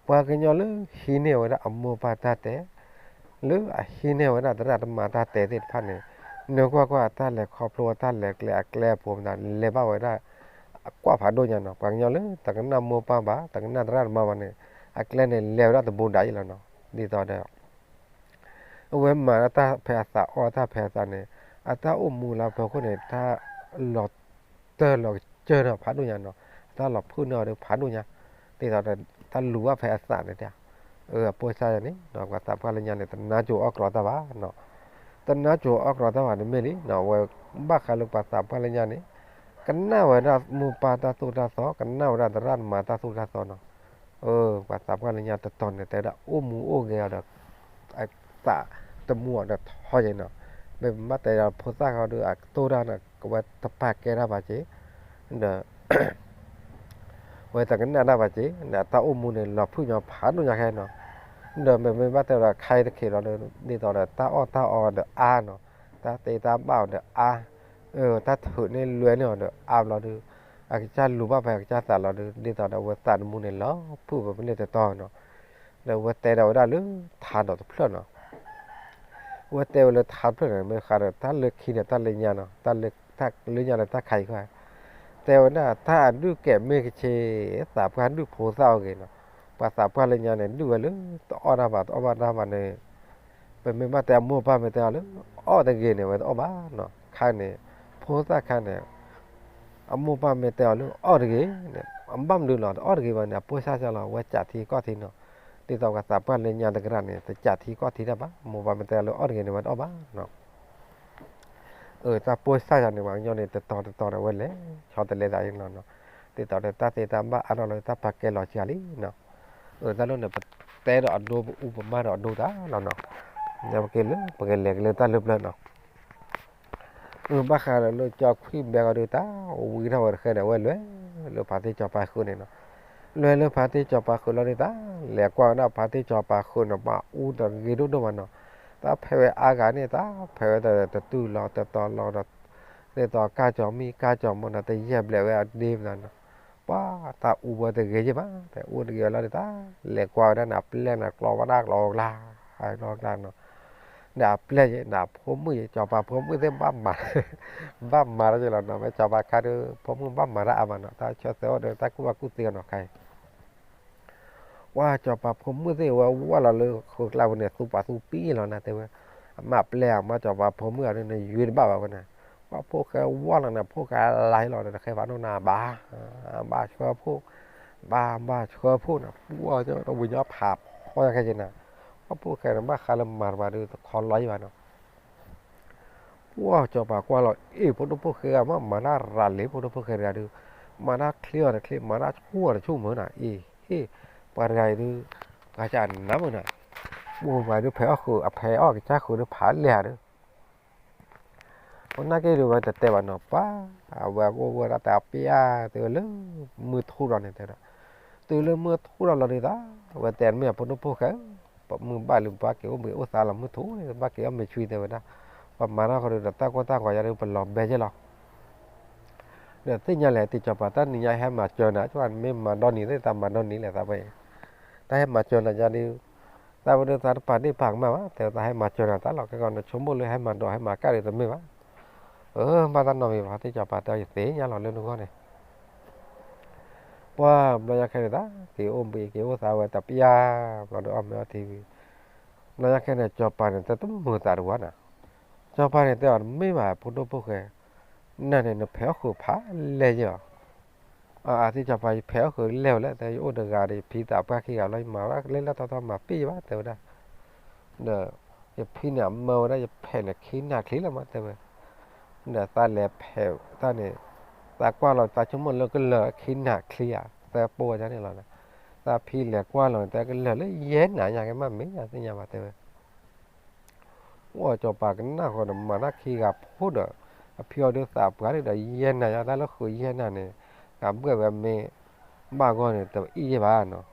ပှၤကညီလၢဟံးန့ၢ်ဝဲဒၣ်အမိၢ်ပၢ်တၢ်တဲ လၢအဟံးန့ၢ်ဝဲဒၣ်သရၣ်သမါတၢ်တဲသ့ၣ်တဖၣ်န့ၣ် နကွၢ်ကွၢ်တၢ်လဲၤခီဖျိတၢ်လဲၤကျဲအကျဲအဖိမတၤ လဲၤဘၣ်ဝဲဒၣ် အကွၢ်ဖးဒိၣ်ညါနီၤ ပှၤကညီလၢတကနၣ်မိၢ်ပၢ်ဘၣ် တကနၣ်သရၣ်သမါဘၣ်န့ၣ် အကျဲန့ၣ်လဲၤဝဲဒၣ်တဘူးဒးယဲလီၤနီၤ ဒ်သိးဒီး အဝဲမၤတၢ်ဖဲအသး အီၣ်တၢ်ဖဲအသးန့ၣ် အတၢ်အိၣ်မူလၢအဖီခိၣ်န့ၣ် တၢ်လီၤတၢၢ်လီၤကစၢၢ်နီၤဖးဒိၣ်ညါနီၤ အတၢ်လီၤဖုၣ်န့ၢ်အီၤဒီးဖးဒိၣ်ညါ ဒ်သိးဒီး တၢ်လူၤဘၣ်ဖဲအသးန့ၣ် အပိၢ်စၢ်ယၤန့ၣ် ပှၤသးပှၢ်လၢညါန့ၣ် တနါစိၤအီၣ်ကြီတၢ်ဘၣ်နီၤ တနါစိၤအီၣ်ကြီတၢ်ဘၣ်န့ၣ်မ့ၢ်လံနီၤ အဝဲဘၣ်ဃးလၢပှၤသးပှၢ်လၢညါန့ၣ် ကနၣ်ဝဲဒၣ်မိၢ်ပၢ်တၢ်သိၣ်တၢ်သီ ကနၣ်ဝဲဒၣ်သရၣ်သမါတၢ်သိၣ်တၢ်သီနီၤ ပှၤသးပှၢ်လၢညါတတီၤန့ၣ် တဲဝဲဒၣ်အိၣ်မူအိၣ်ဂဲၤအီၤဒီး အသးတမူအီၤဒီးထီယဲနီၤ မ့ၢ်မ့ၢ်တဲဒီးဖိသၣ်ဃီဒီး အကတိၢ်တၢ်န့ၣ် ကဝဲတပာ်ကဲတၢ်ဘၣ်က့ၤ ဒီး ဝဲတကနၣ်တၢ်ဘၣ်က့ၤ ဒီးတၢ်အိၣ်မူန့ၣ် လီၤဖုၣ်ညီဖးဒိၣ်ညါခဲနီၤ ဒီးမ့မ့ၢ်ဘၣ်တဲဒီးခါအံၤတခါလီၤဒီး ဒ်သိးဒီးတၢ်အီၣ်တၢ်အီဒီးအါနီၤ တၢ်သ့တၢ်ဘၣ်အီၤဒီးအါ တၢ်ထုးန့ၢ်လွဲန့ၢ်အီၤဒီးအါဘျီဒီး အကစၢ်လူၤဘၣ်ဖဲအကစၢ်သးလီၤဒီး ဒ်သိးဒီးအဝဲသးတမူန့ၣ် လီၤဖုၣ်ဝဲပန့ၢ်တတီၤနီၤ ဒီးအဝဲတဲဒီးဝဲဒၣ်လၢထးဒီးတဖျၢၣ်နီၤ အဝဲတဲဝဲလၢထးတဖျၢၣ်န့ၣ် မ့ၢ်ဃးဒီးတၢ်လၢခံဒီးတၢ်လၢညါနီၤ တၢ်လၢညါဒီးတၢ်ခါအံၤခါ တဲဝဲဒၣ် တၢ်အဒုၣ်ကဲးမ့ၢ်ကဆ့ သးပှၢ်ဒုၣ်ဖိသၣ်အီၤဂ့ၤနီၤ ပှၤသးပှၢ်လၢညါန့ၣ် ဒုၣ်ဝဲလၢ တအီၣ်တၢ်ဘၣ် တအီၣ်ဘၣ်တၢ်ဘၣ်န့ၣ် ပမ့ၢ်ဘၣ်တဲအမိၢ်ပၢ်မ့ၢ်တဲအီၤလၢ အီၣ်တဂ့ၤန့ၣ် ဝဲတအီၣ်ဘၣ်နီၤ ခါန့ၣ် ဖိသၣ်ခါန့ၣ် အမိၢ်ပၢ်မ့ၢ်တဲအီၤလၢအီၣ်တဂ့ၤန့ၣ် အဘၣ်မနုၤလီၤ တအီၣ်တဂ့ၤဘၣ်န့ၣ် အပိၢ်စၢ်စၢ်လီၤ အဝဲကးထံကီၢ်ထံနီၤ ဒ်သိးပှၤသးပှၢ်လၢညါတကရၢန့ၣ် တကးထံကီၢ်ထံတၢ်ဘၣ် မိၢ်ပၢ်မ့ၢ်တဲအီၤလၢအီၣ်တဂ့ၤန့ၣ် ဝဲတအီၣ်ဘၣ်နီၤ အတၢ်ပိၢ်စၢ်ယၤန့ၣ် ပှၤကညီန့ၣ် တတီၤတတီၤဒီးဝဲလဲၤ ဆီတလဲသးအံၤလီၤနီၤ ဒ်သိးဒီးတၢ်သ့တၢ်ဘၣ်အါထီၣ်လီၤ တၢ်ပာ်ကဲလီၤစှၤလံနီၤ အတၢ်လိၣ်န့ၣ် ပတဲဒီးအဒိ ပအူပမၢ်ဒီးအဒိတၢ်လီၤနီၤ ပက့ၤလၢ ပကလဲၤက့ၤလၢတၢ်လၢပျၢၤနီၤ ဘၣ်ဃးဒီးလၢကၠီခွံဘဲဂီၤဒုး တၢ်ဝံထီၣ်ဝဲတဃဲဒီး ဝဲလဲၤလၢဖါတံၢ်စီၤပၤဃုာ်န့ၣ်နီၤ လဲၤလၢဖါတံၢ်စီၤပၤဃုာ်လီၤဒုး တၢ်လဲၤကွၢ်ဝဲဒၣ်ဖါတံၢ်စီၤပၤဃုာ်န့ၣ် ပှၤအူတဂ့ၤဒိၣ်ဒိၣ်မးနီၤ တၢ်ဖဲးဝဲအါဂၤန့ၣ် တၢ်ဖဲးဝဲတတုၤလီၤတတီၤလီၤဒီး ဒ်သိးကၢ်ကၠီၤမံၣ်ကၢ်ကၠီၤမီၤဒီး တယဲၢ်ဘျဲးဝဲအဒ့မးနီၤ ပှၤတၢ်အူဝဲတဂ့ၤယဲၢ်ဘၣ် တၢ်အူတဂ့ၤဝဲလီၤဒုး တၢ်လဲၤကွၢ်ဝဲဒၣ်န့ၣ် အပျဲၢ်န့ၣ် ကျီဝဲဒၣ်ကျီကျါ ကျီကျါနီၤ ဒီးအပျဲၢ်ယဲၢ် ဒီးဖိမုၣ်ယဲၢ် စီၤပၤဖိမုၣ်သ့ၣ်ဘၣ်မၤ ဘၣ်မၤတၢ်ယဲၢ်လီၤနီၤ မ့ၢ်စီၤပၤခါဒုး ဖိမုၣ်ဘၣ်မၤတၢ်အါမးနီၤ တၢ်ဆၢသၢအိၣ်ဒီး တၢ်ကူၣ်ဘၣ်ကူၣ်သ့အီၤနီၤခါအံၤ ပှၤစီၤပၤဖိမုၣ်သ့ၣ်ဝဲဝၢ်လီၤလၢဃုာ်ကျါပူၤန့ၣ် သူပှၤသူပံလီၤနၤတဲဝဲ အမ့ၢ်အပျဲၢ်အမ့ၢ်စီၤပၤဖိမုၣ်အဒုး နယွၤတဘၣ်ဘၣ်ဝဲန့ၣ် ပှၤဖိၣ်ဃဲဝၢ်လီၤန့ၣ် ဖိၣ်ဃဲလါလီၤဒီး တဃဲဖးဒိၣ်နၤဘၣ် ဘၣ်ဆှၢဖိ ဘၣ်ဘၣ်ဆှၢဖိန့ၣ် ပှၤဝံၤညီဖးဖီယါခဲက့ၤနၤ ပှၤဖိၣ်ဃဲန့ၣ် ဘၣ်ဃးလၢမၤတပှၤဒုး တခီလီၤယံၤဘၣ်နီၤ ပှၤစီၤပၤကွၢ်လီၤ အ့ၣ် ဖိဒိၣ်ဖိၣ်ဃဲဂၤမ့ၢ်မၤတၢ်ရၤလံ ဖိဒိၣ်ဖိၣ်ဃဲတဂၤဒုး မၤတၢ်ချ့အီၤတချ့ မၤတၢ်ဆူၣ်အီၤတဆူၣ်မုၢ်နၤ အ့ၣ် ဟ့ၣ် ပှၤတဂၤအံၤဒုး ပှၤကနၣ်မုၢ်နၤ ပှၤဒုးဖဲးအီၣ်ဃုာ် အဖဲးအီၣ်ကစၢ်ဃုာ်ဒုးဖးလဲၢ်ဧါဒုး ပနာ်က့ဒုးဝဲတတဲဘၣ်နီၤ ပှၤ အဝဲကအိၣ်ဝဲဒၣ်တၢ်ပျၢ်တဲဝဲလၢ မုၢ်ထူၣ်ဒီးန့ၣ်တဲဒီး တုၤလၢမုၢ်ထူၣ်ဒီးလီၤဒုးသး ဝဲတဲမ့ၢ်အဖိဒိၣ်ဖိၣ်ဃဲ ပမုၢ်ဘၣ်လံ ပဘၣ်က့ၤအိၣ်ဘှံးအိၣ်သါလီၤ မုၢ်ထူၣ်န့ၣ် ဘၣ်က့ၤအီၣ်မ့ၤဆွံတဲဝဲဒၣ် ပမၤထီၣ်ဃီဒုးဒီး တၢ်ကီတၢ်ခဲယါဒုး ပလီၤဘဲယဲၢ်လီၤ ဒီးသ့ၣ်ညါလဲၣ် တံၤစီၤပၤ တၢ်နံၤညါဟဲမၤစၢၤနၤ ကမ့ၢ်မၤဒီနံၤသ့ၣ် တၢ်မၤဒီနံၤလဲၣ် သးပှဲၤ တၢ်ဟဲမၤစၢၤနၤညါဒုး သးပှဲၤဒုး သးတပာ်ဒ့ၣ်ပာ်ကမၣ်ဘၣ် တဲသးဟဲမၤစၢၤနၤ တၢ်လီၤကဲကီး နဆိကမိၣ်လၢဟဲမၤဒိး ဟဲမၤကၣ်ဒုးတမ့ၢ်ဘၣ် အၢ ဘၣ်တၢ်နီတမံၤဘၣ် တံၤစီၤပၤတဲ ယသ့ၣ်ညါလီၤလၢနဂီၢ်န့ၣ် ပှၢ်ဘျီညါခဲန့ၣ်သး က့ၤအိၣ်ဘှံးက့ၤအိၣ်သးဝဲတပျၢ် ဘျီဒီးအီၣ်မ့ၤအီထံဝံၤ, ဘျီညါခဲန့ၣ် စီၤပၤန့ၣ် တမုာ်သးတဝါနီၤ, စီၤပၤန့ၣ်တဲအီၤ တမ့ၢ်ဘၣ် ဖိဒိၣ်ဖိၣ်ဃဲ, နၤန့ၣ် နဖဲးအီၣ်ဃုာ်ဖးလဲၢ်ယဲၢ်အီၤ, အသ့ၣ်စီၤပၤ ယဖဲးအီၣ်ဃုာ်လဲၢ်ဝဲလဲၣ် တဲ ယအိၣ်တဂၤဒီး ယဖံသးပှၢ်ခံဂၤလီၤ ယမၤဝဲလၢလၢထီထီ မၤပ့ၢ်ယဘၣ် တဲဝဲဒၣ် ဒီး ယဖံန့ၣ်အမၢဝဲဒၣ် ယဖဲးန့ၣ် ခံနၢ်ချံလီၤမး တဲဝဲ, ဒီးသးလဲၤဖဲးတၢ်န့ၣ်, သးကွၢ်လီၤ သးဆိကမိၣ်လၢကလၢာ်ခံနၢ်ချံဧါ, သးပိာ်ဝဲဒၣ်န့ၣ်လီၤ, သးဖံလဲၤကွၢ်လီၤန့ၣ် တဲကလၢာ်လၢယဲၢ်နၢ်ညါက့ၤ မ့ၢ်မ့ၢ်ယသ့ၣ်ညါဘၣ် တဲဝဲ အိၣ်စီၤပၤကနၣ်ဃီဒီး မၤတၢ်ခံဂၤဖိဒီး အဖံအီၤဒုးသးပှၢ်န့ၣ်ဒီး ယဲၢ်နၢ်ညါ တၢ်လၢဃုာ်ယဲၢ်နၢ်န့ၣ် ကဘှဲၣ်ဝဲမ့ၢ်ဘၣ်ဂီၢ်န့ၣ် တအံၣ်ယဲၢ်ဘၣ်နီၤ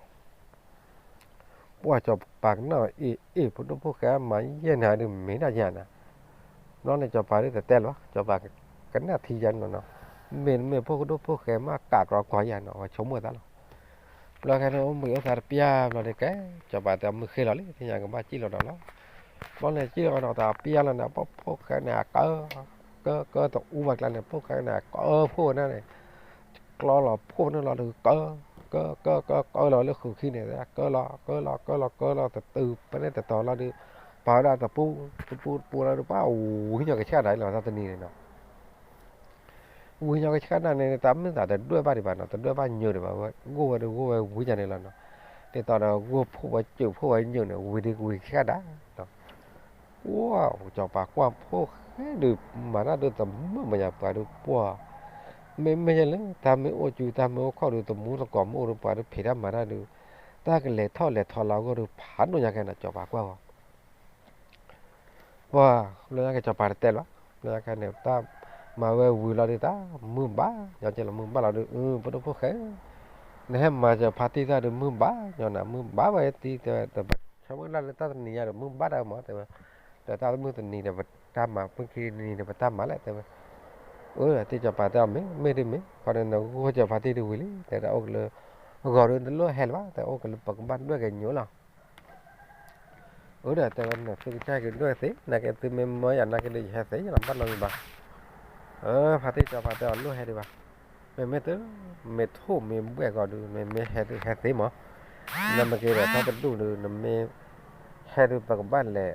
ပှၢ်စီၤပၤကနၣ်အီၤ အ့ၣ် ဖိဒိၣ်ဖိၣ်ဃဲမၤယဲၢ်နၢ်ဒုး မ့ၢ်ဒၣ်ယဲၢ်နၢ်, ဘျီန့ၣ် စီၤပၤဒုးတတဲလၢၤဘၣ် စီၤပၤကနၣ်ထံယဲၢ်န့ၣ်လီၤနီၤ, မ့ၢ်မ့ၢ်ဖိဒိၣ်ဖိၣ်ဃဲမ့ၢ်ကးကြီကွၢ်ယဲၢ်နီၤ ဝဲဆိကမိၣ်သးလီၤ ဘျီခဲန့ၣ် အိၣ်မုာ်အိၣ်သးတပျၢ်ဘျီန့ၣ်ကဲ စီၤပၤတဲမုၢ်ဃ့လီၤလံ သ့ၣ်ညါကဘၣ်စံၣ်လီၤဒီးလီၤ, ဘျီန့ၣ် စံၣ်လီၤဒီးတပျၢ်လီၤန့ၣ် ဖိဒိၣ်ဖိၣ်ဃဲန့ၣ် အကၢ ကၢ ကၢ တအူဘၣ်ကျါန့ၣ် ဖိၣ်ဃဲန့ၣ် အကၢဖှိၣ်ဝဲဒၣ်န့ၣ် ကျီလီၤဖှိၣ်န့ၣ်လီၤဒီး ကၢ ကၢ ကၢ ကၢလီၤလၢဃုာ်ခံန့ၣ် ကၢလီၤ ကၢလီၤ ကၢလီၤ ကၢလီၤ တတုၤပန့ၣ်တတီၤလီၤဒီး ပာ်ဝဲဒၣ်တပူၤ တပူၤတပူၤလီၤဒီး ပှၢ်ဝံၤညီကဆှၣ်ဒၣ်လီၤ တၢ်တနံၤန့ၣ်နီၤ ဝံၤညီကဆှၣ်ဒၣ်န့ၣ် တၢ်မ့ၢ်သးတဒွဲၣ်ဘၣ်ဒံးဘၣ်နီၤ တဒွဲၣ်ဘၣ်ညိးဒံးဘၣ်ဝဲ ဂိၢ်ဝဲဒီးဂိၢ်ဝဲဝံၤညါန့ၣ်လီၤနီၤ, ဒ်သိးဒီးဂိၢ်ဖှိၣ်ဝဲစၢၤဖှိၣ်ဝဲညိးန့ၣ် ဝံၤဒီးဝံၤကဆှၣ်ဒၣ်နီၤ ပှၢ် စီၤပၤကွၢ်ဖိၣ်ဃဲဒုး မၤတၢ်ဒုးတမုာ်မၤယၤပှၤဒုးပှၢ်, မ့မ့ၢ်ယဲလၢ တၢ်မ့ၢ်အိၣ်ကူတၢ်မ့ၢ်အိၣ်ခီၣ်ဒုး တမူသကိးမ့ၢ်အိၣ်ဒီးပှၤဒုးဖံးတၢ်မၤတၢ်ဒုး, တၢ်ကလဲၤထီၣ်လဲၤထီလီၤအဂီၢ်ဒုးဖးဒိၣ်ညါခဲနီၤ စီၤပၤကွၢ်ဂီၤ ပှၢ် ဘျီညါက့ၤစီၤပၤတတဲလၢၤဘၣ် ဘျီညါက့ၤန့ၣ် တၢ်မၤဝဲဝံၤလီၤဒုး တၢ်မုၢ်ဘၣ် ညီက့ၤလီၤမုၢ်ဘၣ်လီၤဒုး အၢ ဖိဒိၣ်ဖိၣ်ဃဲဧၢ, နဟဲမၤစၢၤဖါတံၢ်တၢ်ဒုး မုၢ်ဘၣ်ညီနၤ မုၢ်ဘၣ်ဝဲတံၢ်တဲဝဲ တဘၣ်ဆိကမိၣ်လၢတၢ်တနံၤညါဒီး မုၢ်ဘၣ်တၢ်မးတဲဝဲ, ဒီးတၢ်မုၢ်တနံၤဒီး ပတၢ်မၤ ပူၤခံတနံၤဒီး ပတၢ်မၤလဲၣ်တဲဝဲ, အၢ တံၢ်စီၤပၤတဲအီၤ မ့ၢ် မ့ၢ်ဒုးမ့ၢ် ခီန့ၣ် နဂိၢ်စၢၤဖါတံၢ်ဒုးဝံၤလံ တဲဒၣ်အိၣ်ကလၢ ဂီၤဒုးတလိၣ်ဟဲလၢၤဘၣ် တဲအိၣ်ကလၢပကဘၣ်ဒွဲၣ်က့ၤညိးလီၤ အၢ ဒီးတဲဝဲန့ၣ် သုကစၢ်က့ၤဒွဲၣ်သ့ နာ်က့သုမ့ၢ်မၢယၤနာ်က့ဒုး ယဟဲသ့ ယလီၤဘၣ်နီတမံၤဘၣ်, အၢ ဖါတံၢ်စီၤပၤတဲအီၤ လိၣ်ဟဲဒံးဘၣ်, မ့မ့ၢ်တ မ့ၢ်ထိၣ်မ့ၢ်ဘှဲၣ်ဂီၤဒုး မ့မ့ၢ်ဟဲဒုးဟဲသ့မး, နမ့ၢ်က့ၤဒီးတၢ်တဒူၣ်ဒုး နမ့ၢ်ဟဲဒုး ပကဘၣ်လဲၤ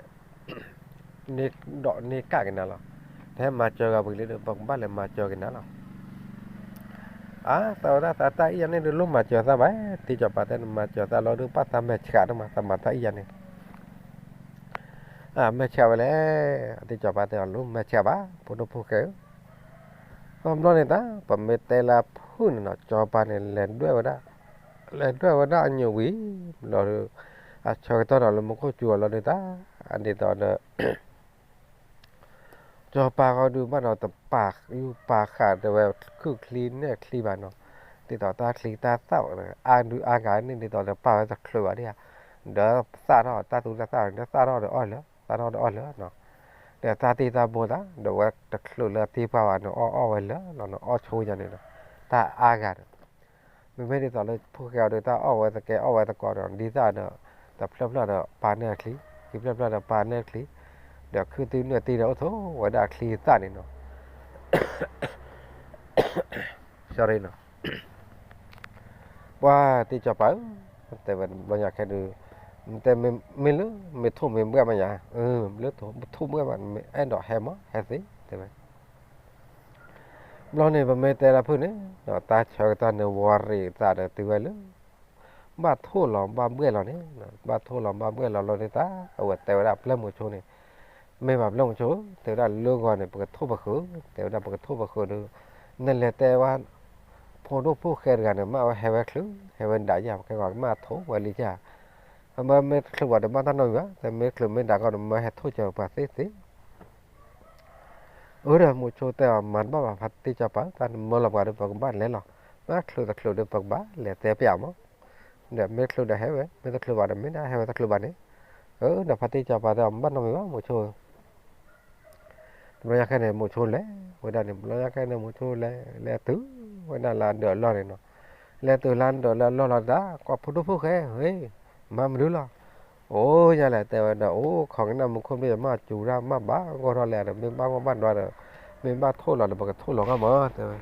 န့ၢ်ဒီးန့ၢ်ကၣ်က့ၤနၤလီၤ, တဟဲမၤစၢၤဂၤဝံၤလံဒီး ပကဘၣ်လဲၤမၤစၢၤက့ၤနၤလီၤ အါ သးဝဲဒၣ်သးတၢ်အံၣ်ယၤန့ၣ်ဒုး လိၣ်မၤစၢၤသးဘၣ်, တံၢ်စီၤပၤတဲ နမၤစၢၤသးလီၤဒုး ဘၣ်သးမဲာ်ဆှးဒိၣ်မး သးမၤတၢ်အံၣ်ယၤန့ၣ်, အမဲာ်ဆှးဝဲလဲၣ်, တံၢ်စီၤပၤတဲအီၤ လိၣ်မဲာ်ဆှးဘၣ် ဖိဒိၣ်ဖိၣ်ဃဲဧၢ, ဘျီန့ၣ်တၢ် ပမ့ၢ်တဲလၢအဖုၣ်န့ၣ်နီၤ စီၤပၤန့ၣ် လဲၤဒွဲၣ်ဝဲဒၣ်, လဲၤဒွဲၣ်ဝဲဒၣ်အညိးဝံၤ လီၤဒုး, အဆၢကတီၢ်ဒီးလၢမူခိၣ်စူၤအီၤလီၤဒုးတၢ်, ဒ်သိးဒီး စီၤပၤဃီဒုးဘၣ်ဒီးတပာ်ယူၢ်ပာ်ဃာ်တဲဝဲခုၣ်ချံနဲၣ်ချံဘၣ်နီၤ, ဒ်သိးတၢ်ချံတၢ်သၣ်အါဒုးအါဂၤန့ၣ် ဒ်သိးဒီးပာ်ဝဲတချုးဘၣ်ဒံးဧါ, ဒီးသၣ်ထီၣ်တၢ်သူတၢ်သၣ်န့ၣ် ဒီးသၣ်ထီၣ်ဒီးအီၣ်လၢာ် သၣ်ထီၣ်ဒီးအီၣ်လၢာ်နီၤ, ဒီးတၢ်တ့တၢ်ဘိသး ဒီးဝဲတချုးလၢတ့ပှၤဘၣ်န့ၣ် အီၣ်အီၣ်ဝဲလၢာ်လီၤနီၤ, အီၣ်ဆိညါန့ၣ်ဒီး တၢ်အါဂၤဒီး မ့မ့ၢ်ဒ်သိးလၢဖိၣ်ဃဲအီၤဒီး တၢ်အီၣ်ဝဲသကဲအီၣ်ဝဲသကိးဒီး ဒ်သၣ်ဒီး တဖျၢၣ်ဖျၢၣ်ဒီးပာ်နၢၣ်ချံ, ခံဖျၢၣ်ဖျၢၣ်ဒီးပာ်နၢၣ်ချံ, ဒီးခုသံနုာ်သံဒီးအိၣ်ထိးဝဲဒၣ်အချံသၣ်န့ၣ်နီၤ, sorry နီၤ, ပှၤတံၢ်စီၤပၤဧၢ, တဲဝဲဘျီညါခဲဒုး, တဲမ့ၢ်လၢ မ့ၢ်ထိၣ်မ့ၢ်ဘှဲၣ်မးယၤ, လၢထိၣ်ဘှဲၣ်ဘၣ် မ့ၢ်အဲၣ်ဒိးဟဲမး ဟဲသ့ တဲဝဲ ဘျီန့ၣ် ပမ့ၢ်တဲလၢဖုၣ်န့ၣ် တၢ်ဆၢကတီၢ်န့ၣ် ဝီၤရံးသးဒီးတုၤဝဲလၢ ဘၣ်ထိၣ်လီၤဘၣ်ဘှဲၣ်လီၤန့ၣ်, ဘၣ်ထိၣ်လီၤဘၣ်ဘှဲၣ်လီၤလီၤန့ၣ်တၢ် အဝဲတဲဝဲဒၣ်ပျဲၢ်မိၤဆိန့ၣ်, မ့ၢ်ဘၣ်ပျဲၢ်မိၤဆိ တဲဝဲဒၣ်လၢဂီၤန့ၣ် ပကထိၣ်ပဃုာ်, တဲဝဲဒၣ်ပကထိၣ်ပဃုာ်ဒီး နလဲၤတဲဝဲ ဖိဒိၣ်ဖိၣ်ဃဲတဂၤန့ၣ် မ့ၢ်ဝဲဟဲဝဲချုး ဟဲဝဲဒၣ်ယၤ ပကဲဂီၤကမၣ်ထိၣ်ဝဲလံယၤ အမ့ၢ်တချုးဝဲဒီးမ့ၢ်တၢ်နီတမံၤဘၣ်, တမ့ၢ်ချုးမ့ၢ်ဒၣ်ကီဒီးမ့ၢ်ဟဲထိၣ်စၢၤပှၤသ့သ့. အၢ ဒီးမိၤဆိတဲအီၤ မၤတဘၣ်ဘၣ် ဖါတံၢ်စီၤပၤ, တၢ်နမၢလီၤပှၤဒီးပကဘၣ်လဲၤလီၤ, မ့ၢ်ချုးတချုးဒီး ပကဘၣ်လဲၤတဲပျးမး, ဒီးမ့ၢ်ချုးဒီးဟဲဝဲ, မ့ၢ်တချုးဘၣ်ဒီးမ့ၢ်ဒၣ်ဟဲဝဲတချုးဘၣ်န့ၣ်. အၢ ဒီးဖါတံၢ်စီၤပၤတဲအီၤ မၤနီတမံၤဘၣ် မိၤဆိဧၢ တဘျီညါခဲန့ၣ် မိၤဆိလဲၤဝဲဒၣ်န့ၣ်, တဘျီညါခဲန့ၣ် မိၤဆိလဲၤ လဲၤတုၤဝဲဒၣ်လၢအဒၢးအလီၢ်န့ၣ်နီၤ, လဲၤတုၤလၢအဒၢးလၢအလီၢ်လီၤတၢ် ကွၢ်ဖိဒိၣ်ဖိၣ်ဃဲ ဟ့ မၤမနုၤလီၤ. အိၣ်ညါလဲၣ် တဲဝဲဒီး အိၣ်ခိးကနၣ်မူခိၣ်ဘ့ၣ် မၤစူၤတၢ် မၤဘၣ်ဂီၢ်ထီၣ်လဲၣ်ဒီး မ့ၢ်ဘၣ်ဂီၢ်ဘၣ်ဒွါဒီး မ့ၢ်ဘၣ်ထိၣ်လီၤဒီး ပကထိၣ်လီၤဂီၢ်မး တဲဝဲ.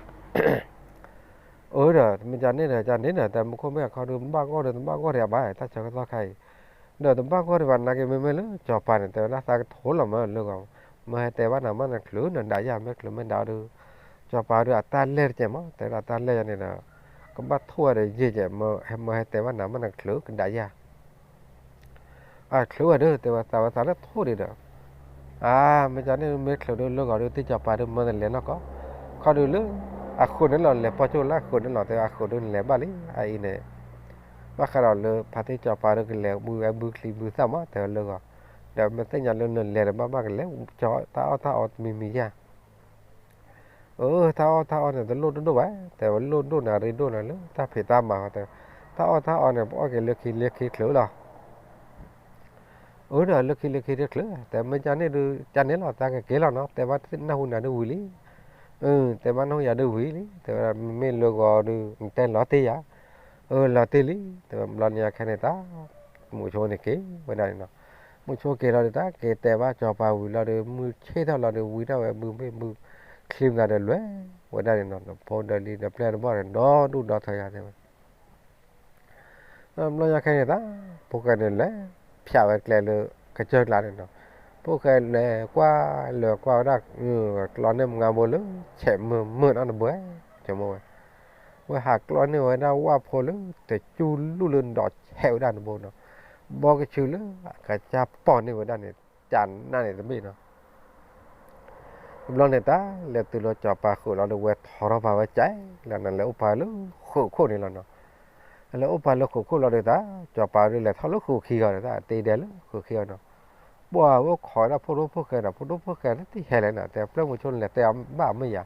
အၢ ဒီးမ့ၢ်ကန့ၣ်ဒီး ကန့ၣ်ဒီး တၢ်မူခိၣ်မ့ၢ်အခီဒုး တဘၣ်ဂီၢ်ဒီး တဘၣ်ဂီၢ်ဒံးဘၣ် တၢ်ဆၢကတီၢ်ခါအံၤ, ဒီးတဘၣ်ဂီၢ်ဒံးဘၣ် နာ်က့မ့မ့ၢ်လၢစီၤပၤန့ၣ် တဲဝဲဒၣ်သးကထိလီၤမးလၢဂီၤ, မ့ၢ်ဟဲတဲဘၣ်နၤမး နချုးနဒးယၤ မ့ၢ်ချုးမ့ၢ်ဒးအီၤဒီး, စီၤပၤဒီးအတၢ်လဲၢ်တကဲးမး တဲဝဲဒၣ်တၢ်လဲၢ်ယၤန့ၣ်ဒီး ကဘၣ်ထိၣ်ဝဲဒီးယဲၢ်ကဲး, မ့ၢ်ဟဲတဲဘၣ်နၤမး နချုးကဒးယၤ အချုးဝဲဒီး တဲဝဲသးဝဲသးလၢထိၣ်ဒံးဒီး, အါ မ့ၢ်ကန့ၣ်မ့ၢ်ချုးဒီးလၢဂီၤဒီး သ့ၣ်စီၤပၤဒီးမၢတလဲၤနီၢ်ကီၢ်, ခီဒုးလၢ အဃုာ်န့ၣ်လီၤ လဲၤပီၢ်ကၠိၣ်လၢအဃုာ်န့ၣ်လီၤ တဲဝဲအဃုာ်ဒီးနလဲၤဘၣ်လံ အအံၤန့ၣ်, ဘၣ်ဃးဒီးလၢဖါသ့ၣ်စီၤပၤဒီးကလဲၤဘုအဘုချံဘုသၣ်မး တဲဝဲလၢဂီၤ, ဒီးမ့ၢ်သ့ၣ်ညါလၢနလဲၤဒီးဘၣ်ဘၣ်ကလဲၤ ကၠီတၢ်အီၣ်တၢ်အီတမံၤမံၤယၤ အၢ တၢ်အီၣ်တၢ်အီန့ၣ် တလိၣ်တဒိၣ်ဘၣ်, တဲဝဲလိၣ်ဒိၣ်နၤရ့ဒိၣ်နၤလၢတၢ်ဖံးတၢ်မၤဃီတဲ, တၢ်အီၣ်တၢ်အီန့ၣ် ပအီၣ်က့ၤလၢခံလၢခံချုးလီၤ, အၢ ဒီးလၢခံလၢခံတချုး တဲမ့ၢ်ကန့ၣ်ဒုး ကန့ၣ်လီၤ တၢ်ကက့ၤလီၤနီၤ တဲဘၣ်နၢ်ဟူနၤဒုးဝံၤလံ, တဲဘၣ်နၢ်ဟူယၤဒုးဝံၤလံ တဲဝဲဒၣ်မ့မ့ၢ်လၢဂီၤဒုး နတဲလီၤတ့ၢ်ယၤ, အၢ လီၤတ့ၢ်လံ, တဲဝဲဘျီန့ၣ်အခါန့ၣ်တၢ် မုဆိက့ၤဝဲဒၣ်န့ၣ်နီၤ, မုဆိက့ၤလီၤဒီးတၢ်က့ၤတဲဘၣ်စီၤပၤဝံၤလီၤဒီး မုၢ်ဆ့ၣ်ထီၣ်လီၤဒီး ဝံထီၣ်ဝဲဘုမ့ၣ်ဘုချံမသးဒီးလဲၤဝဲဒၣ်န့ၣ်နီၤ, ဖိဒီးလံၤဒီးပျဲၢ်တဘီၣ်ဒီး ဒီဒူၣ်ဒီထၢယၤတဲဝဲ ဘျီညါခဲန့ၣ်တၢ် ဖိၣ်ဃဲန့ၣ်လဲၤဖၠးဝဲကျဲလၢကစၢၢ်ကျါန့ၣ်နီၤ, ဖိၣ်ဃဲလဲၤကွၢ်လဲၤကွၢ်ဝဲဒၣ် ကျီန့ၢ်မုၢ်ငါဘိလၢ ဆဲးမုာ်မုာ်နီတဘိ ဆိကမိၣ်ဝဲ, ဝဲဟးကျီန့ၢ်ဝဲဒၣ်ဝၣ်ဖိလၢ တကၠူလူၢ်လၢဒီးဆဲးဝဲဒၣ်တဘိနီၤ, ဘီကဆူလၢအကစၢ်ပိာ်န့ၢ်ဝဲဒၣ်န့ၣ် ကနၣ်န့ၣ်တဘ့ၣ်နီၤ တဘျီန့ၣ်တၢ် လဲၤတုၤလၢစီၤပၤဃုာ်လီၤဒီး ဝဲထီထီၣ်ပာ်ဝဲကဲလီၤနီၤ, လဲၤအိၣ်ပာ်လၢဃုာ်ခိၣ်န့ၣ်လီၤနီၤ, လဲၤအိၣ်ပာ်လၢဃုာ်ခိၣ်လီၤဒီးတၢ် စီၤပၤဒီးလဲၤထီၣ်လၢဃုာ်ခံဂီၤဒီး တၢ်တ့ဒဲလၢဃုာ်ခံဂီၤနီၤ, ပှၤဝဲအိၣ်ခိးဝဲဒၣ်ဖိဒိၣ်ဖိၣ်ဃဲဒီး ဖိဒိၣ်ဖိၣ်ဃဲလၢတဟဲလဲၣ်နီၤ, တဲပျဲၢ်မုဆိန့ၣ် လဲၤတဲအီၤဘၣ်မ့ၢ်ယၤ,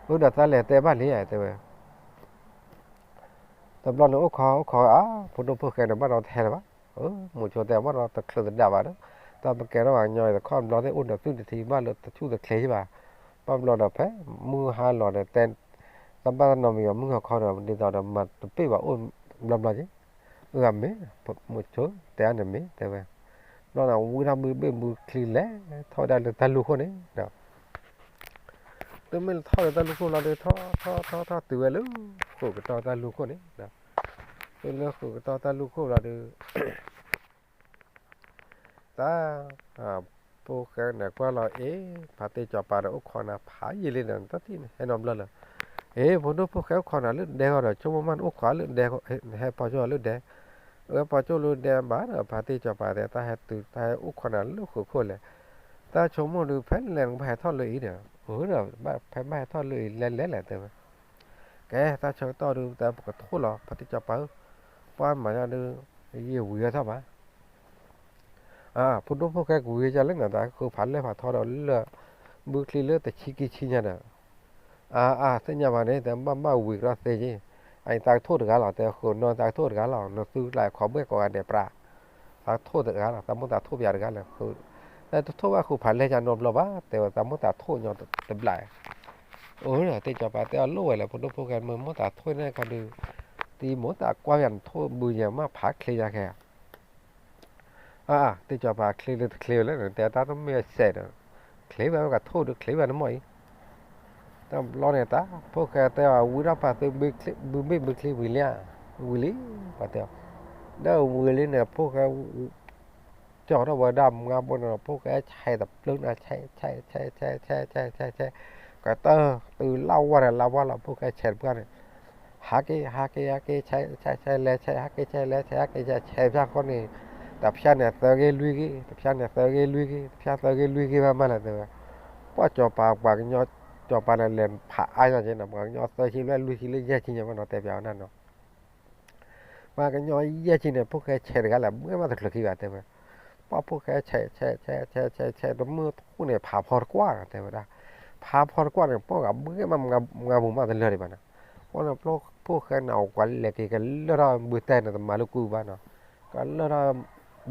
အၢ ဒီးသးလဲၤတဲဘၣ်လံ တဲဝဲ တဘျီန့ၣ်အိၣ်ခိးအိၣ်ခိးဝဲအါ ဖိဒိၣ်ဖိၣ်ဃဲန့ၣ် ဘၣ်ဒီးတဟဲလၢၤဘၣ်, မုဆိတဲဘၣ်ဒီးတချုးသဒၣ်ဘၣ်ဒီး, တၢ်ပကဲထီၣ်ပှၤကညီအံၤတခီဘျီသ့ၣ်အိၣ်ဒီးသူၣ်တထံး ဘၣ်လၢတဆူၣ်တချ့ဘၣ်, ဘၣ်ဘျီဒီးဖဲမုၢ်ဟါလီၤဒီးတဲ, တၢ်ဘၣ်တနီၤမံၤအီၤ မုၢ်ဟီၣ်ခီဒီး ဒ်သိးဒီးမၤတပ့ၢ်ဘၣ်အိၣ်ဘျီဘျီက့ၤ, အၢ အမ့ၢ်, မုဆိတဲအါန့ၣ်မ့ၢ် တဲဝဲ, ဘျီန့ၣ်ဝံထီၣ်ဘုဘ့ၣ်ဘုချံလဲၤထီၣ်ဝဲဒၣ်လၢတၢ်လူၢ်ခိၣ်န့ၣ် တုၤမ့ၢ်ထီၣ်လၢတၢ်လူၢ်ခိၣ်လီၤဒီး ထီၣ်ထီၣ်ထီၣ်ထီၣ်တုၤဝဲလၢ ဃုာ်ကတီၢ်တၢ်လူၢ်ခိၣ်န့ၣ်, တုၤလၢဃုာ်ကတီၢ်တၢ်လူၢ်ခိၣ်လီၤဒီး တၢ်, ဖိၣ်ဃဲန့ၣ်ကွၢ်လီၤအ့ၣ် ဖါတ့ၢ်စီၤပၤဒီးအိၣ်ခိးနၤဖးယံာ်လံဒီး တၢ်ထံၣ်န့ၣ်ဟဲနီတဘျီလၢ, အ့ၣ် ဖိဒိၣ်ဖိၣ်ဃဲအိၣ်ခိးနၤလၢဒဲဃီဒီး ဆိကမိၣ်မးနအိၣ်ခိးလၢဒဲ, ဟဲပီၤကၠိလၢဒဲ, အဝဲပီၤကၠိလၢဒဲဘၣ်ဒီး ဖါတ့ၢ်စီၤပၤတဲ တၢ်ဟဲတုၤ တၢ်ဟဲအိၣ်ခိးနၤလၢဃုာ်ခိၣ်လဲၣ်, တၢ်ဆိကမိၣ်ဒုး ဖဲလဲၣ်နကဘၣ်ဟဲထီၣ်လၢအံၤဒီး, အၢ ဒီးဖဲဘၣ်ဟဲထီၣ်လၢအံၤလဲၤလဲၤလဲၣ်တဲဝဲ, ကဲ တၢ်ဆၢကတီၢ်ဒုး တၢ်ပကထိၣ်လီၤ ဖါတ့ၢ်စီၤပၤဧၢ, ပှၤမၤညါဒုး ယဝံၤဝဲထီၣ်ဘၣ် ဖိဒိၣ်ဖိၣ်ဃဲကဝံၤဝဲဒၣ်လၢနၤ တၢ်ဃုဖးလဲၢ်ဖးထီဒီးလၢ ဘုချံလၢတဆံခံဆံညါဒီး, အါ အါ သ့ၣ်ညါဘၣ်န့ၣ် တဘၣ်ဘၣ်ဝံၤကဒီးသ့က့ၤ, အအံၤသးကထိၣ်တဂၤလီၤ တဲဃုာ်နီၢ်သးကထိၣ်တဂၤလီၤ နသုကျါခီဘှဲၣ်ကိးဂၤဒဲးပြး, သးကထိၣ်တဂၤလီၤ သးမိၣ်သးထိၣ်ပယၤတဂၤလီၤ, တထိၣ်ဘၣ်ဃုဖးလဲၢ်ညါနီတဘျီဘၣ် တဲဝဲသးမိၣ်သးထိၣ်ညီတဘျီ အၢ တ့ၢ်စီၤပၤတဲအီၤလိၣ်ဝဲလဲၣ် ဖိဒိၣ်ဖိၣ်ဃဲ မ့ၢ်မိၣ်သးထိၣ်န့ၣ်ခါဒုး, တံၤမိၣ်သးကွၢ်ယၤနထိၣ်ဘုယဲမးဖးချ့ယၤခဲ, အါ တ့ၢ်စီၤပၤချ့လၢတချ့ဝဲလဲၣ် တဲတၢ်တမ့ၢ်စဲးဒီး, ချ့ဘၣ်ဝဲကထိၣ်ဒုးချ့ဘၣ်နမ့ၢ်အံၤ, တဘျီန့ၣ်တၢ် ဖိၣ်ဃဲတဲအီၤ ဝံထီၣ်ပာ်သုဘုဘ့ၣ်ဘုချံဝံၤလံဧါ, ဝံၤလံ, ပှၤတဲအီၤ, ဒီးဝံၤလံန့ၣ် ဖိၣ်ဃဲ ကၠီထီၣ်ဝဲဒၣ်မုၢ်ဘိန့ၣ်ဒီး ဖိၣ်ဃဲဆဲးတပျုာ်န့ၣ် ဆဲး ဆဲး ဆဲး ဆဲး ဆဲး ဆဲး ဆဲး ဆဲး ဆဲး ကတၢၢ်တုၤလၢဝါဒီးလၢဝါလီၤ ဖိၣ်ဃဲဆဲးတပျုာ်န့ၣ် ဟးက့ၤ ဟးက့ၤ ဟးက့ၤ ဆဲး ဆဲး ဆဲး လဲၤဆဲး ဟးက့ၤ ဆဲး လဲၤဆဲး ဟးက့ၤ ဆဲး ဆဲးဖၠၣ်ဃီန့ၣ် တဖၠၣ်န့ၣ်သၢဂ့ၢ်လွံၢ်ဂ့ၢ် တဖၠၣ်န့ၣ်သၢဂ့ၢ်လွံၢ်ဂ့ၢ် တဖၠၣ်သၢဂ့ၢ်လွံၢ်ဂ့ၢ်ဘၣ်မးလဲၣ်တဲဝဲ ပှၢ်စီၤပၤ ပှၤကညီ စီၤပၤန့ၣ်လဲၤဖးအါညါက့ၤနီၤ ပှၤကညီသၢဆံဘျဲၣ်လွံၢ်ဆံလၢယဲၢ်ဆံညါဘၣ်နီၤ တဲပျးဝဲဒၣ်နီၤ ပှၤကညီယဲၢ်ဆံန့ၣ် ဖိၣ်ဃဲဆဲးတဂၤလၢ ဘှဲၣ်မးတချုးခံဘၣ်တဲဝဲ, ပှၢ်ဖိၣ်ဃဲဆဲး ဆဲး ဆဲး ဆဲး ဆဲး တမုၢ်ထူၣ်န့ၣ် ဖးဖီတကွၢ်တဲဝဲဒၣ်, ဖးဖီတကွၢ်န့ၣ် ပှၢ်ဂၤဘှဲၣ်မးမုၢ်ဂၤပူၤမးတလၢာ်ဒံးဘၣ်န့ၣ်, ပှၢ်န့ၣ် ဖိၣ်ဃဲန့ၣ် အဝဲလဲၤက့ၤကလၢာ်ထီၣ်ဘုတဲန့ၣ် တမၤလၢကူဘၣ်နီၤ, ကလၢာ်ထီၣ်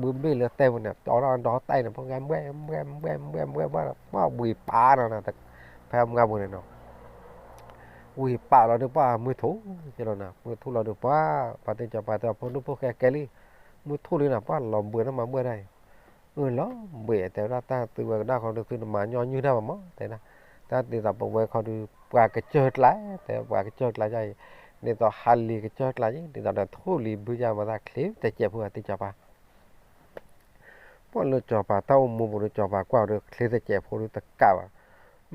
ဘုဘ့ၣ်လၢတဲပူၤန့ၣ် တီထီၣ်ဒီးတဲန့ၣ် ဖိၣ်ဃဲဘှဲၣ် ဘှဲၣ် ဘှဲၣ် ဘှဲၣ် ဘှဲၣ် ဘှဲၣ် ပှၢ်ဝံၤပာ်နီၤ, ဖဲမုၢ်ဂၤပူၤန့ၣ်နီၤ, ဝံၤပာ်လီၤဒုးပှၢ်မုၢ်ထူၣ်ကလီၤနီၤ, မုၢ်ထူၣ်လီၤဒုးပှၢ် ပှၤသ့ၣ်စီၤပၤတဲအီၤ ဖိဒိၣ်ဖိၣ်ဃဲကဲလံ, မုၢ်ထူၣ်လံနီၤ ပှၢ်လီၤဘှံးနီၤမၤဘှဲၣ်ဒၣ်အံၤ, အၢ လီၤဘှံးတဲဝဲဒၣ် တၢ်သုဝဲကဒါခီဒုးသုတမၤညီနုၢ်တၢ်ဘၣ်မး တဲဒၣ်, တၢ်ဒ်သိးပဝဲခီဒုး ပှၤကစၢၢ်ကျါ တဲပှၤကစၢၢ်ကျါယါအံၤ, ဒ်သိးဟးလံၤကစၢၢ်ကျါယံၤ ဒ်သိးဒီးထိၣ်လံၤဘုယါမၤသးချ့သကဲးဖိသၣ် တံၢ်စီၤပၤ ပှၢ်လၢစီၤပၤတၢ်အိၣ်မူပူၤဒီး စီၤပၤကွၢ်အီၤဒီး ချ့သကဲးဖိဒီးတကးဘၣ်,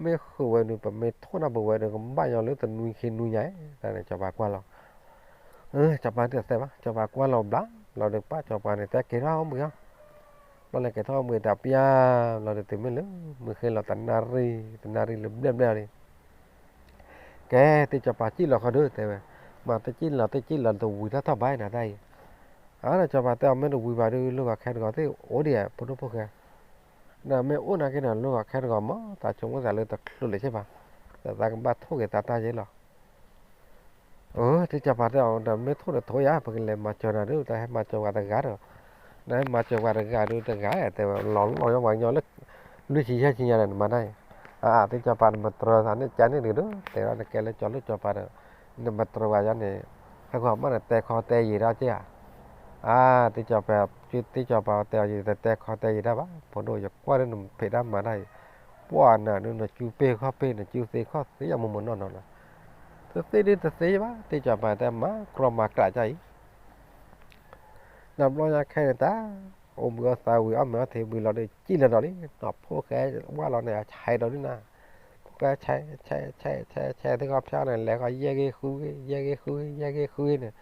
မ့ၢ်ဃုာ်ဝဲဒီး ပမ့ၢ်ထိၣ်နၢ်ပဝဲဒီး ကဘၣ်ညီလၢတနွံခံနွံညါ, တၢ်န့ၣ်စီၤပၤကွၢ်လီၤ. စီၤပၤတသဲဘၣ်, စီၤပၤကွၢ်လီၤဘျါလီၤဒီး ပၢ်စီၤပၤန့ၣ် တဲက့ၤထီၣ်အိၣ်ဘှံးအီၤ, ဘျီန့ၣ်က့ၤထီၣ်အိၣ်ဘှံးတၢ်ပျၢ်လီၤဒီး တုၤမ့ၢ်လၢမုၢ်ဃ့လီၤတနၣ်ရံၣ် တနၣ်ရံၣ်လၢဘျဲၣ်ဘျဲၣ်လံ ကဲ တံၢ်စီၤပၤစံၣ်လီၤခီဒုးတဲဝဲ, မၤတစံၣ်လီၤတစံၣ်လီၤတဝံၤတၢ်ထီၣ်ဘၣ်နၤတၢ်အံၤ, အါန့ၣ်စီၤပၤတဲအီၤ မ့ၢ်တဝံၤဘၣ်ဒုး လၢဂီၤခဲတဂီၤသ့ၣ်အိၣ်ဒံးဧါ ဖိဒိၣ်ဖိၣ်ဃဲ, နမ့ၢ်အိၣ်နာ်က့န့ၣ် လၢဂီၤခဲတဂီၤမး သးဆိကမိၣ်သးလၢတချုးလၢၤဆ့ၣ်ဘၣ်, ဒီးသးကဘၣ်ထိၣ်က့ၤသးတၢ်ယ့လီၤ အၢ တံၢ်စီၤပၤတဲအီၤ ဒီးမ့ၢ်ထိၣ်ဒီးထိၣ်ယါ ပကလဲၤမၤစၢၤနၤဒုး တၢ်ဟဲမၤစၢၤပှၤတဂၤဒီး, နဟဲမၤစၢၤပှၤတဂၤဒုးတဂၤတဲဝဲ လီၤလီၤညီပှၤကညီလၢ လွံၢ်ဆံယဲၢ်ဆံညါဒီး နမၤတၢ်အံၤ, အါ တံၢ်စီၤပၤနမတြၢၤသးန့ၣ်ကန့ၣ်တက့ၢ်ဒီး တဲဝဲနကဲလၢကၠီၤလိၣ်စီၤပၤဒီး, နမတြၢၤပှၤယါန့ၣ်, ဟဲဃီၤမးနတဲခီတဲယံာ်တၢ်က့ၢ်ဧါ, အါ တံၢ်စီၤပၤ, တံၢ်စီၤပၤတဲအီၤ ယတတဲခီတဲယံာ်တၢ်ဘၣ် ဖိဒိၣ် ယကွၢ်လၢနဖံးတၢ်မၤတၢ်အံၤ, ပှၢ်နၤဒုး နစုပ့ၢ်ခီၣ်ပ့ၢ် နစုသ့ခီၣ်သ့ ယမိၢ်မိၢ်နီၢ်နီၢ်လီၤ, တသ့ဒုးတသ့ဘၣ် တံၢ်စီၤပၤတဲမၤကြီမၤကျးကၢ်အံၤ နဘျီညါခဲန့ၣ်တၢ်, အိၣ်ဘှံးအီၣ်သးဝံၤ အီၣ်မ့ၤအီထံဝံၤလီၤဒီး စံၣ်လီၤဒီးလံ, နီၢ်ဖိၣ်ဃဲဝါလီၤန့ၣ် ဆဲးဒီးဒုးနၤ, ဖိၣ်ဃဲဆဲး, ဆဲးဆဲးဆဲးဆဲးသ့ၣ်ခီၣ်ဖၠါန့ၣ် လဲၤဃီယဲၢ်ဂ့ၤဃုဂ့ၤ ယဲၢ်ဂ့ၤဃုဂ့ၤ ယဲၢ်ဂ့ၤဃုဂ့ၤန့ၣ်,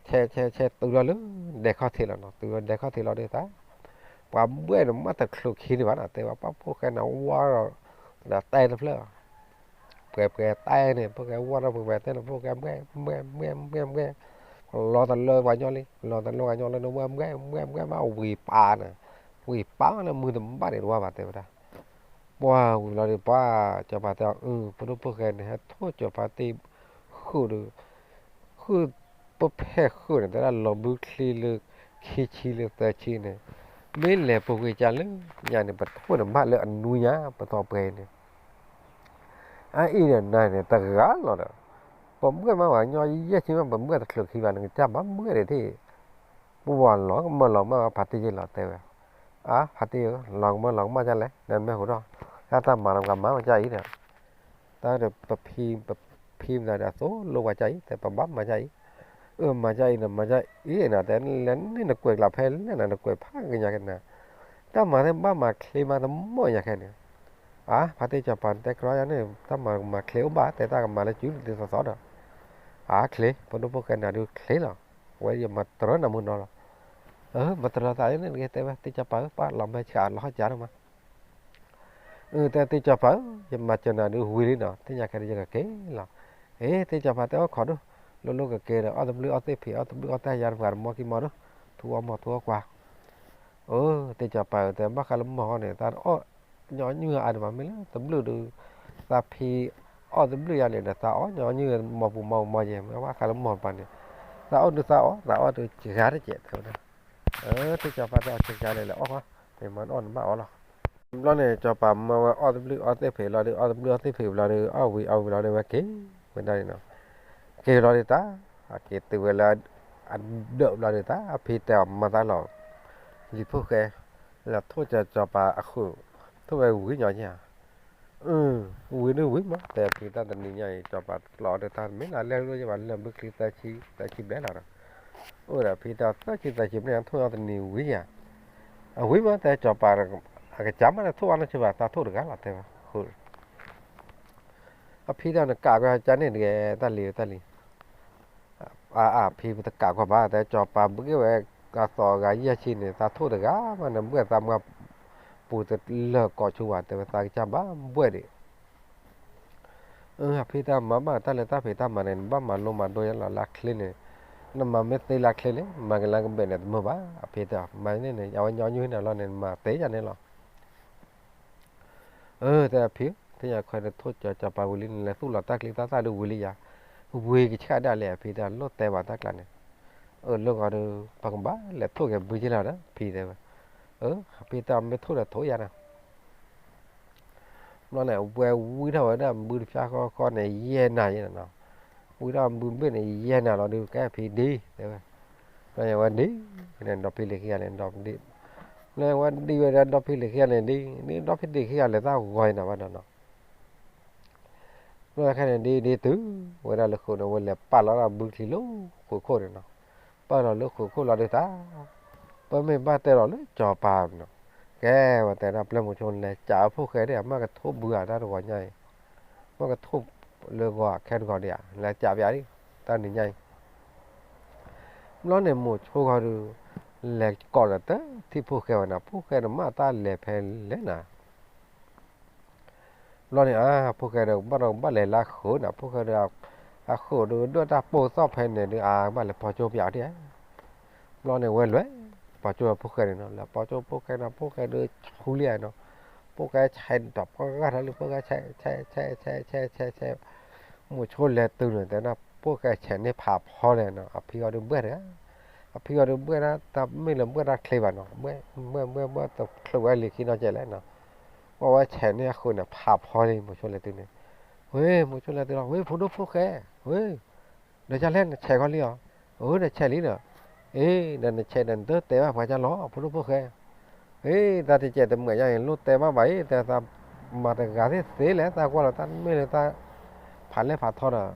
ဆဲးဆဲးဆဲးတုၤလီၤလၢ ဒဲးခီၣ်ထံးလီၤနီၤ, တုၤလီၤဒဲးခီၣ်ထံးလီၤဒီးသး, ပှၤဘှဲၣ်န့ၣ် မ့ၢ်တချုးခံဒံးဘၣ်နီၤ တဲဝဲ ပှၢ်ဖိၣ်ဃဲန့ၣ် ဝါဒီး ဒီးတဲတဖျၢၣ် ပှဲၤပှဲၤတဲန့ၣ် ဖိၣ်ဃဲဝါထီၣ်ပှဲၤပှဲၤတဲန့ၣ် ဖိၣ်ဃဲဘှဲၣ်ဘှဲၣ်ဘှဲၣ်ဘှဲၣ်ဘှဲၣ်, လီၤတလၢပှၤညီလံ လီၤတလၢပှၤညီလၢနဝဲ ဘှဲၣ်ဘှဲၣ်ဘှဲၣ်ဘှဲၣ် ဝံၤပာ်န့ၣ်, ဝံၤပာ်လၢမုၢ်တဘၣ်န့ၣ်တဝါဘၣ်တဲဝဲဒၣ်, ပှၢ်ဝံၤလီၤဒီးပှၢ် စီၤပၤတဲအီၤ အု ဖိဒိၣ်ဖိၣ်ဃဲန့ၣ် ဟဲထိၣ်စီၤပၤတ့ၢ်ဃုာ်ဒီး, ဃုာ်ပဖဲဃုာ်န့ၣ် တဲဒၣ်လီၤဘုချံလၢ ခံဆံလၢသၢဆံန့ၣ်, မ့ၢ်လဲၤပူၤကွံာ်ကၢ်လၢညါန့ၣ် ပထိၣ်န့ၣ်ဘၣ်လၢအနွံညါ ပသီပှဲၤအံၤန့ၣ် အအံၤဒီးနၤန့ၣ် တဂၤလီၤဒီး, ပဘှဲၣ်မးဝဲညီယဲၢ်ဆံမး ပဘှဲၣ်တချုးခံဘၣ် နကစၢ်ဘၣ်ဘှဲၣ်ဒံးထံၣ်, ပဝဲလီၤကမၢလီၤကမၣ်ဝဲဖါတံၢ်ယ့ၢ်လီၤတဲဝဲ, အါ ဖါတံၢ်ဧၢ လီၤကမၢလီၤကမၣ်ကၢ်လဲၣ် နမ့ၢ်ဟူထီၣ်, တၢ်တၢ်မၤလီၤကမၣ်ဝဲကၢ်အံၤဒီး, တၢ်ဒီးပဖံ, ပဖံမတၤဒီးအသိးလိဝဲကၢ်အံၤ တဲပဘၣ်မၤကၢ်အံၤ, အၢ မၤကၢ်အံၤဒီး မၤကၢ်အံၤနၤ တဲလဲၣ်န့ၣ် နကွဲးကျးဖဲလဲၣ်နၤ နကွဲးဖးကညါက့ၤနၤ, တၢ်မၤသ့ၣ်ဘၣ်မၤချ့မးတမီၢ်ညါခဲန့ၣ် အါ ဖါတံၢ်စီၤပၤတဲကြီယါန့ၣ် တၢ်မၤမၤချ့အိၣ်ဘၣ် တဲတၢ်ကမၤလၢစုဒ်သိးသိးဒီး, အါ ချ့ ဖိဒိၣ်ဖိၣ်ဃဲနၤဒုးချ့လီၤ, အဝဲယမၤတြၢၤနၤမုၢ်နီၤလီၤ, အၢ မၤတြၢၤသးန့ၣ်တဂ့ၤ တဲဝဲ တံၢ်စီၤပၤဧၢ ပၢ်လီၤမၢဆှးလီၤဟီၣ်ကၢ်ဒိၣ်မး အၢ တဲတံၢ်စီၤပၤဧၢ ယမၤစၢၤနၤဒုးဝံၤလံနီၤ သ့ၣ်ညါခဲဒုးယကက့ၤလီၤ, အ့ တံၢ်စီၤပၤတဲအီၣ်ခိးဒုး, လိၤလိၤကက့ၤဒီး အီၣ်သဘျုၣ်အီၣ်သ့ၣ်ဖံး အီၣ်သဘျုၣ်အီၣ်သ့ၣ်ယါတပှၤတမီၢ်ခံမီၢ်ဒုး, ထူအီၣ်မီၢ်ထူအီၣ်ကွၢ် အၢ တံၢ်စီၤပၤဧၢ တဲဘၣ်ဃးလၢမီၢ်ဃီန့ၣ် သးအီၣ်ညီနုၢ်အါဒံးဘၣ် မ့ၢ်လၢသဘျုၣ်ဒုး, သးဖံးအီၣ်သဘျုၣ်ယါန့ၣ်ဒီး သးအီၣ်ညီနုၢ်မီၢ်ပူၤမီၢ်ပူၤမီၢ်ယဲၢ် မ့ၢ်ဘၣ်ဃးလၢမီၢ်တပၤန့ၣ်, သးအီၣ်ဒုးသးအီၣ် သးအီၣ်ဒုးစှၤတကဲး တဲဝဲဒၣ်, အၢ တံၢ်စီၤပၤတဲအီၤစှၤလဲၣ်လဲၣ်အီၣ်ဃီ, မ့ၢ်မၤအီၣ်နဘၣ်အီၣ်လီၤ, ဘျီန့ၣ် စီၤပၤမၢဝဲအီၣ်သဘျုၣ်အီၣ်သ့ၣ်ဖံးလီၤဒုး အီၣ်သဘျုၣ်အီၣ်သ့ၣ်ဖံးဘျီဒုး အီၣ်ဝံၤအီၣ်ဝံၤလီၤဒုး ဝဲက့ၤဝဲဒၣ်န့ၣ်နီၤ, က့ၤလီၤဒုးတၢ်, အက့ၤတုၤဝဲလၢ အဒၢးဘျီဒုးတၢ် အဖံတဲအီၤမၤသးလီၤ, လံၤဖိၣ်ဃဲ, လၢထိၣ်စီၤစီၤပၤအဃုာ်, ထိၣ်ဝဲဝံၤညီက့ၤဧါ အၢ ဝံၤဒုးဝံၤမး တဲဖံတၢ်တနံၤညါအံၤ စီၤပၤကျီအီၤဒုးတၢ်မ့ၢ်လၢလဲၤလိာ်ယဘၣ်လၢဘျုးချံသၢဆံ သၢဆံဘျဲၣ်လီၤဒီး, အိၣ်ဒီးဖံတဲအီၤသၢဆံသၢဆံဘျဲၣ် ထိၣ်အီၤတနံၤဝံၤဧါ, အဝံၤမး တဲစီၤပၤ, အကစၢ်မးန့ၣ်ထိၣ်အီၤနီၢ်ဆံဘၣ် သးထိၣ်တဂၤလီၤ တဲဝဲ, အဖံတဲအီၤနကးကွၢ်ကၢ်န့ၣ်တဂ့ၤ တၢ်လံၤတၢ်လံၤ အါ အါ ဖံပတကးကွၢ်ဘၣ် တဲစီၤပၤဘှဲၣ်ဝဲ အသီအဂၤယဲၢ်ဆံန့ၣ် သးထိၣ်တဂၤမး နဘှဲၣ်သးမွါပူၤတလၢာ်ကိးဆူဘၣ် တဲဝဲသးကစၢ်ဘၣ်ဘှဲၣ်ဒံး, အၢ အဖံတဲမၤဘၣ်တၢ်လၢတၢ်ဖံးတၢ်မၤန့ၣ် နဘၣ်မၤလိမၤဒိယဲလီၤလၢအချ့န့ၣ်, နမၤမ့ၢ်သ့လၢအချ့န့ၣ် မၤက့ၤလၢကဘဲးန့ၣ်တမုာ်ဘၣ် အဖံတဲ မၤန့ၣ်န့ၣ် အဝဲညီနုၢ်ဟံးန့ၢ်လီၤန့ၣ် နမၤသ့ယၤန့ၣ်လီၤ အၢ တဲဖံဧၢ သ့ၣ်ညါခွဲးန့ၣ်ထိၣ်စီၤစီၤပၤဝံၤလံန့ၣ် လဲၤသူၣ်လီၤတၢ်ချံတၢ်သၣ်ဒုးဝံၤလံယၤ, ဝံၤကဆှၣ်ဒၣ်လဲာ်အဖံတဲလိၣ်တဲဘၣ်တၢ်ကျါန့ၣ်, အၢ လၢဂီၤဒီး ပကဘၣ်လဲၤထိၣ်က့ၤဘုက့လီၤဒီး ဖံတဲဝဲ, အၢ အဖံတဲမ့ၢ်ထိၣ်ဒီးထိၣ်ယၤန့ၣ် ဘျီန့ၣ် အဝဲဝံထီၣ်ဝဲဒၣ်ဘုတဖျါဃီဃီန့ၣ် ယဲၢ်နၤယဲၢ်နၤနီၤ, ဝံထီၣ်ဘုဘ့ၣ်န့ၣ် ယဲၢ်နၤလီၤဒုး ကဲဖံဒံ တဲဝဲ, ဘျီန့ၣ် အဝဲဒံ န့ၣ်ဒီဖံလံၤခံဂၤန့ၣ် ဒီဒံ, လၢအဝဲဒံဝဲဒၣ်ဒီဖံလံၤခံဂၤန့ၣ်ဒံ, ဒံဒီဖံလံၤခံဂၤလဲၤတၢ်ဂီၤအံၤနၤဘၣ်ဒီးနီၤ, ဘျီခဲန့ၣ်ဒ်ဒ်တုၤဝဲဒၣ်လၢဃုာ်န့ၣ် ဝဲလဲၤပာ်လီၤဒၣ်ဘုချံလၢဃုာ်ခိၣ်န့ၣ်နီၤ, ပာ်လီၤလၢဃုာ်ခိၣ်လီၤဒုးတၢ်, ပမ့ၢ်ဘၣ်တဲလီၤလၢစီၤပၤနီၤ, ကဲဝဲတဲဒၣ်ပျဲၢ်မုဆိလဲၤကးအဖိၣ်ဃဲဒၣ် မ့ၢ်ကထိၣ်ဘုဧါတၢ်တဂီၤညါအံၤ, မ့ၢ်ကထိၣ်လၢဂီၤခဲတဂီၤဒၣ်ဧါ, လဲၤကးပၠးဒ် တၢ်နံၤညါအံၤ ဘျီန့ၣ်မုဆိဃီဒုး လဲၤကိးဒီးတထံၣ်ဖိၣ်ဃဲဝဲနီၤ, ဖိၣ်ဃဲန့ၣ်မ့ၢ်တၢ်လဲၤဖဲလဲၣ်နၤ, ဘျီန့ၣ် ဖိၣ်ဃဲဒီးဘၣ်ဒီးဘၣ်လဲၤလၢဃုာ်နီၤ, ဖိၣ်ဃဲဒီး အဃုာ်ဒုးဒွဲၣ်တၢ်ပိၢ်သီၣ်ဖဲန့ၣ်ဒုး အဘၣ်လဲၤပီကၠိပၠးအီၤဒၣ်, ဘျီန့ၣ်ဝဲလဲၤပီကၠိဖိၣ်ဃဲန့ၣ်နီၤ, လဲၤပီကၠိဖိၣ်ဃဲနီၤ, ဖိၣ်ဃဲဒုးဆူလံနီၤ, ဖိၣ်ဃဲဆဲးဒီးပှၢ်ဂၤထီၣ်လံ, ဖိၣ်ဃဲဆဲးဆဲးဆဲးဆဲးဆဲးဆဲးဆဲး မုဆိလဲၤတုၤန့ၣ် တဲဒၣ်ဖိၣ်ဃဲဆဲးန့ၢ်ဖးဖီလဲၣ်နီၤ, အဖံဂီၤဒုးဘှဲၣ်တဂၤ, အဖံဂီၤဒုးဘှဲၣ်ဒၣ် တၢ်မ့ၢ်လၢဘှဲၣ်တၢ်ချ့ဘၣ်နီၤ, ဘှဲၣ်ဘှဲၣ်ဘှဲၣ်ဘှဲၣ်တချုးဝဲလံခံနီၤကဲလဲၣ်နီၤ, ပှၢ်ဝဲဆဲးန့ၢ်အဃုာ်န့ၣ် ဖးဖီလံ မုဆိလဲၤတုၤန့ၣ်, ဝ့ၢ် မုဆိလဲၤတုၤလီၤ, ဝ့ၢ် ဖိဒိၣ်ဖိၣ်ဃဲ, ဝ့ၢ် ဒီးယလဲၣ်နဆဲးခီလံအီၤ, အၢ နဆဲးလံဒီး, အ့ ဒီးနဆဲးဒီးနတတဲဘၣ်ပှၤကၢ်လီၤ ဖိဒိၣ်ဖိၣ်ဃဲ, အ့ တၢ်တကဲးတမုာ်ညါအံၤ လိၣ်တဲဘၣ်ဘၣ်အံၤ တဲသးမၤတဂၤသ့ၣ်သ့လဲၣ် သးကွၢ်လီၤတၢ်မ့ၢ်လၢတၢ်ဖးလဲၢ်ဖးထီဒီး,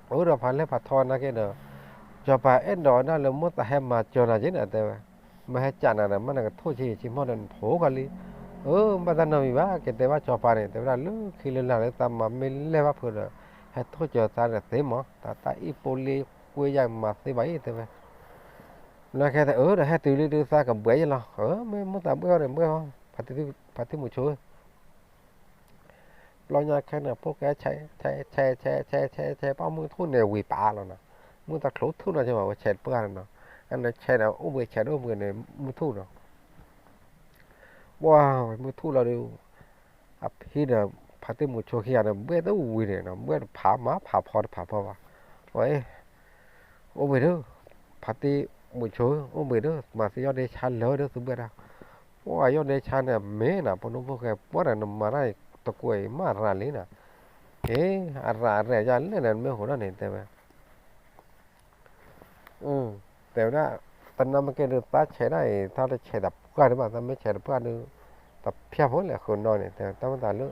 အၢ ဒီးဖးလဲၢ်ဖးထီနာ်က့ဒီး, စီၤပၤအဲၣ်ဒိးဝဲဒၣ်လၢမိၢ်သးဟဲမၤစၢၤနၤက့န့ၣ် တဲဝဲ, မ့ၢ်ဟဲကးနၤဒီး မ့ၢ်နကထိၣ်ဆံးဆံးမီၢ်ဒီးနဖိးခီလံ, အၢ ဘၣ်တၢ်နီတမံၤဘၣ် ကတဲဘၣ်စီၤပၤန့ၣ် တဲဝဲဒၣ်လၢခံလၢလာ်လၢသးမၤမ့ၢ်လဲၢ်ဘၣ်ဖုးဒီး, ဟဲထိၣ်စၢၤသးဒီးသ့မး တၢ်အံၣ်ပိလ့ကွ့ယၤမၤသ့ဘၣ်အံၤ တဲဝဲ လၢခဲအံၤ အၢ ဒီးဟဲတုၤလံဒုးသးကဘှဲးယဲလီၤ, အၢ မ့ၢ်မိၢ်သးဘှဲၣ်အီၤန့ၣ် ဘှဲၣ်အီၤ, ဖါတံၢ်မုဆိ, ဘျီညါခဲန့ၣ် ဖိၣ်ဃဲဆဲး ဆဲး ဆဲး ဆဲး ဆဲး ဆဲး ဆဲး ပှၢ်မုၢ်ထူၣ်န့ၣ်ဝံၤပာ်လီၤနီၤ, မုၢ်တၢ်ချိထူၣ်နီၤကဲဘၣ် ဝဲဆဲးတပှၢ်န့ၣ်နီၤ, အန့ၣ်ဆဲးဒီးအိၣ်ဘှံးဆဲးဒီးအိၣ်ဘှံးန့ၣ် မုၢ်ထူၣ်နီၤ ပှၢ်မုၢ်ထူၣ်လီၤဒီး, အဖံဒီး ဖါတံၢ်မုဆိခံဂၤန့ၣ် ဘှဲၣ်တဝံၤန့ၣ်နီၤ, ဘှဲၣ်တဖးမးဖးဖီတဖးဖီဘၣ်, ဝဲ အိၣ်ဘှံးဒီး, ဖါတံၢ်မုဆိ အိၣ်ဘှံးဒီး မၤသံယီၢ်ဒ့ဆါလၢာ်ဝဲဒီးသုဘှဲၣ်ဒၣ်, ပှၢ်ယီၢ်ဒ့ဆါန့ၣ်မ့ၢ်နၤ ဖိဒိၣ်ဖိၣ်ဃဲ ပှၢ်ဒီးနမၤတၢ်တကွဲးအံၤမ့ၢ်အရၤလံနၤ, အ့ အရၤအရဲၣ်ယလဲၣ်န့ၣ် နမ့ၢ်ဟိးထီၣ်န့ၣ် တဲဝဲ တဲဝဲဒၣ်, တနၢ်မ့ၢ်ကဲဒုး သးဆဲးဒၣ်အံၤ သးတဆဲးတပှၢ်ဒံးဘၣ်, သးမ့ၢ်ဆဲးတပှၢ်ဒုး, တဖၠၣ်ဖိလဲၣ်ဃုာ်နီၤန့ၣ် တဲတၢ်မ့ၢ်သးလၢ,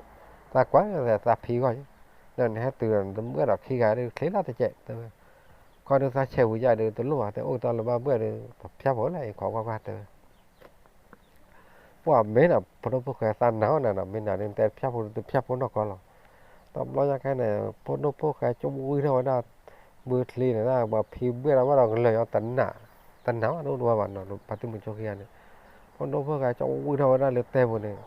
သးကွၢ်သးဖံဂီၢ်, ဒီးနဟဲတုၤဒီးနတဘှဲၣ်ဒီးခံဂၤဒုး ချ့လၢ်တကဲး တဲဝဲ, ခီဒုးသးဆဲးဝံၤယါဒုး တလိၣ်ဘၣ် တဲအိၣ်တၢ်လၢဘၣ်ဘှဲၣ်ဒုး တဖၠၣ်ဖိလဲၣ် အံၤခိးကွၢ်ကွၢ် တဲဝဲ ပှၢ်မ့ၢ်နၤ ဖိဒိၣ်ဖိၣ်ဃဲ သးနာ်အီၤနၤနီၤ, မ့ၢ်နၤဒုး နတဲတဖၠၣ်ဖိဒုး တဖၠၣ်ဖိနီၢ်ကီၢ်လီၤ, တဘျီညါခဲန့ၣ် ဖိဒိၣ်ဖိၣ်ဃဲ ကၠိဝံထီၣ်ဝဲဒၣ်, ဘုချံန့ၣ် ပှၢ်ဖံဘှဲၣ်ဒီးဘၣ်ဒီးကလၢာ်အီၤ တနာ်, တနာ်ဘၣ်ဒိၣ်ဒိၣ်ဘၣ်နီၤ ဖါတံၢ်မုဆိခံဂၤန့ၣ်, ဖိဒိၣ်ဖိၣ်ဃဲ ကၠိဝံထီၣ်ဝဲဒၣ်လၢတဲပူၤန့ၣ်,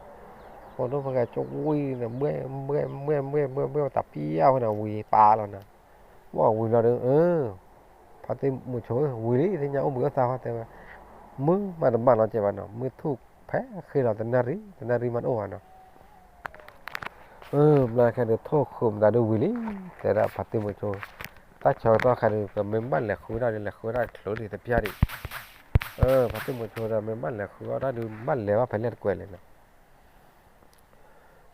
ဖိဒိၣ်ဖိၣ်ဃဲ ကၠိဝံန့ၣ် ဘှဲၣ် ဘှဲၣ် ဘှဲၣ် ဘှဲၣ် ဘှဲၣ် တဖၠၣ်ဖိန့ၣ် ဝံၤပာ်လီၤနၤ, ပှၢ်ဝံၤလီၤဒုး ဖါတံၢ်မုဆိ ဝံၤလံ သ့ၣ်ညါအိၣ်ဘှံးအိၣ်သါဃီ တဲဝဲ, မုၢ်မးတဘၣ်နီၤကဲးဘၣ်နီၤ, မုၢ်ထူၣ်ဖဲဃ့လီၤ တနၣ်ရံၣ် တနၣ်ရံၣ်မးတအိၣ်ဘၣ်နီၤ, ဘျီခဲဒုး ထိၣ်ဃုာ်မတၤဒုးဝံၤလံ, တဲဒၣ်ဖါတံၢ်မုဆိ, တၢ်ဆၢကတီၢ်ခဲဒုး ကမ့ၢ်ဘၣ်လဲၤဃုဒၣ်ဒုး လဲၤဃုဒၣ်ချုးဒံးတပျၢ်ဒံး, ဖါတံၢ်မုဆိဒီး မ့ၢ်ဘၣ်လဲၤဃုအီၣ်တၢ်ဒုး ဘၣ်လဲၤဘၣ်ဖဲလဲၣ်တကွဲးလဲၣ်နီၤ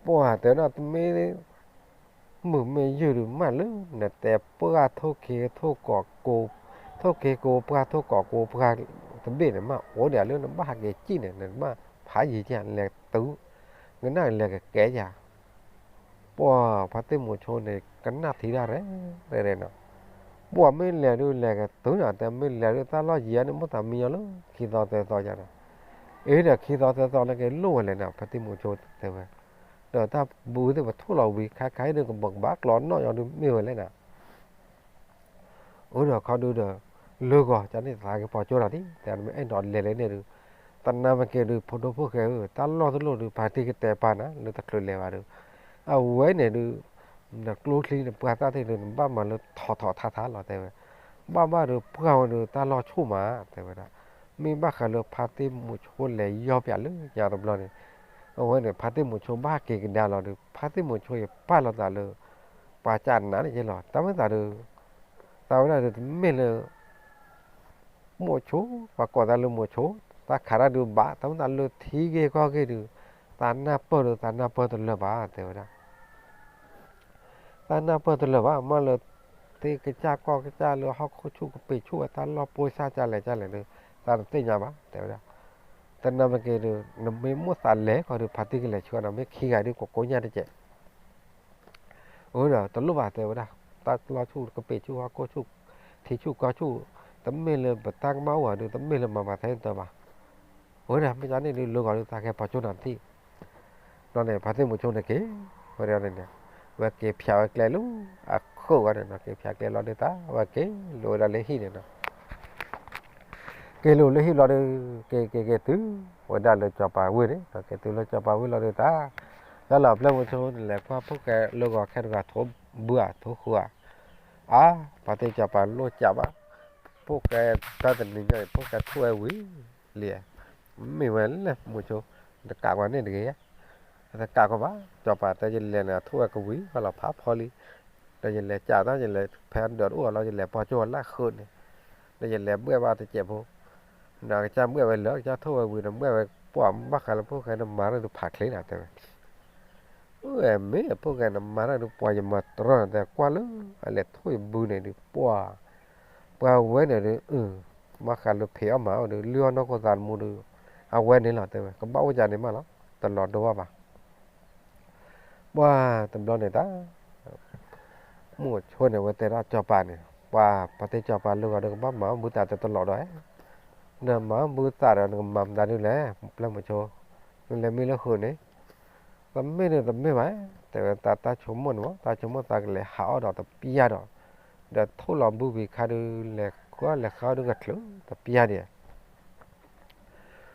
ပှၢ်တဲဒၣ်တမ့ၢ် မုၢ်မ့ၢ်ယုၢ်ဒုးမးလၢ နတဲပှၢ်ထိၣ်က့ၤထိၣ်ကိးကိး, ထိၣ်က့ၤကိးပှၢ်ထိၣ်ကိးကိးပှၢ်တဘ့ၣ်န့ၣ် မ့ၢ်အိၣ်ဒံးလၢနဘၣ်ဟးက့ၤစံၣ်န့ၣ် နဘၣ်ဖးယံၤကလဲၤတုၤ, ကနၣ်လဲၤကကဲယၤ, ပှၢ်ဖါတံၢ်မုဆိန့ၣ် ကနၣ်ထံဒၣ်ရဲၣ်ရဲၣ်နီၤ, ပှၢ်မ့ၢ်လဲၤဒုးလဲၤကတုၤနီၤ တဲမ့ၢ်လဲၤဒုးတၢ်လီၢ်ယံၤန့ၣ် မိၢ်သးမံညီၤလၢခံသီသၢသီယၤနီၤ, အ့ဒီးခံသီသၢသီနာ်က့လိၣ်ဝဲလဲၣ်နီၤ ဖါတံၢ်မုဆိတဲဝဲ ဒီးတၢ်ဘုသ့ၣ်ပထိၣ်လီၤဝံၤ ခါခါအံၤဒုးကဘၣ်ကျီနီၣ်ညီဒုးမ့ၢ်ဝဲလဲၣ်နီၤ, အၢဒီးခီဒုးဒီး လၢဂီၤ ကန့ၣ်သးကပီၤကၠိလီၤဒံး တဲမ့ၢ်အဲၣ်ဒိးလဲၤလဲၣ်န့ၣ်ဒုး, သနာ်မ့ၢ်က့ၤဒုး ဖိဒိၣ်ဖိၣ်ဃဲဧၢ တၢ်လီၢ်တလိၣ်ဒုး ဖါတံၢ်ကတဲပာ်နၤ လၢတချုးလဲၤဘၣ်ဒုး, အဝဲန့ၣ်ဒုး နကျိချံနပှၢ်သၣ်သ့ၣ်ဒုး နဘၣ်မၤလၢထီၣ်ထီၣ်ထါထါလီၤ တဲဝဲ, ဘၣ်ဘၣ်ဒုး ပှၢ်ဝဲဒုး တၢ်လီၢ်ဆူၣ်မး တဲဝဲဒၣ်, မ့ၢ်ဘၣ်ဃးလၢဖါတံၢ်မုဆိလဲၤယီၢ်ပၠးလၢညါတဘျီန့ၣ်, အဝဲန့ၣ် ဖါတံၢ်မုဆိဘၣ်က့ၤကဒါလီၤဒုး ဖါတံၢ်မုဆိယပာ်လီၤသးလၢ ပှၤကနးန့ၣ်က့လီၤ တၢ်မ့ၢ်သးဒုး, သးဝဲဒၣ်ဒုးတမ့ၢ်လၢ မိၣ်ဆိ, ပှၤကိးသးလၢမိၣ်ဆိ, သးခးတၢ်ဒုးဘၣ် တၢ်မ့ၢ်သးလၢထံဂ့ၢ်ကီၢ်ဂ့ၢ်ဒုး, သးနၢ်ပၢၢ်ဒုး သးနၢ်ပၢၢ်တလၢာ်ဘၣ် တဲဝဲဒၣ်, သးနၢ်ပၢၢ်တလၢာ်ဘၣ် မ့ၢ်လၢ သ့ၣ်ကစၢ်ကီၢ်ကစၢ်လၢဟီၣ်ခိၣ်ဆူၣ်ကပ့ၤဆူၣ်ဝဲတၢ်လီၢ်ပိၢ်စၢ်ကလဲၣ်ကလဲၣ်ဒုး, သးတသ့ၣ်ညါဘၣ် တဲဝဲဒၣ်, သနာ်မ့ၢ်က့ၤဒုး နမ့ၢ်မိၣ်သးလဲၤခီဒုး ဖါတံၢ်ကလဲၤဆှၢနီၤ မ့ၢ်ခံဂၤဒုးကိးကိးညါတကဲး အၢ အိၣ်ဒီးတလိၣ်ဘၣ်တဲဝဲဒၣ်, တၢ်လီၢ်ဆူၣ်ကပ့ၤဆူၣ်ဟီၣ်ခိၣ်ဆူၣ်, ထံဆူၣ်ကီၢ်ဆူၣ်, တမ့ၢ်လၢပတၢ်ကမၣ်အိၣ်ဘၣ်ဒီး တမ့ၢ်လၢမၤမၤထဲတၢ်ဘၣ်. အိၣ်ဒီး မ့ၢ်ကန့ၣ်ဒုး လၢဂီၤဒုး သးကဲပီၤကၠိနၤတထံၣ်. ဘျီန့ၣ် ဖါတံၢ်မုဆိန့ၣ်က့ၤဝဲဒၣ်န့ၣ်န့ၣ်, ဝဲက့ၤဖၠးဝဲကျဲလၢအခိၣ်ဝဲန့ၣ်နီၤ, က့ၤဖၠးကျဲလီၤဒုး သးဝဲက့ၤလိာ်ဝဲဒၣ်လၢဟံၣ်န့ၣ်နီၤ. က့ၤလိာ်လၢဟံၣ်ဘျီဒီး က့ၤက့ၤက့ၤတုၤဝဲဒၣ်လၢစီၤပၤဝ့ၢ်န့ၣ်, က့ၤတုၤလၢစီၤပၤဝ့ၢ်လီၤဒုး သး လၢလီၤ ပျဲၢ်မုဆိန့ၣ် လဲၤကွၢ်ဖိၣ်ဃဲလၢဂီၤခဲတဂၤ ထိဘုဧါ ထိဃုဧါ. အါ, ဖါတံၢ်စီၤပၤလိၣ်ကးဘၣ်, ဖိၣ်ဃဲတၢ်တနံၤညါအံၤ ဖိၣ်ဃဲထိၣ်ဝဲဝံၤလံ, မ့ၢ်ဝဲလဲၣ်မုဆိ, တကးကွၢ်န့ၣ်တဂ့ၤ, တကးကွၢ်ဘၣ်, စီၤပၤတဲ ယလဲၤန့ၣ် အထိၣ်ဝဲကဝံၤဃီလီၤဖးဖီလံ. ဒီးယလဲၤကးတၢ် ယလဲၤဖဲဒၢးတအိၣ်လီၤ ယလဲၤပီၤကၠိဝဲလၢဃုာ်န့ၣ်, ဒီးယလဲၤဘှဲၣ်ဘၣ်တစဲးဖိ, ဒီးကစၢ်ဘှဲၣ်ဝဲလၢ ကစၢ်ထိၣ်ဝဲဝံၤဒီး ဘှဲၣ်ဝဲပှၤ ဘၣ်ဃးလၢဖိၣ်ဃဲန့ၣ် မၤထီၣ်ဒုးဖးချ့နၤတဲဝဲ အၢ မ့ၢ်ဖိၣ်ဃဲန့ၣ်မၤထီၣ်ဒုး ပှၤယမၤတြီနၤတဲ ကွၢ်လၢအလဲၤထိၣ်ယဘုန့ၣ်ဒုး ပှၤ ပှၤဝဲန့ၣ်ဒုး အၢ ဘၣ်ဃးလၢဖံးအီၣ်မၤအီၣ်ဒုး လုၢ်အီၣ်နီၢ်ခိသးတမူဒုး အဝဲန့ၣ်လီၤတဲဝဲ ကဘၣ်အိၣ်ကန့ၣ်မးလီၤ တလီၤဒိဘၣ်ဘၣ်. ပှၤတဘျီန့ၣ်တၢ် မုဆိန့ၣ် ဝဲတဲဒၣ်စီၤပၤန့ၣ် ပှၤ ပှၤတဲစီၤပၤလၢဂီၤဒီး ကဘၣ်မၤအီၣ်ဘုသးတတလီၤဒီး နမၤအီၣ်ဘုသးဒီး နကမၤမတၤဒုးလဲၣ် ပျဲၢ်မုဆိ, နလဲၤမံလၢဃုာ်န့ၣ် တမ့ၢ်န့ၣ်တမ့ၢ်ဘၣ်, တဲဝဲတၢ်ဆိကမိၣ်န့ၣ်မး တၢ်ဆိကမိၣ်သးကလဲၤဟးအီၣ်ဒီးတပျၢ်ဒီး, ဒီးထိၣ်လီၤဘုဖံးခါဒုး လဲၤဃုအီၣ်လဲၤဃုအီၣ်ဒုးကချုးတပျၢ်ဒံး.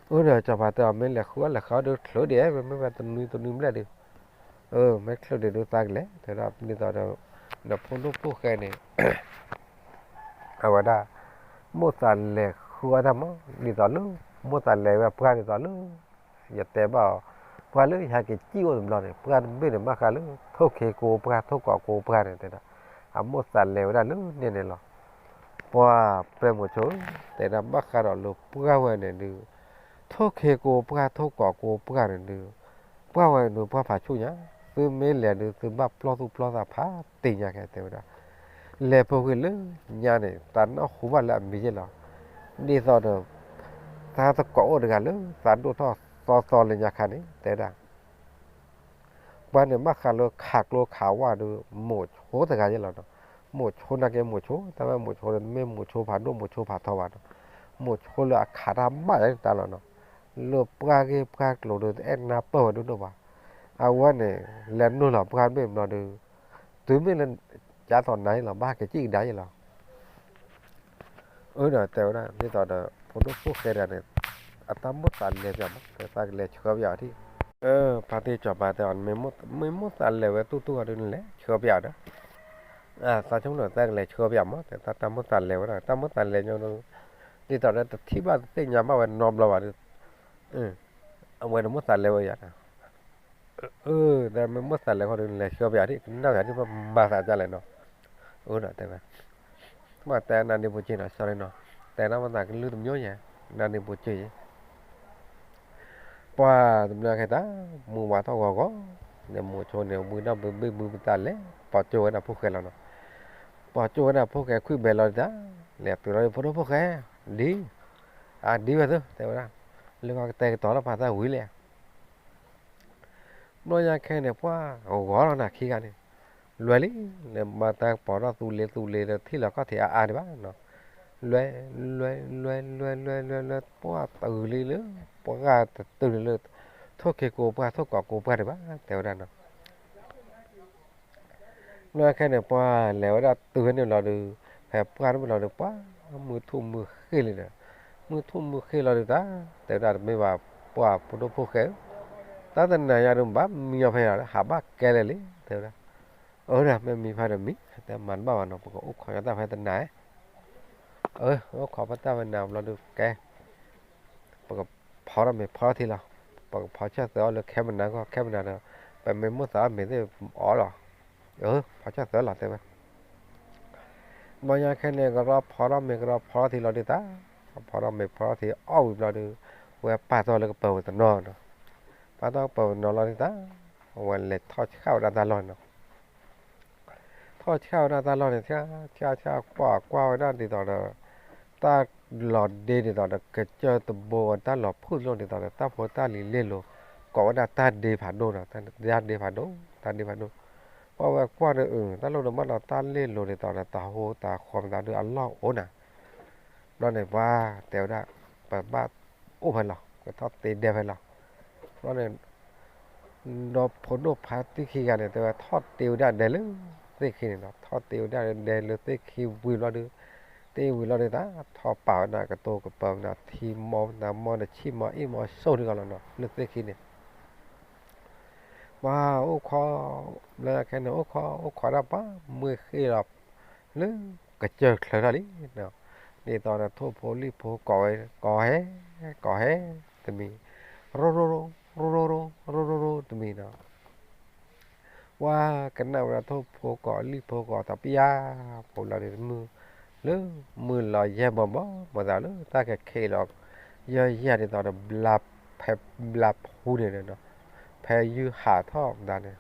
အၢ ဒီးစီၤပၤတဲအီၤ မ့ၢ်လဲၤဃုအီၣ်လဲၤဃုအီၣ်ဒုးချုးဒံး မ့မ့ၢ်ဝဲတနွံတနွံဘျဲၣ်ဒုး, အၢ မ့ၢ်ချုးဒံးဒုးသးကလဲၤ တဲဒၣ်ဒ်သိးဒီး ဒီးဖိဒိၣ်ဖိၣ်ဃဲန့ၣ် အဝဲဒၣ် မိၣ်သးလဲၤဃုအီၣ်တၢ်မး ဒ်သိးလၢ မိၣ်သးလဲၤဝဲပှၢ်ဒ်သိးလၢ ယတဲဘၣ်အီၤ, ပှၢ်လၢယဟဲက့ၤစံၣ်အိၣ်တဘျီန့ၣ် ပှၢ်တဘ့ၣ်န့ၣ် ဘၣ်ဃးလၢ ထိၣ်ခ့ကိပှၢ် ထိၣ်ကိးကိပှၢ်န့ၣ်တဲဒၣ်, အမိၣ်သးလဲၤဝဲဒၣ်လၢန့ၣ်န့ၣ်လီၤ. ပှၢ်ပျဲၢ်မုဆိ တဲဒၣ်ဘၣ်ဃးဒီးလၢပှၢ်ဝဲန့ၣ်ဒုး ထိၣ်ခ့ကိပှၢ် ထိၣ်ကိးကိပှၢ်န့ၣ်ဒုး ပှၢ်ဝဲန့ၣ်ဒုး ပှၢ်ဖးဆူၣ်ညါ, သုမ့ၢ်လဲၤဒုး သုဘၣ်ပျီၢ်သူၣ်ပျီၢ်သးဖးတ့ၢ်ညါခဲတဲဝဲဒၣ် လဲၤဖိဂ့ၤလၢညါန့ၣ် သးနၢ်ဟူဘၣ်လၢအမံၤယ့ၢ်လီၤ. ဒ်သိးဒီး သးသကိးအိၣ်တဂၤလၢ သးဒိၣ်ထီၣ်သီသီလၢညါခါန့ၣ် တဲဝဲဒၣ် ပှၤန့ၣ်ဘၣ်ဃးလၢခးကျိခးဝါဒုး မိၤဆိတဂၤယ့ၢ်လီၤနီၤ. မိၤဆိနာ်က့မိၤဆိ တၢ်ဝဲမိၤဆိန့ၣ် တမ့ၢ်မိၤဆိဖးဒိၣ်မိၤဆိဖးထီဘၣ်နီၤ. မိၤဆိလၢအခးတၢ်ဘၣ်ယၤန့ၣ်တၢ်လီၤနီၤ. လၢပှၢ်ဂ့ၢ်ပှၢ်ကျိၤဒုး တအဲၣ်နၢ်ပၢၢ်ဝဲဒိၣ်ဒိၣ်ဘၣ်. အဝဲန့ၣ် လဲၤနုာ်လီၤပှၢ်တဘ့ၣ်ဘျီဒုး တုၤမ့ၢ်လၢ ကၠါသီနၤယ့ၢ်လီၤ ဘၣ်ဟဲက့ၤစံၣ်ကဒါယ့ၢ်လီၤ. အၢ ဒီးတဲဝဲဒၣ် ဒ်သိးဒီး ဖိဒိၣ်ဖိၣ်ဃဲတဂၤန့ၣ် အတၢ်မိၣ်သးလဲၤပၠးမး တဲသးကလဲၤဆှၢပၠးအီၤထံၣ်. ဖါတံၢ်စီၤပၤတဲအီၤ မ့ၢ်မိၣ်သးလဲၤဝဲတူၢ်တူၢ်အီၤဒုး နလဲၤဆှၢပၠးအီၤဒီး သးဆိကမိၣ်သးကလဲၤဆှၢပၠးမး တဲတၢ်မိၣ်သးလဲၤဝဲဒၣ် တၢ်မိၣ်သးလဲၤညီဒုး ဒ်သိးဒီးတထံၣ်ဘၣ်တသ့ၣ်ညါဘၣ်ဝဲနီတဘျီဘၣ်ဒီး အဝဲန့ၣ်မိၣ်သးလဲၤဝဲယၤ အၢ တဲမ့ၢ်မိၣ်သးလဲၤဃီဒီး နလဲၤဆှၢပၠးဒံး ကနၣ်ပၠးဒံး မၤသးဒ်လဲၣ်နီၤ. အၢ ဒီးတဲဝဲ မ့ၢ်တဲနၤဒ့ဖိက့နီၤ sorry နီၤ တဲနၤမၤသးကလုၢ်တမျိုးညါ နၤဒ့ဖိက့ ပှၤတဘျီခဲတၢ် မုၢ်ဝါထီၣ်ဂီၤဂီၤ န့ၣ်မိၤဆိန့ၣ် ဝံၤဒီးဘုဘ့ၣ်ဘုပတၢ်လဲၤ ပီၤကၠိဝဲဒၣ်ဖိၣ်ဃဲလီၤနီၤ. ပီၤကၠိဝဲဒၣ်ဖိၣ်ဃဲခွံဘဲလီၤတၢ် လဲၤတုၤလီၤဖိဒိၣ်ဖိၣ်ဃဲ ဒ် အဒ်ဝဲသု တဲဝဲဒၣ် လၢကတဲကတီၤလၢဖးသၣ်ဝံၤလဲၣ် ဘျီညါခဲန့ၣ် ပှၤဂီၤလီၤနၤခံဂၤန့ၣ် လွဲလံ လၢမၤတၢ်ပီၤထီၣ်သူလ့ၤသူလ့ၤဒီးထံၣ်လီၤခီၣ်ထံးအါအါဒံးဘၣ်နီၤ. လွဲ လွဲ လွဲ လွဲ လွဲ လွဲ လွဲ ပှၢ်တုၤလံလၢ ပှၢ်တတုၤလံလၢ ထိၣ်ခ့ကိးပှၢ် ထိၣ်ကိးကိးပှၢ်ဒံးဘၣ် တဲဝဲဒၣ်နီၤ. ဘျီခဲန့ၣ် ပှၤလဲၤဝဲဒၣ်တုၤဖဲန့ၣ်လီၤဒုး ဖဲပှၢ်တဘ့ၣ်လီၤဒုး ပှၢ်မုၢ်ထူၣ်မုၢ်ဃ့လံဒီး မုၢ်ထူၣ်မုၢ်ဃ့လီၤဒုးတၢ် တဲဝဲဒၣ်တမ့ၢ်ဘၣ် ပှၢ်ဖိဒိၣ်ဖိၣ်ဃဲဧၢ, တၢ်တနၤညါဒုး ဘၣ်မံညီဖဲလီၤ ဟးဘၣ်ကဲလဲၣ်လံ တဲဝဲဒၣ်. အၢ ဒီးမ့ၢ်မံဖဲဒီးမံ တဲမၤတဘၣ်ဘၣ်နီၤ ပကအိၣ်ခိးညီတၢ်ဖဲတနၤ အၢ အိၣ်ခိးဖဲတၢ်ဖဲနၤဘျီဒုးကဲ ပကဖီထီၣ်မ့ၤဖီထီၣ်ထံလီၤ. ပကဖီဆၢၣ်သၢအီၣ်လၢခဲမနၤကီၢ် ခဲမနၤဒီး ပမ့ၢ်မိၣ်သးအီၣ်မ့ၤသ့ၣ်အီၣ်လီၤ. အၢ ဖီဆၢၣ်သၢလီၤတဲဝဲ. ဘျီညါခဲန့ၣ် ကရီဖီထီၣ်မ့ၤကရီဖီထီၣ်ထံလီၤဒုးတၢ်, ဖီထီၣ်မ့ၤဖီထီၣ်ထံအီၣ်ဝံၤဘျီဒုး ဝဲပာ်ထီၣ်လၢကပၢၤပူၤတနီၤနီၤ. ပာ်ထီၣ်ကပၢၤပူၤတနီၤလီၤဒုးတၢ်, အဝဲလဲၤထီၣ်ဆၣ်ဝဲဒၣ်တၢ်လီၢ်န့ၣ်နီၤ. ထီၣ်ဆၣ်ဝဲဒၣ်တၢ်လီၢ်န့ၣ် ဆၣ်ဆၣ်ဆၣ်ကွၢ်ကွၢ်ဝဲဒၣ်ဒ်သိးဒီး တၢ်လီၤဒ့ဒ်သိးဒီး ကစၢၢ်တဘိဝဲတၢ်လီၤဖုၣ်လိၣ်ဒ်သိးဒီး တၢ်ဖိတၢ်လံၤလ့ၢ်လိၤ ကိးဝဲဒၣ်တၢ်ဒ့ဖးဒိၣ်နီၤ, တၢ်ဒ့ဖးဒိၣ် တၢ်ဒ့ဖးဒိၣ်. ပှၤဝဲကွၢ်ဒီး အု တၢ်လိၣ်ဒိးဘၣ်ဒီးတၢ်လ့ၣ်လိၤဒ်သိးဒီး တၢ်ဟိတၢ်ဃီမသးဒုးအလီၢ်အိၣ်နၤ, ဘျီန့ၣ်ပှၤတဲဝဲဒၣ်, ပဘၣ်အိၣ်ဖဲလီၤ, ပထီၣ်တ့ဒဲဖဲလီၤ. ဘျီန့ၣ် ဒီးဖိဒိၣ်ဖါတံၢ်ခံဂၤန့ၣ် တဲဝဲထီၣ်တ့ဝဲဒၣ်ဒဲလၢသ့ၣ်ခံန့ၣ်ဒီး ထီၣ်တ့ဝဲဒၣ်ဒဲလၢသ့ၣ်ခံဝံၤဘျီဒုး, တ့ဝံၤလီၤဒုး တၢ်ထီၣ်ပာ်ဝဲဒၣ်ကတိၤကပၤဝဲဒၣ် ထံမီနမီနဆံၣ်မီအ့ၣ်မီဆိၣ်န့ၣ်ဂီၤလီၤနီၤ လၢသ့ၣ်ခံန့ၣ် ပှၤအိၣ်ခိး, ဘျီညါခဲန့ၣ် အိၣ်ခိး အိၣ်ခိးဒၣ်ပှၤမုၢ်ဃ့လီၤ, လၢကစၢၢ်ချၢထီၣ်လံ, ဒ်သိးဒီးထိၣ်ဖိလံၣ်ဖိကိးဝဲ, ကိးဟဲ, ကိးဟဲ, တမံၤ, ရိရိရိ, ရိရိရိ, ရိရိရိ တမံၤနီၤ ပှၤကနၣ်ဝဲဒၣ်ထိၣ်ဖိကိးလံၣ်ဖိကိးတပျၢ်, ဖိလီၤဒုးမုၢ်, လၢမုၢ်လီၤယဲၢ်ဘီဘီ မၤသးလၢတၢ်ကခ့လီၤ, ယဲၢ်ယဲၢ်ဒ်သိးဒီးဘျါ, ဖဲဘျါဖူန့ၣ်ဒီး, ဖဲယုၢ်ဟးထီၣ်မတၤန့ၣ်,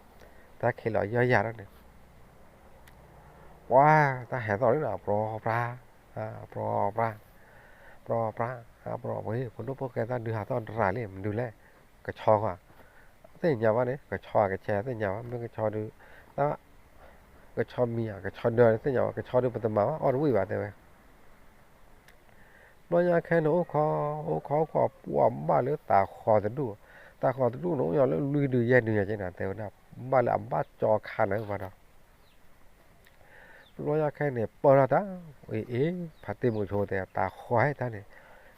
တၢ်ခ့လီၤယဲၢ်ယဲၢ်ထီၣ်န့ၣ် ပှၤတၢ်ဟဲသီၣ်လံနီၤ ပြီပြါ, ပြီပြါ, ပြီပြါ, ပြီပြါ, ဖိဒိၣ်ဖိၣ်ဃဲတၢ်ဒုးဟးသီၣ်တရၤလံ မနုၤလဲၣ်, ကဆီဧါ, သ့ၣ်ညါဘၣ်န့ၣ် ကဆီဧါ ကဆဲးသ့ၣ်ညါဘၣ် မ့ၢ်ကဆီဒုး, ကဆီမံၤဧါ ကဆီဒၢသ့ၣ်ညါဘၣ် ကဆီဒုးပတမၤဘၣ် အီၣ်တဝံၣ်ဘၣ်တဲဝဲ ဘျီညါခဲန့ၣ် အိၣ်ခိး, အိၣ်ခိး အိၣ်ခိး ပှၤဘၣ်လၢတၤဃီၤတဒူၣ်, တၤဃီၤတဒူၣ်န့ၣ် အိၣ်ညီလၢလွံၢ်ဒုယဲၢ်ဒုညါက့နီၤ တဲဝဲဒၣ်, ဘၣ်လၢအဘၣ်ကၠီခါန့ၣ်ဘၣ်ဒီး ဘျီညါခဲန့ၣ် ပၢၢ်ထီၣ်တၢ်, အ့ အ့ ဖါတံၢ်မုဆိတဲ တၤဃီၤဟဲတၢ်န့ၣ်,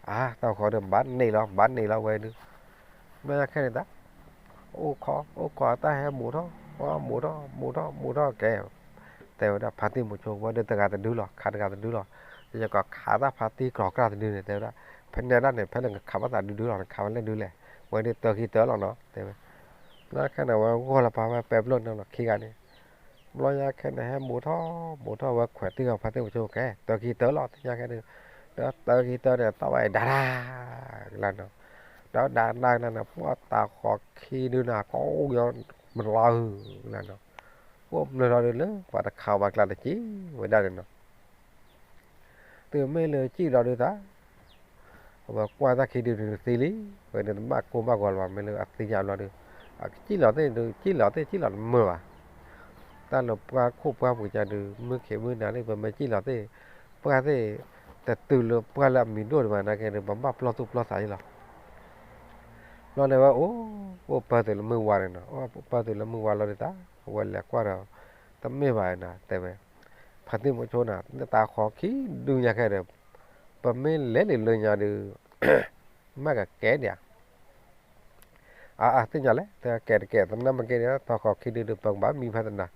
အါ တၤဃီၤဒီး ဘၣ်န့ၣ်လီၤ ဘၣ်န့ၣ်လီၤဝဲဒုး, ဘျီညါခဲန့ၣ်တၢ် အိၣ်ခိး အိၣ်ခိးတၢ်ဟဲဘူးထီၣ်, ဘူးထီၣ် ဘူးထီၣ် ဘူးထီၣ်ကဲ, တဲဝဲဒၣ် ဖါတံၢ်မုဆိ ဝဲဒၣ်တဂၤတဒုလီၤ ခးတဂၤတဒုလီၤ, ယကခးတၢ်ဖါတံၢ်ကြီကြၢ်တဒုန့ၣ် တဲဝဲဒၣ်, ဖဲန့ၣ်ဒၣ်န့ၣ် ဖဲနကခးဘၣ်သးဒုဒုလီၤ နခးဝဲလဲၣ်ဒုလဲၣ်, ဝဲဒၣ်တၢခံတၢလီၤနီၤ တဲဝဲ, ဘျီညါခဲန့ၣ် ဝဲဂီၢ်လီၤပာ်ဝဲပဲာ်ဘျီၣ်န့ၣ်လီၤ ခံဂၤန့ၣ် ဘျီညါခဲန့ၣ် ဟဲဘူးထီၣ် ဘူးထီၣ်ဝဲခွဲးတံၢ်ဂီၤ ဖါတံၢ်မုဆိကဲ တၢခံတၢလီၤ သ့ၣ်ညါခဲန့ၣ်, ဒီးတၢခံတၢန့ၣ် တၢ်ဝဲဒၣ်ဒၣ်, ကလါနီၤ, ဒီးဒၣ်ဒၣ်ကလါန့ၣ် ပှၤတၤဃီၤခံဒုန့ၣ် ကိးညီမလီၤဧၢ, ကလါနီၤ, ကိးမနုၤလီၤဒုးလၢ ပှၤတခးဘၣ်ကျါတက့ၢ် ဝဲဒၣ်န့ၣ်နီၤ တုၤမ့ၢ်လၢကံၣ်လီၤဒုးတၢ်, အဝဲကွၢ်တၢ်ခံဒုန့ၣ်သံလံ, ဝဲန့ၣ်တဘၣ်ကိၢ်ဘၣ်ဂီၤလၢၤဘၣ် မ့ၢ်လၢအသံညါဘျီဒုး, အကံၣ်လီၤသ့ၣ်ဒုး ကံၣ်လီၤသ့ၣ် ကံၣ်လီၤတမုာ်ဘၣ်, တၢ်လၢပှၢ်ခိၣ်ပှၢ်ပူၤကါဒုး မုၢ်ခံးမုၢ်နၤသ့ၣ် ပမ့ၢ်ကံၣ်လီၤသ့ၣ်, ပှၢ်သ့ၣ်, တတုၤလၢပှၢ်လၢအမံၤဒိၣ်ဒံးဘၣ်နာ်က့ဒုး ပဘၣ်ပျီၢ်သူၣ်ပျီၢ်သးလံလီၤ. ဘျီန့ၣ်ဝဲအိၣ်, အိၣ်ပၢၢ်တုၤလၢမုၢ်ဝါန့ၣ်နီၤ, အိၣ်ပၢၢ်တုၤလၢမုၢ်ဝါလီၤဒုးတၢ်, အဝဲလဲၤကွၢ်ဒီး, တမ့ၢ်ဘၣ်နၤ တဲဝဲ, ဖါတံၢ်မုဆိနၤ နတၤဃီၤခံဒုညါခဲဒီး, ပမ့ၢ်လဲၤလံလၢညါဒုး, မ့ၢ်ကကဲဒံးဧါ အါ အါ သ့ၣ်ညါလဲၣ် တဲကဲတကဲ သနာ်မ့ၢ်ကဲဒံး တၤဃီၤခံဒုဒီး ပကဘၣ်မံဖဲသနၤ,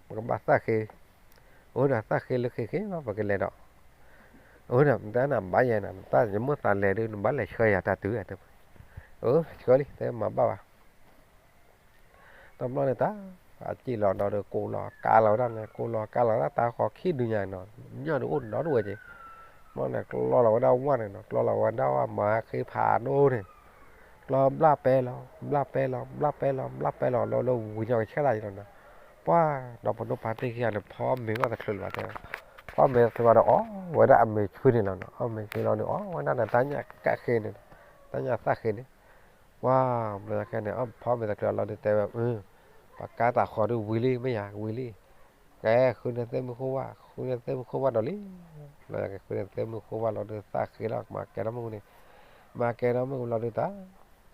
ပကဘၣ်သၣ်ဃ့, အိၣ်ဒီးသၣ်ဃ့လၢဃ့ဃ့လီၤ ပကလဲၤဒီး, အိၣ်ဒီး မတၤနဘၣ်ယဲနၤ တၢ်ယမိၢ်သးလဲၤဒုး နဘၣ်လဲၤဆှၢယၤတၢ်တုၤဧါ တဲ, အၢ ဆှၢလံ တဲမၤဘၣ်ဘၣ် တဘျီန့ၣ်တၢ်, အစံၣ်လီၤဒီး ကိးလီၤကါလီၤဝဲဒၣ်န့ၣ် ကိးလီၤကါလီၤဝဲဒၣ် တၤဃီၤခံဒုညါနီၤ, ညီနုၢ်အိၣ်ဒီဒူၣ်ဝဲက့ၤ, ဘျီန့ၣ် ကျီလီၤဝဲဒၣ်ဝၣ်န့ၣ်နီၤ ကျီလီၤဝဲဒၣ်ဝၣ်မၤဃ့ဖးဒိၣ်န့ၣ်, ကျီဘျၣ်ပဲလီၤ ဘျၣ်ပဲလီၤ ဘျၣ်ပဲလီၤ ဘျၣ်ပဲလီၤ လီၤလၢဝံၤညီကဆဲလၢ်ယံၤလီၤနီၤ, ပှၤ, ဒီးပဒိၣ်ဖါတံၢ်ခံဂၤန့ၣ် ဖီမ့ၤဘၣ်တချုးလၢၤဘၣ်တဲ, ဖီမ့ၤတချုးဘၣ်ဒီး အီၣ်ဝဲဒၣ်အမ့ၤဆှံန့ၣ်လီၤနီၤ အီၣ်မ့ၤဆှံလီၤဒီး အီၣ်ဝဲဒၣ်န့ၣ် တၢ်ညၣ်ကၣ်ဃ့န့ၣ်, တၢ်ညၣ်သၣ်ဃ့န့ၣ် ပှၤ, ဘျီညါခဲန့ၣ် ဖီမ့ၤတချုးလီၤဒုးတဲဝဲ, ပကါတၤဃီၤဒုးဝံၤလံ မ့ၢ်ယၤ ဝံၤလံ, ကဲ ဃုန့ၢ်သ့ၣ်မုၢ်ဃိဝၣ် ဃုန့ၢ်သ့ၣ်မုၢ်ဃိဝၣ်ဒီးလံ, ဘျီညါကဲ ဃုန့ၢ်သ့ၣ်မုၢ်ဃိဝၣ်လီၤဒုး သၣ်ဃ့လီၤ မၤကဲထီၣ်မုၢ်န့ၣ်, မၤကဲထီၣ်မုၢ်လီၤဒုးတၢ်,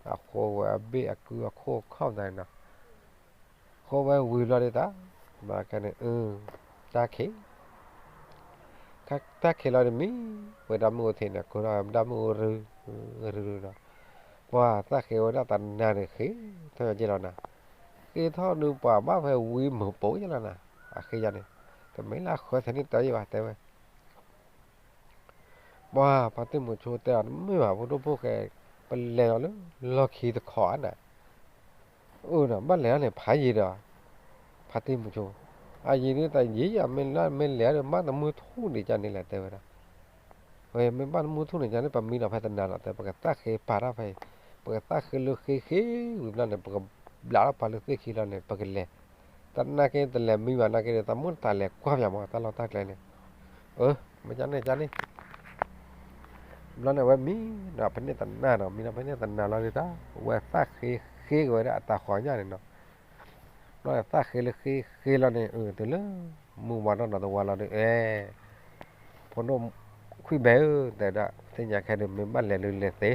အဃိဝဲအဘ့ၣ်အကုအခိၣ်ခီၣ်မတၤန့ၣ်နီၤ ဃိဝဲဝံၤဘျီဒုးတၢ်, ဘျီညါခဲန့ၣ်, တၢ်ခံး တၢ်ခံးလီၤဒုးမံ, ဝဲဒၣ်မုၢ်အိၣ်ထံးန့ၣ် ကိးထီၣ်ဝဲဒၣ်မုၢ်အိၣ်ရူ, ရူရူဒီး, ပှၤသၣ်ဃ့ဝဲဒၣ်တနၤန့ၣ်ဃ့ထီၣ်ယက့လီၤနၤ, ဃ့ထီၣ်ဒုးပှၤဘၣ်ဖဲဝံမုာ်ပိာ်ယလီၤနၤ, အဃ့ယၤန့ၣ်, တမ့ၢ်လၢအဃၢသဲးန့ၣ်တၢ်ယံၤဘၣ်တဲဝဲ ပှၤဖါတံၢ်မုဆိတဲအီၤ တမ့ၢ်ဘၣ် ဖိဒိၣ်ဖိၣ်ဃဲ, ပလဲၤလီၤလၢလီၢ်ခံတခီဧါနၤ, အၢ ဘၣ်လဲၤလီၤန့ၣ် ဖးယံၤဒီး, ဖါတံၢ်မုဆိ, အယံၤဒုးတယံၤယၤ မ့ၢ်လၢမ့ၢ်လဲၤဒီး ဘၣ်တမုၢ်ထူၣ်န့ၣ်ကန့ၣ်လဲၣ် တဲဝဲဒၣ်, ဝဲမ့ၢ်ဘၣ်တမုၢ်ထူၣ်န့ၣ်ကန့ၣ် ပမံလီၤဖဲတနၤလီၤ တဲ ပကသၣ်ဃ့ပာ်ထီၣ်ဖဲအံၤ, ပကသၣ်ဃ့လၢဃ့ဃ့ဝံၤဘျီန့ၣ် ပကဘျးထီၣ်ပာ်လၢသ့ၣ်ခံလီၤန့ၣ် ပကလဲၤ, တနာ်က့တလဲၤမံဘၣ်နာ်က့ဒီး တၢ်မိၢ်တၢ်လဲၤကွၢ်ပၠးမး တၢ်လီၢ်တၢ်ကျဲန့ၣ်, အၢ မ့ၢ်ကန့ၣ်ကန့ၣ် ဘျီန့ၣ်ဝဲမံဒီးဖဲန့ၣ်တနၤနီၤ မံဒီးဖဲန့ၣ်တနၤလီၤဒုးတၢ် ဝဲသၣ်ဃ့ဃ့က့ၤဝဲဒၣ်အတၢ်ဃီညၣ်န့ၣ်နီၤ, ဘျီန့ၣ်သၣ်ဃ့လၢဃ့ဃ့လီၤန့ၣ် အတုၤလၢ မုၢ်ဝါနီၢ်နီၢ်တဝါလီၤဒီး အဲ ဖိဒိၣ်ခွံၣ်ဘဲဧၢ တဲဝဲဒၣ် သ့ၣ်ညါခဲဒုး မ့ၢ်ဘၣ်လဲၤလၢလဲၤသ့,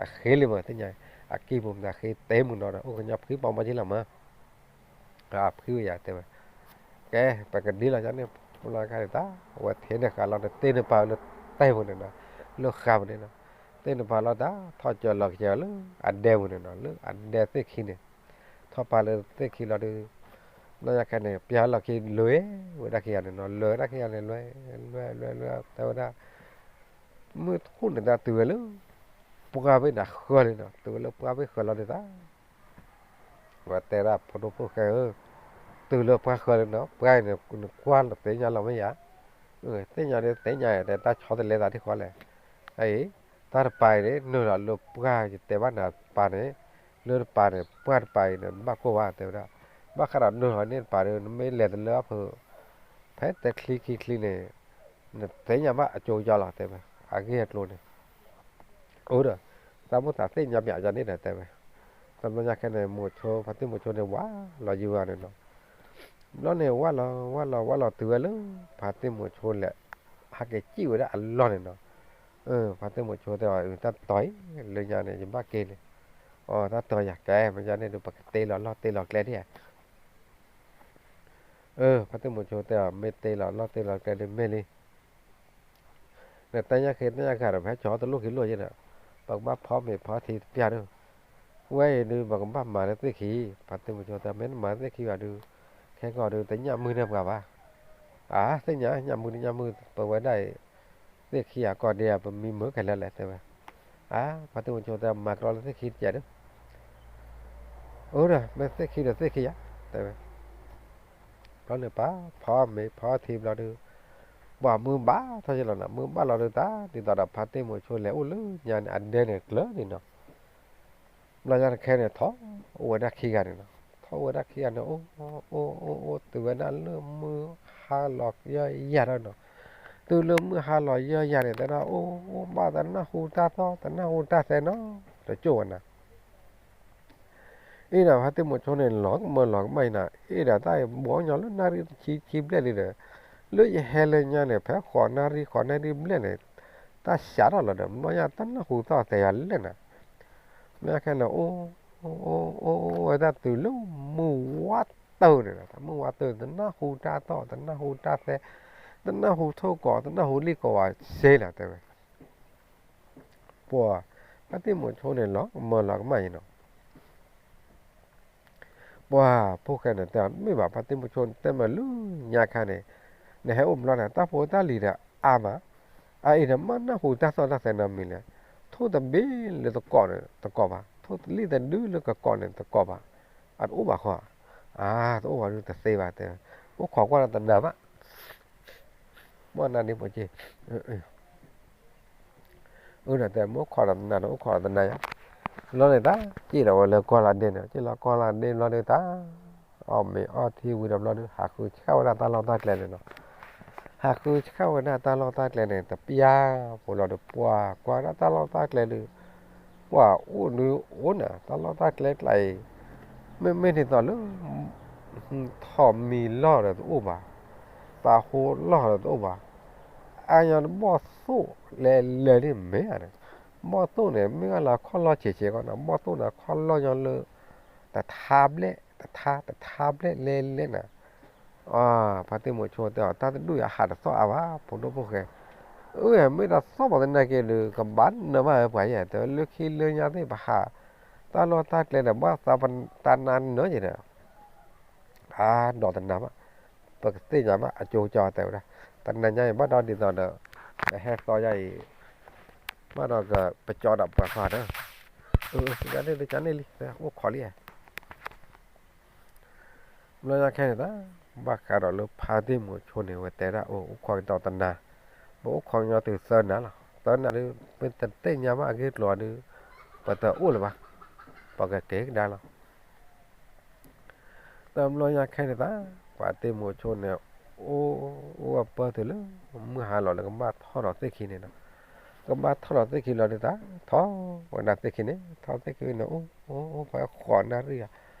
အဃ့လံမး သ့ၣ်ညါ အကံၢ်ပူၤမတၤဃ့သ့မုၢ်နီၢ်ဒီး အိၣ်ကညီဖှံဘၣ်မီၢ်က့လီၤမး, အဖှံဝဲယၤတဲဝဲ, ကဲ ပကဒ်လီၤယၤန့ၣ် ဘျီခါန့ၣ်တၢ် အဝဲထဲန့ၣ်ဃးလီၤဒီး တ့ၢ်နပာ်လၢတဲပူၤန့ၣ်နီၤ, လၢဃးပူၤန့ၣ်နီၤ, တ့ၢ်နပာ်လီၤတၢ် ထီၣ်ကၢၤလီၤကစဲးလၢအဒဲပူၤန့ၣ်နီၤ, လၢအဒဲသ့ၣ်ခံန့ၣ်, ထီၣ်ပာ်လၢသ့ၣ်ခံလီၤဒီး ဘျီညါခဲန့ၣ် ပျၢ်လီၤခံ လဲၤဝဲဒၣ်ခံဂၤန့ၣ်နီၤ, လဲၤဝဲဒၣ်ခံဂၤန့ၣ် လဲၤ လဲၤ လဲၤ လဲၤ တဲဝဲဒၣ် မုၢ်ထူၣ်န့ၣ်တၢ်တုၤဝဲလၢ ပှၢ်ဘ့ၣ်န့ၣ်ဃၢၤလံနီၤ, တုၤဝဲလၢပှၢ်ဘ့ၣ်ဃၢၤလီၤဒီးတၢ် ဝဲတဲဒၣ်ဖိဒိၣ်ဖိၣ်ဃဲဧၢ, တုၤလၢပှၢ်ဃၢၤလံနီၤ, ပှၢ်အံၤန့ၣ် နကွၢ်လီၤသ့ၣ်ညါလီၤမ့ၢ်ယၤ, သ့ၣ်ညါဒီးသ့ၣ်ညါ တဲတၢ်ဆီတလဲသးထံၣ်ဃီလဲၣ်, အအံၤ တၢ်တပၤအံၤန့ၣ် နုာ်လီၤလၢပှၢ်ယတဲဘၣ်နၤတပၤန့ၣ်, လၢတပၤန့ၣ် ပှၢ်တပၤအံၤန့ၣ် နဘၣ်ကိၢ်ဘၣ်တဲဝဲဒၣ်, ဘၣ်ဃးဒီးနုာ်လီၤန့ၣ်တပၤဒီး နမ့ၢ်လဲၤတလၢအဖု ဖဲတချံခံချံန့ၣ် နသ့ၣ်ညါဘၣ်အကၠိကယီလီၤတဲဝဲ, အဂ့ၢ်အကျိၤန့ၣ် အိၣ်ဒီး သးမိၢ်သးသ့ၣ်ညါပၠးယၤန့ၣ်ဒီးတဲဝဲ, တဘျီညါခဲန့ၣ် မိၤဆိ ဖါတံၢ်မိၤဆိန့ၣ် ဝးလီၤယုာ်ဂၤန့ၣ်နီၤ, ဘျီန့ၣ် ဝးလီၤ ဝးလီၤ ဝးလီၤတုၤဝဲလၢ ဖါတံၢ်မိၤဆိလဲၣ်, ဟဲက့ၤစံၣ်ဝဲဒၣ်အလီၢ်န့ၣ်နီၤ, ဖါတံၢ်မိၤဆိတဲအီၤ တၢ်တီၤအံၤ လၢညါန့ၣ် ယဘၣ်က့ၤန့ၣ်, အီ တၢ်တီၤယၤကဲ မ့ၢ်ညါန့ၣ်ဒီး ပကတ့လီၤလီၢ်တ့လီၤကျဲဒၣ် ဖါတံၢ်မိၤဆိတဲအီၤ မ့ၢ်တ့လီၤလီၢ်တ့လီၤကျဲဒၣ်မ့ၢ်လံ, နတဲညါဃ့တဲညါဂၤဒီး ပဟဲကၠီၤတလိၣ်ခံလိၣ်ယဲဒီး, ပကဘၣ်ဖီမ့ၤဖီထံတပျၢ်ဒီး, ဝဲအံၤဒုး ပကဘၣ်မၤလၢသ့ၣ်ခံ, ဖါတံၢ်မိၤဆိတဲ မ့ၢ်နမၤလၢသ့ၣ်ခံဘၣ်ဒုး, ခဲကီၢ်ဒုး တညၣ်မုၢ်န့ၢ်ပှၤဘၣ်, အါ သ့ၣ်ညါ ညၣ်မုၢ်တညၣ်မုၢ် ပဝဲဒၣ်အံၤ, သ့ၣ်ခံအကီၢ်ဒဲး ပမံမုာ်ခဲလၢာ်လဲၣ်တဲဝဲ, အါ ဖါတံၢ်မိၤဆိတဲ မၤကရီလၢသ့ၣ်ခံတကဲးဒီး အိၣ်ဒီး မ့ၢ်သ့ၣ်ခံဒီးသ့ၣ်ခံယါ တဲဝဲ, ဘျီန့ၣ်ပာ်ဖီမ့ၤဖီထံဘျီဒုး, ပှၤမုၢ်ဘၣ်ထီၣ်ယဲလီၤနီၤ, မုၢ်ဘၣ်လီၤဒုးတၢ် ဒ်သိးဒီးဖါတံၢ်မိၤဆိလဲၤအိၣ်လၢညါန့ၣ် အဒဲန့ၣ်ကျၢၤန့ၣ်နီၤ, ဘျီညါတခဲန့ၣ် ထီၣ်အိၣ်ဝဲဒၣ်ခံဂၤန့ၣ်နီၤ, ထီၣ်အိၣ်ဝဲဒၣ်ခံဂၤန့ၣ် အိၣ် အိၣ် အိၣ် အိၣ် တုၤဝဲဒၣ်လၢမုၢ်ဟါလီၤယဲယၤထီၣ်နီၤ, တုၤလၢမုၢ်ဟါလီၤယဲယၤန့ၣ် တဲဒၣ် အိၣ် အိၣ်ဘၣ်တနၢ်ဟူတၢ်သီၣ် တနၢ်ဟူတၢ်သဲနီၤ, တကၠိၣ်ဝဲနၤ အံၤဒီးဖါတံၢ်မိၤဆိန့ၣ် လီၤကမၢလီၤကမၣ်အံၤနၤ, အ့ဒီးတၢ်ဘှီညီလၢနၣ်ရံၣ်တဆံခံဘျဲၣ်လံဒီး, လၢယဟဲလၢညါန့ၣ် ဖဲဃိးနၣ်ရံၣ် ဃိးနၣ်ရံၣ်ဘျဲၣ်န့ၣ်, တၢ်စးထီၣ်လီၤဒီး ဘျီညါတၢ်နၢ်ဟူသီၣ်သဲယၤလဲၣ်နၤ, ဘျီညါခဲန့ၣ် အိၣ် အိၣ် အိၣ် အိၣ်ဝဲဒၣ်တုၤလၢမုၢ်ဝါတၢၢ်န့ၣ်ဒီး တၢ်မုၢ်ဝါတၢၢ် တနၢ်ဟူတၢ်သီၣ် တနၢ်ဟူတၢ်သဲ, တနၢ်ဟူထိၣ်ကီး တနၢ်ဟူလံၣ်ကီးဝဲစ့လီၤတဲဝဲ ပှၤ ဖါတံၢ်မိၤဆိန့ၣ် လီၤကမၢလီၤကမၣ်အံၤနီၤ, ပှၤဖိၣ်ဃဲန့ၣ်တဲအီၤ တမ့ၢ်ဘၣ် ဖါတံၢ်မိၤဆိ နတဲမးလၢညါခါန့ၣ်, နဟဲအိၣ်ဘျီန့ၣ် တၢ်ဖိတၢ်လံၤဒီးအါမး, အအံၤဒီးမ့ၢ်နၢ်ဟူတၢ်သီၣ်တၢ်သဲနီတမံၤလဲၣ်, ထိၣ်တဘ့ၣ်လၢသကိးန့ၣ်တကိးဘၣ်, ထိၣ်လံၣ်တဒုလၢကကိးန့ၣ်တကိးဘၣ်, အတအိၣ်ဘၣ်ဃီ, အါ တအိၣ်ဘၣ်ဒုးတသ့ဘၣ်တဲ, အိၣ်ခိးကွၢ်ဒီးတနၤဘၣ် မ့ၢ်နၤဒ်ဖိက့, အၢ ဒီးတဲ မ့ၢ်အိၣ်ခိးဒီးတနၤဒီး အိၣ်ခိးဒီးတနၤယါ, ဘျီန့ၣ်တၢ် က့ၣ်ဒီးဝဲလၢကီၢ်လၢဒ့န့ၣ် က့ၣ်လီၤကီၢ်လၢဒ့ဘျီဒုးတၢ်, အီၣ်မ့ၤအီထံဝံၤဒီးဘျီဒုး ဟးဃုဆှၣ်ဝဲဒၣ်တၢ်လီၢ်တၢ်ကျဲန့ၣ်နီၤ, ဟးဃုဆှၣ်ဝဲဒၣ်တၢ်လီၢ်တၢ်ကျဲန့ၣ် တပျၢ်ဖိလီၤဒီး ပှၤကွၢ်ဒၣ်တၢ်လီၢ်တၢ်ကျဲဒုး ပှၤအိၣ်ဒုးအိၣ်နၤ တၢ်လီၢ်တၢ်ကျဲကျါအံၤ, မ့မ့ၢ်ဒ်သိးလၢ ထိးမံၤလီၢ်ဒီးတအိၣ်ဘၣ်, သးဟိလီၢ်ဒီးတအိၣ်ဘၣ်, အါညီတဘီၣ်သိၣ်လဲၤလဲၤဒ်မ့ၢ်ဧါန့ၣ်, ဘီၣ်သိၣ်န့ၣ် မ့ၢ်ဂ့ၢ်လၢခီၣ်လီၢ်ဆံးဆံးကီးနီၤ ဘီၣ်သိၣ်န့ၣ် ခီၣ်လီၢ်ညီလၢ တထါဘျဲၣ် တထါ တထါဘျဲၣ်လဲၤလဲၤနၤ, ဖါတံၢ်မိၤဆိတဲအီၤ တၢ်တဒူၣ်ယဟးတသီၣ်အါဘၣ် ဖိဒိၣ်ဖိၣ်ဃဲ, အၢ မ့ၢ်တသီၣ်ဘၣ်သနာ်က့ဒီး ကဘၣ်နၢၤဘၣ်ဝဲပှၤယဲ တဲဝဲလၢခံလၢညါသ့ၣ်ပဟး တၢ်လီၢ်တၢ်ကျဲဒီး ဘၣ်သးပတၢ်နါနၢၤယဲဒီး အါ ဒီးတနၤဘၣ်, ပကသ့ၣ်ညါဘၣ်အကၠိကၠီတဲဝဲဒၣ်, တနၤညါအံၤဘၣ်ဒီးဒ်သိးဒီး ကဟဲသီယါအံၤ, ဘၣ်ဒီးကပကၠီဒီးပှၤခွါဒီး, ယၤန့ၣ်လံ ယၤန့ၣ်လံ အိၣ်ခိးလံ, ဘျီညါခဲန့ၣ်တၢ် ဘၣ်ဃးဒီးလၢဖါတံၢ်မိၤဆိန့ၣ် ဝဲတဲဒၣ်အိၣ် အိၣ်ခိးကဒီးတနၤ, ပအိၣ်ခိးကညီတုၤသၢနၤလီၤ, သၢနၤဒုး ပတသ့ၣ်ညါဘၣ်အဂ့ၢ်ကျိၤဒီး ပတအိၣ်လၢၤဘၣ်, ပကက့ၤကဒါလီၤ တဘျီညါခဲန့ၣ်တၢ် ပှၤတံၢ်မိၤဆိန့ၣ် အိၣ် အိၣ်ဝဲပၢၢ်တုၤလၢ မုၢ်ဟါလီၤလၢကဘၣ်ထီၣ်ဒီးသ့ၣ်ခံန့ၣ်နီၤ, ကဘၣ်ထီၣ်ဒီးသ့ၣ်ခံလီၤဒုးတၢ် ထီၣ်ဝဲဒၣ်သ့ၣ်ခံန့ၣ် ထီၣ်သ့ၣ်ခံန့ၣ် အိၣ် အိၣ် အိၣ်ဖဲဃိးနၣ်ရံၣ်ဧါ,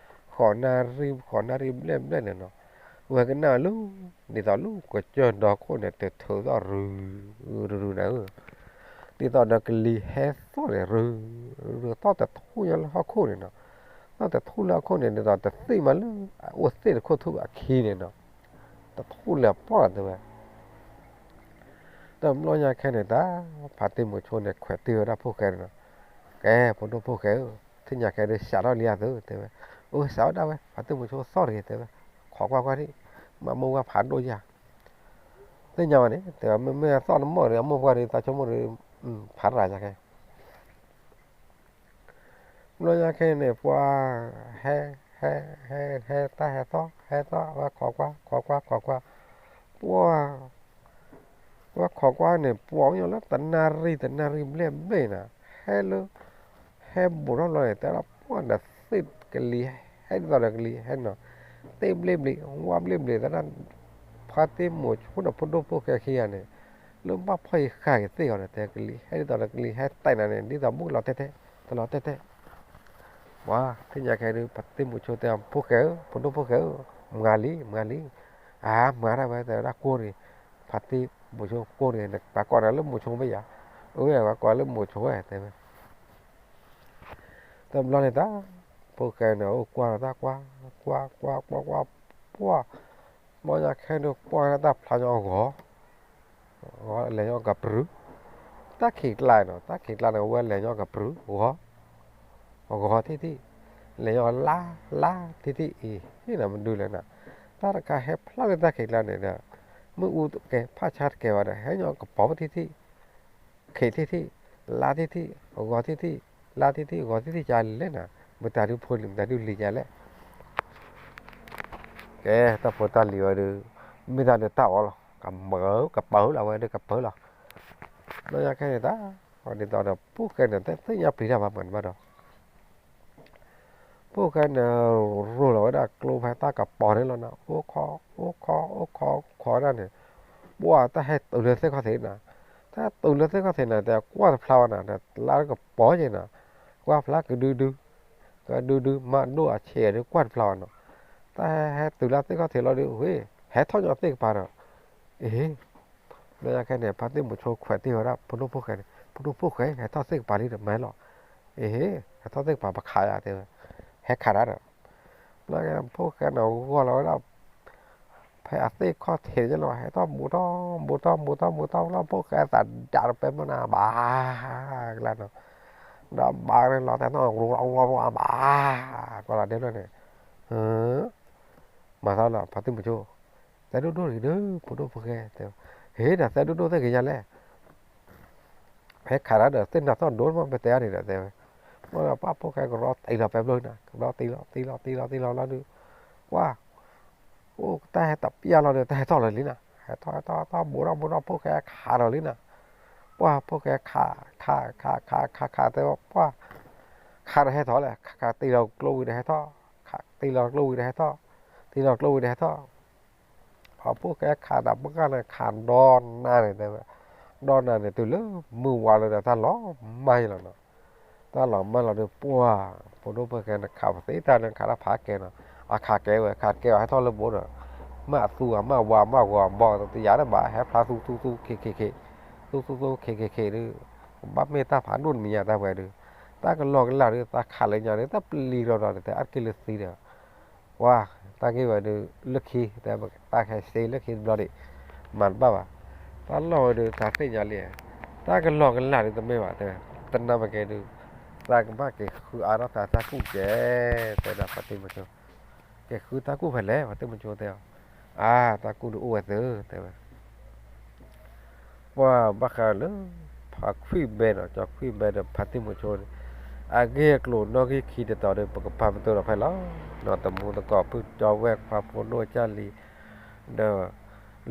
ဃ ဃိးနၣ်ရံၣ် ဃိးနၣ်ရံၣ်ဘျဲၣ်ဘျဲၣ်န့ၣ်နီၤ, ဝဲကနၣ်လၢ ဒ်သိးလၢကစၢၢ်ဒီခိၣ်န့ၣ် တထုးသီၣ်ရုၤ ရုၤနၤဧၢ, ဒ်သိးဒီးကလံၤဟဲသီၣ်န့ၣ် ရုၤ ရုၤသီၣ်တထူၣ်ညါလၢဟီၣ်ခိၣ်န့ၣ်နီၤ, သီၣ်တထူၣ်လၢဟီၣ်ခိၣ်န့ၣ် ဒ်သိးတသ့ၣ်မးလၢ အအိၣ်သ့ၣ်တခိၣ်ထူၣ်အခံန့ၣ်နီၤ, တထူၣ်လၢအပျီၢ်လီၤတဲဝဲ တဘျီညါခဲန့ၣ်တၢ် ဖါတံၢ်မုဆိန့ၣ် ခွဲးတ့ၢ်ဝဲဒၣ်ဖိၣ်ဃဲန့ၣ်နီၤ, ကဲ ဖိဒိၣ်ဖိၣ်ဃဲဧၢ, သ့ၣ်ညါခဲဒုးစးထီၣ်လံဧါသုတဲဝဲ, အိၣ်စးဝဲဒၣ်ဝဲ ဖါတံၢ်မုဆိသီၣ်တဂ့ၤတဲဝဲ, ခိးကွၢ်ကွၢ်ဒံး, မ့ၢ်အမိၢ်ပှၢ်ဖးဒိၣ်ယၤ, သ့ၣ်ညါဝဲန့ၣ် တဲဝဲ မ့မ့ၢ်အသီၣ်နမိၢ်ဒီး အမိၢ်ပှၢ်ဒီး သးဆိကမိၣ်ဒီး ဖးရၤညါခဲ ဘျီညါခဲန့ၣ် ပှၤ ဟဲ ဟဲ ဟဲ ဟဲတၢ်ဟဲသီၣ် ဟဲသီၣ် ဝဲခိးကွၢ် ခိးကွၢ် ခိးကွၢ်, ပှၤ ဝဲခိးကွၢ်န့ၣ် ပှၤအိၣ်ညီလၢတနၣ်ရံၣ် တနၣ်ရံၣ်ဘျဲၣ်ဘျဲၣ်နၤ, ဟဲလၢ ဟဲဘူးထီၣ်ဘျီန့ၣ် တဲဒၣ်ပှၤဒီးသ့ၣ်ကလံၤ ဟဲဒ်သိးဒီးကလံၤဟဲနီၤ, သ့ၣ်ဘျ့ဘျ့ ဝါဘျ့ဘျ့ တဲဒၣ် ဖါတံၢ်မုဆိဒီးဖိဒိၣ်ဖိၣ်ဃဲခံဂၤန့ၣ် လၢဘၣ်ဖီၣ်ယဃာ်က့ၤသ့ၣ်အီၤန့ၣ် တဲကလံၤဟဲဒ်သိးဒီးကလံၤဟဲတဲနၤန့ၣ် ဒ်သိးဘူးလီၤတဲာ်တဲာ် တလီၤတဲာ်တဲာ် ပှၤ သ့ၣ်ညါခဲဒုး ဖါတံၢ်မုဆိတဲ ဖိၣ်ဃဲဧၢ ဖိဒိၣ်ဖိၣ်ဃဲဧၢ မၤလံ မၤလံ, အါ မၤဒၣ်ဝဲတဲဝဲဒၣ်ကိၢ်တဂ့ၤ, ဖါတံၢ်မုဆိကိၢ်တဂ့ၤ ပှၤကိးနၤလၢမုဆိမ့ၢ်ယၤ, အဝဲပှၤကိးလၢမုဆိဝဲတဲဝဲ တဘျီန့ၣ်တၢ် ဖိၣ်ဃဲန့ၣ် အိၣ်ကွၢ်တၢ်ကွၢ် ကွၢ် ကွၢ် ကွၢ် ကွၢ် ပှၢ်, ဘျီညါခဲဒုးကွၢ်တၢ်ဖျါညီအဂီၤ, လဲၤညီကပြုၢ်, တၢ်ခံးကျါနီၤ တၢ်ခံးကျါန့ၣ် အဝဲလဲၤညီကပြုၢ် ဂီၤ, ဂီၤထံၣ်ထံၣ်, လဲၤညီလါ လါထံၣ်ထံၣ်အံၤ ဟ့ၣ်နၤမနုၤလဲၣ်နၤ, တၢ်တခါဟဲဖျါလၢတၢ်ခံးကျါန့ၣ်ဒီး မ့ၣ်အူကဲဖးဆါတကဲဘၣ်ဒီး ဟဲညီကပီၤထံၣ်ထံၣ် ခံးထံၣ်ထံၣ်, လါထံၣ်ထံၣ်, ဂီၤထံၣ်ထံၣ်, လါထံၣ်ထံၣ် ဂီၤထံၣ်ထံၣ်ကလဲၣ်နၤ, မတၤဒုဖိလံၤ မတၤဒုလံၤယၤလဲၣ်, ကဲ တၢ်ဖိတၢ်လံၤဝဲဒုး မ့ၢ်တၢ်ဒုးတၢ်အီၣ်လီၤ ကမၢကပၢလီၤ ဝဲဒုးကပၢလီၤ, ဘျီညါခဲန့ၣ်တၢ် ဒ်သိးဒီးဖိၣ်ဃဲန့ၣ် တသ့ၣ်ညါပျံၤတၢ်ဘၣ်မၤတဘၣ်ဒီး ဖိၣ်ဃဲန့ၣ် ရိၤလီၤဝဲဒၣ်ကျိဖဲတၢ်ကပီၤန့ၣ်လီၤနီၤ, အိၣ်ခိး အိၣ်ခိး အိၣ်ခိးခိးဒၣ်န့ၣ်, ပှၢ်တၢ်ဟဲတုၤလၢသ့ၣ်ခီၣ်ထံးနၤ, တၢ်တုၤလၢသ့ၣ်ခီၣ်ထံးနၤ တဲကွၢ်တဖျါဝဲနၤ တလါကပီၤက့ၤနၤ, ကွၢ်ဖျါကဒုဒု, ကဒုဒု မးဒိၣ်အဆံးဒုးကွၢ်တဖျါဝဲနီၤ, တၢ်ဟဲတုၤလၢသ့ၣ်ခီၣ်ထံးလီၤဒုး ဝ့ၢ် ဟဲထီၣ်ညီသ့ၣ်ကပၤဒီး, အ့ ဘျီညါခဲန့ၣ် ဖါတံၢ်မုဆိခွဲးတ့ၢ်ဝဲဒၣ် ဖိဒိၣ်ဖိၣ်ဃဲန့ၣ် ဖိဒိၣ်ဖိၣ်ဃဲ ဟဲထီၣ်သ့ၣ်ကပၤလံဒီးမၤလီၤ, အ့ ဟဲထီၣ်သ့ၣ်ကပၤပခးယၤတဲဝဲ, ဟဲခးတၢ်ဒီး, ဘျီညါဖိၣ်ဃဲန့ၣ်ဂီၢ်လီၤဝဲဒၣ် ဖဲအသ့ၣ်ခီၣ်ထံးန့ၣ်လီၤ ဟဲထီၣ်ဘူးထီၣ်ဘူးထီၣ်ဘူးထီၣ်လီၤ ဖိၣ်ဃဲသးဒးတပဲဘျီန့ၣ် ဘၣ် ကလါနီၤ, ဒီးဘၣ်န့ၣ်လီၤတဲထီၣ် ဘၣ် ကလါဒဲလီၤန့ၣ်, မၤသးလီၤ ဖါတံၢ်မုဆိ သဲဒိၣ်ဒိၣ်တဂ့ၤဒီး ဖိဒိၣ်ဖိၣ်ဃဲတဲ, ဟ့ၣ်ဒီးသဲဒိၣ်ဒိၣ်သ့ၣ်ကယၤလဲၣ်, ဟဲခးတၢ်ဒီးသ့ၣ်နၤသီၣ်ဒိၣ်မး ပတဲအါန့ၣ်ဒီးတဲဝဲ, မ့ၢ်ဒီးပှၢ်ဖိၣ်ဃဲကရီတံၢ်လီၤပဲဘျီနၤ ကရီတံၢ်လီၤ တံၢ်လီၤ တံၢ်လီၤ တံၢ်လီၤလီၤဒုး, ပှၢ် အိၣ်တၢ်ဟဲတပျၢ်လီၤဒီး တၢ်ဟဲထီၣ်လီၤလံနၤ, ဟဲထီၣ်ဟဲထီၣ်ထီၣ်ဘူးထီၣ်ဘူးထီၣ် ဖိၣ်ဃဲခးဒီးလံနၤ, ပှၢ်ဖိၣ်ဃဲခး ခး ခး ခး ခး ခး တဲဝဲ ပှၢ် ခးဒီးဟဲထီၣ်လဲၣ် ခး ခးတံၢ်လီၤကျိဝံၤဒီးဟဲထီၣ်, ခးတံၢ်လီၤကျိဝံၤဒီးဟဲထီၣ်, တံၢ်လီၤကျိဝံၤဒီးဟဲထီၣ် အဖိၣ်ဃဲခးဒီးပှၢ်န့ၣ် ခးဒီနၤန့ၣ်တဲဝဲ, ဒီနၤန့ၣ် တုၤလၢမုၢ်ဝါလီၤဒီးတၢ်လီၤမၢ်လီၤနီၤ, တၢ်လီၤမၢ်လီၤဒီးပှၢ် ဖိဒိၣ်ဖိၣ်ဃဲန့ၣ် ခးပသ့တၢ်န့ၣ် ခးတၢ်ဖးကဲနီၤ, အခးကဲဝဲ ခးကဲဝဲ ဟဲထီၣ်လၢဘိဒီး, မ့ၢ်အသူအမ့ၢ်ဝါမ့ၢ်ဂီၤဘီ တယၤတဘၣ် ဟဲဖျါသူသူသူခ့ခ့ခ့, သူသူသူခ့ခ့ခ့ဒုး, ကဘၣ်မ့ၢ်တၢ်ဖးဒိၣ်တမံၤညါတၢ်ပှဲၤဒုး, တၢ်ကလီကလၢ်ဒုး တၢ်ခးလၢညါဒုး တၢ်ပျံၤလီၤဒီး တၢ်အါတက့ၢ်လၢသံဒီး ပှၢ် တၢ်ဂ့ၢ်ဝဲဒုး လၢခံ တဲ တၢ်ခဲစ့လၢခံတဘျီဒံး မၤတဘၣ်ဘၣ်, တၢ်လီၢ်ဝဲဒုး တၢ်သ့ၣ်ညါလံ, တၢ်ကလီကလၢ်ဒုးတမ့ၢ်ဘၣ် တဲ တနၢ်ပကဲဒုး သးကဘၣ်က့ၤဃုအါထီၣ်သးတၢ်ကူၣ်ကဲ, တဲဒၣ်ဖါတံၢ်မုဆိ, က့ၤဃုတၢ်ကူၣ်ဖဲလဲၣ် ဖါတံၢ်မုဆိတဲအီၤ, အါ တၢ်ကူၣ်ဒုးအိၣ်ဝဲသု တဲဝဲ ပှၢ်ဘၣ်ဃးလၢ ဖါခွံၣ်ဘဲနီၤ ကၠီခွံၣ်ဘဲဒီးဖါတံၢ်မုဆိန့ၣ်, အဂ့ၢ်အကျိၤနီၣ်ဂံၢ်ခံတတီၤဒီး ပကပာ်ပတုာ်ဒီးဖဲလီၤ. နီၤ တမူသကိးဖုၣ်ကၠီဝဲၢ်ခွါဖိဒိၣ်ကၢ်လံၤ, ဒီး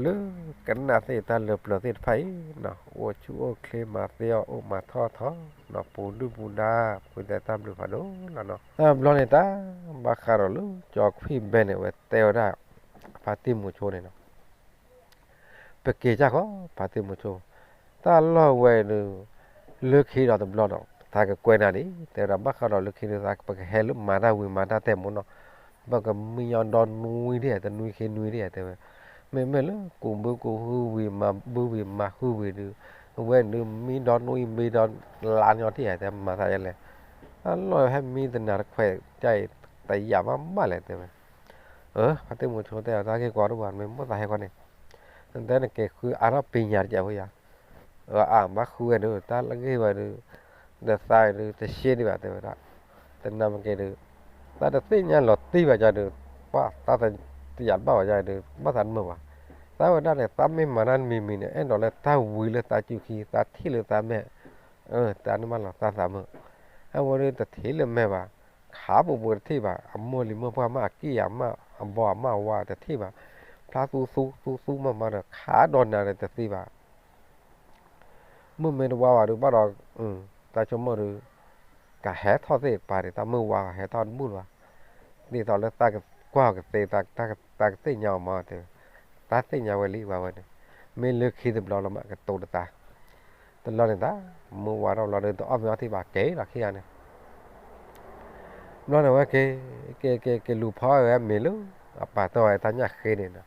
လၢကနၣ်သ့ၣ်တၢ်လၢပျၢၤသ့ၣ်တဖၣ်အံၤနီၤ အိၣ်ဆူၣ်အိၣ်ချ့မၤသ့အီၣ်အိၣ်မၤထီၣ်ထီ နီၤ ပူၤဒုၣ်ပူၤဒါ ပူၤတဲတၢ်ဘျုးဖးဒိၣ်လီၤနီၤ. တဘျီန့ၣ်တၢ် ဘၣ်ဃးဒီးလၢကၠီခွံၣ်ဘဲန့ၣ် အဝဲတဲဝဲဒၣ် ဖါတံၢ်မုဆိန့ၣ်နီၤ ပက့ၤကၢ်ဃီ ဖါတံၢ်မုဆိ, တၢ်လီၢ်ဝဲဒုး လၢခံဒီးတဘျီဒီး သးကကွဲးနၤဒ် တဲဝဲဒၣ် ဘၣ်ဃးဒီးလၢခံဒုး သးပကဟဲလၢမၤတၢ်ဝံၤမၤတၢ်တဲာ်မူနီၤ, ပကမံညီဒီနွံဒၣ်ဧါ တနွံခံနွံဒၣ်ဧါ တဲဝဲ, မ့မ့ၢ်လၢကူးဘုကူးဟုဝံၤ မၤဘုဝံၤမၤဟုဝံၤဒုး, အဝဲဒုးမံဒီနွံမံဒီလါညီထံၣ်ဧါ တဲမၤသးယဲလဲၣ်, အလီၢ်ဟဲမံတနၤတခွဲး ကၢ်အံၤ တယာ်မးမးလဲၣ် တဲဝဲ, အ ဖါတံၢ်မုဆိတဲအီၤ တၢ်ဂ့ၢ်ကီတအိၣ်ဘၣ် မ့ၢ်မိၣ်သးဟဲဃီန့ၣ်, နတဲနက့ၤဃုအါထီၣ်ပညးတကဲးဖိယၤ, အအါဘၣ်ဃုဝဲဒုး တၢ်လၢဂ့ၢ်ဝဲဒုး, ဒီးသးဒုး တရှဲဒံးဘၣ် တဲဝဲဒၣ်, တနၤမ့ၢ်က့ၤဒုး, တၢ်တသ့ၣ်ညါလီၤတံၢ်ဘၣ်ယၤဒုး, ပှၤတၢ်တယာ်ဘၣ်ဝဲယၤဒုး ဘၣ်သးတမုာ်ဘၣ်, တၢ်ဝဲဒၣ်န့ၣ် တၢ်မ့ၢ်မၤတၢ်တမံၤမံၤန့ၣ် အဲၣ်ဒိးလၢတၢ်ဝံလၢသးစုခံ သးထံၣ်လၢသးမဲာ်, တၢ်န့ၣ်မးလီၤသးသးမုာ်, အဝဲဒုးတထံၣ်လၢမဲာ်ဘၣ်, ခးပူၤပူၤတထံၣ်ဘၣ်, အမိၢ်လံၤမိၢ်ပှၢ်မး အကံၢ်အမး အဘီအမးဝါတထံၣ်ဘၣ်, ဖျါသူသူသူသူမးမးဒီး ခးဒီးနၤဒီးတသ့ဘၣ် မုၢ်မ့ၢ်တဝါဘၣ်ဒုးဘၣ်ဒီး, တၢ်ဆိကမိၣ်ဒုး, ကဟဲထီၣ်သ့ၣ်ပာ်ဒံး တၢ်မုၢ်ဝါဟဲထီၣ်တဘူၣ်လၢၤဘၣ်, ဒ်သိးလၢသးကကွၢ်ကသ့ သးကသ့ၣ်ညါအီၤမးတဲ, တၢ်သ့ၣ်ညါဝဲလံဝဲဝဲန့ၣ်, မ့ၢ်လၢခံတဘျီလီၤမး ကတိၤတသး, တလီၢ်န့ၣ်သး, မုၢ်ဝါထီၣ်ဘျီဒုး တအီၣ်မ့ၤအီထံဘၣ်က့ၤလီၤခံဂၤန့ၣ် ဘျီန့ၣ်ဝဲက့ၤ, က့ၤက့ၤက့ၤလူၤဖီဝဲမ့ၤလၢ, အပာ်တီၢ်ဝဲတၢ်ညၣ်ဃ့န့ၣ်နီၤ,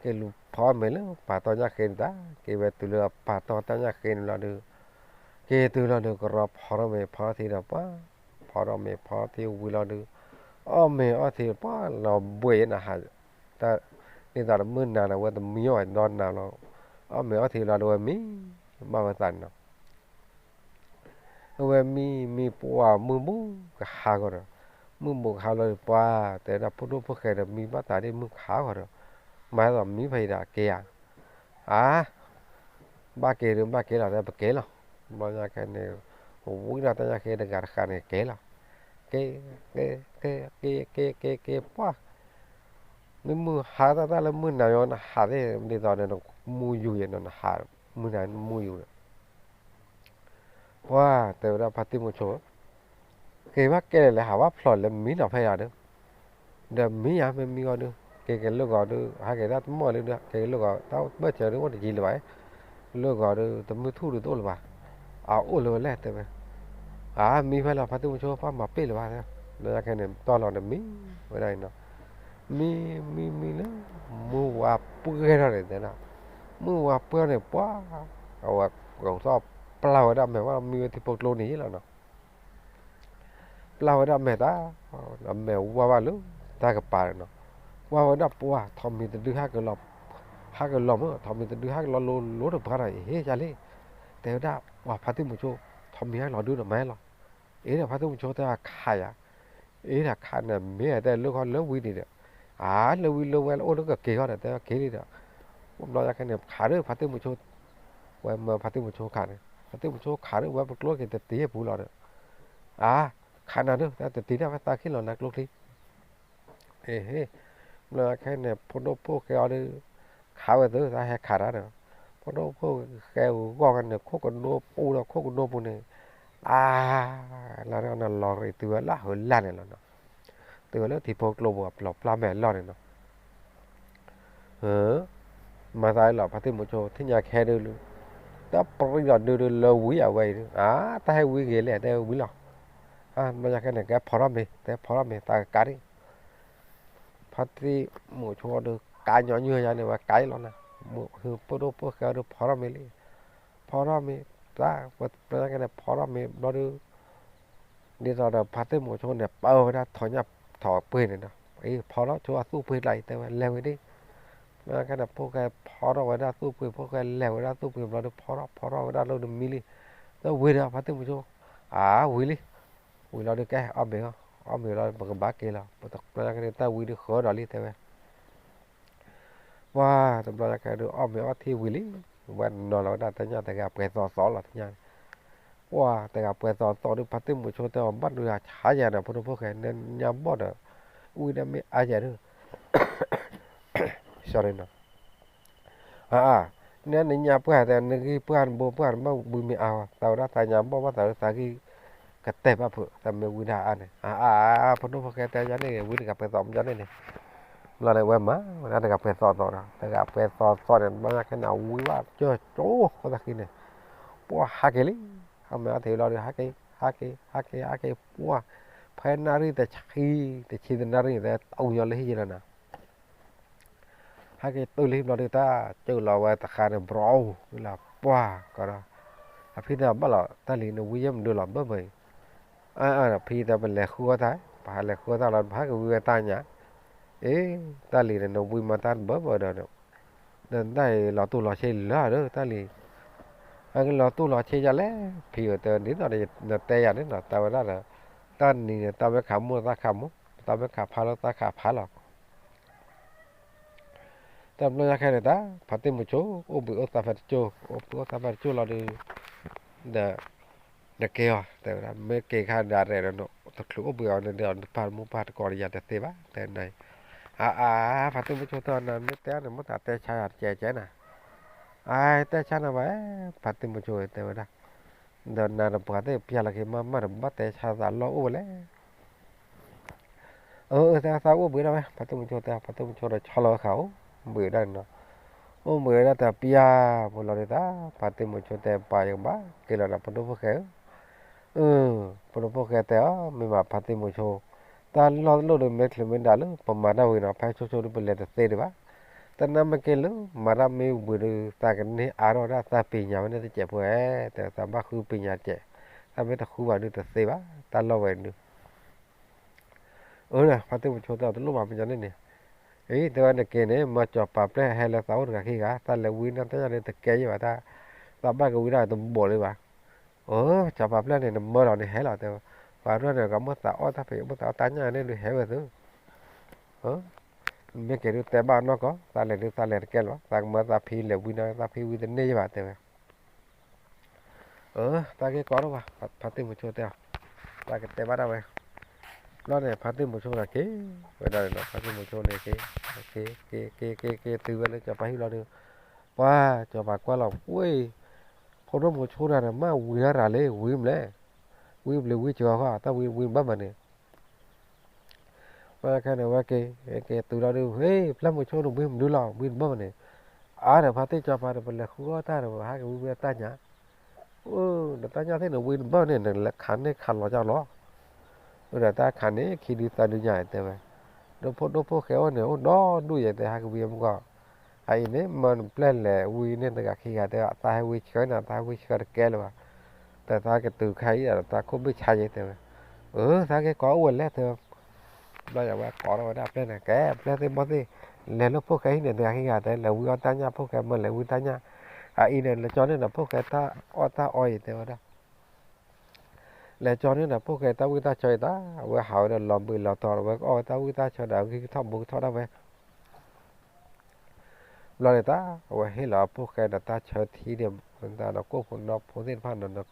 က့ၤလူၤဖီမ့ၤလၢပာ်တီၢ်ညၣ်ဃ့န့ၣ်တၢ်, က့ၤဝဲတုၤလၢအပာ်တီၢ်တၢ်ညၣ်ဃ့န့ၣ်လီၤဒုး, က့ၤတုၤလီၤဒုး ကရီဖီထီၣ်မ့ၤဖီထံဒီးပှၤ, ဖီထီၣ်မ့ၤဖီထံဝံၤလီၤဒုး, အီၣ်မ့ၤအီထံပှၤလီၤဘှံးနဟး, ဒ်သိးတမုၢ်နၤန့ၣ် အဝဲတမံအီၣ်ဒီးနၤလီၤ, အီၣ်မ့ၤအီထံလီၤဒုးဝဲမံ, ဘၣ်ဝဲသးန့ၣ်နီၤ အဝဲမံမံပှၢ်မုၢ်ဘူးကဟါဂီၤဒီး, မုၢ်ဘူးကဟါလီၤပှၢ်, တဲဒၣ်ဖိဒိၣ်ဖိၣ်ဃဲဒီးမံဘၣ်သးဒ်မုၢ်ကဟါဂီၤဒီး, မၤသးမံဖဲအံၤဒီးက့ၤဧါ, အါ, ဘၣ်က့ၤဒုးဘၣ်က့ၤလီၤ တဲပက့ၤလီၤ, ဘျီညါခဲန့ၣ်, ဝံၤဒီးတၢ်ညၣ်ဃ့တဂၤတဃၣ်န့ၣ်က့ၤလီၤ, က့ၤ, က့ၤ, က့ၤက့ၤက့ၤက့ၤပှၢ်, မ့ၢ်မုၢ်ဟါတၢ်တၢ်လၢမုၢ်နၤယီၤနဟးသ့ၣ်ဒ်သိးဒီးနမူယူၤယဲၢ်နီၤ နဟးမုၢ်နၤမူယူၤဒီး ပှၢ်တဲဝဲဒၣ်ဖါတံၢ်မုဆိ, က့ၤဘၣ်ကဲလဲၣ်လဲၣ် ဟးဘၣ်ဖျိးလဲၣ်မံနီၤဖဲယၤဒီး, ဒီးမံယၤမ့ၢ်မံဂီၤဒုး, က့ၤက့ၤလၢဂီၤဒုး ဟဲက့ၤတၢ်တမီၢ်လံဒုး က့ၤလၢဂီၤ တၢ်ဘၢၣ်စၢၤဒုးအိၣ်တယံၤလၢၤဘၣ်, လၢဂီၤဒုး တမုၢ်ထူၣ်ဒုးတအိၣ်လၢၤဘၣ်, အအိၣ်လၢၤဝဲလဲၣ်တဲဝဲ, အါမံဖဲလီၤ ဖါတံၢ်မုဆိ ပှၢ်မၤပ့ၢ်လၢၤဘၣ်, လၢညါခဲန့ၣ် တီၢ်လီၤဒီးမံ, ဝဲဒၣ်အံၤနီၤ, မံ, မံမံလၢ, မုၢ်ဝါပှဲၤထီၣ်န့ၣ်တဲဒၣ်, မုၢ်ဝါပှဲၤန့ၣ်ပှၢ်, အဝဲကသီၣ်ပျၢ်ဝဲဒၣ်မဲာ်ဝဲ မံဝဲထံဖိကျိန့ၣ်ယဲလီၤနီၤ, ပျၢ်ဝဲဒၣ်မဲာ်တၢ်, အမဲာ်ဝါဘၣ်လၢ, တၢ်ကပၤနီၤ, ဝါဝဲဒၣ်ပှၢ် ထိးမံၤတဒုဟဲက့ၤလီၤ, ဟဲက့ၤလီၤမး ထိးမံၤတဒုဟဲက့ၤလီၤလိၤလိၤတပှၢ်ဒီး ဟ့ၣ်ယၤလံ, တဲဝဲဒၣ်, ပှၢ်ဖါတံၢ်မုဆိ, ထိးမံၤဟဲက့ၤလီၤဒုဒီးမၤဟဲလီၤ, အ့ဒီးဖါတံၢ်မုဆိတဲခးယၤ, အ့ဒီးခးန့ၣ် မ့ၢ်တဲလၢခီလၢဝံၤန့ၣ်ဒီး, အါလၢဝံၤလၢဝဲအိၣ်လၢကက့ၤဃီဒီး တဲဝဲက့ၤလံဒီး, ဘျီညါခဲန့ၣ် ခးဒုးဖါတံၢ်မုဆိ, ဝဲမၢဖါတံၢ်မုဆိခးန့ၣ် ဖါတံၢ်မုဆိခးဒုး ဝဲပကျိက့ၤတတံၤဟဲပူၤလီၤဒီး, အါ, ခးနၤဒုး တၢ်တတံၤဒၣ်ဝဲသးခံလီၤနၤကျိချံ အ့ဟ့ၣ်, ဘျီခဲန့ၣ် ဖိဒိၣ်ဖိၣ်ဃဲအီၤဒီး, ခးဝဲသု တၢ်ဟဲခးတၢ်ဒီး, ဖိဒိၣ်ဖိၣ်ဃဲဂီၢ်န့ၣ် ခိၣ်ကဒိပူၤဒီးခိၣ်ကဒိပူၤန့ၣ်, အါ, လၢနလီၤရံၣ်တုၤဝဲလၢဟၢလၢ်န့ၣ်လီၤနီၤ, တုၤဝဲလၢထံဖိကျိပူၤ ပျီပျၢ်မဲာ်လီၢ်န့ၣ်နီၤ မၤသးလီၤ ဖါတံၢ်မုဆိ ထံၣ်ညါခဲဒုးလၢ, တၢ်ပြံလီၤဒုးဒုးလၢဝံၤအဝဲအံၤဒုး, အါ, တၢ်ဟဲဝံၤဂ့ၤလဲၣ် တဲဝံၤလီၤ, ဘျီညါခဲန့ၣ် ကဲဖီထီၣ်မ့ၤ တဲဖီထီၣ်မ့ၤ သးကကးဒံး, ဖါတံၢ်မုဆိဒီး ကးညီနုၢ်ယါန့ၣ် ဝဲကးအံၤလီၤနၤ, မုဆိ ဖိဒိၣ်ဖိၣ်ဃဲအီၤဒီး ဖီထီၣ်မ့ၤလံ, ဖီထီၣ်မ့ၤ, တၢ်ဝဲဘျီညါခဲန့ၣ် ဖီထီၣ်မ့ၤဘျီဒုး ဒ်သိးဒီးဖါတံၢ်မုဆိန့ၣ် ပၢဝဲဒၣ်ထိးညၣ်ထိးပှ့ၤန့ၣ်ဒီး, အံၤဖီထီၣ်ဆိအသူၣ်ပှ့ၤကျါအံၤ တဲဝဲလဲၤဝဲဒၣ်, ဘျီညါခဲန့ၣ် ဖိၣ်ဃဲဖီထီၣ်ဝဲဒၣ်သူၣ်ပှ့ၤ ဖိၣ်ဃဲလဲၤဝဲဒၣ်သူၣ်ပှ့ၤဘျီဒုး ဖီထီၣ်ဖီထီၣ်ဝဲဒၣ်လၢဒုးမံလံ, ဒီးဝံၤဒီးဖါတံၢ်မုဆိ, အါ, ဝံၤလံ, ဝံၤလီၤဒုးကဲအီၣ်မ့ၤအီၤ, အီၣ်မ့ၤလီၤ ပကဘၣ်က့ၤလီၤ, ဘျီညါခဲန့ၣ် တၢ်ဝံၤဒုးဃၢဒီးလံတဲဝဲ ပှၢ်တဘျီညါခဲဒုး အီၣ်မ့ၤအီထံဝံၤလံ, ဝဲနီၤလီၤဝဲဒၣ်တၢ်ညၣ်တဂၤပှဲၤသီသီလီၤတညၣ်န့ၣ်, ပှၢ်တဂၤပှဲၤသီသီဒုး ဖါတံၢ်မုဆိတဲအီၤ ဘၣ်ဒုးဟးဆါယၤဒီး ဖိဒိၣ်ဖိၣ်ဃဲ နညါဘီၣ်ဒီး, ဝံၤဒီးမ့ၢ်အါယၤဒုး sorry နီၤ, အါ, နနညါပှၢ်တဲ နဂံၢ်ပှၢ်နဘိပှၢ်နဘၣ်ဘုးမ့ၢ်အါဝဲ သးဝဲဒၣ်သးညါဘီၣ်ဘၣ်သးဝဲသးဂံၢ် ကတဲာ်ဘၣ်ဖုး တၢ်မ့ၢ်ဝံဒၣ်အါန့ၣ် အါအါအါ ဖိဒိၣ်ဖိၣ်ဃဲတဲယါန့ၣ် ဝံတဂၤပှဲၤသီမ့ၢ်ယါန့ၣ်န့ၣ်, ဘျီန့ၣ်ဝဲမၤဝဲဒၣ်တဂၤပှဲၤသီသီဒီး တဂၤပှဲၤသီသီန့ၣ် ဘျီညါခဲန့ၣ် အဝံဘၣ်ကၠိဃိသးဃံန့ၣ်, ပှၢ်ဟးက့ၤလံ, ဟးမ့ၢ်အီထံလီၤဒီး ဟးက့ၤ ဟးက့ၤ ဟးက့ၤ ဟးက့ၤ ပှၢ်, ဖဲနၣ်ရံၣ်တဆံ, တဆံတနၣ်ရံၣ်န့ၣ် တၢ်အူညီလၢဟံၣ်ယဲလီၤနၤ. ဟဲက့ၤတုၤလၢဟံၣ်ဘျီဒုး တၢ်ကၠိလီၤဝဲတဃါန့ၣ် ဘြီအူ, လၢပှၢ်ကဒီး, အဖံတဲဘၣ်လီၤ တၢ်လံၤနဝံယဲၢ်မနုၤလီၤ ဘၣ်ဘၣ်အံၤ, အဖံတဲ ပလဲၤဃုအီၣ်တၢ်, ပဟးလဲၤဃုအီၣ်တၢ်လီၤ ပဟဲက့ၤဝံဝဲတၢ်ညၣ်, အ့, တၢ်လံၤန့ၣ် နဝံမၤတၢ်ဘၣ်ဘၣ်ဒီး ဒီးတၢ်အံၤလီၤတိၢ်လီၤဆ့လၢာ်ဒီး တၢ်လံၤ, ဟဲက့ၤလီၤတိၢ်လီၤဆ့ယလဲၣ်, ဖံအတဲ ဒ်သိးနတဲယၤန့ၣ်နီၤ တၢ်ဝဲဒၣ်ဒီး, တၢ်နံၤန့ၣ် တၢ်မ့ၢ်ခးမိၢ်သၣ်ခးမိၢ်, တၢ်မ့ၢ်ခးဖးလၢသၣ်ခးဖးလီၤ. တၢ်ဘျီညါခဲန့ၣ် တၢ်ဖါတံၢ်မုဆိ အိၣ်ဘှံးအိၣ်သါဖဲတကၠိ, အိၣ်ဘှံးအိၣ်သါဖဲတကၠိလီၤဒီး, ဒီး နက့ၤအီၤ တဲဝဲဒၣ် မ့ၢ်က့ၤခါဒၣ်ရဲၣ်ဒီး တချုးအိၣ်ဘှံးအီၤန့ၣ်ဒီး နတပာ်တမူပာ်တကိးဒီးယၤတသ့ဘၣ် တဲနၤအံၤ, အါအါ ဖါတံၢ်မုဆိတဲနၤ မ့ၢ်တဲန့ၣ် မ့ၢ်သးတဲဆါယၤတကဲကဲနၤ, အါ တဲဆါနၤဘၣ်, ဖါတံၢ်မုဆိတဲဝဲဒၣ်, ဒီးနၤဒီးပှၤသ့ၣ်ပျၢ်လီၤက့ၤမးမးဒီး ဘၣ်တဲဆါသးလီၢ်အိၣ်ဝဲလဲၣ် အၢ သးအိၣ်ဘှံးဒၣ်ဝဲ ဖါတံၢ်မုဆိတဲ ဖါတံၢ်မုဆိဒီးဆီလီၤဝဲဃာ်အိၣ်ဘှံးဒၣ်န့ၣ်နီၤ, အိၣ်ဘှံးဝဲဒၣ်တပျၢ်ဖိလီၤဒုး တၢ် ဖါတံၢ်မုဆိတဲ ပှၤယကဘၣ်က့ၤလီၤဒီး ဖိဒိၣ်ဖိၣ်ဃဲဧၢ, အၢ, ဖိဒိၣ်ဖိၣ်ဃဲတဲအီၤ မ့ၢ်ဘၣ်ဖါတံၢ်မုဆိ, တၢ်လီၢ်တလိၣ်ဒီး မ့ၢ်ချုးမ့ၢ်ဒၣ်လၢပမၤတၢ်ဝံၤနီၤ ဖဲဆိဆိဒုးပလဲၤတသ့ဒံးဘၣ်, တနာ်မ့ၢ်က့ၤလၢ မၤတၢ်မ့ၢ်ဝံၤဒီး သးကန့ၢ်အါထီၣ်ဒၣ်သးပညါဝဲန့ၣ်တစဲးဖိဧါ, တဲသးဘၣ်ဃုပညါတစဲး, တၢ်မ့ၢ်တဃုဘၣ်ဒုးတသ့ဘၣ် တၢ်လီၢ်ဝဲဒုး အၢ ဖါတံၢ်မုဆိတဲအီၤ တလိၣ်ဘၣ်မ့ၢ်ကန့ၣ်န့ၣ်, အံၤ တဲဝဲနက့ၤန့ၣ် မၢစီၤပၤပျဲၢ်ဟဲလၢသးအိၣ်တဂၤခံဂၤ သးလဲၤဝံနၢ်တၢ်ညၣ်ဒီးတကဲယဲၢ်ဘၣ်တၢ်, သးဘၣ်ကဝံဒၣ်တဘိးလၢၤဘၣ်, အၢ စီၤပၤပျဲၢ်န့ၣ် နမၢလီၤန့ၣ်ဟဲလီၤတဲဝဲ, ပှၤရဲၣ်န့ၣ် ကမၢသးအီၣ်တၢ်ဖံး မၢသးအီၣ်တၢ်ညၣ်န့ၣ်ဒုးဟဲဝဲသု, မ့ၢ်က့ၤဒုးတဲဘၣ်နီၢ်ကီၢ် သးလဲၤဒုးသးလဲၤတကဲလၢၤဘၣ် သးကမၢသးဖံးလဲၤဝံနၢ်သးဖံးဝံတန့ၢ်ယဲၢ်ဘၣ်တဲဝဲ အၢ သးက့ၤကိးထီၣ်ဘၣ် ဖါတံၢ်မုဆိတဲအီၤ, သးကတဲဘၣ်ဒၣ်ဝဲ, ဘျီန့ၣ် ဖါတံၢ်မုဆိန့ၣ်က့ၤဝဲဒၣ်န့ၣ်နီၤ ဖါတံၢ်မုဆိန့ၣ်က့ၤ, က့ၤ က့ၤ က့ၤ က့ၤ က့ၤတုၤဝဲလၢစီၤပၤဟံၣ်လီၤဒီး, ပှၤ စီၤပၤကွၢ်လီၤဝဲ, ဖိဒိၣ်မုဆိတဂၤန့ၣ် မ့ၢ်ဝံတၢ်ရၤလံ ဝံမနုၤလဲၣ်, ဝံဘျုးဝံစှၤဃီ တၢ်ဝံဝံဘၣ်မနုၤန့ၣ် ဘျီခဲန့ၣ် ဝဲက့ၤ က့ၤတုၤလီၤဒုး ဟ့ၣ် ပျဲၢ်မုဆိန့ၣ် ဝံမနုၤလီၤ ဝံတဘၣ်မနုၤန့ၣ်, အါဒီး ဖါတံၢ်စီၤပၤဒီး ပလဲၤဃုအီၣ်တၢ်ဒီး ပဟးက့ၤဝံဝဲတၢ်ညၣ်, အၢ ဒီးတၢ်ညၣ်သ့ၣ်န့ၣ် ဝံတဘၣ်န့ၣ် နလဲၤခးန့ၢ်ခးလီၤကၢ်လီၤ, အၢ ဒီးတၢ်ခးန့ၢ်ခံဒုသၢဒုညါတဲဝဲ, ဒီးဖိဒိၣ်ဖိၣ်ဃဲအိၣ်န့ၣ် အိၣ်ဒီဒူၣ်ယဲတဲ ဟးက့ၤဝံမုၢ်ဂီၢ်, အအံၤန့ၣ် မၢနပျဲၢ်လဲၤဝံန့ၢ်တဂၤခံဂၤတဲ သးဟဲဝံဆှၢနၤ သးဟဲဝံဆှၢတကဲလၢၤဘၣ်, ဒီးသးကတုၤခါအံၤဒီး သးခိၣ်ဘ့ၣ်ဆါယဲတဲဝဲ, အၢ သးက့ၤကိးအိၣ်ဝဲလဲၣ်တဲဝဲ ဘျီယဝဲကိးထီၣ်ဝဲဒၣ်ပျဲၢ်န့ၣ် ကဲ ပျဲၢ်သ့ၣ်ဘီၣ်သ့ၣ်, လဲၤလၢဖိၣ်ဃဲဟံၣ်န့ၣ် တဂၤခံဂၤတဲ လဲၤဝံအီၣ်တၢ်ညၣ် ဖိၣ်ဃဲမၢလဲၤဝံတၢ်ညၣ်, အအံၤန့ၣ် လဲၤကၠီန့ၢ်ဒီးဖိၣ်ဃဲတၢ်အီၣ်တၢ်အီအံၤတဲဝဲဒၣ်, လဲၤကၠီန့ၢ်ဒီးဖိၣ်ဃဲတၢ်ဝံၣ်တၢ်ဆၢအံၤတၢ်, အဝဲဟးဝဲဒီးလီၤဘှံးလီၤတီၤ အဝဲကအီၣ်ဝဲတၢ်ဝံၣ်တၢ်ဆၢဒီး ဂံၢ်ကထီၣ်ဘိကထီၣ်ဒၣ်ဝဲ ဘျီန့ၣ်တၢ် အဝဲဟ့ၣ်လီၤအဖိၣ်ဃဲဒီးတၢ်ဆၢထံဒီးမတၤဒီးကိၣ်ဖိဒီဖိသ့ၣ်တဖၣ်န့ၣ်ဒီး,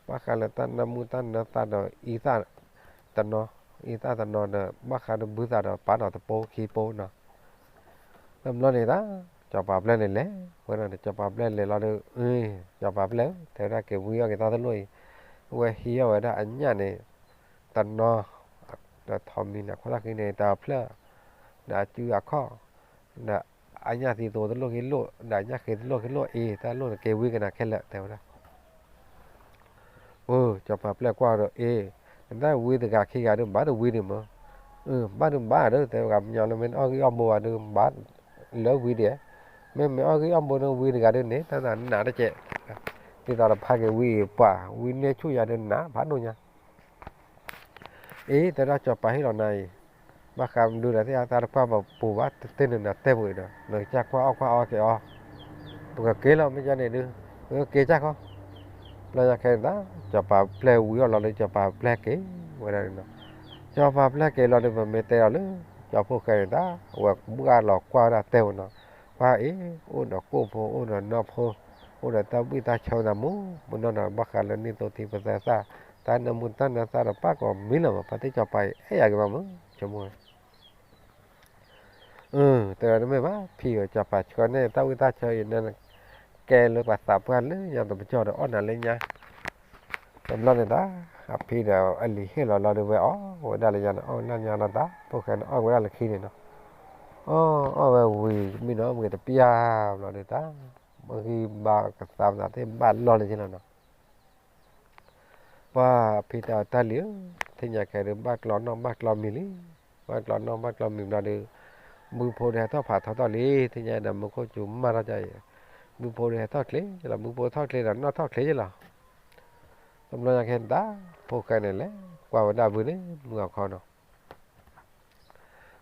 ဘၣ်ဃးလၢတၢ်နၢမူတၢ်နၢသးဒီးအံသၣ်တနီၤ, အံသၣ်တနီၤဒီး ဘၣ်ဃးဒီးဘုသးဒီးပာ်ဒီးတပိခံပိနီၤ, တဘျီန့ၣ်တၢ် စီၤပၤပျဲၢ်န့ၣ်လဲၤဝဲဒၣ်န့ၣ် စီၤပၤပျဲၢ်လဲၤလီၤဒီး, စီၤပၤပျဲၢ် တဲဝဲဒၣ်က့ၤဝံအီၣ်က့ၤတၢ်တလိၣ်အံၤ, အဝဲဟံးအီၣ်ဝဲဒၣ်အညၣ်န့ၣ် တနီၤ, ဒီးထိးမံၤန့ၣ် ခိၣ်သၣ်ဃံန့ၣ် တဖျၢၣ်, ဒီးအစုအခီၣ်, ဒီးအညၣ်သံသိတလိၣ်က့ၤလိၣ် ဒီးအညၣ်ဃ့တလိၣ်က့ၤလိၣ်အံၤ တၢ်လိၣ်န့ၣ်က့ၤဝံကနၤခဲလၢာ် တဲဝဲဒၣ် အၢ စီၤပၤပျဲၢ်ကွၢ်ဒီး အ့ နတၢ်ဝံတဂၤခံဂၤဒုး ဘၣ်တဝံဒံးမး, ဘၣ်ဒုးဘၣ်ဒီး တဲဝဲ ကညီလၢမ့ၢ်နအီၣ်ဂံၢ်အီၣ်ဘိဘၣ်ဒုး ဘၣ်လၢဝံဒံး, မ့မ့ၢ်အီၣ်ဂံၢ်အီၣ်ဘိန့ၣ် ဝံတဂၤဒုးန့ၣ် တၢ်သးနးတကဲး, ဒ်သိးဒီးဖးက့ၤဝံအံၤ ပှၤဝံန့ၢ်ဆူၣ်ယၤဒုးနးဖးဒိၣ်ညါ အ့ တဲဒၣ်စီၤပၤဟ့ၣ်လီၤနၤအံၤ, ဘၣ်ဃးမနုၤဒီးသ့ၣ်အသးတကွၢ်ပပူၤဘၣ် တသ့ၣ်န့ၣ်နတဲပူၤအံၤဒီး နကစၢ်ကွၢ်အီၣ်ကွၢ်အီက့ၤအီၤ, ပကက့ၤလီၤမ့ၢ်ကန့ၣ်ဒုး, ပကက့ၤကၢ်ခီ, ဘျီညါခဲန့ၣ်တၢ် စီၤပၤပျဲၢ်ဝံၤအီၤလီၤဒီး စီၤပၤပျဲၢ်က့ၤဝဲဒၣ်န့ၣ်လီၤ, စီၤပၤပျဲၢ်က့ၤလီၤဒီး ပမ့ၢ်တဲဒီးလၢ စီၤဖိၣ်ဃဲန့ၣ်တၢ် အဝဲဘှၣ်လီၤကွၢ်ဝဲဒၣ်တဲဝဲနီၤ, ပှၤအ့ အိၣ်ဒီးကိၣ်ဖိ အိၣ်ဒီးနီၢ်ဖိ, အိၣ်ဒီးတၢ်ဘှံးတၢ်ဆၢသးမူးမူးနီၢ်နီၢ် ဘၣ်ဃးလၢနံၣ်သိထံပသဲသၣ်, တၢ်နၢမူတၢ်နၢသၣ်ဒီးပၣ်ကိးမံၤလီၤမး ဖါတံၢ်စီၤပၤအံၤ အဲၣ်ယၤက့ၤဘၣ်မး, ဆိကမိၣ်ဝဲ တဲဝဲတမ့ၢ်ဘၣ် ဖံဧၢ စီၤပၤဆှၢန့ၢ်တၢ်ဝံၣ်တၢ်ဆၢအံၤန့ၣ် ကဲလၢပှၤသးပှၢ်လၢညါတပစီၢ်ဒီးအီၣ်နၤလၢညါ, တဘျီန့ၣ်တၢ် အဖံဒီးအလံၤဟ့ၣ်လီၤလီၤဒုးဝဲအီၣ်ဝဲဒၣ်လၢညါန့ၣ် အီၣ်ဝဲဒၣ်ညါလီၤတၢ် ဖိၣ်ဃဲန့ၣ်အီၣ်ဝဲဒၣ်လၢခံန့ၣ်နီၤ, အီၣ် အီၣ်ဝဲဝံၤမံနီၤ မ့ၢ်တပျၢ်ဘျီဒုးတၢ် မ့ၢ်ဂံၢ်ဘါကသါပသးသ့ၣ်ဘၣ်လီၢ်လၢက့လီၤနီၤ ပှၤဖံတဲအီၤတၢ်လံၤဧၢ, သ့ၣ်ညါခဲဒုး ဘၣ်ကျီနီၣ်ဘၣ်ကျီမံၤလံ, ဘၣ်ကျီနီၣ်ဘၣ်ကျီမံၤဘျီဒီး ဘုဖိဒီးဟဲထီၣ်ဖးထီထီၣ်လံ, သ့ၣ်ညါဒီးမူခိၣ်စူၤမၢ်ထီၣ်ကၠီအံၤ, ဘုဖိဒီးဟဲထီၣ်ချ့လီၤ, ဘုဖိထီၣ်ချ့ဒီးနီၣ်ထီၣ်ချ့ယဲလီၤ. တဘျီညါခဲန့ၣ်တၢ် ဖိၣ်ဃဲန့ၣ်လဲၤကွၢ်ဝဲဒၣ်ဘုန့ၣ် မုၢ်အခီနီၤ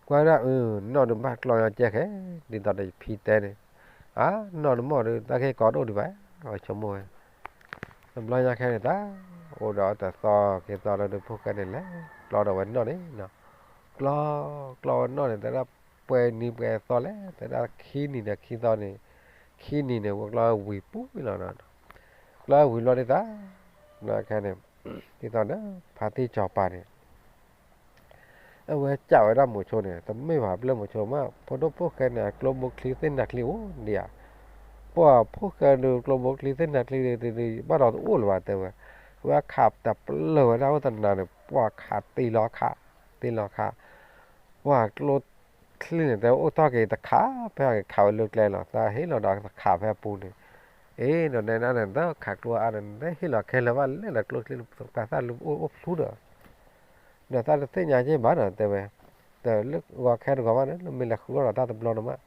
ကွၢ်ဝဲဒၣ်အၢ နီၣ်ဒီးဘၣ်ကျီညါကဲခဲ, ဒ်သိးဒီးယဖံတဲန့ၣ်, အါ နီၣ်တမီၢ်ဒီး တၢ်ကဟ့ၣ်ကီဒိၣ်ဒံးဘၣ်, အဝဲဆိကမိၣ်ဝဲ. တဘျီညါခဲန့ၣ်တၢ် အိၣ်ဒီးတသီက့ၤသီလၢဒီး ဖိၣ်ဃဲန့ၣ်လဲၤကျီဒီးဝဲနီၣ်န့ၣ်, ကျီ ကျီဝဲနီၣ်န့ၣ် တဲဒၣ်ပှဲၤနံၤပှဲၤသီလဲၣ်, တဲဒၣ်ခံနံၤဒီးခံသီန့ၣ်, ခံနံၤန့ၣ် ဝဲကျီဝံၤပူၤလီၤ, ကျီဝံၤဘျီဒ်တၢ် ဘျီခဲန့ၣ် ဒ်သိးဒီး ဖါတံၢ်စီၤပၤန့ၣ် အဝဲစံးဝဲဒၣ်မိၤဆိန့ၣ် တမ့ၢ်ဘၣ်ပျဲၢ်မိၤဆိမး ဖိဒိၣ်ဖိၣ်ဃဲန့ၣ် အကျိဘိချံသ့ၣ်နၤချံအိၣ်ဒံးဧါ, ပှၤဖိၣ်ဃဲဒီးကျိဘိချံသ့ၣ်နၤချံဒီး ဘၣ်ဒီးတအိၣ်လၢၤဘၣ်တဲဝဲ, ဝဲခးတပျၢၢ်ဝဲဒၣ်အိၣ်တနၤန့ၣ် ပှၤခးတ့လီၤခး, တ့လီၤခး, ပှၤကျိချံန့ၣ် တဲအိၣ်ထီၣ်က့ၤတခး ဖဲအကခးဝဲလၢကျဲလီၤ တၢ်ဟ့ၣ်လီၤဒီးတခးဖဲအပူၤန့ၣ်, အ့ ဒီးနဲဒၣ်န့ၣ် တခးကျိအါန့ၣ် တဟ့ၣ်လီၤခဲလၢာ်ဘၣ်လဲၣ်ဒီး ကျိချံပှၤသၣ်လူၤအိၣ်အိၣ်ဖျူဒီး ဒီးသးတသ့ၣ်ညါက့ၤဘၣ်နီၤ တဲဝဲ, တလၢဂီၤခဲတဂီၤဘၣ်န့ၣ် လၢမ့ၢ်လဲၤဃုအီၣ်ဒီးတၢ်တဘျီနီၤမး,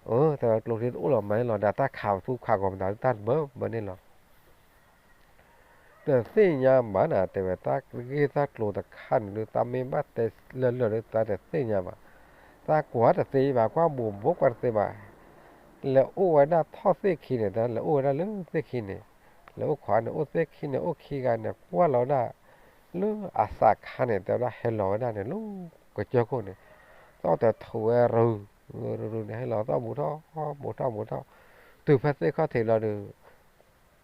အၢ တဲဝဲကျိချံတအိၣ်လီၤမၤန့ၣ်လီၤ ဒီးတၢ်ခးသူခးဂီၤမတၤလၢတၢ်တဘၢဘၢန့ၣ်လီၤ. တသ့ၣ်ညါဘၣ်နီၤ တဲဝဲ တၢ်ဂ့ၢ်တၢ်ကျိၤတခါန့ၣ်ဒုး တၢ်မ့ၢ်ဘၣ်တဲလၢလၢာ်ဒုး တၢ်တသ့ၣ်ညါဘၣ်, တၢ်ကွၢ်တသ့ဘၣ် ကွၢ်ဘူးဘူးကွၢ်တသ့ဘၣ်, လဲၤအိၣ်ဝဲဒၣ်ထီၣ်သ့ၣ်ခံန့ၣ် တၢ်လဲၤအိၣ်ဝဲဒၣ်လၢသ့ၣ်ခံန့ၣ်, လဲၤအိၣ်ခိးန့ၣ် အိၣ်သ့ၣ်ခံန့ၣ် အိၣ်ခံဂၤန့ၣ် ကွၢ်လီၤဝဲဒၣ် လၢအသးခါန့ၣ် တဲဝဲဒၣ်ဟဲလီၤဝဲဒၣ်န့ၣ် လၢကစၢၢ်ခိၣ်န့ၣ်, သီၣ်တထူးဝဲရူၤ ရူၤရူၤန့ၣ် ဟဲလီၤသီၣ်ဘူးထီၣ် ဘူးထီၣ်ဘူးထီၣ်, တုၤဖဲသ့ၣ်ခီၣ်ထံးလီၤဒီး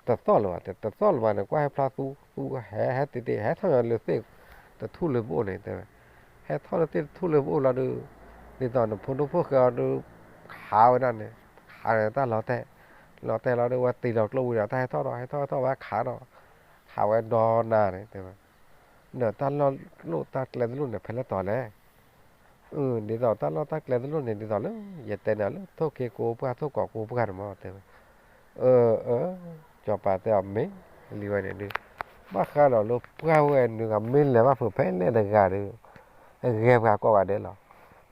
တသီၣ်လၢၤဘၣ် တသီၣ်လၢၤဘၣ်န့ၣ် ကွၢ်ဟဲဖျါသူ သူဟဲဟဲတ့ၢ်တ့ၢ် ဟဲထီၣ်ညီလၢသ့ၣ်တထူၣ်လၢပအိၣ်န့ၣ် တဲဝဲ, ဟဲထီၣ်လၢသ့ၣ်တထူၣ်လၢပအိၣ်လီၤဒီး ဒ်သိးန့ၣ် ဖိဒိၣ်ဖိၣ်ဃဲအီၤဒီး ခးဝဲဒၣ်န့ၣ်, ခးန့ၣ်တၢ်လီၤတဲာ်, လီၤတဲာ်လီၤဒီး ဝဲတ့လီၤကျိဝံၤဒီး တၢ်ဟဲထီၣ်ဒီး ဟဲထီၣ်ဟဲထီၣ်ဝဲခးဒီး, ခးဝဲဒီနၤန့ၣ် တဲဝဲ, ဒီးတၢ်လီၢ်ကျိၣ်တၢ်ကျဲသလိၣ်န့ၣ် ဖဲလဲၣ်တီၤလဲၣ် ဒ်သိးတၢ်လီၢ်တၢ်ကျဲသလိၣ်န့ၣ် ဒ်သိးလၢ ယတဲနၤလၢထိၣ်က့ကိပှၢ်ထိၣ်ကိကိပှၢ်န့ၣ်မး တဲဝဲ, အၢ အၢ စီၤပၤတဲအီၤမ့ၢ်လံဝဲန့ၣ်ဒုး, ဘၣ်ဃးဒီးလၢပှၢ်ဝဲနုၤဂၤမ့ၢ်လဲၤဘၣ်ဖုးဖဲလဲၣ်တဂၤဒီး, အဂဲၤပှၤကိးဂၤဒဲးလီၤ,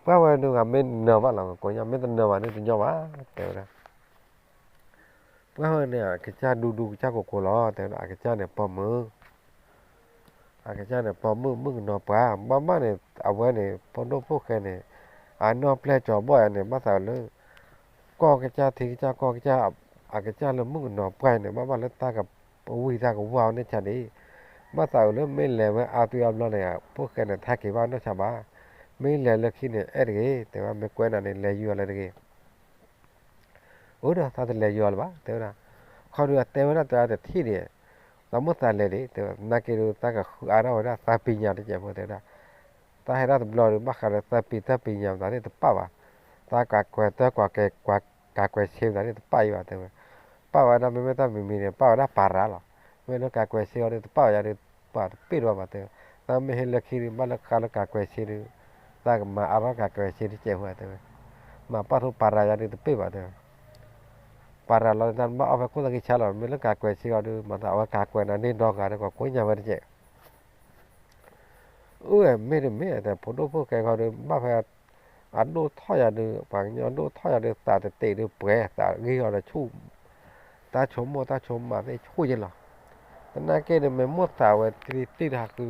ပှၢ်ဝဲနုၤဂၤမ့ၢ်နၢၤဘၣ်လီၤ ကိးညါ မ့ၢ်တနၢၤဘၣ်ဒုးတညီဘၣ် တဲဝဲဒၣ် ပှၢ်ဝဲန့ၣ် အကစၢ်ဒူဒူကစၢ်ကိးကိးလီၤ တဲဝဲဒၣ် အကစၢ်န့ၣ်ပိာ်မုၣ် အကစၢ်န့ၣ် ပိာ်မုၣ်မုၣ်ကနီၤပှၢ် ဘၣ်ဘၣ်န့ၣ် အဝဲန့ၣ် ဖိဒိၣ်ဖိၣ်ဃဲန့ၣ် အနီၢ်ပျဲၢ်ကၠီၤဘီၣ်ယၤန့ၣ် ဘၣ်သးလၢ ကီၢ်ကစၢ်ထံကစၢ်ကီၢ်ကစၢ် အကစၢ်လၢမုၣ်ကနီၤပှၢ်န့ၣ် ဘၣ်ဘၣ်လၢတၢ်ကဝံၣ်တၢ်ကဝါအီၤန့ၣ်ဆါဒံး ဘၣ်သးအုးလၢမ့ၢ်လဲၤဝဲအါသွံအါဘျီန့ၣ် ဖိၣ်ဃဲန့ၣ် တဟဲက့ၤဘၣ်နီၢ်ဆါဘၣ် မ့ၢ်လဲၤလၢခံန့ၣ် အဲၣ်တဂ့ၤ တဲဝဲ မ့ၢ်ကွဲးနၤန့ၣ် လဲၤယူၤအီၤလၢတဂ့ၤ အိၣ်ဒီး တၢ်တလဲၤယီၤလၢၤဘၣ် တဲဝဲဒၣ်, ခီဒုးအတဲဝဲဒၣ်တဲတထံၣ်န့ၣ်, သးမိၣ်သးလဲၤဒံး တဲဝဲ နာ်က့ဒုး တၢ်ကဃုအါထီၣ်ဝဲဒၣ် သးပံၤညါတစဲးဖိ တဲဝဲဒၣ်, တၢ်ဟဲဒၣ်တဘျီဒီး ဘၣ်ဃးဒီးသးပံၤတၢ်ပံၤညါမတၤန့ၣ်တပာ်ဘၣ်, တၢ်ကၤကွဲးတၢ်ကၤကွဲး ကၤကွဲးဆ့မတၤန့ၣ်တပာ်အံၤဘၣ် တဲဝဲ, ပာ်ဝဲဒၣ်မ့မ့ၢ်တၢ်မံၤမံၤန့ၣ် ပာ်ဝဲဒၣ်ပၤရၤလီၤ, မ့ၢ်လၢကၤကွဲးဆ့အီၤဒီး တပာ်ဝဲယၤဒီး ပှၤတပ့ၢ်တဘၣ်ဘၣ် တဲဝဲ, တၢ်မ့ၢ်ဟ့ၣ်လၢခံဒီး ဘၣ်လၢဃးလၢကၤကွဲးဆ့ဒီး တၢ်ကမၤအါထီၣ်ကၤကွဲးဆ့တစဲးဖိ တဲဝဲ, မၤပာ်ထီၣ်ပၤရၤယၤဒီးတပ့ၢ်ဘၣ် တဲဝဲ, ပၤရၤလီၤတၢ်ဘၣ်အီၣ်ဖဲခိၣ်သးကံဆါလီၤ မ့ၢ်လၢကၤကွဲးဆ့အီၤဒီး မၤသးအဝဲကၤကွဲးနၤန့ၢ်ဒီဂၤဒီး ကကိညါဝဲတစဲး အိၣ်ဝဲမ့ၢ်တမ့ၢ် တဲဖိဒိၣ်ဖိၣ်ဃဲခီဒီး ဘၣ်ဖဲ အဒိၣ်ထီၣ်ယၤဒီး ပှၤကညီဒိၣ်ထီၣ်ယၤဒီး သးတတဲာ်ဒီးပှဲၤ သးဂ့ၢ်အီၤဒီးဆူၣ်, တၢ်ဆိကမိၣ်တၢ်ဆိကမးသ့ၣ်ဆူၣ်ယဲလီၤ, သနာ်က့ဒီး မ့ၢ်မိၣ်သးဝဲတံၢ်တဟးဃု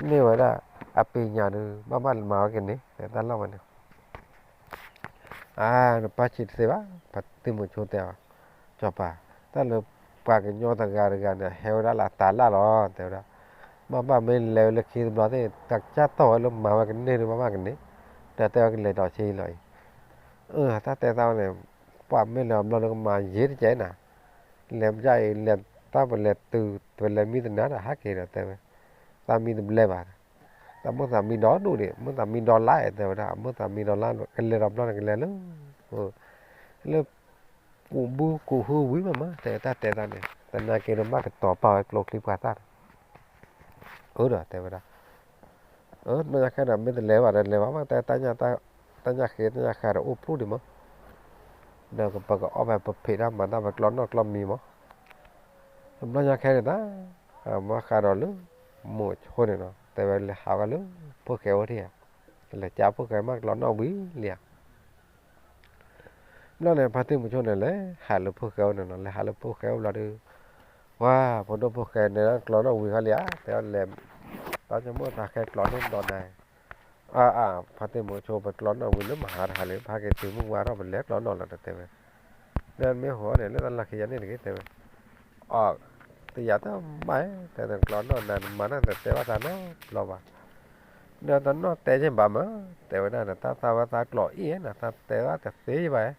န့ၢ်ဝဲဒၣ် အပ့ၤညါဒီး ဘၣ်ဘၣ်မၤဝဲကန့ၢ် တၢ်လီၢ်ဝဲန့ၣ် အါ နပၢ်ဆံးတသ့ဘၣ် ပှၤသုးမုၢ်ဆိတဲအီၤ, စီၤပၤ, တၢ်လၢပှၤကညီတဂၤတဂၤန့ၣ် ဟဲဝဲဒၣ်လၢအတၤလၢ်လီၤ တဲဝဲဒၣ်, ဘၣ်ဘၣ်မ့ၢ်လဲၤဝဲလၢခံတဘျီသ့ၣ် တၢ်ကစၢ်တီၢ်ဝဲလၢမၤဝဲကန့ၢ်ဒီး ဘၣ်ဘၣ်ကန့ၢ်, ဒီးတဲဝဲကလဲၤဒီးဆ့လီၤအံၤ, အၢ တၢ်တဲသးဝဲန့ၣ်, ပှၤမ့ၢ်လဲၤအဘျီဒီးကမၤယ့ၤတကဲနၤ, လဲၤမ့ၢ်အံၤလဲၤတၢ်ပလဲၤတုၤ ပလဲၤမံတနၤဒီးဟးက့ၤဒီးတဲဝဲ, သးမံတဘျဲဘၣ် တၢ်မိၣ်သးမံဒီဒူၣ်ဒံး မိၣ်သးမံဒီလါ တဲဝဲဒၣ် မိၣ်သးမံဒီလါ ကလဲၤဒီးဘျီန့ၣ်ကလဲၤလၢ, လၢ, ကူးဘုကူးဟုဝံၤမးမး တဲတၢ်တဲတၢ်န့ၣ် သနာ်က့ဒီးဘၣ်ကတီၤပာ်ဝဲကျိချံပှၤသၣ်န့ၣ်, အၢဒီးတဲဝဲဒၣ်, အၢ နီၢ်ညါခဲဒီး မ့ၢ်တလဲၤဘၣ်ဒီးလဲၤဘၣ်မး တဲ တၢ်ညၣ်ဃ့တၢ်ညၣ်ဃါဒီးအိၣ်ဖျိဒံးမး, ဒီးပကအီၣ်ဖဲပဖံးတၢ်မၤတၢ်ပကျီနီၣ်ကျီမံၤမး, တဘျီညါခဲန့ၣ်တၢ်, မၤဃးဒီးလၢ မိၤဆိန့ၣ်နီၤ တဲဝဲလဲၤဟးဝဲလၢ ဖိၣ်ဃဲအိၣ်ထံၣ်ဧါ, လဲၤကၢဖိၣ်ဃဲမးကျီနီၣ်ဝံၤလံဧါ. ဘျီန့ၣ် ဖါတံၢ်မိၤဆိန့ၣ် လဲၤဟးလၢဖိၣ်ဃဲအိၣ်န့ၣ်နီၤ လဲၤဟးလၢဖိၣ်ဃဲအိၣ်ဘျီဒီး, ဝါ, ဖိဒိၣ်ဖိၣ်ဃဲန့ၣ် ကျီနီၣ်ဝံၤဃီလံဧါ တဲလဲၤ, တၢ်ဆိကမိၣ်တၢ်ဃဲကျီန့ၢ်ဒီးနၤ, အါအါ, ဖါတံၢ်မိၤဆိပကျီနီၣ်ဝံၤလၢမဟါတဟါလံ ဖါက့ၤတုၤမုၢ်ဝါထီၣ်ပလဲၤကျီနီၣ်လီၤ တဲဝဲ, နမ့ၢ်ဟိန့ၣ် လၢတၢ်လီၢ်ခံယၤန့ၣ်တဂ့ၤ တဲဝဲ, အီ, တယၤတမး, တဲနကျီနီၣ်နၤနမၤနီၣ်တတဲဘၣ်သးနီတဘျီဘၣ်, ဒီးတနီၣ်တဲက့ၤဘၣ်မး, တဲဝဲဒၣ်နတၢ်သးဝဲသးကျီအံၤနၤ သးတဲဘၣ်တသ့ဘၣ်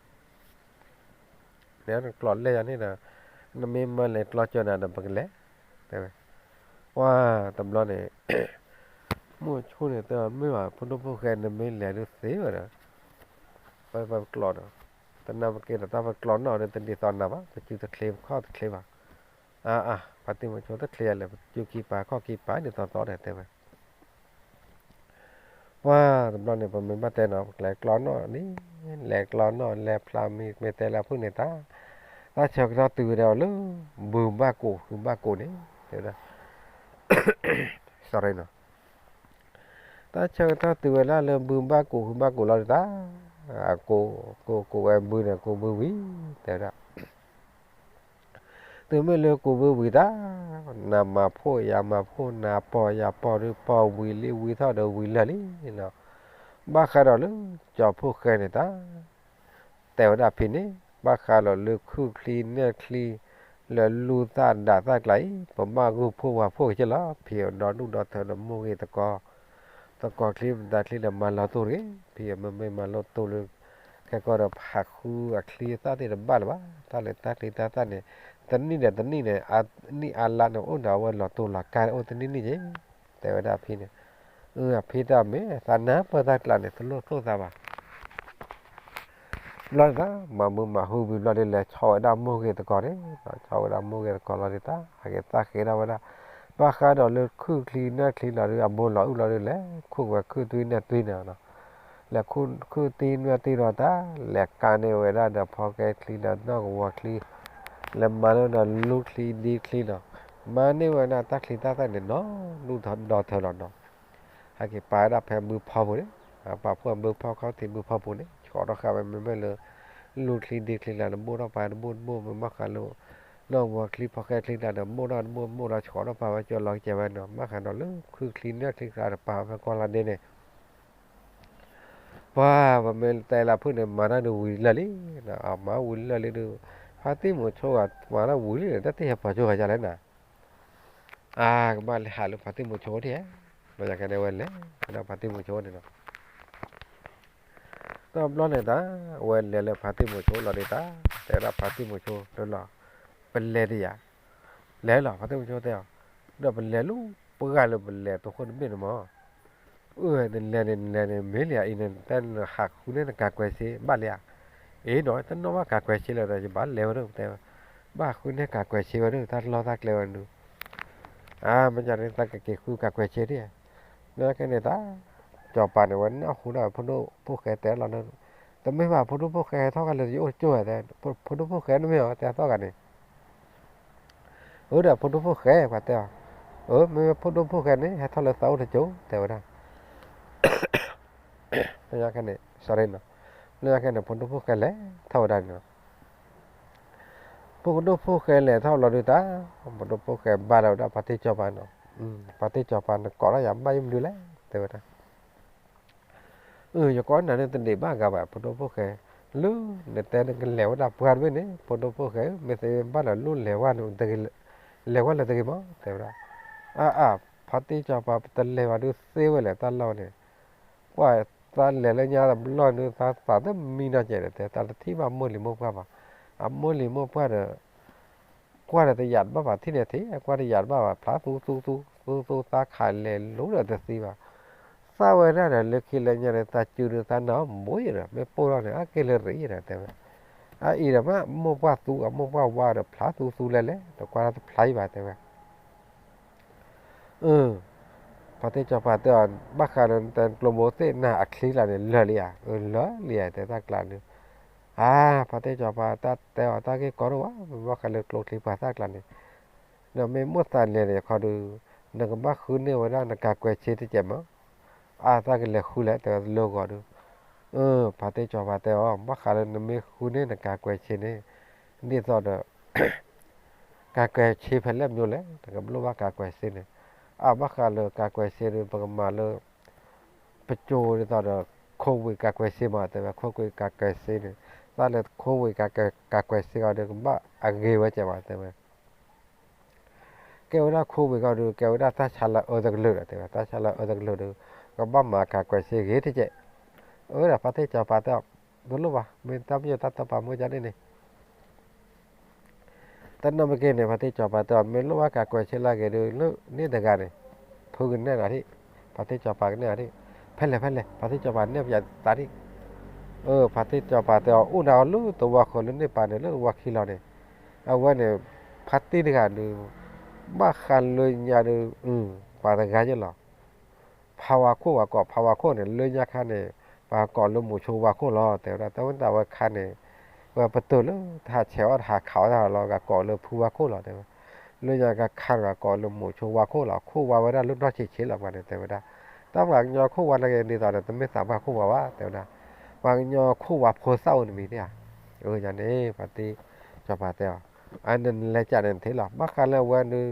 နကျီလဲၤယၤန့ၣ်ဒီး, နမ့ၢ်မၤလဲၤကျီကၢနၤဒီးပကလဲၤ, တဲဝဲ, ဝါ, တဘျီန့ၣ်, မိၤဆိန့ၣ်တဲမ့ၢ်ဘၣ် ဖိဒိၣ်ဖိၣ်ဃဲ နမ့ၢ်လဲၤဒုးသ့ဝဲဒီး, ပပကျီဒီး, တနၤပက့ၤဒီးတၢ်ပကျီနီၣ်ဒီးတဒ်သိးနၤဘၣ် ပစုတချ့ပခီၣ်တချ့ဘၣ်, အါအါ, ဖါတံၢ်မိၤဆိတချ့ယၤလဲၣ် ပစုခံပၤခီၣ်ခံပၤဒ်သိးသိးဒီး တဲဝဲ ပှၤတဘျီန့ၣ် ပမ့ၢ်ဘၣ်တဲနီၤ ပကလဲၤကျီနီၣ်လံ, လဲၤကျီနီၣ်လဲၤဖျါမံၤ မ့ၢ်တဲလၢအဖုၣ်န့ၣ်တၢ်, တၢ်ဆၢကတီၢ်တုၤဝဲဒၣ်လၢ ဘုဘၣ်ကိာ်ဟုဘၣ်ကိာ်န့ၣ်, တဲဝဲဒၣ်, sorry နီၤ, တၢ်ဆၢကတီၢ်တုၤဝဲဒၣ်လၢဘုဘၣ်ကိာ်ဟုဘၣ်ကိာ်လီၤဒုးတၢ်, အကိး, ကိး, ကိးဝဲဘုန့ၣ် ကိးဘုဝံၤ, တဲဝဲဒၣ် တုၤမ့ၢ်လၢကိးဘုဝံၤတၢ်, နၤမၤဖှီၣ်ယၤမၤဖှီၣ် နၤပီၢ်ယၤပီၢ်ဒီး ပီၢ်ဝံၤလံဝံၤထီၣ်ဒီးဝံၤလၢာ်လံနီၤ, ဘၣ်ဃးဒီးလၢ ကၠီၤဖိၣ်ဃဲန့ၣ်တၢ်, တဲဝဲဒၣ်ဖဲန့ၣ် ဘၣ်ဃးဒီးလၢခုၣ်ချံနၢၣ်ချံ လၢလူၤသးဒၣ်သၣ်ကျါအံၤ ပဘၣ်ဂုာ်ဖှိၣ်ဝၤဖှိၣ်က့ၤလီၤ, ဖံးဒီဒူၣ်ဒီထၢဒီးမိၢ်ဂ့ၤသကိး, သကိးချံပသးချံဒီးမၤလီၤတိၢ်တဂ့ၤ, ဖံးမ့မ့ၢ်မၤလီၤတိၢ်လၢ ခဲကီဒီးဟးဃုအချံအသၣ်သ့ၣ်တဘၣ်လၢၤဘၣ်, တၢ်လဲၤတၢ်ချံတၢ်သၣ်န့ၣ်, တနံၣ်ဒီးတနံၣ်န့ၣ်, နံၣ်အါလါန့ၣ် အိၣ်ဒီးအဝဲလီၤတိၢ်လီၤကါအိၣ်တနံၣ်နံၣ်က့ၤ, တဲဝဲဒၣ်ဖံးန့ၣ်, အဖံးတၢ်မ့ၢ်သးနၢ်ပၢၢ်တၢ်ကျါန့ၣ် တလိၣ်ကျိၣ်သးဘၣ် ဘျီန့ၣ် မၤမုာ်မၤဟူဝံၤဘျီဒီးလဲၤဆီဝဲဒၣ်မိၢ်ဂ့ၤသကိးန့ၣ်, ဆီဝဲဒၣ်မိၢ်ဂ့ၤသကိးလီၤဒုးတၢ် ဟဲက့ၤသၣ်ဃ့ဒၣ်ဝဲဒၣ်, ဘၣ်ဃးဒီးလၢခုၣ်ချံနၢၣ်ချံလီၤဒုး အဘိလီၤအုၣ်လီၤဒုး လဲၤခူၣ်ဝဲခုၣ်သွံနၢၣ်သွံန့ၣ်, လဲၤခူၣ်ခုၣ်သွံနၢၣ်သွံဒီးတၢ် လဲၤကါန့ၢ်ဝဲဒၣ်ဒီးဖီကဲချံဒီးနီၢ်ကဝီၤချံ, လဲၤမၤန့ၢ်ဒီးလူချံဒ့ချံနီၤ, မၤန့ၢ်ဝဲဒၣ်တၢ်ချံတၢ်သၣ်န့ၣ် နီၢ်ဒူၣ်ဒီထၢလီၤနီၤ ဟဲက့ၤပာ်ဝဲဒၣ်ဖဲဘုဖီပူၤန့ၣ်, ပာ်ဖှိၣ်ဘုဖီခီၣ်ထံးဘုဖီပူၤန့ၣ် ဆှီထီၣ်ဃာ်ဝဲမ့မ့ၢ်လၢ လူချံဒ့ချံလၢ တဘိၣ်ထီၣ်ပာ်တဘိၣ်တဘိၣ် မ့ၢ်ဘၣ်ဃးလၢ နီၢ်ကဝီၤချံဖီကဲချံကျါဒီး ဘိၣ်ထီၣ်တဘိၣ်တဘိၣ်ဒီး ဆှီထီၣ်ပာ်ဝဲကၠီလီၤကဲဝဲနီၤ, ဘၣ်ဃးဒီးလၢခုၣ်ချံနၢၣ်ချံကျါဒီး ပာ်ဝဲဖဲကီၢ်လါဒ့န့ၣ် ပှၤ ပမ့ၢ်တဲလၢဖုၣ်န့ၣ် မၤတၢ်ဒုးဝံၤလၢာ်လံ, မၤဝံၤလၢာ်လံဒုး, ဖါတံၢ်မိၤဆိဂၤ မၤတၢ်ဝံၤလံန့ၣ် တၢ်တဟဲပှၤကၠိဂၤယါလဲၣ်နၤ, အါ ကဘၣ်လဲၤဟးလၢဖါတံၢ်မိၤဆိအိၣ်ထံၣ်, ဘျီယကဲန့ၣ်ဝဲလဲၤ ဝဲဒၣ်ဖါတံၢ်မိၤဆိန့ၣ်နီၤ တဘျီန့ၣ်တၢ်, ဝဲလဲၤလၢဖါတံၢ်မိၤဆိလီၤဒုးတၢ်, တဲဝဲဒၣ်ဖါတံၢ်မိၤဆိလၢလီၤ, ပလဲၤတယၤ, လဲၤလီၤ ဖါတံၢ်မိၤဆိတဲအီၤ, ဒီးပလဲၤလၢပှၢ်လၢပလဲၤတဃိၣ်တဘ့ၣ်န့ၣ်မး, အၢ နလဲၤန့ၣ် နလဲၤန့ၣ် မ့ၢ်လံဧါအံၤန့ၣ် တဲနဟးဃုန့ၢ်နကးကွဲးဆ့ဘၣ်လံဧါ, အ့နီၤ တနီၣ်ဘၣ်ကးကွဲးဆ့လၢၤဒီး ယဘၣ်လဲၤဝဲဒၣ် ပတဲဝဲ, ဘၣ်ဃုန့ၢ်ကးကွဲးဆ့ဝဲဒၣ် တၢ်လီၢ်တၢ်ကျဲဝဲဒၣ် အါ မ့ၢ်ဒ်န့ၣ် သးကက့ၤဃုကးကွဲးဆ့ဒၣ်, လၢခဲန့ၣ်တၢ်, စီၤပၤန့ၣ်ဝဲနၢ်ဟူဒၣ် ဖိဒိၣ်ဖိၣ်ဃဲတဲလီၤ, တမ့ၢ်ဘၣ် ဖိဒိၣ်ဖိၣ်ဃဲဟဲထီၣ်ဂၤလၢယအိၣ်ကၠိဝဲတဲ, ဖိဒိၣ်ဖိၣ်ဃဲနမ့ၢ်အီၤ တဲအသီၣ်ဂၤန့ၣ်, အၢ ဒီးဖိဒိၣ်ဖိၣ်ဃဲ ပှၤတဲအီၤ, အၢ မ့မ့ၢ်ဖိဒိၣ်ဖိၣ်ဃဲန့ၣ် ဟဲထီၣ်လၢသးအိၣ်တကၠိ တဲဝဲဒၣ် လၢခဲန့ၣ် လၢခဲန့ၣ် ဖိဒိၣ်ဖိၣ်ဃဲလဲၤထီၣ်ဝဲဒၣ်န့ၣ်လီၤ, ဖိဒိၣ်ဖိၣ်ဃဲလဲၤထီၣ်လီၤဒုးတၢ်, ဖိဒိၣ်ဖိၣ်ဃဲဘါလီၤဝဲဒၣ်ဖါတံၢ်စီၤပၤနီၤ, ဖါတံၢ်စီၤပၤနကိးထီၣ်ယၤဘၣ်ယမနုၤလဲၣ် တဲဝဲဒၣ် အၢ ယကိးနၤန့ၣ်တဒံးဘၣ်ဂၤဘၣ် ဖိဒိၣ်ဖိၣ်ဃဲ, လၢနတဲနကလဲၤဝဲဒၣ်ပှၢ်တဘ့ၣ်န့ၣ် ဖိဒိၣ်ဖိၣ်ဃဲ မ့ၢ်သ့ဘၣ်လၢလိၣ်လဲၤဝဲန့ၣ် လဲၤဝဲလၢတဂ့ၤမး တဲဝဲဒၣ်, အါအါ ဖါတံၢ်စီၤပၤ ပတလဲၤဘၣ်ဒုးသ့ဝဲလဲၣ် တၢ်လီၢ်န့ၣ်, ပှၤသးလဲၤလၢညါတဘျီန့ၣ် သးသးတမံနီၢ်ကဲးဒီး တဲသးတထံၣ်ဘၣ်မိၢ်လံၤမိၢ်ပှၢ်ဘၣ်, အမိၢ်လံၤမိၢ်ပှၢ်ဒီး ကွၢ်ဒီးတယာ်တဘၣ်ဘၣ် ထံၣ်န့ၣ်ထံၣ် ကွၢ်တယာ်တဘၣ်ဘၣ် ဖျါသူသူသူ သူသူသးခးလဲၤလိၤဒီးတသံဘၣ်, သၣ်ဝဲဒၣ်ဒီးလၢခံလၢညါန့ၣ် သးစုန့ၣ်သးနၢ်အီၣ်ဘိယဒီး မ့ၢ်ပိၢ်ထီၣ်န့ၣ် အါက့ၢ်လၢရံၣ်ဒီးတဲဝဲ, အအံၤဒီးမ့ၢ်မိၢ်ပှၢ်သူ အမိၢ်ပှၢ်ဝါဒီးဖျါသူသူလဲၣ်လဲၣ် တကွၢ်တဖျါအံၤဘၣ်တဲဝဲ အၢ ဖါတံၢ်စီၤပၤတဲအီၤ ဘၣ်ဃးဒီးနတဲကျိဘိသ့ၣ်နၤအချံကျါန့ၣ် လၢာ်လံဧါ, အၢ လၢာ်လံဧါ တဲတၢ်ကျါန့ၣ်, အါ ဖါတံၢ်စီၤပၤ တၢ်တဲအီၤတၢ်ဂ့ၢ်ကီဒိၣ်ဘၣ် ဘၣ်ဃးလၢကျိချံပှၤသၣ်ကျါန့ၣ်, ဒီးမ့ၢ်မိၣ်သးလဲၤန့ၣ် ခီဒီး နကဘၣ်ဃုန့ၢ်ဝဲဒၣ်နကၤကွဲးဆ့တစဲးမး, အါသးကလဲၤဃုလဲၣ် တဲဝဲလၢဂီၤဒီး, အၢ ဖါတံၢ်စီၤပၤတဲအီၤ ဘၣ်ဃးလၢနမ့ၢ်ဃုန့ၢ်နကၤကွဲးဆ့န့ၣ်, ဒ်သိးဒီး ကၤကွဲးဆ့ဖဲလဲၣ်မးလဲၣ် နကဘၣ်လိၣ်ဘၣ်ကၤကွဲးဆ့န့ၣ်, အါဘၣ်ဃးလၢကၤကွဲးဆ့ဒီး ပကမၤလၢ ပကၠိဒ်သိးဒီး ခိဝ့ၢ်ကၤကွဲးဆ့မး တဲဝဲ ခိဝ့ၢ်ကၤကွဲးဆ့န့ၣ်, တၢ်လၢခိဝ့ၢ်ကၤကွဲးဆ့ဂီၤဒီး ကဘၣ်အဂ့ၤဝဲကဲးမး တဲဝဲ ကဲဝဲဒၣ် COVID ဂီၤဒီး ကဲဝဲဒၣ်တၢ်ဆါလီၤအၢသကလုာ်ဒီး တဲဝဲ တၢ်ဆါလီၤအၢသကလုာ်ဒီး ကဘၣ်မၤကၤကွဲးဆ့ဂ့ၤတကဲး, အဝဲဒၣ်ဖါတံၢ်စီၤပၤတဲအီၤ တလိၣ်ဘၣ် မ့ၢ်တၢ်ပညိၣ်တၢ်တီပာ်မူကန့ၣ်န့ၣ်, တနၢ်မ့ၢ်က့ၤန့ၣ် ဖါတံၢ်စီၤပၤတဲအီၤ မ့ၢ်လိၣ်ဘၣ်ကၤကွဲးဆ့လၢအဂ့ၤဒီး လၢန့ၣ်တဂၤန့ၣ်, ဖုကနဲၣ်ဒီး ဖါတံၢ်စီၤပၤကနဲၣ်ဒီး ဖဲလဲၣ်ဖဲလဲၣ် ဖါတံၢ်စီၤပၤနဲၣ်ပယၤသးဒံး, အၢ ဖါတံၢ်စီၤပၤတဲအီၤ အိၣ်ဒၣ်အီၤလၢသဝီဃၢၤလၢန့ၣ်ပၤန့ၣ် လၢသဝီခံလီၤန့ၣ်, အဝဲန့ၣ် ဖါတံၢ်တဂၤဒီး ဘၣ်ဃးလၢညါဒီး ပှၤတဂၤယဲၢ်လီၤ, ဖးဝါခိၣ်ဝဲကိး ဖးဝါခိၣ်န့ၣ် လၢညါခါန့ၣ် ပှၤကိးလၢမိၤဆိဝါခိၣ်လီၤ တဲဝဲဒၣ် တၢ်ဝဲတၢ်ဝဲခါန့ၣ်, ဝဲပတုာ်လၢတဟးဆဲးအီၣ်တဟးခးအီၣ်တၢ်လီၤ ဂၤကိးလၢဖုဝါခိၣ်လီၤ တဲဝဲ, လၢညါခါခါတဂၤကိးလၢမိၤဆိဝါခိၣ်လီၤ ခိၣ်ဝါဝဲဒၣ်လၢနီၢ်ဆံးဆံးလီၤ ပှၤန့ၣ် တဲဝဲဒၣ်, တၢ်ပှၤကညီခိၣ်ဝါနာ်က့ၤဒ်သိးဒီး တမ့ၢ်သးပှၢ်ခိၣ်ဝါဘၣ် တဲဝဲဒၣ်, ပှၤကညီခိၣ်ဝါဖိသၣ်အိၣ်တမံၤဒ်ဧါ, အၢ ယၤန့ၣ် ဖါတံၢ်စီၤပၤတဲအီၤ, အန့ၣ်နလဲၤကးန့ၣ်ထံလီၤ ဘၣ်ဃးလၢအဝဲဒီး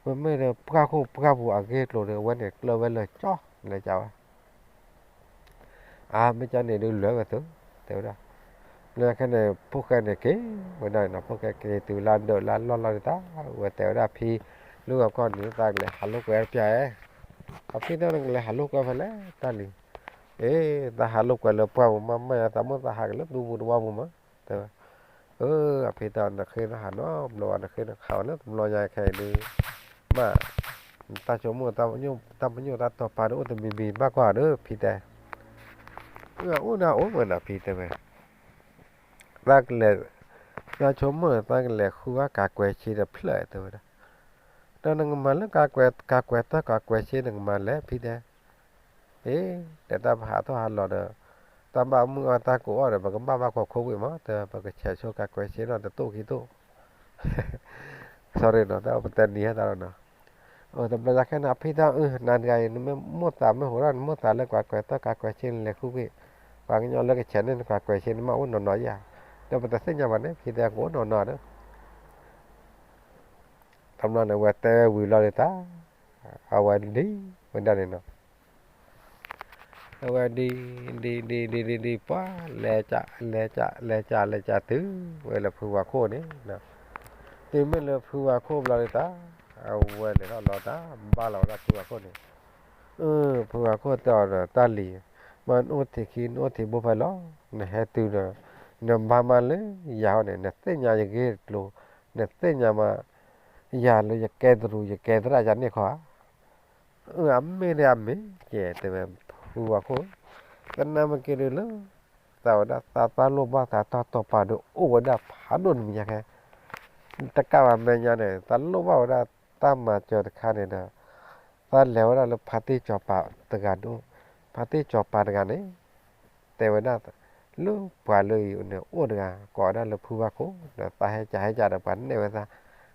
မ့မ့ၢ်ဒီးပှၢ်ခိၣ်ပှၢ်ပူၤအဂ့ၢ်အကျိၤဒီး အဝဲန့ၣ်ကျၢၢ်ဝဲလၢကၠီ နလဲၤကးဝဲ အါ မ့ၢ်ကန့ၣ်ဒုးလဲၤဝဲသု, တဲဝဲဒၣ်, လၢခဲန့ၣ် ဖိၣ်ဃဲန့ၣ်က့ၤဝဲဒၣ်န့ၣ်နီၤ ဖိၣ်ဃဲက့ၤတုၤလၢဒၢးလၢလီၢ်လီၢ်ဒ်တၢ်, ဝဲတဲဝဲဒၣ်ဖံ, လၢဂီၤခီန့ၣ် သးကလဲၤဟးလိာ်ကွဲတပျၢ်ဧဲ, အဖံတဲနကလဲၤဟးလိာ်ကွဲဖဲလဲၣ် တၢ်လံၤ, အ့ သးဟးလိာ်ကွဲလၢပှၢ်ပူၤမး မ့ၢ်ယသးမိၢ်သးဟးက့ၤလၢသူပူၤတဝီပူၤမး, တဲဝဲ, အၢ အဖံတဲအီၤ နဃ့သးဟးနီတဘျီဘၣ် နဃ့နခးအီၤလၢတဘျီညါခဲအံၤဒုး မ့ၢ် တၢ်ဆိကမိၣ် တၢ်ပညိၣ်တၢ်တီၤပာ်ဒုးအိၣ်တမံၤမံၤဘၣ်ကွၢ်ဒီး ဖံတဲ, အိၣ်ဒၣ်အိၣ်ဝဲဒၣ်ဖံတဲဝဲ, သးကလဲၤ, သးဆိကမိၣ်သးကလဲၤဃုဘၣ်ကၤကွဲးဆ့တဖျၢၣ်တဲဝဲဒၣ်, ဒီးနကမၤလၢကၤကွဲးတၢ်ကၤကွဲးဆ့နကမၤလဲၣ်ဖံတဲ, အ့ ဒီးတၢ်ပဟးထီၣ်ဟးလီၤဒီး တၢ်ဘၣ်မုၢ်အီၣ်တၢ်ကိးအီၣ်ဒီး ပကဘၣ်ဘၣ်ခိးခိၣ်ဝံၣ်မး တဲ ပကဆဲးဆိကၤကွဲးဆ့နီၤတတိၢ်ခံတိၢ် sorry နီၤ တၢ်ပတဲနံၤဟဲသးလီၤနီၤ, တဘျီယၤခဲန့ၣ် အဖံတဲအီၤ နၤတဂၤအံၤ နမ့ၢ်မိၣ်သးမ့ၢ်ဟိးထီၣ် နမိၣ်သးလၢကၤကွဲးတၢ်ကၤကွဲးဆ့နလဲၤဃုကွံာ်, ပှၤကညီလၢကဆဲးန့ၢ်နကၤကွဲးဆ့န့ၣ် မ့ၢ်အိၣ်နီၢ်နီၢ်ယါ, ဒီးပတသ့ၣ်ညါဘၣ်န့ၣ် ဖံတဲကအိၣ်နီၢ်နီၢ်ဒီး တဘျီန့ၣ် အဝဲတဲဝံၤလီၤဒ်တၢ်, အဝဲဒ်ဝဲဒၣ်န့ၣ်နီၤ, အဝဲဒ်, ဒ်ဒ်ဒ်ဒ်ဒ်ပှၤ, လဲၤကးလဲၤကးလဲၤကးလဲၤကးတုၤဝဲလၢဖုဝါခိၣ်န့ၣ်, တုၤမ့ၢ်လၢဖုဝါခိၣ်ဘျီဒ်တၢ်, အဝဲလဲၤထီၣ်လီၤတၢ်ဘါလီၤဝဲဒၣ်ဖုဝါခိၣ်န့ၣ်, ဖုဝါခိၣ်တဲအီၤဒီး တၢ်လံၤ, မ့ၢ်နအိၣ်ထံးခံနအိၣ်ထံးဘိဖဲလီၤ, နဟဲတုၤဒီး, နဘါမးလၢယၤဟီန့ၣ် နသ့ၣ်ညါယဂ့ၢ်တကျိၤ, နသ့ၣ်ညါမး ယၤလၢယကဲတရူးယကဲသရၣ်ယၤန့ၣ်ခီဧါ, အၢ အမ့ၢ်ဒ်အမ့ၢ်ကဲ တဲဝဲ ဖုဝါခိၣ်, သနာ်က့ဒုးလၢ သးဝဲဒၣ်သးတၢ်လိၣ်ဘၣ်သးတၢ်တီၢ်ပာ်ဒုးအိၣ်ဝဲဒၣ်ဖးဒိၣ်တမံၤညါခဲ, တကးဘၣ်မဲာ်ညါန့ၣ် သးလိၣ်ဘၣ်ဝဲဒၣ်တၢ်မၤစၢၤတခါန့ၣ်ဒီး, သးလဲၤဝဲဒၣ်လၢဖါတံၢ်စီၤပၤတဂၤဒိၣ်, ဖါတံၢ်စီၤပၤတဂၤန့ၣ် တဲဝဲဒၣ်, လၢပှၤလၢအံၤန့ၣ်အိၣ်တဂၤ ကိးဝဲဒၣ်လၢဖုဝါခိၣ် ဒီးသးဟဲကးဟဲကးဒီးပှၤနဲၣ်ဝဲသး,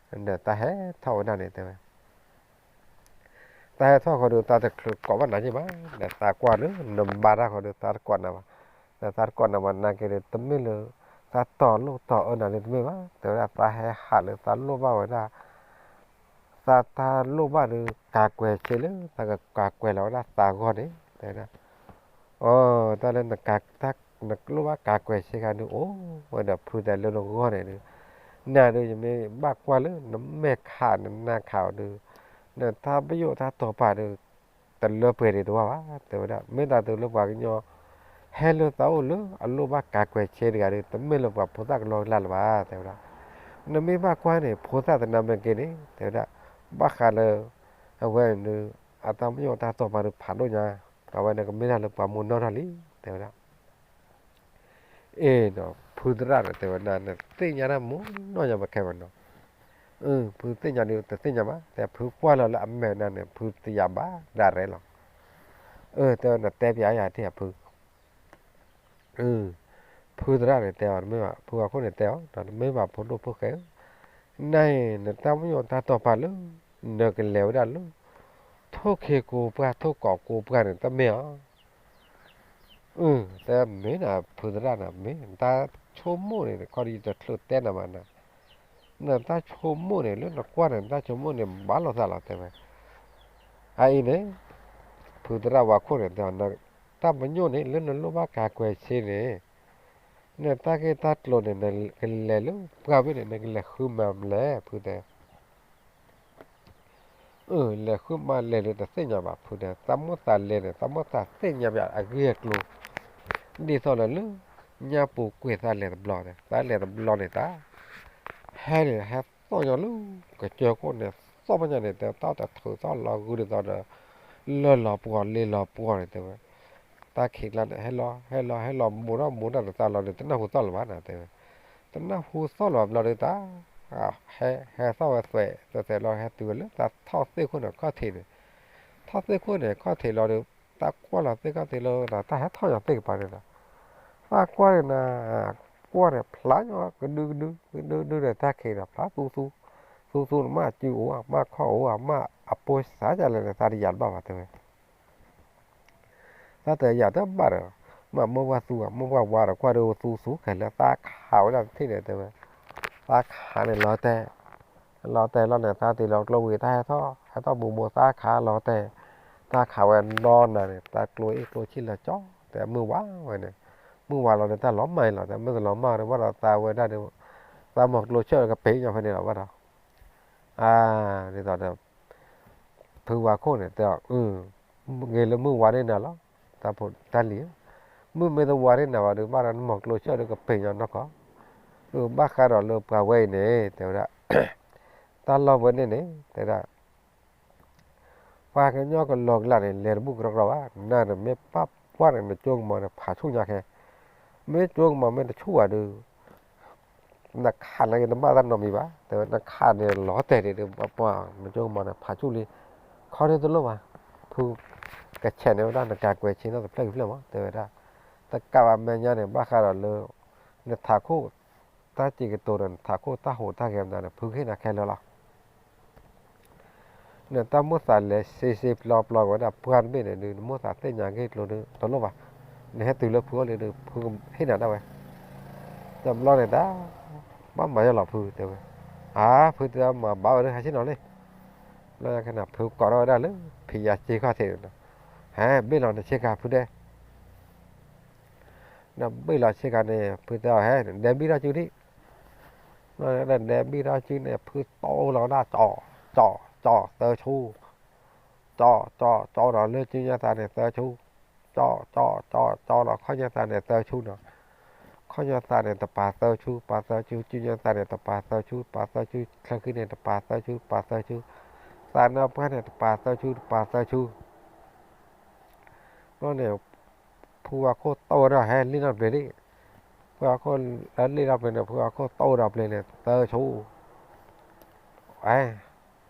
ဒီးသးဟဲထီၣ်ဝဲဒၣ်န့ၣ်တဲဝဲ သးဟဲထီၣ်ဃီဒီး သးတချုးကိးဘၣ်နၤက့ဘၣ်, ဒီးသးကွၢ်လၢ နဘါတၢ်ဃီဒီး သးတကိးနၤဘၣ်, ဒီးသးတကိးနၤဘၣ်နာ်က့ဒီး တမ့ၢ်လၢ သးတီၤလိၣ်တီၤအၢနၤလၢတမ့ၢ်ဘၣ်, တဲဝဲဒၣ်သးဟဲဟးလၢသးလိၣ်ဘၣ်ဝဲဒၣ်, သးတၢ်လိၣ်ဘၣ်ဒီး ကၤကွဲးဆ့လၢ သးကကၤကွဲးလီၤဝဲဒၣ်သးဂီၢ်န့ၣ် တဲဝဲဒၣ် အိ တၢ်လၢ နကလိၣ်ဘၣ်ကၤကွဲးဆ့ခါဒုး အိၣ်ဝဲဒီးဖုတဲလၢနဂီၢ်န့ၣ်ဒုး, နၤဒုး ယမ့ၢ်ဘၣ်ကွၢ်လၢ နမဲာ်ခး နနၢ်ခးအီၤဒုး, နတၢ်ပယိၣ်တၢ်တီၤပာ်ဒုး တလၢပှဲၤဒံးတဝၢ်ဘၣ် တဲဝဲဒၣ်, မ့ၢ်တၢ်တုၤလၢပှၤကညီ ဟဲလၢသးအိၣ်လၢအလိၣ်ဘၣ်ကၤကွဲးဆ့တဂၤဒုး တမ့ၢ်လၢပှၤဖိသၣ်ကလီကလီလၢၤဘၣ် တဲဝဲဒၣ်, နမ့ၢ်ဘၣ်ကွၢ်န့ၣ် ဖိသၣ်သနာ်က့န့ၣ် တဲဝဲဒၣ်, ဘၣ်ဃးလၢ အဝဲန့ၣ်ဒုး အတၢ်ပယိၣ်တၢ်တီၤပာ်ဒုးဖးဒိၣ်ညါ, အဝဲန့ၣ်ကမ့ၢ်တၢ်လၢပှၤမိၢ်နီၢ်ထီၣ်လံ တဲဝဲဒၣ် အ့ၣ်ဒီး ဖုသရၣ်န့ၣ် တဲဝဲဒၣ် နသ့ၣ်ညါတၢ်မိၢ်နီၢ်ညါဘၣ်ခဲဘၣ်နီၤ, ဖုသ့ၣ်ညါဒုးတသ့ၣ်ညါဘၣ် တဲဖုကွၢ်လီၤလၢအမဲာ်နၤန့ၣ် ဖုတယာ်ဘၣ်ဒၣ်ရဲၣ်လီၤ, အၢ တဲဝဲ နတဲပျးယၤတ့ၢ်အဖု ဖုသရၣ်န့ၣ်တဲအီၤ တမ့ၢ်ဘၣ် ဖုဝါခိၣ်န့ၣ်တဲအီၤ တမ့ၢ်ဘၣ်ဖိဒိၣ်ဖိၣ်ဃဲဧၢ, နၤအံၤ နတၢ်ပယိၣ်တၢ်တီၤပာ်လၢ နကလဲၤဝဲဒၣ်လၢ ထိၣ်ခ့ကိးပှၢ် ထိၣ်ကိးကိးပှၢ်န့ၣ် တမ့ၢ်ဧါ. အၢ တမ့ၢ်နၤ ဖုသရၣ်နၤ မ့ၢ် နတၢ်ဆိကမိၣ်န့ၣ် ခီဒီးယတချုးတဲနၤဘၣ်နၤ, နတၢ်ဆိကမိၣ်န့ၣ် လၢနကွၢ်န့ၣ် နတၢ်ဆိကမိၣ်န့ၣ် ဘၣ်လိာ်သးလီၤ တဲဝဲ. အအံၤန့ၣ် ဖုသရၣ်ဝါခိၣ်န့ၣ် တဲအီၤ တၢ်ပညိၣ်န့ၣ် လၢနလိၣ်ဘၣ်ကၤကွဲးဆ့န့ၣ် နတၢ်ဂ့ၢ်တၢ်ကျိၤန့ၣ် နကလဲၤလၢပှၢ်ဝဲန့ၣ် နကလဲၤဃုမၤမလဲၣ် ဖုတဲ အၢ လဲၤဃုမၤလဲၤလၢတသ့ၣ်ညါဘၣ် ဖုတဲ, သးမိၣ်သးလဲၤန့ၣ် သးမိၣ်သးသ့ၣ်ညါဘၣ်အဂ့ၢ်အကျိၤ, ဒ်သိးလၢလၢ ညါပူၤကွံာ်သးလဲၤတဘျီ, သးလဲၤတဘျီန့ၣ်တၢ် ဟဲန့ၣ် ဟဲသီၣ်ညီလၢ ကစၢၢ်ခိၣ်န့ၣ် သီၣ်ဘၣ်ညါန့ၣ် တဲတၢ်တထုးသီၣ်လီၤဂုာ်ဒ်သိးဒီး လၢၢ်လီၤပှီၢ်လ့လီၤပှီၢ်န့ၣ် တဲဝဲ, တၢ်ခံးကျါန့ၣ် ဟဲလီၤ ဟဲလီၤ ဟဲလီၤ မိၢ်ထီၣ်မိၢ်တၢ်န့ၣ် သးလီၤန့ၣ် တနၢ်ဟူသီၣ်လၢၤဘၣ်နၤ တဲဝဲ, တနၢ်ဟူသီၣ်လၢၤဘၣ်ဘျီဒီးတၢ် ဟဲ ဟဲသီၣ်ဝဲသွဲး သွဲးသွဲးလီၤ ဟဲတုၤဝဲလၢတၢ်ထီၣ်သ့ၣ်ခိၣ်န့ၣ်ခီၣ်ထံးန့ၣ်, ထီၣ်သ့ၣ်ခိၣ်န့ၣ်ခီၣ်ထံးလီၤဒီး တၢ်ကွၢ်လီၤသ့ၣ်ခီၣ်ထံးလီၤဒီး တၢ်ဟဲထီၣ်ညီသ့ၣ်ကပၤန့ၣ်ဒီး တၢ်ကွၢ်န့ၣ်နၤ, ကွၢ်န့ၣ် ဖျါညီကဒုကဒု ကဒုကဒုဒီး တၢ်ခံးဒီးဖျါသူသူ, သူသူန့ၣ် မ့ၢ်အစုအိၣ်ဧါ မ့ၢ်ခီၣ်အိၣ်ဧါ မ့ၢ်အပိစါဒ်လဲၣ်န့ၣ် သးတယာ်တဘၣ်ဘၣ် တဲဝဲ သးတယာ်တဘၣ်ဒီး မ့ၢ်မိၢ်ပှၢ်သူဧါ မိၢ်ပှၢ်ဝါဒီး ကွၢ်ဒီးသူသူခဲလၢာ် သးခးဝဲဒၣ်တထံၣ်န့ၣ် တဲဝဲ, သးခးန့ၣ်လီၤတဲာ်, လီၤတဲာ်လီၤန့ၣ် သးတ့ၢ်လီၤကျိဝံၤ တၢ်ဟဲထီၣ် ဟဲထီၣ်ဘူးဘူး သးခးလီၤတဲာ်, သးခးဝဲနီၢ်နၤန့ၣ် တၢ်ကျိအ့ၣ်ကျိဆံၣ်လၢာ်ကၠီ တဲမုၢ်ဝါဝဲန့ၣ်, မုၢ်ဝါလီၤန့ၣ် တၢ်လီၤမၢ်အံၤလီၤ တဲ မ့ၢ်တလီၤမၢ်ဒီး ဘၣ်ဒီးသးဝဲဒၣ်ဒီး သးမိၢ်ကျိဆၢၣ်ဒီးကပ့ၤညီဖဲန့ၣ်လီၤ ဘၣ်ဒီး အါ ဒ်သိးဒီး ဖုဝါခိၣ်န့ၣ် တဲအီၤ ဂ့ၤလၢမုၢ်ဝါန့ၢ်နၤလီၤ, တၢ်ဖိတၢ်လံၤ, မုၢ်မ့ၢ်တဝါန့ၢ်နၤဘၣ်ဒီး ဘၣ်ဒီးနမိၢ်ကျိဆၢၣ်ဒီးကပ့ၤညီနီၢ်ကီၢ်, ဘၣ်ဃးဒီးလၢပှၤဝဲအံၤန့ၣ် တဲဝဲဒၣ် တၢ်လီၢ်ဝဲန့ၣ်န့ၣ် တဲဝဲဒၣ် ပှၤကညီကလီကလးန့ၣ် လဲၤတဘူၣ်ကရီကရီဘၣ်, နၤန့ၣ်မ့ၢ်ပာ်ပှၢ်န့ၣ် နကၠိကမီၤန့ၣ် ဖးဆူၣ်ညါခဲ, မ့ၢ်ကၠိကမီၤမ့ၢ်တဆူၣ်ဘၣ်ဒီး နခးန့ၣ်က့ၤ နဘၣ်တၢ်နီတမံၤဘၣ်, တဲဝဲ နခးန့ၣ်လီၤတဲာ်ဒံးဒီး ပှၤနကၠိကမီၤန့ၣ် ဖးဆူၣ်လံ, ခီဒ်တလိၣ်ဘၣ်, ဖုကဆဲးန့ၢ်ဝဲဒၣ် နကၤကွဲးဆ့နီၣ်တဖျၢၣ်ကဖျၢၣ်မး တဲဝဲဒၣ်, တကးဘၣ်မဲာ်ညါန့ၣ် ဘၣ်ဃးဒီးလၢ နထးခိၣ် တၢ်စံးကတိၤဒီး နထးခိၣ်တၢ်ဟူးတၢ်ဂဲၤမနုၤန့ၣ် ဖုကဟ့ၣ်နၤခဲလၢာ်လီၤ. နတၢ်မိၣ်သးလဲၤစ့စ့ပျီပျီဝဲဒၣ်ပှၢ်တဘ့ၣ်န့ၣ်ဒုး နမိၣ်သးသ့ၣ်ညါဂ့ၢ်ကျိၤဒုး တလိၣ်ဘၣ်, နဟဲတုၤလၢဖုအိၣ်လံဒီး ဖုကဟ့ၣ်နၤဒၣ်ဝဲ, တဘျီန့ၣ်တၢ် ဘၣ်မၤယါလီၤဖု တဲဝဲ, အါ ဖုတဲမၤဘၣ်ဝဲလၢဟဲဆ့ၣ်နီၤလံ, ဘျီခဲန့ၣ် ဖုကိးထီၣ်ဝဲဒၣ်လၢ ဖံးယၤစ့ခီၣ်ထံးန့ၣ်ဒီး, ဟဲဘ့ၣ်လီၤနဆ့ကၤဖုဒဲး ဒီးဘ့ၣ်လီၤဆ့ကၤန့ၣ် ဖုတဲအီၤ ဟဲ ဒဲးဘံၣ်ထီၣ်စုဒံး, ဘျီန့ၣ်ဒဲးဘံၣ်ထီၣ်စုန့ၣ် ဖုတီလီၤဝဲဒၣ် ကၠီ ကၠီ ကၠီ သၢဆူ, ကၠီ ကၠီ ကၠီဒီးလၢစုညါသးန့ၣ်သၢဆူ, ကၠီ ကၠီ ကၠီ ကၠီဒီးခီၣ်ညါသးန့ၣ်သၢဆူနီၤ, ခီၣ်ညါသးန့ၣ် တပၤသၢဆူ ပၤသၢဆူ, စုညါသးန့ၣ် တပၤသၢဆူ ပၤသၢဆူ, ချၢဃံန့ၣ် တပၤသၢဆူ ပၤသၢဆူ, သးနါပှၢ်န့ၣ် တပၤသၢဆူ တပၤသၢဆူ ဘျီန့ၣ် ဖုဝါခိၣ်တီဝဲဒီးဟဲလံနီၣ်တပျ့ၤလံ, ဖုဝါခိၣ်လံနီၣ်တပျ့ၤန့ၣ် ဖုဝါခိၣ်တီဝဲဒီးပျ့ၤန့ၣ် သၢဆူ, အဲ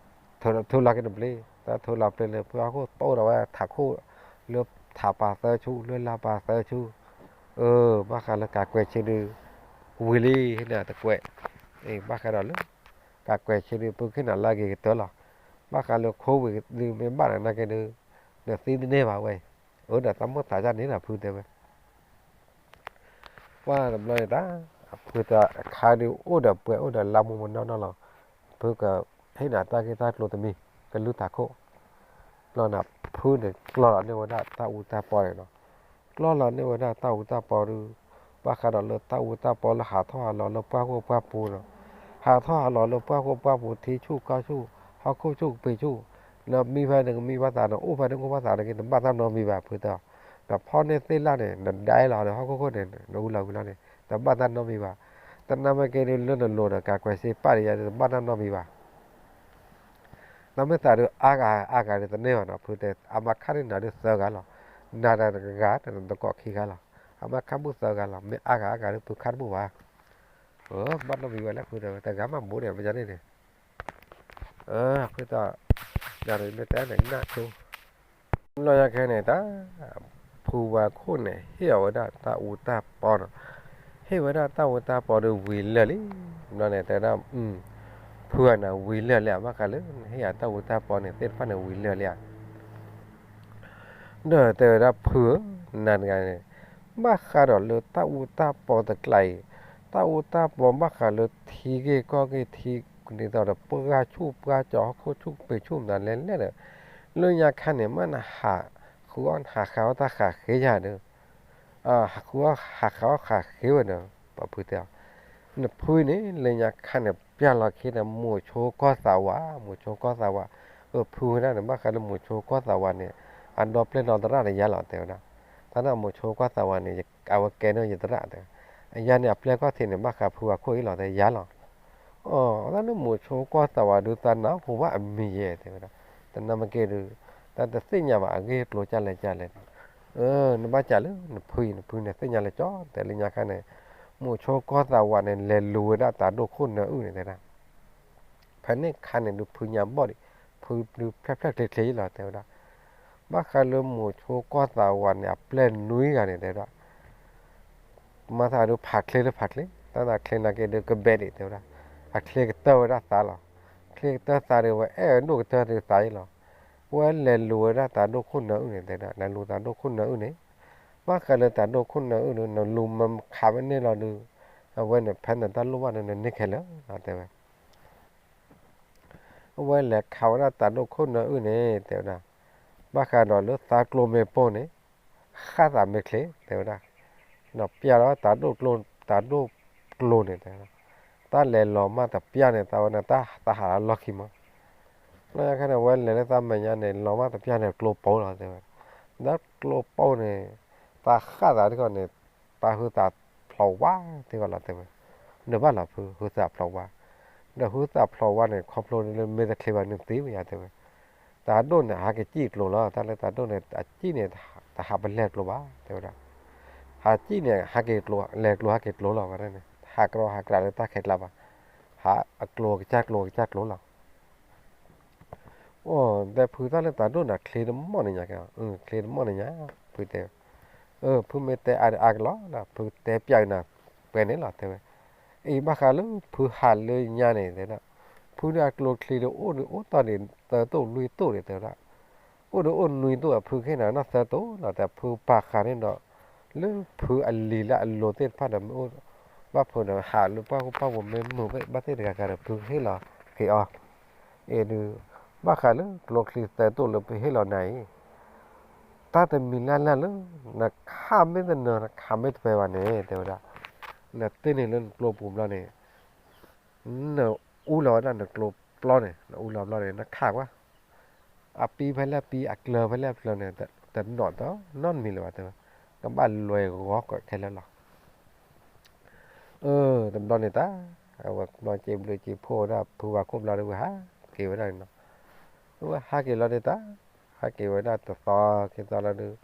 ထုးလီၤက့ၤတပျ့ၤ, တၢ်ထုးလီၤပျ့ၤန့ၣ် ဖုဝါခိၣ်တီဝဲဒီးဝဲထးခိၣ် လၢထးပၤသၢဆူ လၢလါပၤသၢဆူ, အၢ ဘၣ်ဃးလၢကၤကွဲးဆ့ဒုး ဝံၤလံ ဟ့ၣ်နၤတကွဲး, ဘၣ်ဃးဒီးလၢ ကၤကွဲးဆ့ဒုး ဖုကဟ့ၣ်နၤလၢအဂ့ၤကတၢၢ်လီၤ, ဘၣ်ဃးလၢ COVID ဒုးမ့ၢ်ဘၣ်နၤနာ်က့ဒုး နသံတန့ၢ်ဘၣ်ဝဲ, အၢဒီးတၢ်မိၣ်သးဒ်န့ၣ်ဒီးဖုတဲဝဲ ပှၢ်တဘျီန့ၣ်တၢ် ဖုတၢ်အခါဒုးအိၣ်ဒီးပှဲၤအိၣ်ဒီးလါမူမနီၢ်နီၢ်လီၤ, ဖုကဟ့ၣ်နၤတၢ်ဂ့ၢ်တၢ်ကျိၤတမံၤ ကလုၢ်ထးခိၣ်, ဘျီန့ၣ် ဖုန့ၣ်ကျီလီၤန့ၢ်ဝဲဒၣ်တၢ်အူတၢ်ပီန့ၣ်လီၤ, ကျီလီၤန့ၢ်ဝဲဒၣ်တၢ်အူတၢ်ပီဒုး ဘၣ်ဃးဒီးလၢတၢ်အူတၢ်ပီလၢဟးထီၣ်ဟးလီၤလၢပှၢ်ခိၣ်ပှၢ်ပူၤန့ၣ်, ဟးထီၣ်ဟးလီၤလၢပှၢ်ခိၣ်ပှၢ်ပူၤ ထံဆူၣ်ကီၢ်ဆူၣ် ဟီၣ်ခိၣ်ဆူၣ်ကပ့ၤဆူၣ်, နမံဘၣ်နကမံဘၣ်သး နအိၣ်ဖဲန့ၣ်အိၣ်ဘၣ်သးန့ၣ်က့ တဘၣ်တၢ်နီတမံၤဘၣ် ဖုတဲအီၤ, နဖီၣ်န့ၢ်သ့ၣ်လၣ်န့ၣ် နဒဲလီၤဒီးဟီၣ်ခိၣ်ခိၣ်န့ၣ် နအူလီၤဝံၤလီၤန့ၣ် တဘၣ်တၢ်နီတမံၤဘၣ်, တနာ်မ့ၢ်က့ဒုးလၢနလိၤဒီးကၤကွဲးစ့ပာ်တယၤဒုး တဘၣ်တၢ်နီတမံၤဘၣ် နမ့ၢ်သးဒုးအါဂၤအါဂၤဒုးတန့ၢ်ဘၣ်နီၤ ဖုတဲ အမါခါန့ၢ်နၤဒုးသၢဂၤလီၤ, နၤတဂၤ နတကိးခံဂၤလီၤ, အမါခါဘူၣ်သၢဂၤလီၤ, မ့ၢ်အါဂၤအါဂၤဒုး ဖုခါတဘူၣ်ဘၣ်, ဘၣ်နီတမံၤဝဲလၢဖုတဲဝဲ တဂၤမးဘူးန့ၣ် ပယၤန့ၣ်န့ၣ်, ဖုတဲ နၤမ့ၢ်တဲန့ၣ်နၢ်ဆိ လီၤယၤခဲန့ၣ်တၢ် ဖုဝါခိၣ်န့ၣ် ဟ့ၣ်အီၤဝဲဒၣ်တၢ်အူတၢ်ပီနီၤ, ဟ့ၣ်ဝဲဒၣ်တၢ်အူတၢ်ပီဒီးဝံၤလၢာ်လံ, ဘျီန့ၣ်တဲဒၣ်, ဖုဂၤန့ၣ်ဝံၤလၢာ်လံဧါ, ဘၣ်ဃးလၢနဟ့ၣ်ယၤတၢ်အူတၢ်ပီန့ၣ် သ့ၣ်တဖၣ်န့ၣ်ဝံၤလၢာ်လံဧါ. ဒီးတဲဝဲဒၣ်ဖုဧၢ, နၤတဂၤန့ၣ် ဘၣ်ဃးဒီးလၢတၢ်အူတၢ်ပီတကျးအံၤ, တၢ်အူတၢ်ပီဘၣ်ဃးလၢထံဂ့ၢ်ကီၢ်ဂ့ၢ်ထံ, ဒ်သိးဒီးပှၢ်ဆူၣ်ပှၢ်ကၠီၤ ဟီၣ်ခိၣ်ဆူၣ်ပ့ၤဆူၣ်မတၤလဲၣ်လဲၣ်ဒီး, လၢညါခါန့ၣ် မ့ၢ်နဟးဃုအီၣ်ဟးဃုအီၣ်တၢ်ဃးဃ့ယၤဒီး ဟးဃုအီၣ်ဟးဃုအီၣ်ဃးဃ့ဝဲဒီး ပှၤဖုတဲအီၤ, နဖုအံၤန့ၣ် လၢညါခါန့ၣ် ပျၢ်လီၤခ့ဒီး မိၤဆိကီၢ်သးဝး, မိၤဆိကီၢ်သးဝး, အဖုဝဲဒၣ်န့ၣ် ဘၣ်ဃးလၢမိၤဆိကီၢ်သးဝးန့ၣ် အဒီပျဲၢ်ဒီသရၣ်ဒီးယၤလီၤ တဲဝဲဒၣ်, တၢ်န့ၣ်မိၤဆိကီၢ်သးဝးန့ၣ် အဝဲကဲန့ၢ်ယသရၣ်တဲ, ယၤန့ၣ် အပျဲၢ်ကီၢ်ထံးန့ၣ် ဘၣ်ဃးဖုအခိၣ်အံၤလီၤ တဲယၤလီၤ. အီ, အတၢ်န့ၣ်မိၤဆိကီၢ်သးဝးဒုးသးနၢ်ဟူဘၣ်အမံၤယဲၢ် တဲဝဲဒၣ်, တနၢ်မ့ၢ်က့ၤဒုး တၢ်တသ့ၣ်ညါဘၣ် အဂ့ၢ်အကျိၤကၢ်လဲၣ်ကၢ်လဲၣ်, နဘၣ်စံးလၢနဖုအံၤ နဖုန့ၣ်သ့ၣ်ညါလၢကၠီ တဲလၢညါခါန့ၣ်, မိၤဆိကီၢ်သးဝးန့ၣ် လဲၤလူၤဝဲဒၣ်တၤဒိၣ်ခိၣ်နၢအုၣ်န့ၣ် တဲဒၣ် ဖဲန့ၣ်ခါန့ၣ်ဒုးဖုညါဘီၣ်ဒံး, ဖုဒုးဖျဲၣ်ဖျဲၣ်ချ့ချ့လီၤ တဲဝဲဒၣ်, ဘၣ်ဃးလၢမိၤဆိကီၢ်သးဝးန့ၣ် အပျဲၢ်နွံဂၤန့ၣ် တဲဝဲဒၣ်, မၤသးဒုးဖးချ့လၢဖးချ့, တၢ်သးချ့နာ်က့ဒုးကဘဲးဒံး တဲဝဲဒၣ်, အချ့ကတၢၢ်ဝဲဒၣ်သးလီၤ, ချ့ကတၢၢ်သးဒုးဝဲအဲၣ်ဒိၣ်ကတၢၢ်ဒုးသးအံၤလီၤ, ဝဲလဲၤလူၤဝဲဒၣ်တၤဒိၣ်ခိၣ်နၢအုၣ်န့ၣ် တဲဝဲဒၣ်, လဲၤလူၤတၤဒိၣ်ခိၣ်နၢအုၣ်န့ၣ်, ဘၣ်ဃးလၢတၤဒိၣ်ခိၣ်နၢအုၣ်ဒုး နလူၤမၤခးဝဲန့ၢ်လီၤဒုး, အဝဲန့ၣ် ဖဲနတၢ်လိၣ်ဘၣ်ဒုး နန့ၢ်ခဲလၢာ်လီၤ တဲဝဲ အဝဲလဲၤခးဝဲဒၣ်တၤဒိၣ်ခိၣ်နၢအုၣ်န့ၣ် တဲဝဲဒၣ်, ဘၣ်ဃးဒီးလၢသးကျိၤမ့ၢ်ပိၢ်န့ၣ်, ဃၣ်သးမ့ၢ်ချ့ တဲဝဲဒၣ်, ဒီးပျၢ်ဒီးတၤဒိၣ်ကျိၤ, တၤဒိၣ်ကျိၤန့ၣ် တဲဝဲဒၣ်, တၢ်လဲၤလီၤမၢ်တပျၢ်န့ၣ် သးဝဲန့ၣ် တၢ်သးဟးလၢလီၢ်ခံမး, လၢညါခါန့ၣ် အဝဲလဲၤလၢသးမဲာ်ညါန့ၣ် လီၤမၢ်တပျၢ်န့ၣ် ကျိၤပိၢ်လီၤ တဲဝဲ, ဒီးကျိၤပိၢ်န့ၣ်, သးဃၣ်သးတခီန့ၣ်, သးဟုသးဖျိးဝါတခီလီၤ တဲဝဲ, နဘၣ်လီၤဖုဟုသးဖျိးဝါ, ဒီးဟုသးဖျိးဝါန့ၣ် ခီဖျိလၢမ့ၢ်တချ့ဘၣ်န့ၣ်သ့ဝဲယါ တဲဝဲ, တၤဒိၣ်န့ၣ် ဟးက့ၤစံၣ်ကျိၤလီၤ, တၢ်လၢတၤဒိၣ်န့ၣ် အစံၣ်န့ၣ် တဟးပလဲၤကျိၤဘၣ် တဲဝဲဒၣ်, ဟးစံၣ်န့ၣ် ဟးက့ၤကျိၤ, လဲၤကျိၤဟးက့ၤကျိၤလီၤဝဲဒၣ်န့ၣ် ဟးကြၢးဟးကြၢးလၢတၢ်ခဲကျါဘၣ်, ဟးအကျိၤကစၢ်ကျိၤကစၢ်ကျိၤလီၤ အိ, ဒီးဖုတၢ်လၢတၤဒိၣ်န့ၣ်ချ့တမီၢ်န့ၣ်ညါ, ချ့တမီၢ်န့ၣ်ညါ, ဖုတဲ, ဖုမ့ၢ်တဲအါအါကလီၤဒီး ဖုတဲပျးနၤပှဲၤန့ၣ်လီၤ တဲဝဲ, အံၤဘၣ်ဃးလၢဖုဟးလၢညါန့ၣ် တဲဒၣ်, ဖုဒုးအကျိၤချံဒုးအိၣ်ဒုးအိၣ်တီၢ်ဒံးသၢတိၢ်လွံၢ်တိၢ်န့ၣ် တဲဝဲဒၣ်, အိၣ်ဒုးအိၣ်နွံတိၢ် အဖုကဟ့ၣ်နၤနီၢ်သၢတိၢ်လီၤ တဲဖုပာ်ဃာ်န့ၣ်ဒီး လၢဖုအလံၤလၢအလိၤသ့ၣ်တဖၣ်ဒီး မ့ၢ်အိၣ်ဘၣ်ဖုဒီး ဟးလၢပှၢ်ဟူပှၢ်ပူၤ မ့ၢ်မုာ်ဘၣ်သ့ၣ်တဂၤဂၤဒီး ဖုကဟ့ၣ်လီၤက့ၤအီၤ, အံၤဒုး ဘၣ်ဃးလၢကျိချံသၢတိၢ်လၢဖုဟ့ၣ်လီၤနၤအံၤ, တၢ်တမံၤလၢ်လၢ်လၢ နခးမ့ၢ်တနၢၤ နခးမ့ၢ်တပှဲၤဘၣ်န့ၣ် တဲဝဲဒၣ်, နတ့ၢ်န့ၢ်လၢနကျိပူၤဘျီန့ၣ် နအူလီၤဝဲဒၣ်နကျိပျီန့ၣ် နအူလီၤဘျီန့ၣ် နခးကွၢ်, အပံဖဲလဲၣ်ပံ အကျၢၤဖဲလဲၣ်ကျၢၤန့ၣ် တနီၣ်တနီတမံၤလၢၤဘၣ် တဲဝဲ, ကဘၣ်လွဲၤဂီၤကွၢ်ခဲလၢာ်လီၤ. အၢ တဘျီန့ၣ်တၢ် အဝဲဘျီစ့ဘျုးစ့ဖှိၣ်ဝဲဒၣ်ဖုဝၤခိၣ်ဘျီဒီး ဝဲဟးက့ၤဝဲဒၣ်န့ၣ်လီၤ. ဝဲဟးက့ၤလီၤဒုးတၢ် ဟးက့ၤဝဲဒၣ်တသီခံသီလီၤဒုး ဒ်သိး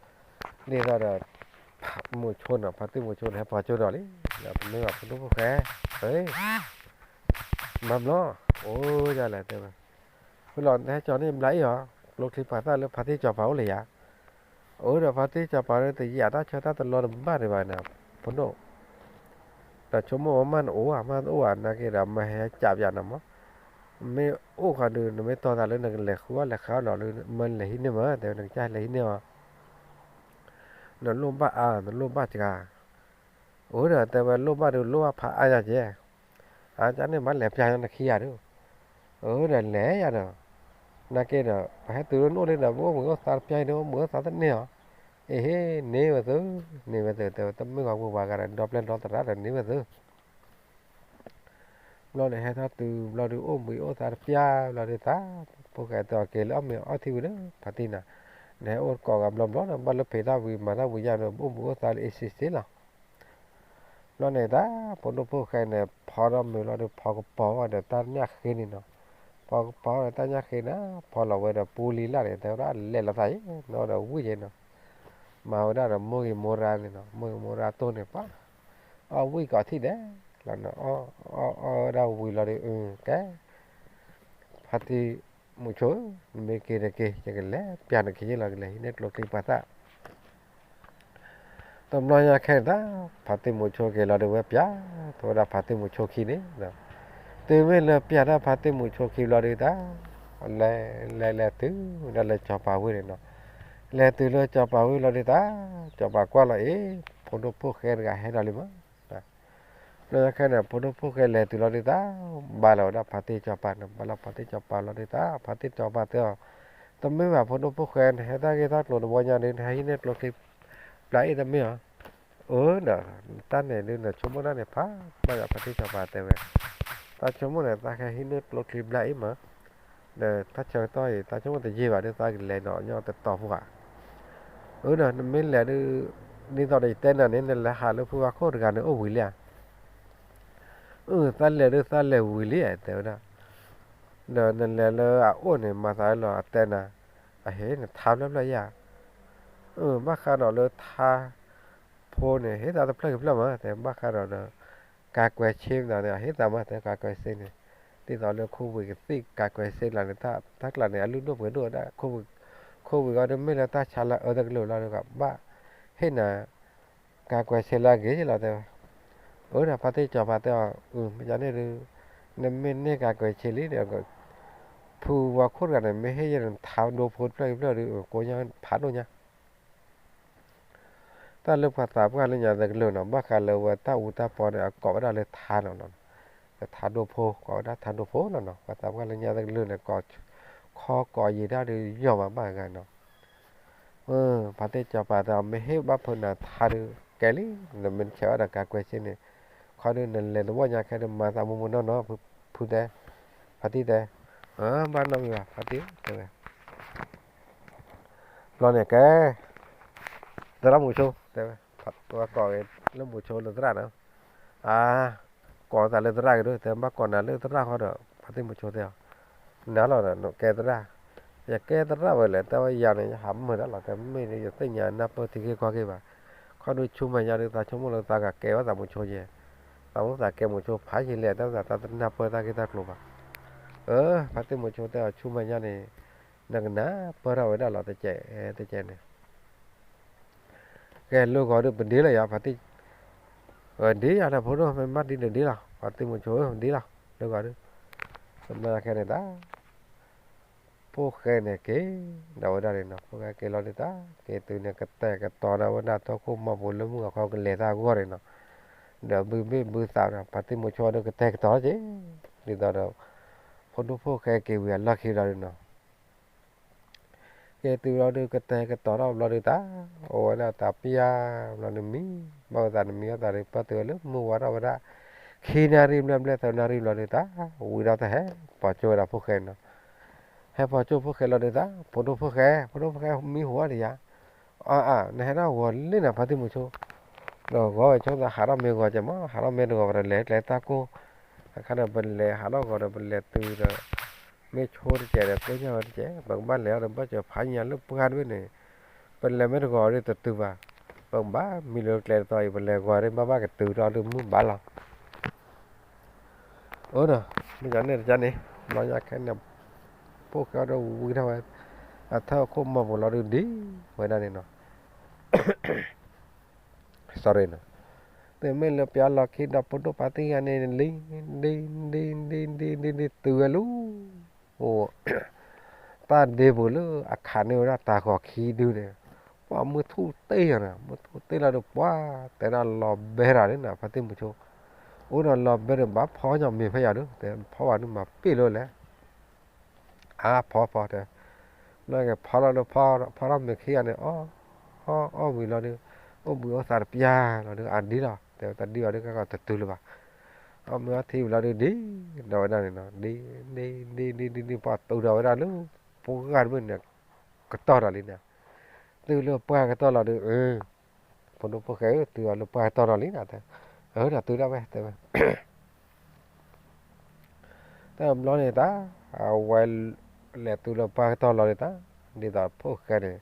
ဒီး မိၤဆိန့ၣ် ဖါတံၢ်မိၤဆိန့ၣ် ဟဲပှၤကၠိဒီးလံ, ဒီးပမ့ၢ်ဘၣ်ဖုဒိၣ်ဖိၣ်ဃဲ မၤဘျီ အိၣ်ဒ်လဲၣ်တဲဝဲ, ဖုလီၤ နဟဲကၠီၤန့ၢ်ဘျါအံၤအီၤ ကျိချံပာ်သၣ်လၢဖါတံၢ်စီၤပၤအိၣ်လၢယၤ, အိၣ်ဒီးဖါတံၢ်စီၤပၤလၢတယာ်တၢ်ဆၢတၢ်တလီတဘၣ်ဒံးဘၣ်န့ၣ် ဖိဒိၣ် ဒီးဆိကမိၣ်ဝဲမ့ၢ်နအိၣ်ဧါ မ့ၢ်တအိၣ်ဧါ နာ်က့ဒီး မ့ၢ်ဟဲကးပျးနၤမး, မ့ၢ်အိၣ်ဃီဒုး နမ့ၢ်တီသးလၢနကလဲၤဃုအီၣ်လဲၤဃုအီၣ်လီၤလၢ မ့ၢ်လဲၤဟံးန့ၢ်မး တဲဝဲ နကစၢ်လဲၤဟံးန့ၢ်အီၤ နလိၣ်ဘၣ်အါ နလိၣ်ဘၣ်စှၤ, အိၣ်ဒီးတဲဝဲလိၣ်ဘၣ်ဒုးလိၣ်ဘၣ်ဖးအါယၤကဲ, အါကန့ၣ်ဘၣ်လဲၤပျးညါနခံဂၤဒုး, အိၣ်ဒီးလဲၤယၤဒီး, နာ်က့ဒီး ပဟဲတုၤလၢနအိၣ်လံဒီး ပအိၣ်မုာ်အိၣ်သးတပျၢ်အံၤဒီး အိၣ်မုာ်အိၣ်သးတန့ၢ်အီၤ, အ့ဟ့ န့ၢ်ဝဲသု, န့ၢ်ဝဲသု တဲဝဲ တမ့ၢ်ဂီၤပူၤပှၤဂၤဒီး ဒီပျဲၢ်ဒီသရၣ်ဒီးန့ၢ်ဝဲသု ဘျီန့ၣ်ဟဲထီၣ်တုၤဘျီဒုး အိၣ်မုာ်အိၣ်သးတပျၢ်ဘျီဒုး သးဖိၣ်ဃဲတဲအီၤက့ၤလၢအီၣ်မ့ၤအီထံဝံၤဒီး ဖါတံၢ်နၤ, နဟဲအိၣ်ကိးဂၤဘျီဘျီဒီး ဘၣ်လၢဖံးတၢ်ဝံၤမၤတၢ်ဝံၤယါဒီး အိၣ်မုာ်အိၣ်သးလၢအ့စ့စ့လီၤ. ဘျီန့ၣ်တၢ် ဖိဒိၣ်ဖိၣ်ဃဲန့ၣ် ဖီထီၣ်မုာ်လီၤဒီး ဖီကပီၤဝဲဒီးတၢ်ညၣ်ဃ့န့ၣ်နီၤ, ဖီကပီၤဝဲဒီးတၢ်ညၣ်ဃ့န့ၣ် ဖီလီၤဝဲဒီးပူလံလၢ်န့ၣ် တဲဝဲဒၣ်လဲၤလီၤသးယံၤ နီၢ်ဒီးဝံၣ်ယံၤနီၤ မၤဝဲဒၣ်ဒီးမိၢ်ဂ့ၤမိၢ်ရၢ်န့ၣ်နီၤ, မိၢ်ဂ့ၤမိၢ်ရၢ်တိၢ်န့ၣ်ပှၤ, အီၣ်ဝံၣ်ကိးထံၣ်ဒဲးလီၤနီၤ, အီၣ်အီၣ်ဝဲဒၣ်ဝံၤလီၤဒီး အကဲ ဖါတံၢ်မုဆိ နမ့ၢ်က့ၤတက့ၤ ယကလဲၤပျးနခံယ့ၢ်လီၤ ကလဲၤဟံးန့ၢ်ကျိချံပာ်သၣ် တဘျီညါခဲအံၤတၢ် ဖါတံၢ်မုဆိက့ၤလီၤဒီးဝဲပျး, ထီၣ်ဝဲဒၣ်ဖါတံၢ်မုဆိခံန့ၣ်ဒီး, တုၤမ့ၢ်လၢပျၢ်တၢ်ဖါတံၢ်မုၣ်ဆိခံဘျီဒုးတၢ်, လဲၤလဲၤလဲၤတုၤဒၣ်လၢစီၤပၤဝ့ၢ်န့ၣ်နီၤ, လဲၤတုၤလၢစီၤပၤဝ့ၢ်လီၤဒုးတၢ်, စီၤပၤကွၢ်လီၤအံၤ, ဖိဒိၣ်ဖိၣ်ဃဲတဂၤဟဲဒီးလံမး, လၢခဲန့ၣ် ဖိဒိၣ်ဖိၣ်ဃဲလဲၤတုၤလီၤဒုးတၢ်, ဘၣ်လီၤဝဲဒၣ်ဖါတံၢ်စီၤပၤန့ၣ်, ဘၣ်လီၤဖါတံၢ်စီၤပၤလီၤဒုးတၢ်, ဖါတံၢ်စီၤပၤတဲအီၤ, တမ့ၢ်ဘၣ်ဖိဒိၣ်ဖိၣ်ဃဲ, နဟဲတၢ်ဂ့ၢ်တၢ်ကျိၤတဘျီညါဒုး နဟဲဟံးန့ၢ်ကျိချံဘျါအံၤတမ့ၢ်ဧါ. အၢ ဒီးတၢ်န့ၣ်ဒုး နဆိကမိၣ်တၢ်န့ၣ်ဖးဘၣ်ဒီး ဖါတံၢ်စီၤပၤတဲဝဲ, တၢ်ဆိကမိၣ်န့ၣ် သးကဟဲဟံးန့ၢ်ကျိချံဘျါအံၤမး, ဒီးတၢ်ဆၢကတီၢ်အံၤ တၢ်ဆိကမိၣ်တယံာ်ဘၣ်ဒုး သးကလဲၤနီၤညီတတီၤဖိဧါ. အၢ ဒီးနမ့ၢ်လဲၤဒုး, ဒ်သိးဒီးယတဲနၤန့ၣ် နလဲၤဟးလၢဖုဝါခိၣ်တဂၤန့ၣ်အိၣ်ဝံၤလံဧါ. အၢ သးလဲၤဒုး သးလဲၤဝံၤလံဧါ တဲဝဲဒၣ်. ဒီးနလဲၤလၢအအိၣ်န့ၣ် မၤသးလီၤအတဲနၤ, အဟ့ၣ်နထါဖျၢၣ်ဖျၢၣ်ယါ. အၢ ဘၣ်ဃးဒီးလၢထါဖိန့ၣ် ဟ့ၣ်သးတဖျၢၣ်ကဖျၢၣ်မး တဲ ဘၣ်ဃးဒီးဒီး ကၤကွဲးဆ့မးန့ၣ် အဟ့ၣ်သးမး တဲ ကၤကွဲးဆ့န့ၣ်, ဒ်သိးလၢခိဝ့ၢ်ကသံၣ်ကၤကွဲးဆ့လီၤန့ၣ် တၢ်ကျါန့ၣ် အလုၢ်ဒိၣ်ပှ့ၤဒိၣ်ဝဲဒၣ်, ခိဝ့ၢ်ဂီၢ်ဒုးမ့ၢ်လၢတၢ်ဆါလၢအၢတကလုာ်လီၤဒုး ဘၣ်ဟ့ၣ်နၤ ကၤကွဲးဆ့လၢအဂ့ၤလီၤ တဲဝဲ. အၢ ဒီးဖါတံၢ်စီၤပၤတဲအီၤ, အၢ မ့ၢ်ဒ်န့ၣ်ဒုး, နမ့ၢ်န့ၢ်ကၤကွဲးဆ့လံဒီး ဖုဝါခိၣ်တဂၤန့ၣ် မ့ၢ်ဟ့ၣ်ယဲနထါဒိဖိတဖျၢၣ်တဖျၢၣ်ဒုး ကိးညါဖးဒိၣ်ညါ တၢ်လၢပှၤသးပှၢ်လၢညါတကလုာ်နီၤ ဘၣ်ဃးလၢဝဲတၢ်အူတၢ်ပီန့ၣ် အကိးဝဲဒၣ်လၢထါနီၤ, လၢထါဒိဖိ ကိးဝဲဒၣ်ထါဒိဖိလီၤနီၤ ပှၤသးပှၢ်လၢညါတကလုာ်န့ၣ် ကိးခီကိးယံာ်တၢ်ဒုးယီၢ်မးဘၣ်ဂၤနီၤ. ဖါတံၢ်စီၤပၤတဲအီၤ မ့ၢ်ဟ့ၣ်ဘၣ်ဖုးနၤထါဒုးကဲလံ, နမ့ၢ်ဆဲးဝဲဒၣ်ကၤကွဲးဆ့န့ၣ်, ခီဒုးနလဲၤတဝီညါခဲဒုးမၤသးမုာ်မုာ်နီၢ်နီၢ်, ဖုတဲ, ဖါတံၢ်တဲ, ဘၣ်နီတမံၤဘၣ် ဖါတံၢ်တဲဝဲ ဘျီန့ၣ်ကဲ, သရၣ်မုဆိတဲဝဲ, ဝဲကိးလၢမုဆိလၢသရၣ်နီၤ, အါ, ကိးသးလၢသရၣ်က့ၤဒုး တဲဘၣ်ကိးနၤလၢသရၣ်ဃီဒီး ဖါတံၢ်မုဆိတဲအီၤ, နၤလီၤဒီးနကဲသရၣ်, ယကဲသရၣ်ဝဲလဲၣ် တဲဝဲယၤန့ၣ် ယဟးမုာ်တၢ်လီၤ တဲမ့ၢ်ဒီးယသ့ၣ်ညါနၢ်ပၢၢ်ထံဂ့ၢ်ကီၢ်ဂ့ၢ်ဘၣ်, ခီဒုးဆူမဲာ်ညါဒုး သးဆိကမိၣ်လၢသးကကဲဝဲသးမုဆိယဲ, သးမုၣ်သးကဲမုဆိဖးယံာ်လဲၣ် တၢ်သးတနၢ်ပၢၢ်တၢ်ဂ့ၢ်တၢ်ကျိၤဘၣ်. အၢ ဖါတံၢ်မုဆိတဲအီၤ ဆူမဲာ်ညါန့ၣ် နကနၢ်ပၢၢ်ထီၣ်ဝဲဒၣ်လီၤတကဲးတကဲးန့ၣ် ကဲလၢဂီၤဒုးပဒ့လီၤယၤ ဖါတံၢ်, ဒ့ယၤဒီးဖိဒိၣ် မ့ၢ်ဘၣ်ဒ်န့ၣ်ဒ့လီၤ ဖါတံၢ်မုဆိဧၢ ဒ့လီၤ လၢဂီၤဒုး, တဘျီခဲန့ၣ်တၢ်, ဖိၣ်ဃဲန့ၣ်က့ၤ, ဒီးဝဲဒၣ်န့ၣ်နီၤ ဖိၣ်ဃဲက့ၤလီၤဒုးတၢ်, က့ၤတုၤန့ၣ် ကတဲာ်ကတီၤဒီးဝဲဒၣ်ထိၣ်ခိၣ်မီၢ်ပူၤလၢမုၢ်ဂီၤခီကလဲၤတၢ်အဂီၢ်န့ၣ်နီၤ, ဒီးဘုဘ့ၣ်ဘုသးဒီး ဖါတံၢ်မုဆိဒီးကတဲာ်ကတီၤက့ၤ, ဒ်သိးဒီး ဖိဒိၣ်ဖိၣ်ဃဲက့ၤဝံၤအလီၢ်ခံလီၤဒုးနီၤ က့ၤတုၤလီၤဒုး ကတဲာ်ကတီၤထီၣ်ဘျီဒုးတၢ်, အိၣ်ဝဲဒၣ်တၢ်ပျၢ်ဘျီန့ၣ်မံ, ဘၣ်ဝဲသးန့ၣ်မံအသးဒုး ပၢၢ်တုၤဝဲလၢမုၢ်ဝါထီၣ်ဝဲဒၣ်, ခံနၣ်ရံၣ်ဘျဲၣ်ဘျဲၣ်သၢနၣ်ရံၣ်ဘျီဒုးတၢ်, ဝံၤဒီးတၢ်ဟဲပိာ်ကၠိဝဲဒၣ်ဖိၣ်ဃဲနီၤ, ဟဲပိာ်ကၠိဖိၣ်ဃဲလီၤဒုးတၢ်, ဖိဒိၣ်ဖိၣ်ဃဲ, ဖိဒိၣ်ဖိၣ်ဃဲမံဟူဝဲဒၣ်ယၤ, အါအါ နဟဲထီၣ်ဂီၤလံနၤ ဖါတံၢ်မုဆိ ဒီးဂီၤဝဲဆိသးဟးထီၣ်မ့ၢ်ဂီၤကဲမး ဟးထီၣ်မ့ၢ်တဂီၤဘၣ်ဒီးလဲၤကျဲတၢ်ကိၢ်, အခါဒီးပလဲၤဟးထီၣ်ဂီၤဒီးပလဲၤတုၤဒီး, မ့ၢ်ဆိတကဲးဒီးကိၢ်ညါဝဲတကဲး ပကဘၣ်လဲၤအီၤဒီးဘၣ်စၢၤဖးညါလၢပှၢ်တဘ့ၣ်န့ၣ်, ပလဲၤမ့ၢ်တဂီၤဒီးတတုၤဘၣ်, ပကဘၣ်မံလၢကျဲတသီအံၤ ပလဲၤဂီၤဒီးဘၣ်ဘၣ်ကတုၤထီၣ်ဒုးမုၢ်ဘၣ်လီၤ အၢဒီး မ့ၢ်ယၤန့ၣ်တကါန့ၣ် ဘျီညါခဲန့ၣ် ဖိၣ်ဃဲဒီးဝံထီၣ်ဝဲ အထၢၣ်ခိၣ်မီၢ်ပူၤလီၤဒုးဒ်ဝဲဒၣ်န့ၣ်နီၤ, sorry နီၤ, တုၤမ့ၢ်လၢပျၢလီၢ်ခံဒီးဖိဒိၣ်ဖါတံၢ်ဂၤန့ၣ် လံ ဒ် ဒ် ဒ် ဒ် ဒ် ဒ် တုၤဝဲလီၤ, အိ တၢ်ဒ့ပူၤလၢအခးန့ၢ်ဝဲဒၣ်တၢ်ဂီၤခံဒုန့ၣ်, ပှၤမုၢ်ထူၣ်တ့ၢ်ယၤန့ၣ် မုၢ်ထူၣ်တ့ၢ်လီၤဒီးပှၤ တဲဒၣ်လီၤဘဲဒီးန့ၣ် ဖါတံၢ်မုဆိ, အိၣ်ဒီးလီၤဘဲဒီး ဘၣ်ဖီညီမ့ၤဖဲယၤဒု တဲဖီဝဲဒုမၤပ့ၢ်လၢလဲၣ် အါဖီဖီတဲ, လၢကဖီလီၤဒီး ဖီထီၣ်မ့ၤခံဂၤန့ၣ် အီၣ် အီၣ်ဝံၤလီၤဒီး အိၣ်ဘှံးအိၣ်သါတပျၢ်လီၤဒီး အဒ်လီၤ တဲဝဲတၢ်ဒ်အီၤဒု ကဲကီးတတုၤလၢၤဘၣ်, အီၣ်မ့ၤအီထံဝံၤလီၤဒုးဒ် ဒီးဝဲဒၣ်န့ၣ်နီၤ ဒ် ဒ် ဒ် ဒ် ဒ် ဒ် ပှၤတုၤဒီးဝဲဒၣ်လၢ ပှၤဂၤတဘ့ၣ်န့ၣ် ကတီၢ်ဒီးလံန့ၣ်, တုၤလၢပှၢ်ကတီၢ်လီၤဒုး အၢ ဖိဒိၣ်ဖိၣ်ဃဲဧၢ တုၤအီၤလၢပှၢ်ကတီၢ်ဒီးလံန့ၣ် တဲ, အၢ ဒီးတုၤဒၣ်ဝဲ တဲဝဲ တဘျီန့ၣ်တၢ် အဝဲလဲၤတုၤလၢပှၢ်ကတီၢ်လီၤဒုးတၢ်, ဒ်သိးဖိၣ်ဃဲန့ၣ်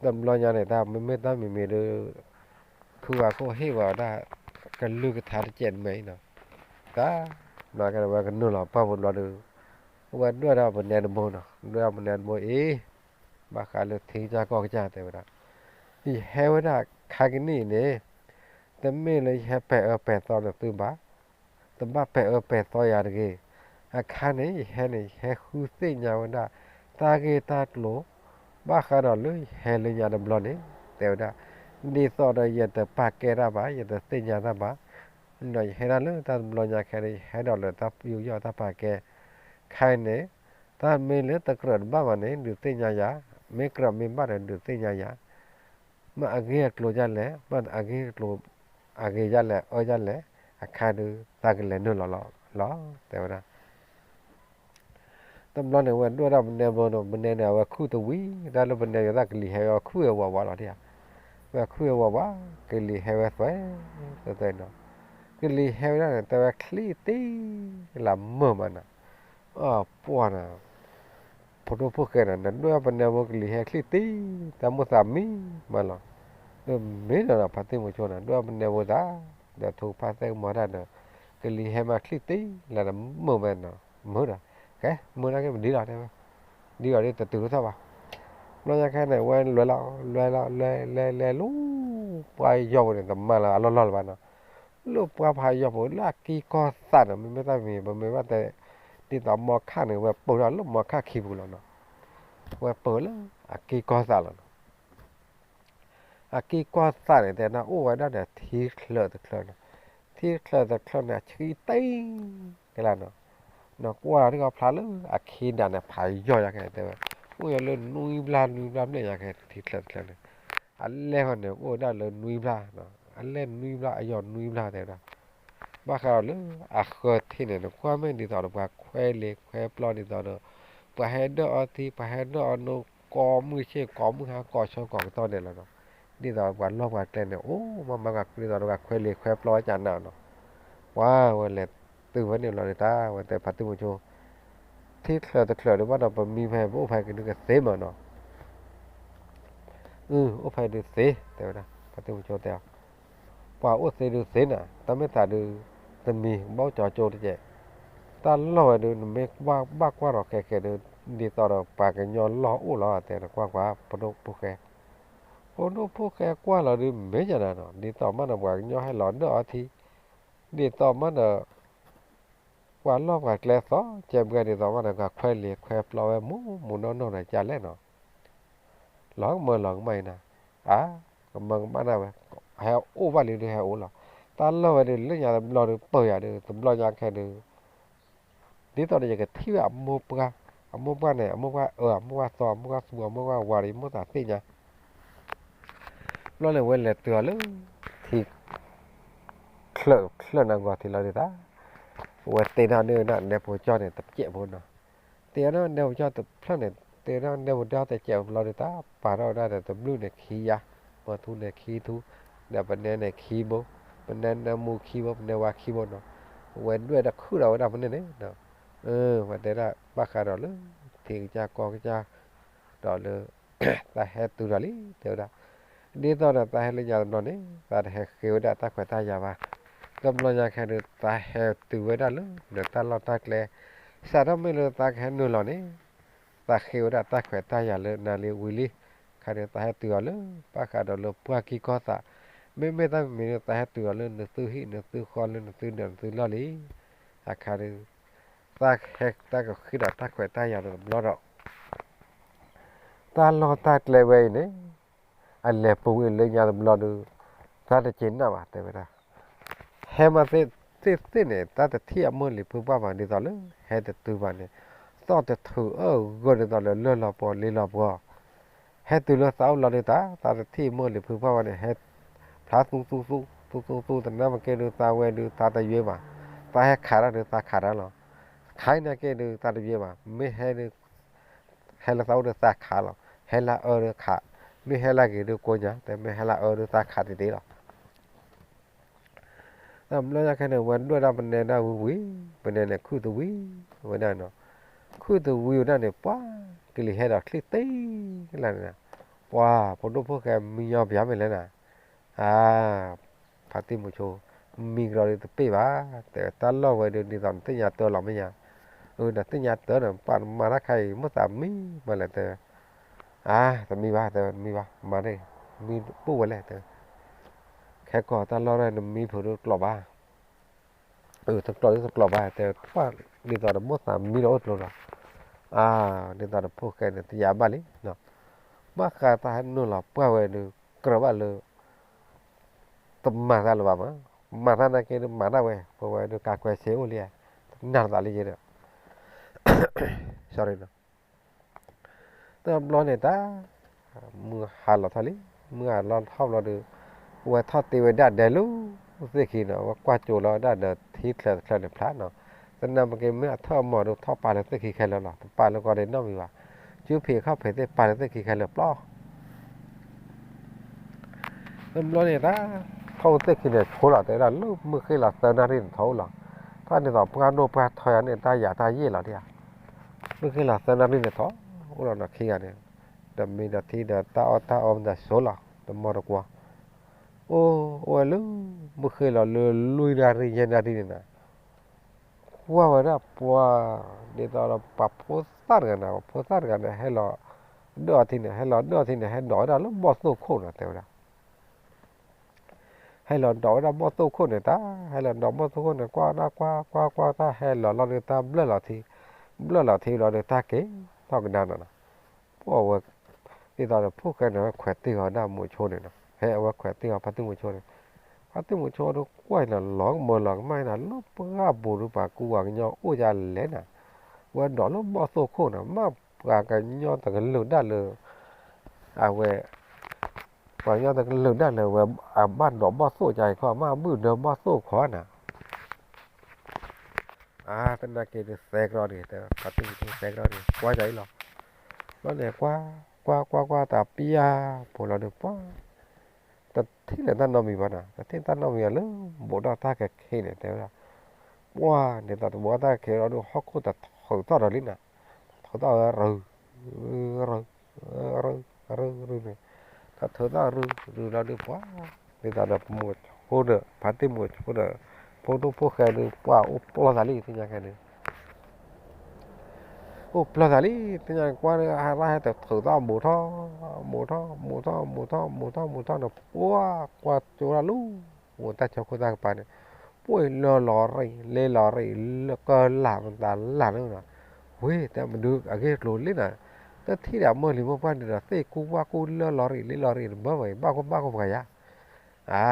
တဘျီညါန့ၣ်တၢ် မ့မ့ၢ်တၢ်မံၤမံၤဒုး ဖုဝါခိၣ်ဟ့ၣ်ဝဲဒၣ် ကလုၢ်ကထါတစဲးတမဲအံၤနီၤ, တၢ် ဘျီကဲဝဲကနုာ်လီၤပှၢ်ပူၤဘျီဒုး အဝဲဒွဲၣ်ဒီးပနဲတဘိနီၤ, ဒွဲၣ်ဒီးပနဲတဘိအံၤ ဘၣ်ဃးလၢထံကစၢ်ကီၢ်ကစၢ်တဲဝဲဒၣ်, ယဟဲဝဲဒၣ်ခါကနံၣ်အံၤန့ၣ် တမ့ၢ်လၢယဟဲပဲာ်အၢပဲာ်သီနသုဘၣ်, တဘၣ်ပဲာ်အၢပဲာ်သီယၤတဂ့ၤ, အခါန့ၣ် ယဟဲန့ၣ် ယဟဲဃုသ့ၣ်ညါဝဲဒၣ် တၢ်ဂ့ၢ်တၢ်ကျိၤ ဘၣ်ဃးဒီးလၢယဟဲလၢညါတဘျီန့ၣ် တဲဝဲဒၣ်, ဒ်သိးဒီးယတပာ်ကဲတၢ်ဘၣ် ယတသ့ၣ်ညါတၢ်ဘၣ်, ဒီးယဟဲဒၣ်လၢတၢ်တဘျီညါခဲန့ၣ် ယဟဲဒီးလၢတၢ်ယူးယီၣ်တၢ်ပာ်ကဲ ခဲအံၤန့ၣ် တၢ်မ့ၢ်လၢတကြၢးတဘၣ်ဘၣ်န့ၣ် ဒုးသ့ၣ်ညါယၤ, မ့ၢ်ကြၢးမ့ၢ်ဘၣ်ဒီးဒုးသ့ၣ်ညါယၤ, မ့ၢ်အဂ့ၢ်အကျိၤဒ်လဲၣ်, မ့ၢ်အဂ့ၢ်အကျိၤ အဂ့ၤဒ်လဲၣ် အၢဒ်လဲၣ်, အခါဒုး တၢ်ကလဲၤနုာ်လီၤလီၤ တဲဝဲဒၣ်. တဘျီန့ၣ် ဝဲဒွဲၣ်ဒၣ်ပနဲဘိန့ၣ် ပနဲန့ၣ် အဝဲခုၣ်တဝံၤ တၢ်လၢပနဲယိၤသၣ်ကလံၤဟဲဝဲ အီၤခုၣ်ဝဲဝးဝးလီၤဒၣ်ဧါ, ဝဲခုၣ်ဝဲဝးဝး ကလံၤဟဲဝဲသွဲ သွဲသွဲနီၤ, ကလံၤဟဲဝဲဒၣ်န့ၣ် တဲဝဲချံၣ်တ့ၢ် လၢမုာ်မးနီၤ, အပှၢ်နီၤ ဖိဒိၣ်ဖိၣ်ဃဲနီၤ နဒွဲၣ်ပနဲဘိကလံၤဟဲချံၣ်တ့ၢ် တၢ်မိၣ်သးမံမးလီၤ, မ့ၢ်ဒီးနီၤ ဖါတံၢ်မုဆိနီၤ ဒွဲၣ်ပနဲဘိသး ဒီးထိဖါသဲကမီၤတၢ်ဒီး ကလံၤဟဲမးချံၣ်တ့ၢ်လၢနမုာ်ဝဲနီၤ, မုာ်ဒီး ကဲ မုာ်နာ်က့ပဒ်လီၤတဲဝဲ, ဒ်အီၤဒ်တတုၤထီၣ်ဘၣ်, ဘျီညါခဲန့ၣ် ဝဲလဲၤလီၤ လဲၤလီၤ လဲၤလဲၤလဲၤလီၤ ပှၤယီၤပူၤန့ၣ် တမၤလၢအလီၢ်လီၢ်လၢၤဘၣ်နီၤ, လၢပှၤဖးယီၤပူၤလၢအက့ၤကီၢ်သးန့ၣ် မ့မ့ၢ်တၢ်မံၤ ပမ့ၢ်ဘၣ်တဲ ဒ်သိးမီခါန့ၣ် ဝဲပၢၢ်ထီၣ်လၢမီခါခံပူၤလီၤနီၤ, ဝဲပၢၢ်လၢအက့ၤကီၢ်သးလီၤနီၤ, အက့ၤကီၢ်သးန့ၣ် တဲနၢ်အိၣ်ဝဲဒၣ်ဒီးထံချၢးတချၢးနီၤ, ထံချၢးတချၢးန့ၣ် အဆှံတ့ၢ်ကလါနီၤ, နကွၢ်လီၤတံၢ်ကီဖျါလၢအခံဒၣ်န့ၣ် ဖးယီၤညါခဲတဲဝဲ, အိၣ်ယၤလၢနွံဘျၣ်နွံဘျၣ်ဘျဲၣ်ညါခဲ ထံချၢးတချၢးန့ၣ်, အလဲၢ်ဃီန့ၣ် အိၣ်ဝဲဒၣ်လၢနွံဘျၣ်, အလဲၢ်နွံဘျၣ် အယီၤနွံဘျၣ်တဲဝဲဒၣ် ဘၣ်ဃးဒီးလၢအဃၢၤထံးန့ၣ် နကွၢ်မ့ၢ်ဒ်သိးဒီးပှၤခွဲးလ့ၤခွဲးပျီဒ်သိးဒီး ပှၤဟဲဒၢၣ်အီထံ ပှၤဟဲဒၢၣ်အီနူကိးမုၢ်ဆ့ၣ်ကိးမုၢ်ဟါကိးဆၢကိးကတီၢ်ဒဲးလီၤနီၤ, ဒ်သိးပှၤလီၢ်ပှၤကျဲန့ၣ် အိၣ်မးမးကဒ်သိးဒီးပှၤခွဲးလ့ၤခွဲးပျီဝဲကနၣ်နီၤ, ပှၤဝဲလဲၤတုၤဝဲန့ၣ်လီၤန့ၣ်တၢ် ဝဲတဲဖါတံၢ်မုဆိ ထံချၢးတချၢးဒုးဘၣ်ဒီးပမံဖဲပအိၣ်ဖဲကဒုကသ့မးနီၤ, အ အိၣ်ဖဲဒုးသ့ တဲဝဲဒၣ် ဖါတံၢ်မုဆိတဲအီၤ ပှၤအိၣ်သ့ဒုးသ့နၤ တၢ်မ့ၢ်သးဒုး တမံၤကဘၣ်အိၣ်ကၠီကၠိတကဲး, တၢ်လီၢ်ဝဲဒုး နမ့ၢ်ဘၣ်ကွၢ်ထီၣ်ခဲခဲဒုး ဒ်သိးဒီးပှၤကညီလီၢ်အိၣ်လီၤ တဲနကွၢ်ကွၢ် ဖိဒိၣ်ဖိၣ်ဃဲ, ဖိဒိၣ်ဖိၣ်ဃဲကွၢ်လီၤဒုး မ့ၢ်ယၤနၤနီၤ ဒ်သိးမးဒီးပှၤကညီဟဲလီၤဒၢၣ်အီထံ ဒ်သိးမးဒီး ပှၤလီၢ်ပှၤကျဲသီ ကဲဘှဲဒ်သိးမးဒီး ပှၤခွဲးလ့ၤခွဲးပျီဝဲမူမူနီၢ်နီၢ်ဒီးကလဲၣ်နီၤ လီၤကမၢလီၤကမၣ်အံၤနၤ, အါ ကမၢကမၣ်နၢ်ဝဲ, ဟဲအိၣ်ဘၣ်လံဒုးဟဲအိၣ်လီၤ, တၢ်လီၢ်ဝဲဒုး လၢညါတဘျီဒုး ပၢၢ်ယၤဒုး တဘျီညါခဲဒုး, ဒ်သိးဒီးယကထံၣ်ဝဲအမိၢ်ပှၢ်, အမိၢ်ပှၢ်န့ၣ် အမိၢ်ပှၢ်အၢ အမိၢ်ပှၢ်သီ အမိၢ်ပှၢ်သူ အမိၢ်ပှၢ်ဝၤဒီး ယမိၢ်သးသ့ၣ်ညါ ဘျီန့ၣ် ဝဲလဲၤတုၤအီၤလၢ ထံ ချၢး ချၢးနဂီၤထံးလီၤဒုးသး, ဝဲတ့ထီၣ်န့ၢ်ဝဲဒၣ်နဲဖိကၠီန့ၣ် တကဲးဖိနီၤ, တ့ထီၣ်နဲဖိကၠီတဖျၢၣ်န့ၣ် တ့ထီၣ်နဲဖိကၠီတကဲးဖိလီၤဒုးသး ပာ်ထီၣ်ဝဲဒၣ်ဒီးတဘျုးန့ၣ်ခံယါ, ပထူန့ၣ်ခံထူ, ဒီးပနဲန့ၣ်ခံဘိ, ပနဲနၢမူခံဘိ ပနဲဝါခံဘိနီၤ, ဝဲဒွဲၣ်ဒီးခုၣ်ဒီးဝဲဒၣ်ပနဲန့ၣ် ဝဲတဲဒၣ်ဘၣ်ဃးဒီးလၢ ထံကစၢ်ကီၢ်ကစၢ် ဒီးလၢ သးဟဲတုၤဒီးလံ တဲဝဲဒၣ်, ဒ်သိးဒီးသးဟဲလၢညါတဘျီန့ၣ် သးတဟဲဃ့ဝဲဒၣ်တၢ်ခွဲးတၢ်ယာ်ဘၣ်, တဘျီညါခဲဒုး သးဟဲတုၤဝဲဒၣ်လၢ နတၢ်လီၢ်တၢ်ကျဲ, စးထီၣ်မ့ၢ်လၢသးကဟဲနုာ်လီၤန့ၣ် သးဃ့ဝဲဒၣ်တၢ်ခွဲးတၢ်ယာ်လၢနၤလံဝံၤလံ, ခဲဒုးသးဟဲတုၤအီၤလၢ ဘၣ်ဃးဒီးလၢပှၢ်ကံၢ်ကီၢ်သး, မ့မ့ၢ်တၢ်မံၤမံၤဒုး သးဟဲတုၤအီၤလၢနသုဟံၣ်နသုဃီလၢနသုဒၢးနသုလီၢ်လံ, အခါဒုး သးဟဲတၢ်ကဃ့ဒီးတၢ်ခွဲးတၢ်ယာ်လၢတဘျီဒီး တၢ်လီၢ်တၢ်ကျဲဝဲအံၤန့ၣ် အလဲၤပူၤဝံၤလၢညါတဘျီဒုး တၢ်တက့ၤနၢ်ဘၣ်တဲဝဲဒၣ်, ဟဲမးသ့ၣ်သ့ၣ်န့ၣ် တၢ်တထံၣ်အမုၢ်လံၤဖုပှၢ်ဘၣ်ဒ်သိးလၢ ဟဲတတုၤဘၣ်န့ၣ် သီၣ်တထုးအဂၢၢ်ဒ်သိးလၢလၢၢ်လီၤပှီၢ်လ့လီၤပှီၢ်, ဟဲတုၤလၢသးအိၣ်လီၤဒုးတၢ် တၢ်တထံၣ်အမုၢ်လံၤဖုပှၢ်ဘၣ်န့ၣ် ဟဲဖျါသူသူသူ သူသူသူ တနၢ်မ့ၢ်ကဲဒုးသးဝဲဒုးသးတယွဲဘၣ်, သးဟဲခးတၢ်ဒုးသးခးတၢ်လီၤ, ခးအံၤနာ်က့ဒုးသးတယွဲဘၣ်, မ့ၢ်ဟဲဒုး ဟဲလၢသးအိၣ်ဒီးသးခးလီၤ, ဟဲလၢအအၢဒီးခး, မ့ၢ်ဟဲလၢအဂ့ၤဒီးကိးညါ, တမ့ၢ်ဟဲလၢအအၢဒီးသးခးတ့ၢ်တ့ၢ်လီၤ. တဘျီညါခဲန့ၣ် ဝဲဒွဲၣ်ဒၣ်ပနဲဒၣ်ဝံၤဝံၤ, ပနဲန့ၣ်ခုၣ်တဝံၤ, ဝဲဒၣ်နီၤ, ခုၣ်တဝံၤဝဲဒၣ်န့ၣ် ပှၤကလံၤဟဲဒီးချံၣ်တ့ၢ်လၢန့ၣ်, ပှၤဖိဒိၣ်ဖိၣ်ဃဲမံညီပယါမ့ၢ်လဲၣ်နၤ, အါ ဖါတံၢ်မုဆိ, မံကဒီးဒုးတပ့ၢ်ဘၣ်, တဲတၢ်လီၢ်ဝဲဒုး ဒ်သိးနသ့ၣ်ညါတၢ်လီၤမ့ၢ်ညါ, အၢ နသ့ၣ်ညါတၢ်န့ၣ် ပာ်နမၤတၢ်ခါအံၤ မ့ၢ်သးမံမးလဲၣ်တဲ, အါ တမံဘၣ်တဲ တမံဘၣ် မၤန့ၣ် မံတပူၤဝဲလဲၣ်တဲ, ခဲကီးတၢ်လီၢ်ဒၣ်နမံဖုးဒုးတကျိးဘၣ်, အၢ တကျိးဒုးတကျိးဘၣ်တဲ, ပှၤ ဒ်သိးဒီးမိၣ်သးမံဒီးအိၣ်ကျိၤလီၤ. အါ, ဒ်သိးဒီးဖိၣ်ဃဲန့ၣ် တယာ်ဘၣ်လံ, ဘၣ်ဃးတၢ်ဟဲနုာ်လီၤပှၢ်ဝဲဒုး ကြၢးဘၣ်လၢ တမၤတၢ်လၢၤဘၣ်မး, မၤတၢ်နာ်က့ဒုးမၤတၢ်ဝဲ, ပဝဲဒုးကးကွဲးဆ့အိၣ်လံ, တနာ်သးလံယဲဒီး sorry နီၤ. တဘျီန့ၣ်တၢ် မုၢ်ဟါလီၤထီၣ်လံ, မုၢ်ဟါလီၤထီၣ်ဘျီဒီး အဝဲထီၣ်တ့ဝဲဒၣ်ဒဲလၢသ့ၣ်ခံနီၤ, အဝဲကွၢ်ကၠိလီၤဝဲဒၣ်ဒီးထံချၢတချၢန့ၣ်ဖျါနီၤ, သနာ်က့မ့ၢ်အထၢၣ်အမီၤဒီးထီၣ်ပာ်လၢသ့ၣ်ခံခဲလၢာ်လီၤ, တပာ်လၢကီၢ်ဒဲးနီတမံၤဘၣ်, စုဖံးခီၣ်ဖံးသ့ၣ်ပာ်လၢသ့ၣ်ခံခဲလၢာ်ပျီ တဘျီန့ၣ်တၢ် ထီၣ်သ့ၣ်ခံန့ၣ်ဆိလီၤ, တဲဝဲဒၣ်လၢမုၢ်ဃ့လီၤသၢနၣ်ရံၣ်န့ၣ်ထီၣ်အိၣ်လီၤ, ဖဲန့ၣ်သိးပှၢ်ဒိၣ်ပှၢ်ထီယၤန့ၣ် တၢ်ယၤတၢ်ယ့ၣ်လီၤဒံးဧါ, မုၢ်ဃ့လီၤသၢနၣ်ရံၣ်န့ၣ်ထီၣ်အိၣ်လီၤနီၤ, ခံဂၤန့ၣ် ဒီးမ့ၤဒီးထံဒီးတၢ်အီၣ်တၢ်အီမ့ၢ်တၢ်ဆိလီၤ တမီတကွီၤ, အိၣ် အိၣ်ဝဲလၢ မုၢ်ဃ့လီၤလၢလွံၢ်နၣ်ရံၣ်ယဲၢ်နၣ်ရံၣ်န့ၣ်နီၤ ကွၢ်ဝဲဒၣ်ပှၤ ဒ်သိးဒီးပှၤဖိသၣ်တဂၤန့ၣ်, ပှၤဖိသၣ်တဂၤန့ၣ် ဟဲလီၤဒၢၣ်အီထံန့ၣ်, ဟဲလီၤဒၢၣ်အီထံန့ၣ် ဟဲဒိးဝဲဒၣ်လၢဘီၣ်သိၣ်ခိၣ်နီၤ, တဲဝဲဒၣ်, ဟဲလီၤဒိးဝဲဒၣ်ဘီၣ်သိၣ်ခိၣ်န့ၣ်တၢ်, ဟဲလီၤဒိးဘီၣ်သိၣ်ခိၣ်န့ၣ် ကွၢ်ဒၣ်ကွၢ်ကွၢ်ကွၢ်တၢ်ဟဲလီၤလီၤဒီးတၢ်ဘျၢၣ်လီၤထံ, ဘျၢၣ်လီၤထံလီၤဒီးတၢ်က့ၤထီၣ်ကဒါနီၤနီၤ, ပှၢ်ဝဲ ဒ်သိးဒီးဖိၣ်ဃဲန့ၣ် အဝဲခွဲးတ့ၢ်ဃီၤဒၣ်မိၤဆိန့ၣ်နီၤ, ဟဲအဝဲခွဲးတ့ၢ်ဃီၤဖါတံၢ်မိၤဆိန့ၣ်, ဖါတံၢ်မိၤဆိဒီးကွၢ်အံၤနီၤ လီၤကမၢလီၤကမၣ်အံၤနီၤ လၢပှၤဘိးဒုးပှၤကူပှၤကညီအိၣ်ဒ်လဲၣ်နီၤ, ဝဲဒိးလၢဘီၣ်သိၣ်ခိၣ်နီၤ မ့ၢ်ပှၤကညီတကလုာ်ဒၣ်လၢ အဝဲ ပှၤကညီတကလုာ်ဒၣ်လၢဝဲ အဘၣ်ဒိးဘီၣ်သိၣ်ကါအံၤခီ မ့ၢ်ဘုၣ်ဒၢဘီၣ်သိၣ်ခီနီၤ အါ သနာ်က့ဒုးသဲကရီန့ၣ် တဲဖါတံၢ်မိၤဆိသဲကရီန့ၣ် ကွၢ်ကါအံၤလီၤ, ဘျီန့ၣ် ကွၢ် ကွၢ်ကွၢ်ကွၢ်တၢ်ပျၢ်ဖိလီၤဒုးပှၢ်, တထံၣ်လၢၤတၢ်နီတမံၤဘၣ်နီၤ, တထံၣ်တၢ်နီတမံၤဘၣ်လၢ ဘူးထီၣ်တၢ်ကခ့န့ၣ် တဲဝဲဒၣ်, ပှၢ်န့ၣ် တၢ်တဘူးတၢ်ကခ့လီၤဒုး ဟီၣ်ခိၣ်တထုးထီၣ်ဒီးလံနီၤ, ထုးထီၣ်ဝဲရုၤ ရုၤ ရုၤ ရုၤန့ၣ်, တၢ်ထုးထီၣ်ရုၤရုၤလီၤဒုးပှၢ်, ဒ်သိးဒီးပမိၤဆိဒီး ဖါတံၢ်မိၤဆိဒီး ဖိဒိၣ်ဖိၣ်ဃဲဒုးပှၢ်အိၣ်ပျီၢ်သးလံ သ့ၣ်ညါခဲန့ၣ် အိၣ်ပျီၢ်သးလံ သ့ၣ်ညါကွၢ် ဟဲလၢဟဲတထုးထီၣ်ဘူးထီၣ် ဘူးထီၣ် ဘူးထီၣ် ဘူးထီၣ် ဘူးထီၣ် ဘူးထီၣ်န့ၣ် ပှၢ်ကွၢ်ကၠိဒၣ်လၢ တၢ်ဆၢခိၣ်တၢ်ကပၤန့ၣ် ပှၢ်လၢလီၤရံၣ် လ့လီၤရံၣ် လၢကလၢ်မတၤလၢ်န့ၣ်နီၤ, ဝ့ၢ် တဲမနုၤအဂ့ၢ်ကျိၤလံနီၤ, တထံၣ်ဒီးမိၢ်လံၤမိၢ်ပှၢ်န့ၣ်ဒီး သ့ၣ်ကူဝၣ်ကူလၢလီၤရံၣ် လ့လီၤရံၣ်တဘၢဘၣ်အံၤ ဘၣ်ခိၣ်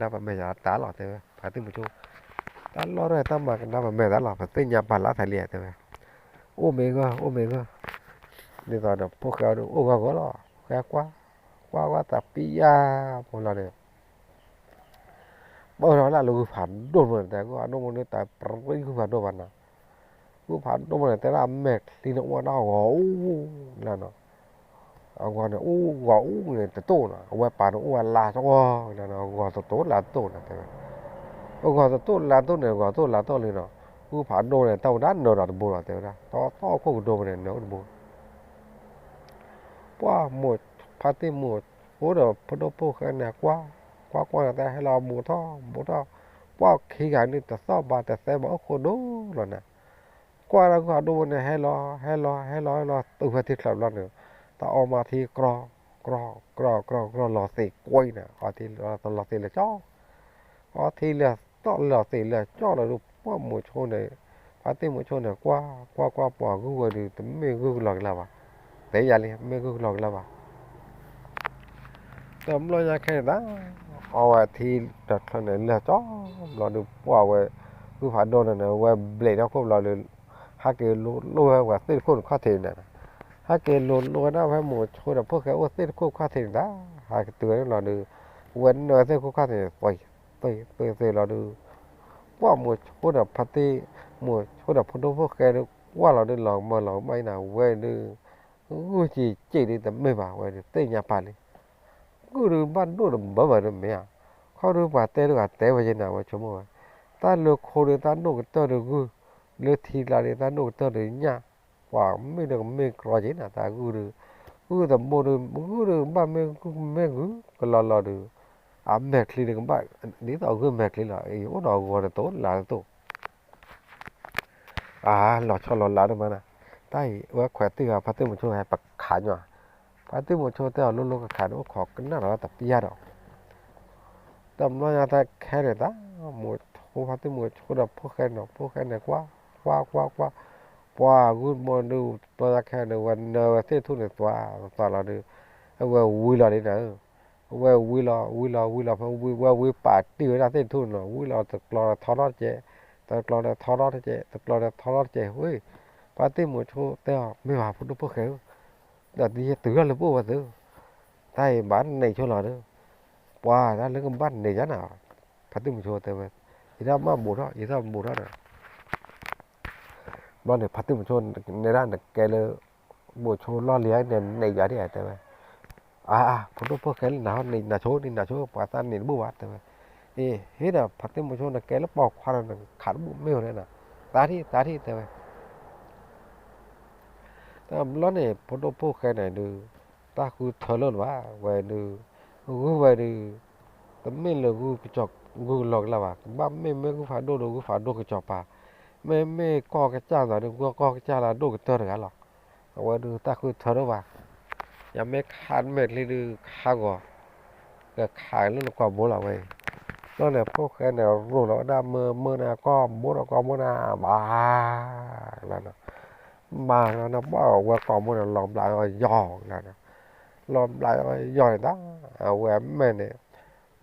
ဘၣ်ခိၣ်ပှၤယါ အါ တဘၣ်ဘၣ် တၢ်မၤကနၣ်ပမဲာ်ယၤတၢ်လီၤ တဲဝဲ ဖါတံၢ်မိၤဆိ, တၢ်လီၢ်ရဲၣ်တၢ်မၤကနၣ်ပမဲာ်သးလီၤ ပသ့ၣ်ညါပာ်လၢသးလံ တဲဝဲ, အိၣ်မ့ၢ်ဂၢၢ် အိၣ်မ့ၢ်ဂၢၢ်, ဒ်သိးဒီးဖိၣ်ဃဲအိၣ်ဂီၢ်ဂီၢ်လီၤ ဃဲကွၢ်, ကွၢ်ကွၢ်တၢ်ပျၢ်ဖိလီၤန့ၣ် ပၢၢ်ထီၣ်ဒၣ်လၢဂုၢ်ဖးဒိၣ်မးန့ၣ် တဲဂုၢ်ဖးဒိၣ်မးန့ၣ် တၢ်ပြံဂုၢ်ဖးဒိၣ်ဘၣ်နီၤ, ဂုၢ်ဖးဒိၣ်မးန့ၣ် တဲဒၣ်အမဲာ်ချံန့ၣ်အိၣ်ဝဲဒၣ်ဂီၤအူလီၤနီၤ, အဂီၤန့ၣ် အိၣ်ဂီၤအူန့ၣ်တတိၢ်နီၤ အဝဲပာ်န့ၣ်အိၣ်ဝဲလါကီလီၤနီၤ ဂီၤတတိၢ်လါတတိၢ်နီၤ တဲဝဲ, အဂီၤတတိၢ်လါတတိၢ်န့ၣ် ဂီၤတတိၢ်လါတတိၢ်လံနီၤ, ဂုၢ်ဖးဒိၣ်န့ၣ် တၢ်ဝဲဒၣ်နၢၤဒီးတဘိလီၤ တဲဝဲဒၣ် တီတီခိၣ်ကဒိမးန့ၣ် နၢၤအိၣ်တဘိ ပှၢ်မိၢ်ဖါတံၢ်မိၤဆိဒီးဖိဒိၣ်ဖိၣ်ဃဲန့ၣ် ကွၢ် ကွၢ်ကွၢ်န့ၣ် တၢ်ဟဲလီၤဘူးထီၣ်ဘူးထီၣ်, ပှၢ်ခံဂၤန့ၣ် တသီၣ်ဘၣ်တသဲဘၣ်အိၣ်ဃိဒိၣ်လီၤန့ၣ်, ကွၢ်ဒၣ်ဂုၢ်ဖးဒိၣ်န့ၣ် ဟဲလီၤ ဟဲလီၤ ဟဲလီၤ ဟဲလီၤ တုၤဖဲထံချၢဘျီန့ၣ်, တၢ်အီမါထံကြီ ကြီ ကြီ ကြီ လီၤသ့ၣ်ကွံာ်န့ၣ် အီထံလီၤသီလီၤသ့ၣ်လၢကၠီ အီထံလၢသီလီၤသ့ၣ်လၢကၠီလီၤဒုး ပှၢ်မိၤဆိန့ၣ်, ဖါတံၢ်မိၤဆိန့ၣ် ကွၢ် ကွၢ်ကွၢ်ပှၤဂုၢ်ဝဲဒုး တမ့ၢ်ဂုၢ်ကလီကလီဘၣ်, တဲယၤလံ မ့ၢ်ဂုၢ်ကလီကလီဘၣ်, တဘျီညါခဲန့ၣ်သး, အဝဲထံတချၢန့ၣ် လၢကၠီဘျီဒုး ပှၢ်ဝဲ ဂုၢ်ဖးဒိၣ်န့ၣ်န့ၣ် ဝဲဘျဲးထီၣ်ခိၣ်ဘျီဒုး, ဟဲက့ၤလိၤလိၤဝဲပှၤသ့ၣ်တခိၣ်န့ၣ်ခီၣ်ထံးန့ၣ်, ဟဲက့ၤလိၤလိၤဝဲဒၣ်ဖဲမိၤဆိဒီးဖိၣ်ဃဲအိၣ်သ့ၣ်တခိၣ်ခီၣ်ထံးန့ၣ်သး, ဟဲက့ၤတုၤဝဲန့ၣ်လီၤဒုး, ဝဲနၢၤသ့ၣ်တခိၣ်ခီၣ်ထံးန့ၣ် သ့သ့သ့လီၤဒုး, ပှၢ်မိၤဆိဒီးဖါတံၢ်မိၤဆိဒီးဖိဒိၣ်ဖိၣ်ဃဲဒုး ကွၢ်လီၤဒုး လီၤကမၢလီၤကမၣ်အံၤန့ၣ် ဝဲဒုး ဂုၢ်က့ၤက့ၤဒုးတမ့ၢ်ဘၣ် ဝဲဒုးသ့ၣ်ညါပာ်လံ, ဂုၢ်ဒုးဘၣ်ဒိၣ်တဘၢဘၢဒုးမ့ၢ်ဧါ, ခီဒုးပှၤတဲဒုးဂၤတဲဝဲယဲန့ၣ် အဝဲဆိကမိၣ်ဝဲ, တၢ်လၢခိဒုးတၢ်ဒိၣ်ကတၢၢ်ဒုးဂုၢ်, လၢထံကျါဒုးတၢ်ဒိၣ်ကတၢၢ်ဒုးညၣ်, ပှၤမ့ၢ်ဒုးကမ့ၢ်ကြီက့ၤန့ၣ် တၢ်ဂုၢ်ဒုး, ဂုၢ်တဘိဒုး ဂုၢ်ဒုးဘၣ်မ့ၢ်ဂုၢ်မ့ၢ်ဂုၢ်ကလီလီၤဒုး, အမဲာ်ချံဒုးကဘၣ် ဒ်သိးဂုၢ်မဲာ်ချံလီၤ အံၤအိၣ်ဒီးဂီၤတတိၢ်လါတတိၢ် အါ လီၤဆီလီၤလးဒိၣ်မးနၤ, တၢ်အံၤ အဝဲခွဲးတ့ၢ်ဂၤ ဖါတံၢ်မိၤဆိ ဟဲပခးညီ, ဖါတံၢ်မိၤဆိတဲအီၤ လိၤလိၤကခးန့ၣ် အိၣ်ခိးကနၣ်ဒီးတပျၢ်ဒီး, တဘျီညါတၢ်ခဲန့ၣ်သး, မိၤဆိ ဖါတံၢ်မိၤဆိဒီးဖိၣ်ဃဲန့ၣ် ဖိၣ်ဃဲန့ၣ်ကွၢ် ကွၢ်ကွၢ်ကွၢ်, ပှၤဂုၢ်မီၢ်ဒုး ပှၤခဲန့ၣ် ဝဲနၢၤဝဲသ့ၣ်ထူၣ်န့ၣ် သွါသွါလီၤဒီး အဝဲဝံၤလီၤဒ်န့ၣ်, အဝဲဝံၤလီၤ ဝံၤလီၤ ဝံၤလီၤ ဖဲဝံၤ ဝဲဝံၤပာ်တံၢ်ဝဲဒၣ်သ့ၣ်ထူၣ်န့ၣ်လီၤ. ဝံၤလီၤတကျီထီထီၣ်တကဲး, တကျီထီထီထီၣ်တကဲး, တကျီထီထီထီၣ်တကဲး, ဝ့ၢ် ပှၤသ့ၣ်မုၣ်ဆိတဲအီၤ မ့ၢ်ဘၣ်ဖိဒိၣ်ဖိၣ်ဃဲဧၢ, ဒီးတယဲၢ်တုၤထီၣ်လၢပအိၣ်ဝဲသု, တၢ်အံၤဘၣ်န့ၣ်ဆိလီၤဒီး ပှၤတၢ်လၢကဘၣ်န့ၣ်ယါနၤ, ဖါတံၢ်မုၣ်ဆိတဲဝဲ, ယတၢ်မၤဘူးထီၣ် ယတၢ်ဘူးထီၣ်ဒီး ဘျီန့ၣ် ဖါတံၢ်မုၣ်ဆိ နဲဒၣ်နကဲလၢ မုၣ်ဆိလီၢ်လံၤန့ၣ် နဲယါဒ်တဲဝဲ, အါ ဖိဒိၣ်ဖိၣ်ဃဲလၢနၤဟီ နဆိ နနၤဆိ ပှၤသးန့ၣ်တဘူၣ်ဘၣ်တဲဝဲ, အ့ ဟ့ၣ်ဒီးဖါတံၢ်မုၣ်ဆိနကဲလၢပိာ်ခွါဒီးနခးတဘူၣ်မ့ၢ်ဝဲန့ၣ်, သးထံၣ် သးထံၣ်တဲဝဲ တဘျီန့ၣ် ဖိဒိၣ်ဖိၣ်ဃဲန့ၣ်ဒုး တၢ်ဃုထၢလၢာ်လၢၤဘၣ်, ဝဲဒုး ဂုၢ်ဝဲဒုး တမ့ၢ်လၢဂုၢ်ကစီၤ ဂုၢ်ကလီကလီဘၣ်, ကဘၣ်မ့ၢ်မ့ၢ်ဂုၢ်ဖးဒိၣ်ဒီး ဂုၢ်ဖးဒိၣ်ကစီၤပၤ, မ့မ့ၢ်ကီၢ်ကစၢ်သးဒီး ဂုၢ်ကီၢ်ကစၢ်လၢအဒိၣ်ကတၢၢ်တဂၤလီၤ. အဝဲဒုးတၢ်ဃုထၢလၢာ်ဘၣ်, ယမ့ၢ်ခးမဲာ်ချံဒုးခးဂီၤ, ကခးလၢနကိာ်ဘိလီၤဝဲအံၤ, ဘျီန့ၣ် ဖိၣ်ဃဲန့ၣ်ရိၤလီၤဝဲဒၣ်မၢမၢန့ၣ် ကိာ်ဘိဒီးကိာ်ဘိန့ၣ် ဘၣ် လီၤ မၤလီၤန့ၣ် ဘၣ်ဝဲကိာ်ဘိန့ၣ်လီၤဘျးယီၤလီၤ, လီၤဘျးယီၤန့ၣ်တၢ် အဝဲအမဲာ်န့ၣ်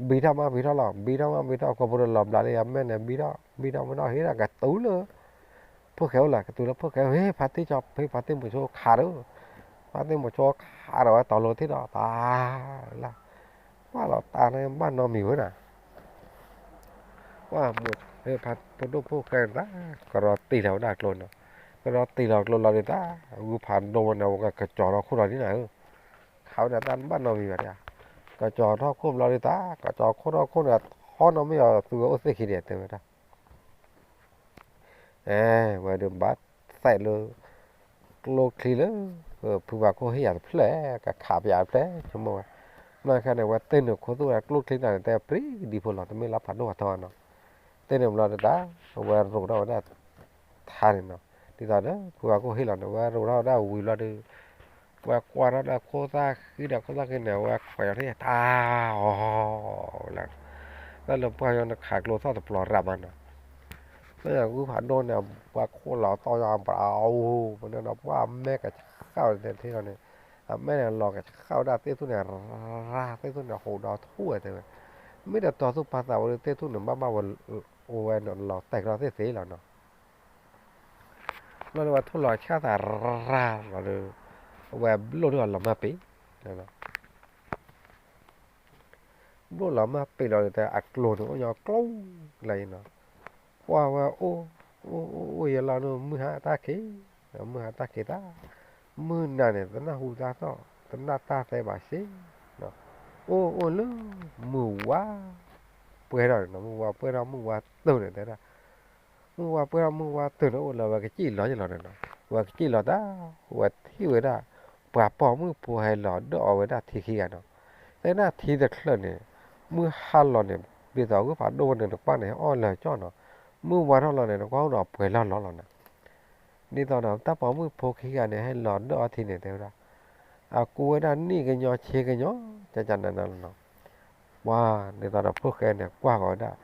ဘံထီၣ်မးဘံထီၣ်လီၤ, ဘံထီၣ်မးဘံထီၣ် ကိာ်ဘိန့ၣ်လီၤဘျးလၢအမဲာ်န့ၣ် ဘံထီၣ် ဘံထီၣ်မ့ၢ်ထီၣ် ဟ့ၣ်ဒၣ်ကတုၤလၢ ဖိၣ်ဃဲအိၣ်လၢ ကတုၤလၢဖိၣ်ဃဲ ဟ့ၣ်ဖါတံၢ်ကၠီ ဟ့ၣ်ဖါတံၢ်မုၣ်ဆိခးဒီး ဖါတံၢ်မုၣ်ဆိခးဒီးဝဲတီၤလိၤထံၣ်ဒီး တၢ်လၢ ပှၢ်လီၤတၢ်န့ၣ်ဘၣ်နီတမံၤဝဲဒၣ် ပှၢ်မုၣ် ဖါ ဖိဒိၣ်ဖိၣ်ဃဲတၢ် ကရီတံၢ်လီၤဝဲဒၣ်ကျိနီၤ, ကရီတံၢ်လီၤကျိလီၤဒုးတၢ် ဂုၢ်ဖးဒိၣ်ဝဲန့ၣ် ဝဲကကၠီၤထီၣ်ခိၣ်လီၤဒ်န့ၣ်ဧၢ, ခးဝဲဒၣ်တၢ်ဘၣ်နီတမံၤဘၣ်ဒၣ်, ကကၠီၤထီၣ်ခိၣ်ဘျီဒုးတၢ် ကကၠီၤခိၣ်ထီၣ်ခိၣ်န့ၣ် ထီၣ်နီတမံၤအီၤ သူဝဲအိၣ်သ့ၣ်ခံန့ၣ် တဲဝဲဒၣ် အဲ ဝဲဒုးဘၣ်သဲးလၢ ကျိချံလၢ ဖုပှၤခိၣ်ဟ့ၣ်ယၤတဖျၢၣ် ကခးပယၤတဖျၢၣ် ဆိကမိၣ်ဝဲ, ဘျီခဲန့ၣ် ဝဲသ့ၣ်နုာ်ခိၣ်သူၣ်ဝဲဒၣ်ကျိချံန့ၣ် တဲပြံဒံဖိလီၤ တမ့ၢ်လၢဖးဒိၣ်ဖးထီနီၤ, သ့ၣ်နုာ်ဘျီဒုးတၢ် ဝဲရိၤထီၣ်ဝဲဒၣ် ထါန့ၣ်နီၤ, ဒ်သိးဒီး ဖုပှၤခိၣ်ဟ့ၣ်လီၤန့ၣ် ဝဲရိၤထီၣ်ဝဲဒၣ်ဝံၤဘျီဒုး ဝဲကွၢ်ထီၣ်ဒၣ်ခိၣ်သၣ်ဃံဒီးခိၣ်သၣ်ဃံန့ၣ် ဝဲခွဲးအီၤထံၣ်တၢ်အီၣ်လၢ တၢ်လၢပှၢ်ညီနခးကျိသီၣ်တပျီၤရၤမးနီၤ, လၢယဂုၢ်ဖးဒိၣ်န့ၣ် ပှၤခိၣ်လီၤတီၢ်ယၤဘၣ်အိၣ် ပန့ၣ်ဒီးပှၢ်အမဲာ်ကဆှၣ်ဝဲဒၣ်ထံၣ်လီၤန့ၣ်, အမဲာ်န့ၣ်လီၤကဆှၣ်ဝဲဒၣ်သ့ၣ်သူၣ်န့ၣ် ရၤသ့ၣ်သူၣ်န့ၣ် ဟိးဒီးထူၣ်ဝဲတဲဝဲ, မ့ၢ်ဒီးတီၤသူၣ်ပာ်သးဝဲဒၣ်သ့ၣ်သူၣ်န့ၣ် ဘၣ်ဘၣ်ဝဲ အိၣ်ဝဲန့ၣ်လီၤတဲာ်ကဒီးသ့ၣ်သ့ၣ်လီၤနီၤ ဘျီန့ၣ်ဝဲထိၣ်လီၤဆၣ်သးရၤလီၤဒီး အဝဲဘျိၣ်ဒုးအလီၤမၢ်ပ့ၤ, ဘျိၣ်လီၤမၢ်ပ့ၤလီၤဒီး အကျိၤန့ၣ်အိၣ်ညီကျိၤလၢအံၤနီၤ, ပှၢ်ဝဲအိၣ် အိၣ်အိၣ်ယလီၤန့ၣ် မုၢ်ဟါတၢ်ခံး, မုၢ်ဟါတၢ်ခံးတၢ်, မုၢ်နၤန့ၣ် တနၢ်ဟူတၢ်သီၣ် တနၢ်တၢ်သဲဘၣ်စ့, အိၣ်အိၣ်လၢ မုၢ်ဝါ ပှဲၤထီၣ်န့ၣ်နီၤ, မုၢ်ဝါပှဲၤထီၣ်မုၢ်ဝါတုၤန့ၣ်တဲဒၣ် မုၢ်ဝါပှဲၤထီၣ်မုၢ်ဝါတုၤန့ၣ် အိၣ်လၢဝဲကစံၣ်လီၤယလီၤန့ၣ်နီၤ, ဝဲကစံၣ်လီၤတၢ် ဝဲထံၣ်ဝဲဒၣ် ပှၤပိာ်မုၣ်ဖိဟဲလီၤဒၢၣ်အီၤဝဲဒၣ်ထံခံဂၤနီၤ, တဲဒၣ်ထံတချၢးန့ၣ် မုၢ်ဟါလီၤန့ၣ် ဒ်သိးဂုၢ်ဖးဒိၣ်ဝဲန့ၣ် နကွၢ်န့ၣ် ဟဲအီၣ်လၢာ်ကၠီၣ်နီၤ, မုၢ်ဝါထီၣ်လီၤန့ၣ် နကွၢ်အိၣ်ဒီးပှဲၤလီၤလီၤလီၤနီၤ ဒ်သိးဒီးတၢ်ပိာ်မုၣ်ဖိခံဂၤန့ၣ် ဟဲလီၤဒၢၣ်အီၤထံန့ၣ် တဲဝဲဒၣ် အကူဝဲဒၣ်နံၣ်ကညီဆံကညီ ကကနနလီၤနီၤ, ပှၤဒ်သိးဒီးဖိၣ်ဃဲန့ၣ် ကွၢ်ဃီၤဝဲဒၣ်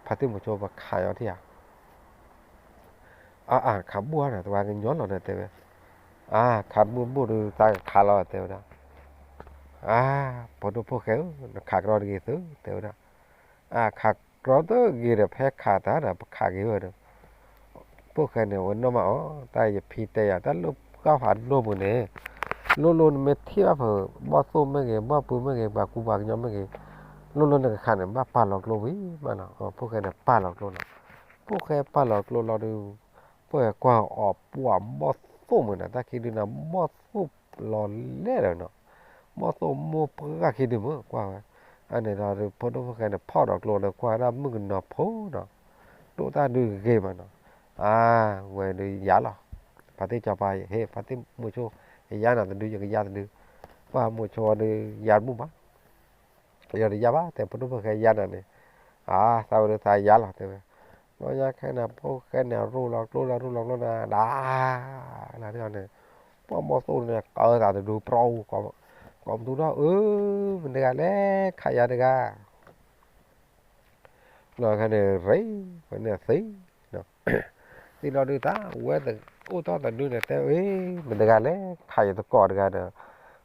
ဖါတံၢ်မုၣ်ဆိပခးအီၤထံဧါ အါအါ ခးဘူၣ်ဧါန့ၣ် တဝဲကညီလီၤန့ၣ်တဲဝဲ, အါ ခးဘူၣ်ဘူၣ်ဒုး တၢ်ကခးလီၤတဲဝဲဒၣ်, အါ ဖိဒိၣ်ဖိၣ်ဃဲဧၢ နခးကရီတဂ့ၤသု တဲဝဲဒၣ်, အါ ခးကရီတဂ့ၤဒီး ဖဲခးတၢ်ဒီး ပခးက့ၤဝဲဒီး ဖိၣ်ဃဲန့ၣ် ဝဲနီၢ်မးအီၤ တၢ်ယဖံတဲယၤ တၢ်လၢဂုၢ်ဖးဒိၣ်ပူၤန့ၣ် လိၣ်လိၣ်နမ့ၢ်ထံၣ်ဘၣ်ဖုး ဘီၣ်သိၣ်မ့ၢ်ဂ့ၤ ဘီၣ်ပုၤမ့ၢ်ဂ့ၤ ပှၤကူပှၤကညီမ့ၢ်ဂ့ၤ လိၣ်လိၣ်နကခးန့ၣ် ဘၣ်ပာ်လီၤကျိဝံၤမးနီၤ ဖိၣ်ဃဲန့ၣ်ပာ်လီၤကျိနီၤ, ဖိၣ်ဃဲပာ်လီၤကျိလီၤဒုး ဖိၣ်ဃဲကွၢ်အီၤပှၤဘီၣ်သိၣ်မုၢ်နၤ တၢ်ခံဒုးနၤ ဘီၣ်သိၣ်လီၤလဲၢ်ဒီးနီၤ ဘီၣ်သိၣ်မိၢ်ပှၢ်ခံဒုးမုၢ်ကွၢ်ဝဲ, အန့ၣ်ဒီး ဖိဒိၣ်ဖိၣ်ဃဲန့ၣ် ဖီၣ်ဒီးကျိဒီးကွၢ်ဝဲဒၣ်မုၣ်ကနီၤဖိနီၤ, ဒိၣ်တၢ်ဒုးဂ့ၤမးနီၤ, အါ ဝဲဒုးယါလီၤ, ဖါတံၢ်စီၤပၤ ဟ့ၣ် ဖါတံၢ်မုၢ်ဆိ ယါနၤတဒု ယကယါတဒု, ပှၢ်မုၢ်ဆိဒုးယါတဘူၣ်ဘၣ်, ယတယါဘၣ် တဲဖိဒိၣ်ဖိၣ်ဃဲယါနၤန့ၣ်, အါ သးဝဲဒုးသးယါလီၤတဲဝဲ, ဘျီညါခဲန့ၣ် ဖိၣ်ဃဲန့ၣ် ရိၣ်လီၤကျိလီၤ ရိၣ်လီၤကျိလီၤ ဒၣ် လၢန့ၣ် ပှၢ်ဘီၣ်သိၣ်န့ၣ် ကၢသးတဒုပြီ ကိးမတူထီၣ် အၢ မတၤတဂၤလဲၣ် ခးယၤတဂၤ လီၤခါန့ၣ် ရ့ ဝဲန့ၣ်သ့ သံလီၤဒုးတၢ် ဝဲအိၣ်ထီၣ်တဒုန့ၣ် တဲအ့ မတၤတဂၤလဲၣ် ခးယသကိးတဂၤဒီး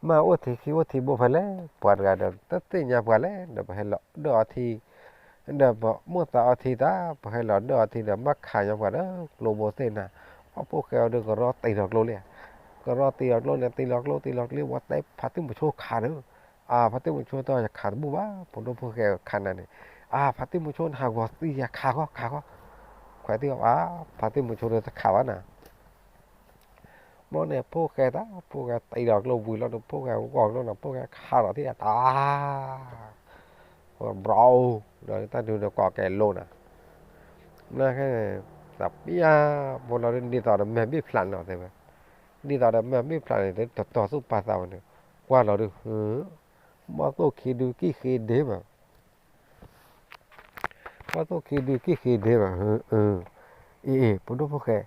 မ့ၢ်အိၣ်ထံခံအိၣ်ထံဘိဖဲလဲၣ် ပှၤတဂၤဒီး တသ့ၣ်ညါပှၤလဲၣ် ဒီးပဟဲလီၤဒၢၣ်အီထံ ဒီးပမိၢ်သးအီထံတၢ် ပဟဲလီၤဒၢၣ်အီထံဒီး ဘၣ်ခးညီပှၤဒီး ကျိဘိသ့ၣ်နၤ အဖိၣ်ဃဲအီၤဒုးကရီတံၤလီၤကျိလံ ကရီတံၤလီၤကျိန့ၣ် တံၤလီၤကျိတံၤလီၤကျိ ဝဲတဲဖါတံၢ်မုဆိခးဒီး အါ ဖါတံၢ်မုဆိတဲ ယခးတဘူၣ်ဘၣ် ဖိဒိၣ်ဖိၣ်ဃဲခးနၤန့ၣ် အါ ဖါတံၢ်မုဆိနဟးဂီၤသံယၤ ခးဃီ ခးဃီ ခွဲးသံအီၤ အါ ဖါတံၢ်မုဆိဒီးတခးဘၣ်နၤ ဘျီန့ၣ် ဖိၣ်ဃဲတၢ် ဖိၣ်ဃဲတံၤလီၤကျိဝံၤလီၤဒီး ဖိၣ်ဃဲဂီၤကျိနီၤ ဖိၣ်ဃဲခးလီၤသံအတၢ် ဘျီ ဒီးတၢ်ဒုးဒီးကိးကဲလိနၤ နခဲန့ၣ် တပျၢ် ဖိလီၤဒ်သိးဒီးမဲာ်ဘ့ၣ်ဖျးန့ၣ်လီၤတဲဝဲ ဒ်သိးဒီးမဲာ်ဘ့ၣ်ဖျးန့ၣ် တတီၤသူၣ်ပာ်သးဝဲန့ၣ် ကွၢ်လီၤဒုး ဘီၣ်သိၣ်ခံဒုးကံၣ်ဃ့ဒ့မး ဘီၣ်သိၣ်ခံဒုးကံၣ်ဃ့ဒ့မး အ့ၣ်အ့ၣ် ဖိဒိၣ်ဖိၣ်ဃဲ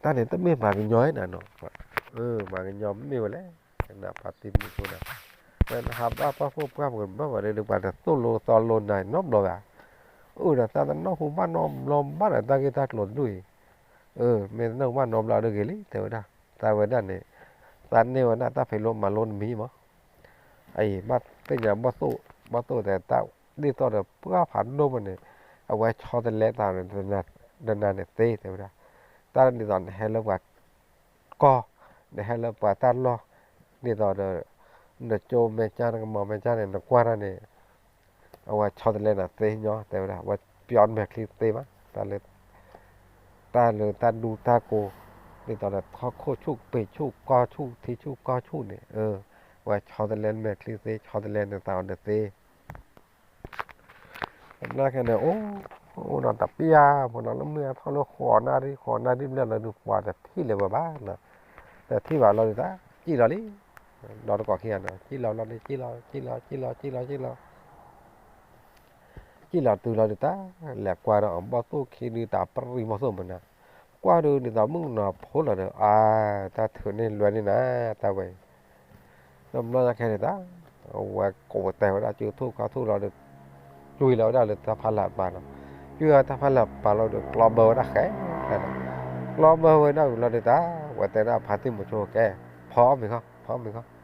တၢ်န့ၣ်တမ့ၢ်မၤကညီနၤနီၤ မၤကညီမ့ၢ်ဝဲလဲၣ် နဖါတံၢ်မုဆိဒၣ် နဟးဘၣ်ပှၢ်ဖိပှၢ်ဖိမၤဝဲဒီး ပှၤတသိၣ်လိသီလိနၤနီတဘျီဘၣ် အိၣ်ဒီးသးတနီၢ်ဟူဘၣ်နီတဘျီဘၣ်ဒီး တၢ်ဂ့ၢ်တၢ်ကျိၤတဒူၣ်အံၤ မ့ၢ်တနီၢ်ဟူဘၣ်နီတဘျီဒီးဂ့ၤလံ တဲဝဲဒၣ် သးဝဲဒၣ်န့ၣ် သးန့ၢ်ဝဲဒၣ်တၢ်ဖံးလိမၤလိတမံၤမး အအံၤ ဘၣ်သ့ၣ်ညါဘီၣ်သိၣ် ဘီၣ်သိၣ်တဲတၢ် ဒ်သိးဒီးပှၢ်ဖးဒိၣ်မးန့ၣ် အဝဲဆီတလဲသးန့ၣ် နၤန့ၣ်သ့တဲဝဲဒၣ် တၢ်ဒ်သိးနဟဲလၢပှၤကီၢ် နဟဲလၢပှၤတၢ်လီၢ် ဒ်သိးဒီး နကၠိမဲာ်ကၠၢ် နကမၤမဲာ်ကၠၢ်န့ၣ် နကွၢ်တၢ်န့ၣ် အဝဲဆီတလဲနၤသ့ညီတဲဝဲဒၣ် အဝဲပျီမဲာ်ချံသ့မး တၢ်လၢ တၢ်လၢတၢ်ဒူတၢ်ကိး ဒ်သိးဒီးထီၣ်ခိၣ်ဆူၣ်ပ့ၤဆူၣ်ကီၢ်ဆူၣ် ထံဆူၣ်ကီၢ်ဆူၣ်န့ၣ် အဝဲဆီတလဲမဲာ်ချံသ့ ဆီတလဲနသးအီၤဒီးသ့ ဘျီခဲန့ၣ် အိၣ် အိၣ်ဒီးတပျၢ် ဖိနီၤလၢမုၢ်ဟါထီၣ်လၢဃိးနၣ်ရံၣ် ဃိးနၣ်ရံၣ်ဘျဲၣ်လီၤဒုး ပှၤတထံၣ်လၢၤဝဲဘၣ်နီၤ တထံၣ်ဘၣ်လီၤဒုးတၢ် စံၣ်လီၤလံ ဒီးတကိးခံဂၤနီၤ စံၣ်လီၤလီၤန့ၣ် စံၣ်လီၤ စံၣ်လီၤ စံၣ်လီၤ စံၣ်လီၤ စံၣ်လီၤ စံၣ်လီၤတုၤလီၤဒုးတၢ် လဲၤကွၢ်ဒီးအဘီၣ်သိၣ်ခံဒုးတၢ်ပရံၣ်ဘီၣ်သိၣ်မနၤ ကွၢ်ဒုးဒ်သိးမုၣ်ကနီၤဖိလီၤဒီး အါ တၢ်ထုးန့ၢ်လွဲန့ၢ်နၤ တၢ်ဝဲအံၤ ဒီးဘျီညါခဲန့ၣ်တၢ် အဝဲကိးတဲဝဲဒၣ် ကၠိထူၣ်ခါထူၣ်လီၤဒီး ကွံာ်လီၤဝဲဒၣ်လၢတၢ်ဖးလၢ်ပာ်နီၤ ကွံာ်ဝဲတၢ်ဖးလၢ်ပာ်လီၤဒီး ကျီဘၢဝဲဒၣ်ဃဲ ကျီဘၢဝဲဒၣ်ဝံၤလီၤဒီးတၢ် ဝဲတဲဒၣ်ဖါတံၢ်မုဆိကဲ ဖီအီၣ်မ့ၤခီ ဖီအီၣ်မ့ၤခီ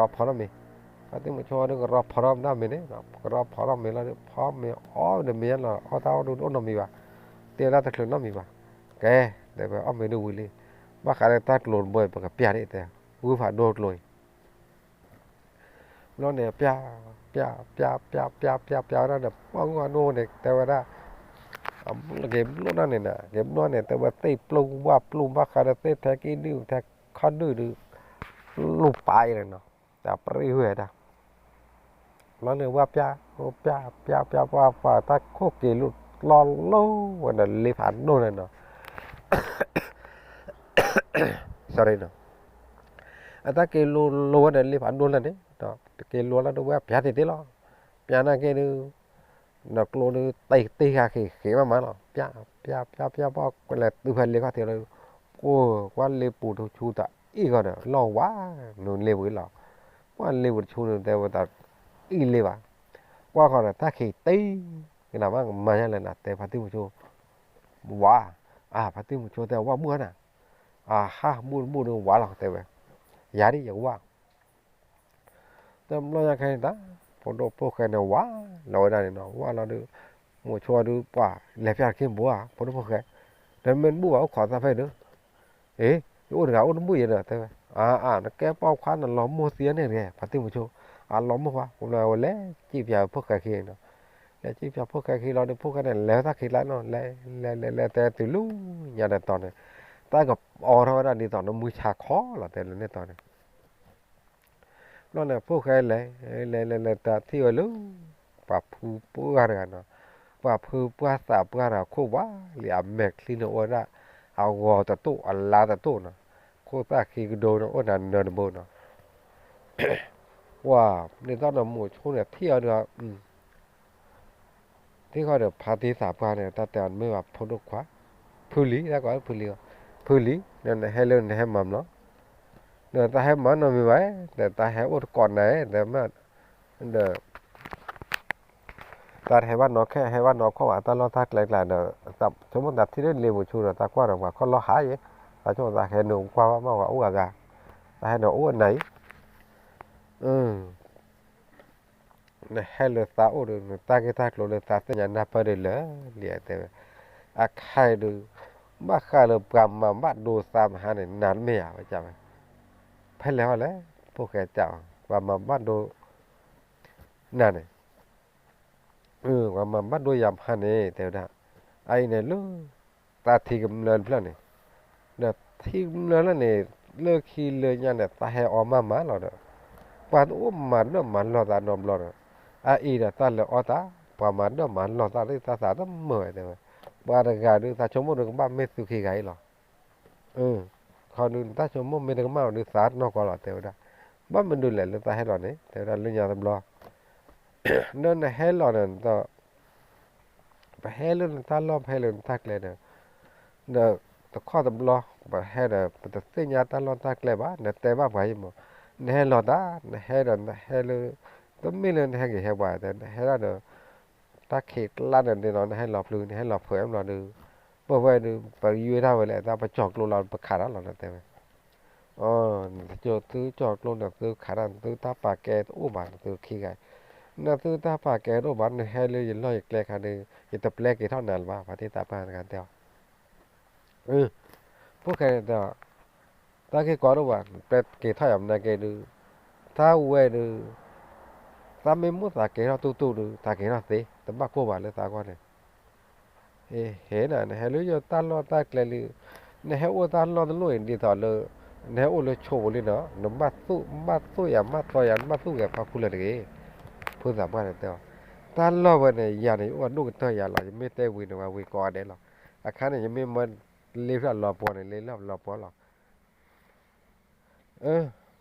ကရီဖီထီၣ်မ့ၤ ဖါတံၢ်မုဆိဒီးကရီဖီထီၣ်မ့ၤန့ၣ် ကရီဖီထီၣ်မ့ၤလီၤဒီး ဖီမ့ၤအီၣ်ဒီးမ့ၤလီၤ အီၣ်တၢ်အီၣ်ဒုးတအိၣ်နီတမံၤဘၣ် တ့ဝဲဒၣ်တချုးနီတမံၤဘၣ် ကဲ တဲဝဲအီၣ်မ့ၤဒုးဝံၤလံ ဘၣ်ဃးလၢတၢ်ကျိၤတဘိပကပျၢ်န့ၣ်တဲ ဂုၢ်ဖးဒိၣ်ကျိၤအံၤ ဘျီန့ၣ် ပျၢ် ပျၢ် ပျၢ် ပျၢ် ပျၢ် ပျၢ် ပျၢ်ဝဲဒၣ်ဒီး ပှၢ်ဂီၢ်ဒိၣ်န့ၣ် တဲဝဲဒၣ် က့ၤဘျိၣ်ဒၣ်န့ၣ်နၤ က့ၤဘျိၣ်န့ၣ် တဲဝဲသ့ၣ်ပျိၢ်ဝၣ်ပျိၢ် ဘၣ်ဃးဒီးသ့ၣ်ထဲကံၣ်ဒုၣ်ထဲခီဒုၣ်ဒုး ပျိၢ်ပာ်အံၤန့ၣ်နီၤ တၢ်ပရံၣ်ဝဲဒၣ် ဘျီန့ၣ် ဝၣ်ပျၢ် ပျၢ် ပျၢ် ပျၢ် ပျၢ် ပျၢ် တၢ်ခိၣ်က့ၤလိၣ်လီၤလိဝဲဒီးလ့ဖးဒိၣ်န့ၣ်နီၤ sorry နီၤ အတၢ်က့ၤလိၤလိၤဝဲဒီးလ့ဖးဒိၣ်လၢန့ၣ် ဒီးတက့ၤလိၤလၢတဝဲပျၢ်တ့ၢ်တ့ၢ်လီၤ. ပျၢ်နာ်က့ဒုး ဒီးကျိဒုးတ့ၢ်တ့ၢ်ဃာ်ဃ့ၢ်ဃ့ၢ်မးမးလီၤ. ပျၢ် ပျၢ် ပျၢ် ပျၢ် ပှၤလဲၤတုၤဖဲလ့ခီၣ်ထံးလီၤ. ကွၢ် ကွၢ်လ့ပူၤတဆူတၢ်အံၣ်ဂီၢ်ဒီး လီၤဝါ နုာ်လ့ပူၤလီၤ. ကွၢ်လ့ပူၤတဆူန့ၣ် တဲဝဲတၢ်အံၣ်လ့ဘၣ်. ကွၢ်ဃီဒီး တၢ်ခံးတ့ၢ် ကနၣ်မး ကမၤညါလဲၣ်နၤ တဲဖါတံၢ်မုဆိ ဝါ အါ ဖါတံၢ်မုဆိတဲ ဝါဘုၣ်ဧါနၤ အဟါ ဘုၣ်တဘုၣ်ဒီးဝါလီၤ တဲဝဲ ယၤဒ်ယကဝါ တဘျီညါခဲအံၤတၢ် ဖိဒိၣ်ဖိၣ်ဃဲန့ၣ် ဝါလီၤဝဲဒၣ်န့ၣ်နီၤ ဝါလီၤဒီး မိၤဆိဒုးပှၤလဲၤပျၢ်တခ့ဘိဧါ ဖိဒိၣ်ဖိၣ်ဃဲ ဒီးမ့ၢ်တဘူၣ်ဘၣ်အိၣ်ခိးသးဖဲအံၤဒီး အ့ ယအိၣ်တဂၤအိၣ်တဘူၣ်ယဲဒီး တဲဝဲ အါ အါ နကဲပိာ်ခွါနလီၤမိၢ်သံန့ၣ်တဂ့ၤ ဖါတံၢ်မိၤဆိ အလီၤမိၢ်ခွါ ဝဲလၢဝဲလဲၤစံၣ်ပျၢ်ဖိၣ်ဃဲခံနီၤ လဲၤစံၣ်ပျၢ်ဖိၣ်ဃဲခံလီၤဒီး ဖိၣ်ဃဲန့ၣ် လဲၤဝဲတၢ်ခံးကျါနီၤ လဲၤ လဲၤ လဲၤ လဲၤ တဲတုၤလၢညါဒီးတီၤန့ၣ် တၢ်ကအိးထီၣ်ဝဲဒၣ်ဒ်သိးနမုၢ်ဆါခီလီၤ တဲလၢန့ၣ်တီၤန့ၣ် ဘျီန့ၣ် ဖိၣ်ဃဲလဲၤ လဲၤ လဲၤ လဲၤ တၢ်ထံၣ်ဝဲလၢ ပှၤဖုပှၢ်တဂၤနီၤ ပှၤဖုပှၢ်သးပှၢ်တဂၤခိၣ်ဝါလံ အမဲာ်ချံန့ၣ်အိၣ်ဝဲဒၣ် အဂီၤတတိၣ် အလါတတိၣ်နီၤ ခိၣ်သၣ်ခံကဒိန့ၣ် အိၣ်နၤနၢၤတဘိနီၤ ပှၤ ဒ်သိးဒီးမိၤဆိန့ၣ် ထံၣ်အီၤဒီး ထံၣ်ဃီဒီးဖါတံၢ်သးပှၢ်န့ၣ် တၢ်တဲအီၤမ့ၢ်ဘၣ်ဖိဒိၣ်ခွါ ဖုလံ တၢ်ကိးဖုလံ ဖုလံ နဟဲလၢနဟဲမၤမးလီၤ ဒီးတၢ်ဟဲမၤနီတမံၤဘၣ် ဒီးတၢ်ဟဲအိၣ်တကိးနၤ ဒီးမ့ၢ် ဒီး တၢ်တဟဲဘၣ်နီၢ်ခဲ ဟဲဘၣ်နီၢ်ခိၣ်ဘၣ် တၢ်လီၢ်တၢ်ကျဲကျါဒီး ဆိကမိၣ်သးထံၣ်လၢလ့ပူၤဆူဒီး သးကွၢ်ဒီးပှၤခီၣ်လီၢ်ဟးယဲ, သးဆိကမိၣ်သးဟဲနုာ်ကွၢ်ဘၣ်မး ပှၤအိၣ်ဂၤဂၤ, သးဟဲနုာ်အိၣ်အနၤအံၤ, နဟဲလၢသးအိၣ်ဒီး နတၢ်ဂ့ၢ်တၢ်ကျိၤလၢသးသ့ၣ်ညါနၢ်ပၢၢ်ဒ်လဲၣ်လံ တဲဝဲ, အခါအံၤဒီး ဘၣ်ဃးလၢပှၤမၤဘၣ်ဒိသးမဟါန့ၣ် နၤတမ့ၢ်ယၤဝဲကဝဲ, ဖဲလဲၣ်ဟီလဲၣ်, ဖိၣ်ဃဲကး, ပှၤမၤဘၣ်ဒိ နၤန့ၣ် ပှၤမၤဘၣ်ဒိယၤမဟါန့ၣ် တဲဝဲဒၣ်, အအံၤန့ၣ်လၢ သးထံကမျၢၢ်တဖျၢၣ်န့ၣ်, ဒီးထံကမျၢၢ်လၢန့ၣ် လၢခံလၢညါန့ၣ် သးဟဲအီမးမးလီၤဒီး, ပှၤတအိၣ်မၤဒၢၣ်မၤလီၢ်သးနီတဘျီဒီး, အအံၤဒီးသးလဲၤအီတၢ်, ပှၤမၤဒၢၣ်မၤလီၢ်သးသ့ၣ်တၢ်သးတမုာ်ဝဲတဲဝဲ, ပှၤတဂၤဒုးသးဆိကမိၣ်ဒီးကဘၣ်မ့ၢ်သုခံဂၤအံၤလီၤ. ခီဒုးနတၢ်ဆိကမိၣ်မ့ၢ်တကမၣ်ဘၣ်ဒုးသးနီၢ်ကီၢ်လီၤ တဲဝဲဒၣ်, ဘၣ်မနုၤလဲၣ်လၢသးဟဲလီၤန့ၣ် တဲဝဲဒၣ်လၢညါတဘျီ ဒီးနဟဲလီၤန့ၣ်ဒီး, ပဟဲလၢနတၢ်လီၢ်ပဟဲလၢနတၢ်ကျဲဒီး, ဒီးတခီတဘျီ ပဟဲဒီး ပတသ့ၣ်ညါတၢ်လီၢ်တၢ်ကျဲဘၣ် နတဲဘၣ်ပှၤယံမး, နဟဲလီၤတၢ် နဟဲဒီးနဟဲလၢ, တမ့ၢ်လၢနဟဲက့ၤဟဲပှၤ နဟဲဒၣ်ဒီး, တၢ်ခံးကျါန့ၣ်ဒ်သိး နဟဲလီၤပျုၤ နဟဲလီၤဖုးမးလီၤဒီး, ပဝဲဒုး ပယွဲဒၣ်ဝဲလဲၣ် တၢ်ပကၠီၤကျိလီၤ ပခးတၢ်လီၤ နတဲဝဲ နသုကၠီၤကျိန့ၣ် သုခးတၢ် နသုတၢ်ပာ်ကဲတအိၣ်ဘၣ် နသုခံဂၤ, နသုတၢ်ပာ်ကဲတအိၣ်ဘၣ် နဟဲလၢယလီၢ်ယကျဲခါဒီး ယတပျဲက့ၤထီၣ်နၤလၢၤဘၣ် ဖါတံၢ်သးပှၢ်တဂၤတဲအီၤ, ဖိၣ်ဃဲန့ၣ်တဲအီၤ, တၢ်ဂ့ၢ်ကီတအိၣ်ဘၣ် နပျဲက့ၤထီၣ်ယၤမနုၤက့ဒုး, တၢ်ဝဲဒုး, သးမ့ၢ်မိၣ်သးက့ၤထီၣ်တူၢ်တူၢ်ဒုး သးက့ၤထီၣ်သ့ တဘၣ်ကိၢ်ဘၣ်လၢသးဂီၢ်န့ၣ် ဟ့ နဟဲလၢယတၢ်လီၢ်တၢ်ကျဲလံ, နဟဲအိၣ်တၢ်လီၢ်တလီၢ်အံၤဒ်သိးလၢ, နဟဲအိၣ်လၢဆိပူၤလံဒီး နဘၣ်သူၣ်ဘၣ်သူၣ်ယၤ ဘၣ်တီယၤ နဘၣ်သူၣ်ဂဲၤဖီခိၣ်လၢၤတဂ့ၤ, ဖုသးပှၢ်န့ၣ်တဲအီၤ, တၢ်လီၢ်ဝဲန့ၣ် ယၤန့ၣ် ယအိၣ်အဒိၣ်ကတၢၢ်ယၤလီၤ ယမ့ၢ်တဲဝံၤန့ၣ် ဝဲဝံၤကိးဂၤဒဲးလီၤ, အခါန့ၣ် ယမ့ၢ်မၢလ့ဖျၢၣ်လီၤပှီၤန့ၣ် လ့လီၢ်လီၤပှီၤလီၤ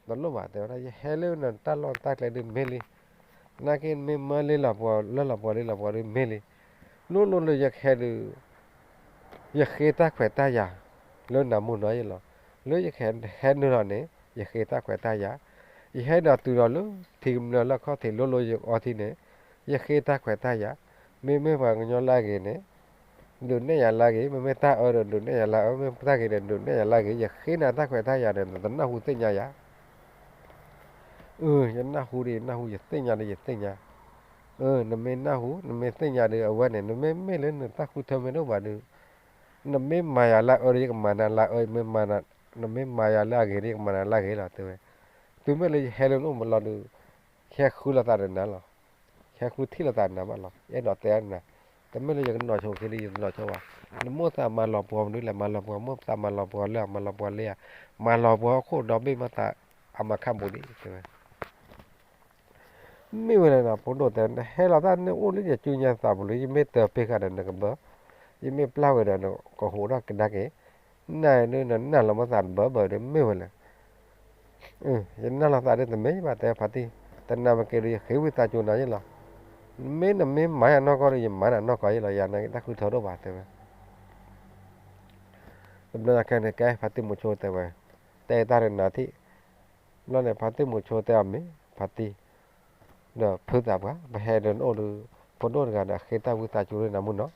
တလိၣ်ဘၣ်တဲဝဲဒၣ် ယဟဲလၢနတၢ်လီၢ်တၢ်ကျဲဒုးမ့ၢ်လံ, နာ်က့နမ့ၢ်မၢလ့လီၤပှီၤ လၢလီၤပှီၤလ့လီၤပှီၤဒုးမ့ၢ်လံ, လိၣ်လိၣ်လၢယကဟဲဒုး, ယဃ့တၢ်ခွဲးတၢ်ယာ်, လၢနၤမူနီၤယလီၤ, လၢယကဟဲနုာ်လီၤန့ၣ် ယဃ့တၢ်ခွဲးတၢ်ယာ်, ယဟဲဒီးတုၤဒီးလၢထံကမျၢၢ်လၢခီၣ်ထံးလိၣ်လိၣ်ယကအီထံန့ၣ်, ယဃ့တၢ်ခွဲးတၢ်ယာ်, မ့မ့ၢ်ပှၤကညီလၢအဂ့ၤန့ၣ် ဒုးနဲၣ်ယၤလၢအဂ့ၤ, မ့မ့ၢ်တၢ်အၢဒီးဒုးနဲၣ်ယၤလၢအအၢ, မ့ၢ်တၢ်ဂ့ၤဒီးဒုးနဲၣ်ယၤလၢအဂ့ၤ, ယဃ့နၤတၢ်ခွဲးတၢ်ယာ်ဒီး နတနၢ်ဟူသ့ၣ်ညါယၤ, အၢ ယနၢ်ဟူဒီးယနၢ်ဟူ ယသ့ၣ်ညါဒီးယသ့ၣ်ညါ, အၢ နမ့ၢ်နၢ်ဟူ နမ့ၢ်သ့ၣ်ညါဒီးအဝဲန့ၣ် နမ့ၢ်မ့ၢ်လၢနတၢ်ဃုထၢမ့ၢ်တအိၣ်ဘၣ်ဒီး, နမ့ၢ်မၤယၤလၢအအၢဒီးယကမၤနၤလၢအအၢ, နမ့ၢ်မၤယၤလၢအဂ့ၤဒီးယကမၤနၤလၢအဂ့ၤလီၤ တဲဝဲ, တုၤမ့ၢ်လၢယဟဲလၢနအိၣ်မးလီၤဒီး ဟဲဃုလိာ်သးဒီးနၤလီၤ, ဟဲဃုထံၣ်လိာ်သးနၤဘၣ်လီၤ, အဲၣ်ဒိးတဲအီၤနၤ, တမ့ၢ်လၢယကနီၤဆိးက့ဒီးယတနီၤဆိးဘၣ်, နမိၣ်သးမၤလီၤပှီၤမနုၤလဲၣ်, မၤလီၤပှီၤ မိၣ်သးမၤလီၤပှီၤလၢ မၤလီၤပှီၤလၢယၤ, မၤလီၤပှီၤဟီၣ်ခိၣ်ဒီဘ့ၣ်မးသး အမၤခါဘူးဒံး တဲဝဲ မ့ၢ်ဝဲလဲၣ်နီၤ ဖိဒိၣ်တဲ နဟဲလီၤတၢ်နအိၣ်လၢယစုညါသးပူၤလံ ယမ့ၢ်တၢၤပ့ၤဃာ်ဒီးနကဘၢ, ယမ့ၢ်ပျၢ်ဝဲဒီးနကဟူးထီၣ်ကဒါက့ၤ, နနၤလီၤမ့ၢ်သးတဘၢဘၢဒီး မ့ၢ်ဝဲလဲၣ်, ယနၢ်လီၤသးဒီးတမ့ၢ်ဘၣ်တဲဖါတံၢ်, တနၤမ့ၢ်က့ၤဒီးယဃ့ဝံသးစူၤနၤယ့လီၤ, မ့ၢ်နမ့ၢ်မၤယၤနီၢ်ကီၢ်ဒီး ယမၤနၤနီၢ်ကီၢ်ယ့လီၤ ယၤန့ၣ်တၢ်ဃုထၢတအိၣ်ဘၣ် တဲဝဲ တဘျီညါခဲန့ၣ် ကဲဖါတံၢ်မုဆိတဲဝဲ, တဲတၢ်ဒီးနၤထံၣ်, ဘျီန့ၣ် ဖါတံၢ်မုဆိတဲအီၤမ့ၢ် ဖါတံၢ်, ဒီးဖုသးပှၢ် ပဟဲဒီးနအိၣ်ဒီး ဖိဒိၣ်တဂၤဒီး ဃ့တၢ်ဝံသးစူၤလၢနၤမုၢ်နီၤ,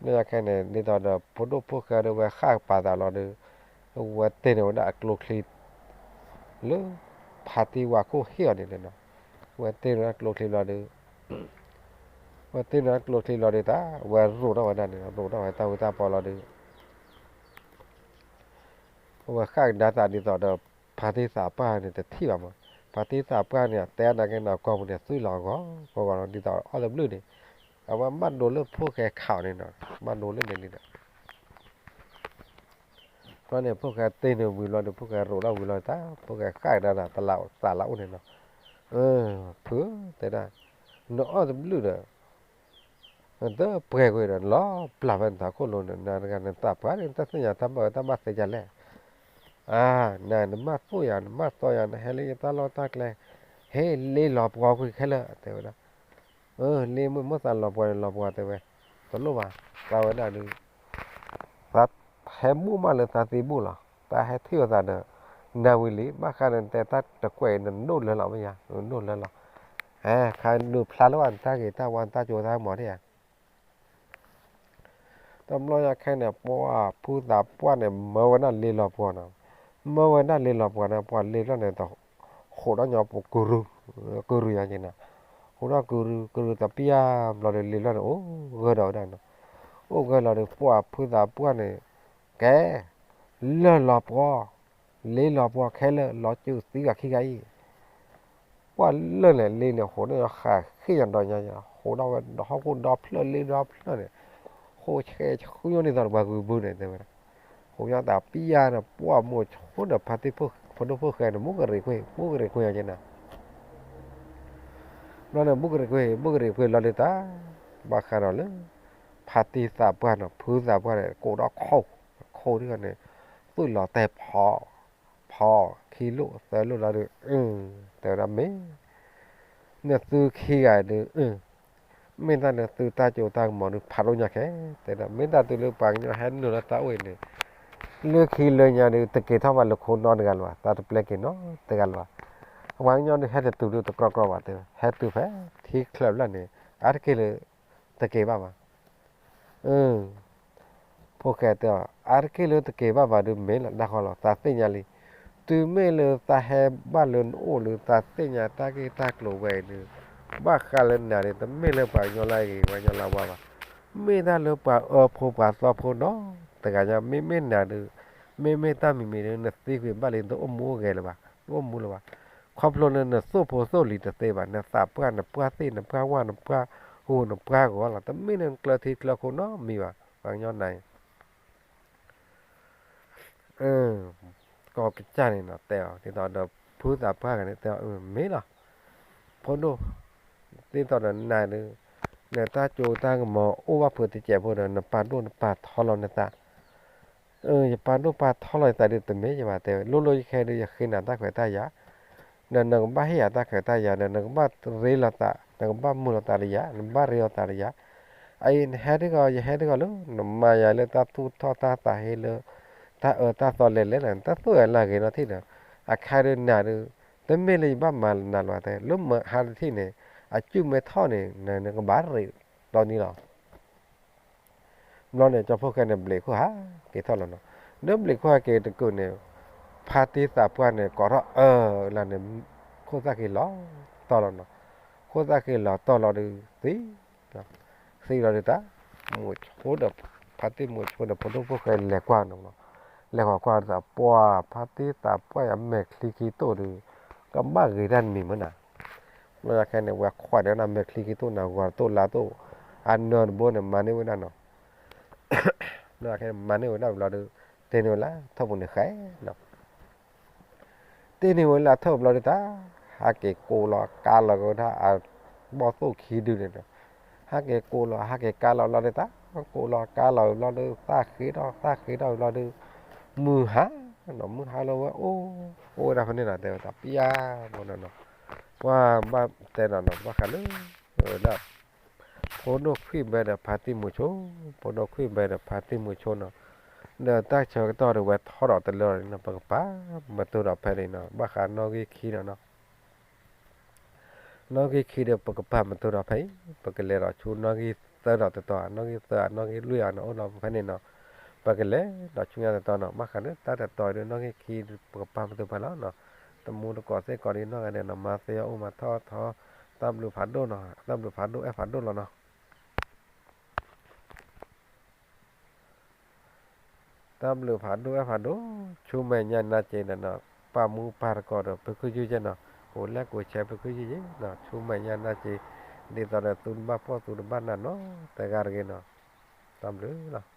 ဘျီညါခဲန့ၣ် ဒ်သိးဒီး ဖိဒိၣ်ဖိၣ်ဃဲဒီးဝဲဃၣ်ကပၤသးလီၤဒီး, ဝဲတ့ၢ်န့ၢ်ဝဲဒၣ်အကျိချံ လၢ ဖါတံၢ်ဝၤခိၣ်ဟ့ၣ်အီၤန့ၣ်လီၤ, ဝဲတ့ၢ်န့ၢ်ဝဲဒၣ်ကျိချံလီၤဒီး ဝဲတ့ၢ်န့ၢ်ကျိချံလီၤဒီးတၢ် ဝဲရိးထီၣ်ဝဲဒၣ်န့ၣ် ရိးထီၣ်ဝဲတၢ်ဝံတၢ်ပီလီၤဒီး ဝဲဃၣ်ကဒါသးဒ်သိးဒီး ဖါတံၢ်သးပှၢ်န့ၣ်တထံၣ်ဘၣ်မး, ဖါတံၢ်သးပှၢ်န့ၣ် တဲနာ်က့နီၤ ကီၢ်ပူၤန့ၣ် သွံၣ်လီၤအဂီၢ် ကီၢ်ဂီၤလီၤ ဒ်သိးအီၣ်တဘျုးန့ၣ်, အဝဲဘၣ်ဒိလၢဖိၣ်ဃဲခးအီၤန့ၣ်နီၤ, ဘၣ်ဒိလၢန့ၣ်လံဒီး ဘျီန့ၣ် ဖိၣ်ဃဲတ့ၢ်န့ၢ်ဝံၤလီၤဒီး ဖိၣ်ဃဲရိးထီၣ်ဝံၤလီၤတၢ် ဖိၣ်ဃဲဃၣ်ကဒါသး သးလၢအိၣ်န့ၣ်နီၤ, ဖု တဲဒၣ်, နအီၣ်တဘျုးဒီး နတပှဲၤကွံာ်ဒီး လီၤပျၢ်ဖဲနသးခိၣ်လိၤန့ၣ် နၤတဂၤနသးပှၢ်န့ၣ် နတၢ်သ့ၣ်ညါတၢ်ဘၣ်ဝဲတၢ်ဘၣ်သ့ဒ်လဲၣ်, အါ, နၤနဘၣ်သိၣ်ယၤ နဘၣ်သီယၤ နဟဲလၢယတၢ်လီၢ်တၢ်ကျဲ, ဟ့ၣ်လ့လီၤပှီၢ်ကွံာ်ခဲလၢာ် တဲဝဲဒၣ်, အၢ လ့မုၢ်မိၢ်သးလီၤပှီၢ်န့ၣ်လီၤပှီၢ်တဲဝဲ, တလိၣ်ဘၣ်, သးဝဲဒၣ်ဒုး သးဟဲဘူၣ်မးလၢသးသံဘူၣ်လီၤ, သးဟဲထံၣ်လိာ်သးဒီး နၤဝံၤလံ ဘၣ်ဃးဒီးနတဲတၢ်တကွဲးအံၤ နဒိၣ်လၢလီၤမ့ၢ်ယါ, နဒိၣ်လၢလီၤ, ဟဲခါဒုးဖျါလၢဘၣ်နတၢ်ဂ့ၤတၢ်ဝါနတၢ်ကၠိတၢ်မီၤဒ်ဧါ, တဘျီညါခဲန့ၣ် ပှၢ်ဖုသးပှၢ်န့ၣ် မၢဝဲဒၣ်လ့လီၤပှီၤနီၤ, မၢဝဲဒၣ်လ့လီၤပှီၤန့ၣ် ပှၤလ့လီၤန့ၣ် ဃိးဒီးညီပူၤ ကုၤရူၤ, ကုၤရူၤယါက့ၤနီၤ, ဃိးဒီးကုၤရူၤ ကုၤရူၤသးပျၢ်ဘျီဒီး လ့လီၤန့ၣ် အိၣ်ဂၢၢ်ဒီးဝဲဒၣ်နီၤ, အိၣ်ဂၢၢ်လီၤဒီး ပှၢ်ဖုသးပှၢ်န့ၣ် ကဲ လၢၢ်လီၤပှီၤ, လ့လီၤပှီၤခဲလၢာ် လီၤစုာ်သံဂၤခံဂၤအံၤ, ပှၢ်လၢၢ်န့ၣ် လ့န့ၣ် ဃိးဒီးညီဃးဃ့ၢ်ညါဒီးညါ, ဃိးဒီးဝဲဟီၣ်ခိၣ်ဒီဖျၢၣ် လ့ဒီဖျၢၣ်န့ၣ်, ဃိးဆဲးဆှံညိၣ်န့ၢ်သီတပှၤဂုၤဘုန့ၣ် တဲဝဲဒၣ်, ဃိးညီသးပျၢ်န့ၣ် ပှၢ်မိၤဆိဒီးဖါတံၢ်ဖိဒိၣ်ဖိၣ်ဃဲန့ၣ် မူကရံးကွ့ၢ် မူကရံးကွ့ၢ်ယါက့ၤနီၤ, ဘျီန့ၣ် မူကရံးကွ့ၢ် မူကရံးကွ့ၢ်လီၤဒုးတၢ်, ဘၣ်ဃးဒီးလၢ ဖါတံၢ်သးပှၢ်နီၤ ဖုသးပှၢ်န့ၣ် ကိးဒီးခိၣ်, ခိၣ်ဒုးန့ၣ် သူၣ်လီၤတဲာ်ဖီ, ဖီ, ခံလိၣ်သၢလိၣ်လီၤဒုး, တဲဝဲဒၣ်မ့ၢ် နသုခံဂၤဒုး, မ့ၢ်တၢ်နသုတၢ်ကၠိတၢ်ကမီၤဒုး ဖးဒိၣ်ညါခဲ, တဲဒၣ် မ့ၢ်တၢ်တုၤလၢပှၤကညီဟဲနုာ်လီၤတၢ်အိၣ်အံၤန့ၣ်, လၢခံလၢညါဒုး တက့ၤထီၣ်ဘၣ်လၢခိနီတဂၤလၢၤဘၣ်, တၢ်တပျဲက့ၤနီတဂၤလၢၤဘၣ်, ပှၤကညီဒုးဟဲတတုၤဒုးတကြီကြီဘၣ်တဲ, ဟဲတုၤဖဲထံချၢးဖျၢၣ်န့ၣ် အါတက့ၢ်လၢ တက့ၤဘၣ်ဘၣ် ဖိၣ်ဃဲတဲအီၤ အါတက့ၢ်လၢတက့ၤဘၣ်ဘၣ်ဒုးမ့ၢ်လီၤ နၢ်ဟီလီၤ သးသ့ၣ်ညါလံ, တုၤမ့ၢ်လၢသးဟဲဘၣ်လၢနအိၣ်လၢသးသ့ၣ်ညါတၢ်ဂ့ၢ်တၢ်ကျိၤဝဲအံၤဒုး, ဘၣ်ဃးလၢနၤဒုး တမ့ၢ်လၢပှၤကညီလၢအဂ့ၤ ပှၤကညီလၢအဝါဘၣ်, မ့ၢ်တၢ်လၢပှၤအၢဖိပှၤသီဖိနီတဂၤညါ မ့မ့ၢ်နၤဒုး, မ့မ့ၢ်တၢ်မံၤမံၤဒုး နသံကွံာ်ဘၣ်လံ နတအိၣ်မူအိၣ်ဂဲၤလၢၤဘၣ်, တအိၣ်မူလၢၤဘၣ်, ခီဖျိလၢနသိၣ်ဖိသိၣ်လံၤတသ့ဘၣ်, နသးပှၢ် နပှၢ်သ့ၣ် နပှၢ်ဝၣ် နပှၢ်ဂိၤ နပှၢ်ဂီၤလီၤ, တမ့ၢ်လၢနကျၢၤထံကျၢၤခိၣ်နီတမံၤဘၣ်, ပှၤကညီနၤအံၤ ကီၢ်ကစၢ်န့ၣ်နီၤ တဲအီၤ ဒ်သိးဒီးဖုသးပှၢ်ဂၤန့ၣ် တဲအီၤ မ့ၢ်လီၤ, ဖိဒိၣ်, ဒ်သိးဒီးနၤဒုး, နတၢ်ကၠိတၢ်ကမီၤအိၣ်ဘၣ်ဖုးတစဲးဖိဒီး နပာ်ဒိၣ်နပာ်ထီလီၤနသး, ယပာ်ဒိၣ်ပာ်ထီလီၤယသးဒုး တမ့ၢ်ယဘၣ်တဲဝဲ လိၣ်လိၣ်ယခဲဒုး ယဃ့နၤတၢ်ခွဲးတၢ်ယာ်, ဒီးနကဘၣ်ဟ့ၣ်ယၤတၢ်ခွဲးတၢ်ယာ်ဒီး နကဘၣ်ရ့လိာ်သး, နကဘၣ်မုာ်လိာ်သးတယာ်, နဘၣ်ရ့လိာ်သးတယာ်, အအံၤနဟဲတဂီၤ ယဟဲတဂီၤလၢ နမၤယၤလၢတၢ်သူၣ်ထီၣ်တၢ်သးဟ့လၢ တၢ်အၢတၢ်သီလဲၤလဲၤလီၤ, နတၢ်သူၣ်ဂဲၤလၢဂ့ၤနီထံၣ်ဒီး, အခါဒုးနၤဒုး, တမ့ၢ်လၢယဘၣ်မၤနၤလီၤတဲ လၢမဟါတထံၣ်န့ၣ်, အကုၢ်မ့ၢ်ထီၣ်န့ၣ် နကဘၣ်ရ့တီနံၤလီၤ ဘျီန့ၣ် ကၠီဖိၣ်ဃဲန့ၣ် ဘျံးခိၣ်ဟးက့ၤထီၣ်လီၤနီၤ, လၢဘျံးခိၣ်ဟးက့ၤတကုာ်န့ၣ်, ဖါတံၢ်သးပှၢ်န့ၣ် ကိးထီၣ်အၢလၢန့ၣ်, ခိၣ်သၣ်ဃံလီၤတီၢ်လီၤနီၤ, ခိၣ်သၣ်ဃံလီၤတီၢ်လီၤဒုးသံ, သံလီၤဒုးတၢ်, မိၤဆိဒီး, ဖါတံၢ်မိၤဆိဒီး ဖိဒိၣ်ဖိၣ်ဃဲလဲၤကွၢ်နီၤ, လဲၤဃီၤကွၢ်ဒီး ပှၢ်ဖါတံၢ်သးပှၢ်အမဲာ်ချံခံတိၣ်ဒုး, ကဘၣ်ဂ့ၤတၢ်တမံၤမ့ၢ်နၤ ဘျီညါခဲန့ၣ် ဝဲခွဲးဒီးဝဲဒၣ်မဲာ်ချံခံတိၣ်န့ၣ် ဂီၤတိၣ်လါတိၣ်, အနၢတဘိန့ၣ် မၤန့ၢ်ဝဲဒၣ်နီၤ, ဘျီညါခဲန့ၣ် မၤန့ၢ်ဝဲဒၣ်ဘျီဒီး, တ့န့ၢ်ဝဲလၢထၢၣ်ပူၤန့ၣ်ဃဲနီၤ, တ့န့ၢ်ဝဲလၢအထၢၣ်ဘျီဒီးတၢ်, ဟးက့ၤကိးလီၤကါလီၤက့ၤဝဲဒၣ်, အဘီၣ်သိၣ်ခံဒုန့ၣ်ဒီး, ဟးက့ၤကိးလီၤ ဟးက့ၤကါလီၤဘျီဒီးတၢ်, ကိးလီၤကါလီၤဘျီဒီး သၣ်ဃ့ထီၣ် သၣ်ဃ့ထီၣ်ဘျီဒီး, မုၢ်ဟါနီၤ မုၢ်ဟါလီၤဝဲအိၣ်, အိၣ်ဝဲဒၣ်ဖဲန့ၣ်နီၤ တဲဝဲတၢ်ပျၢ်မနီၤနီၤ, ပှၤဘၣ်တဲနီၤနီၤ ဘၣ်ဃးလၢ ဝဲဒၣ် ဖိဒိၣ်ခွံၣ်ဘဲဒီးဖါတံၢ်မိၤဆိ, ဖိဒိၣ်ခွံၣ်ဘဲဒီးဖါတံၢ်မိၤဆိနီၤ, ဒီးတၢ်ဆၢကတီၢ်ဒီးဝဲထီၣ်ဒီးတလၢာ်လီၤန့ၣ်နီၤ ပကပာ်မၤတိၤဒီးဖဲန့ၣ်နီၤ ဘၣ်ဃးနီၣ်ဂံၢ်ခံနီၤနီၤ နီၣ်ဂံၢ်ခံဒီးပကပာ်မၤတိၤဒီးဖဲအံၤ, ပကလဲၤဒီးဆူနီၣ်ဂံၢ်သၢဒီးတတီၤ, နီၣ်ဂံၢ်သၢ နီၣ်ဂံၢ်လွံၢ်အံၤန့ၣ် အိၣ်လီၤဖဲန့ၣ်နီၤ, ပကလဲၤဒီးဆူညါတတီၤနီၤ, ဘၣ်ဃးလၢတၢ်တတီၤအံၤဒီး နီၣ်ဂံၢ်ခံဒီး ပကပာ်မၤတိၤဖဲလီၤနီၤ, တမူတကိးသ့ၣ်ကိးဒံးနီၢ်ဂၤဒဲးနီၤ, မၤသ့အီၤအိၣ်မၤထီၣ်ထီ, တၢ်ဘျုးဖးဒိၣ်နီၤ, တၢ်ဘျုးဖးဒိၣ်အဲၣ်ဖးဒိၣ်လီၤနီၤ. တၢ်ဘျုးဖးဒိၣ်အဲၣ်ဖးဒိၣ်, ဆူမဲာ်ညါနၤက့ၤဒီးနီၤ, ပာ်မူပာ်သကိးဒီး ပခုၣ်ယုၢ်ယဲနီၤ, ကိးလဲၣ်ကိးဆဲ ပခုၣ်ယုၢ်ယဲနီၤ, ဆူမဲာ်ညါနၤက့ၤ, ဒ်သိးဒီးသုတဘၣ်ဖှီၣ်သုတဘၣ်နးနီတဂၤတဂ့ၤနီၤ, တၢ်ဘျုးလီၤ.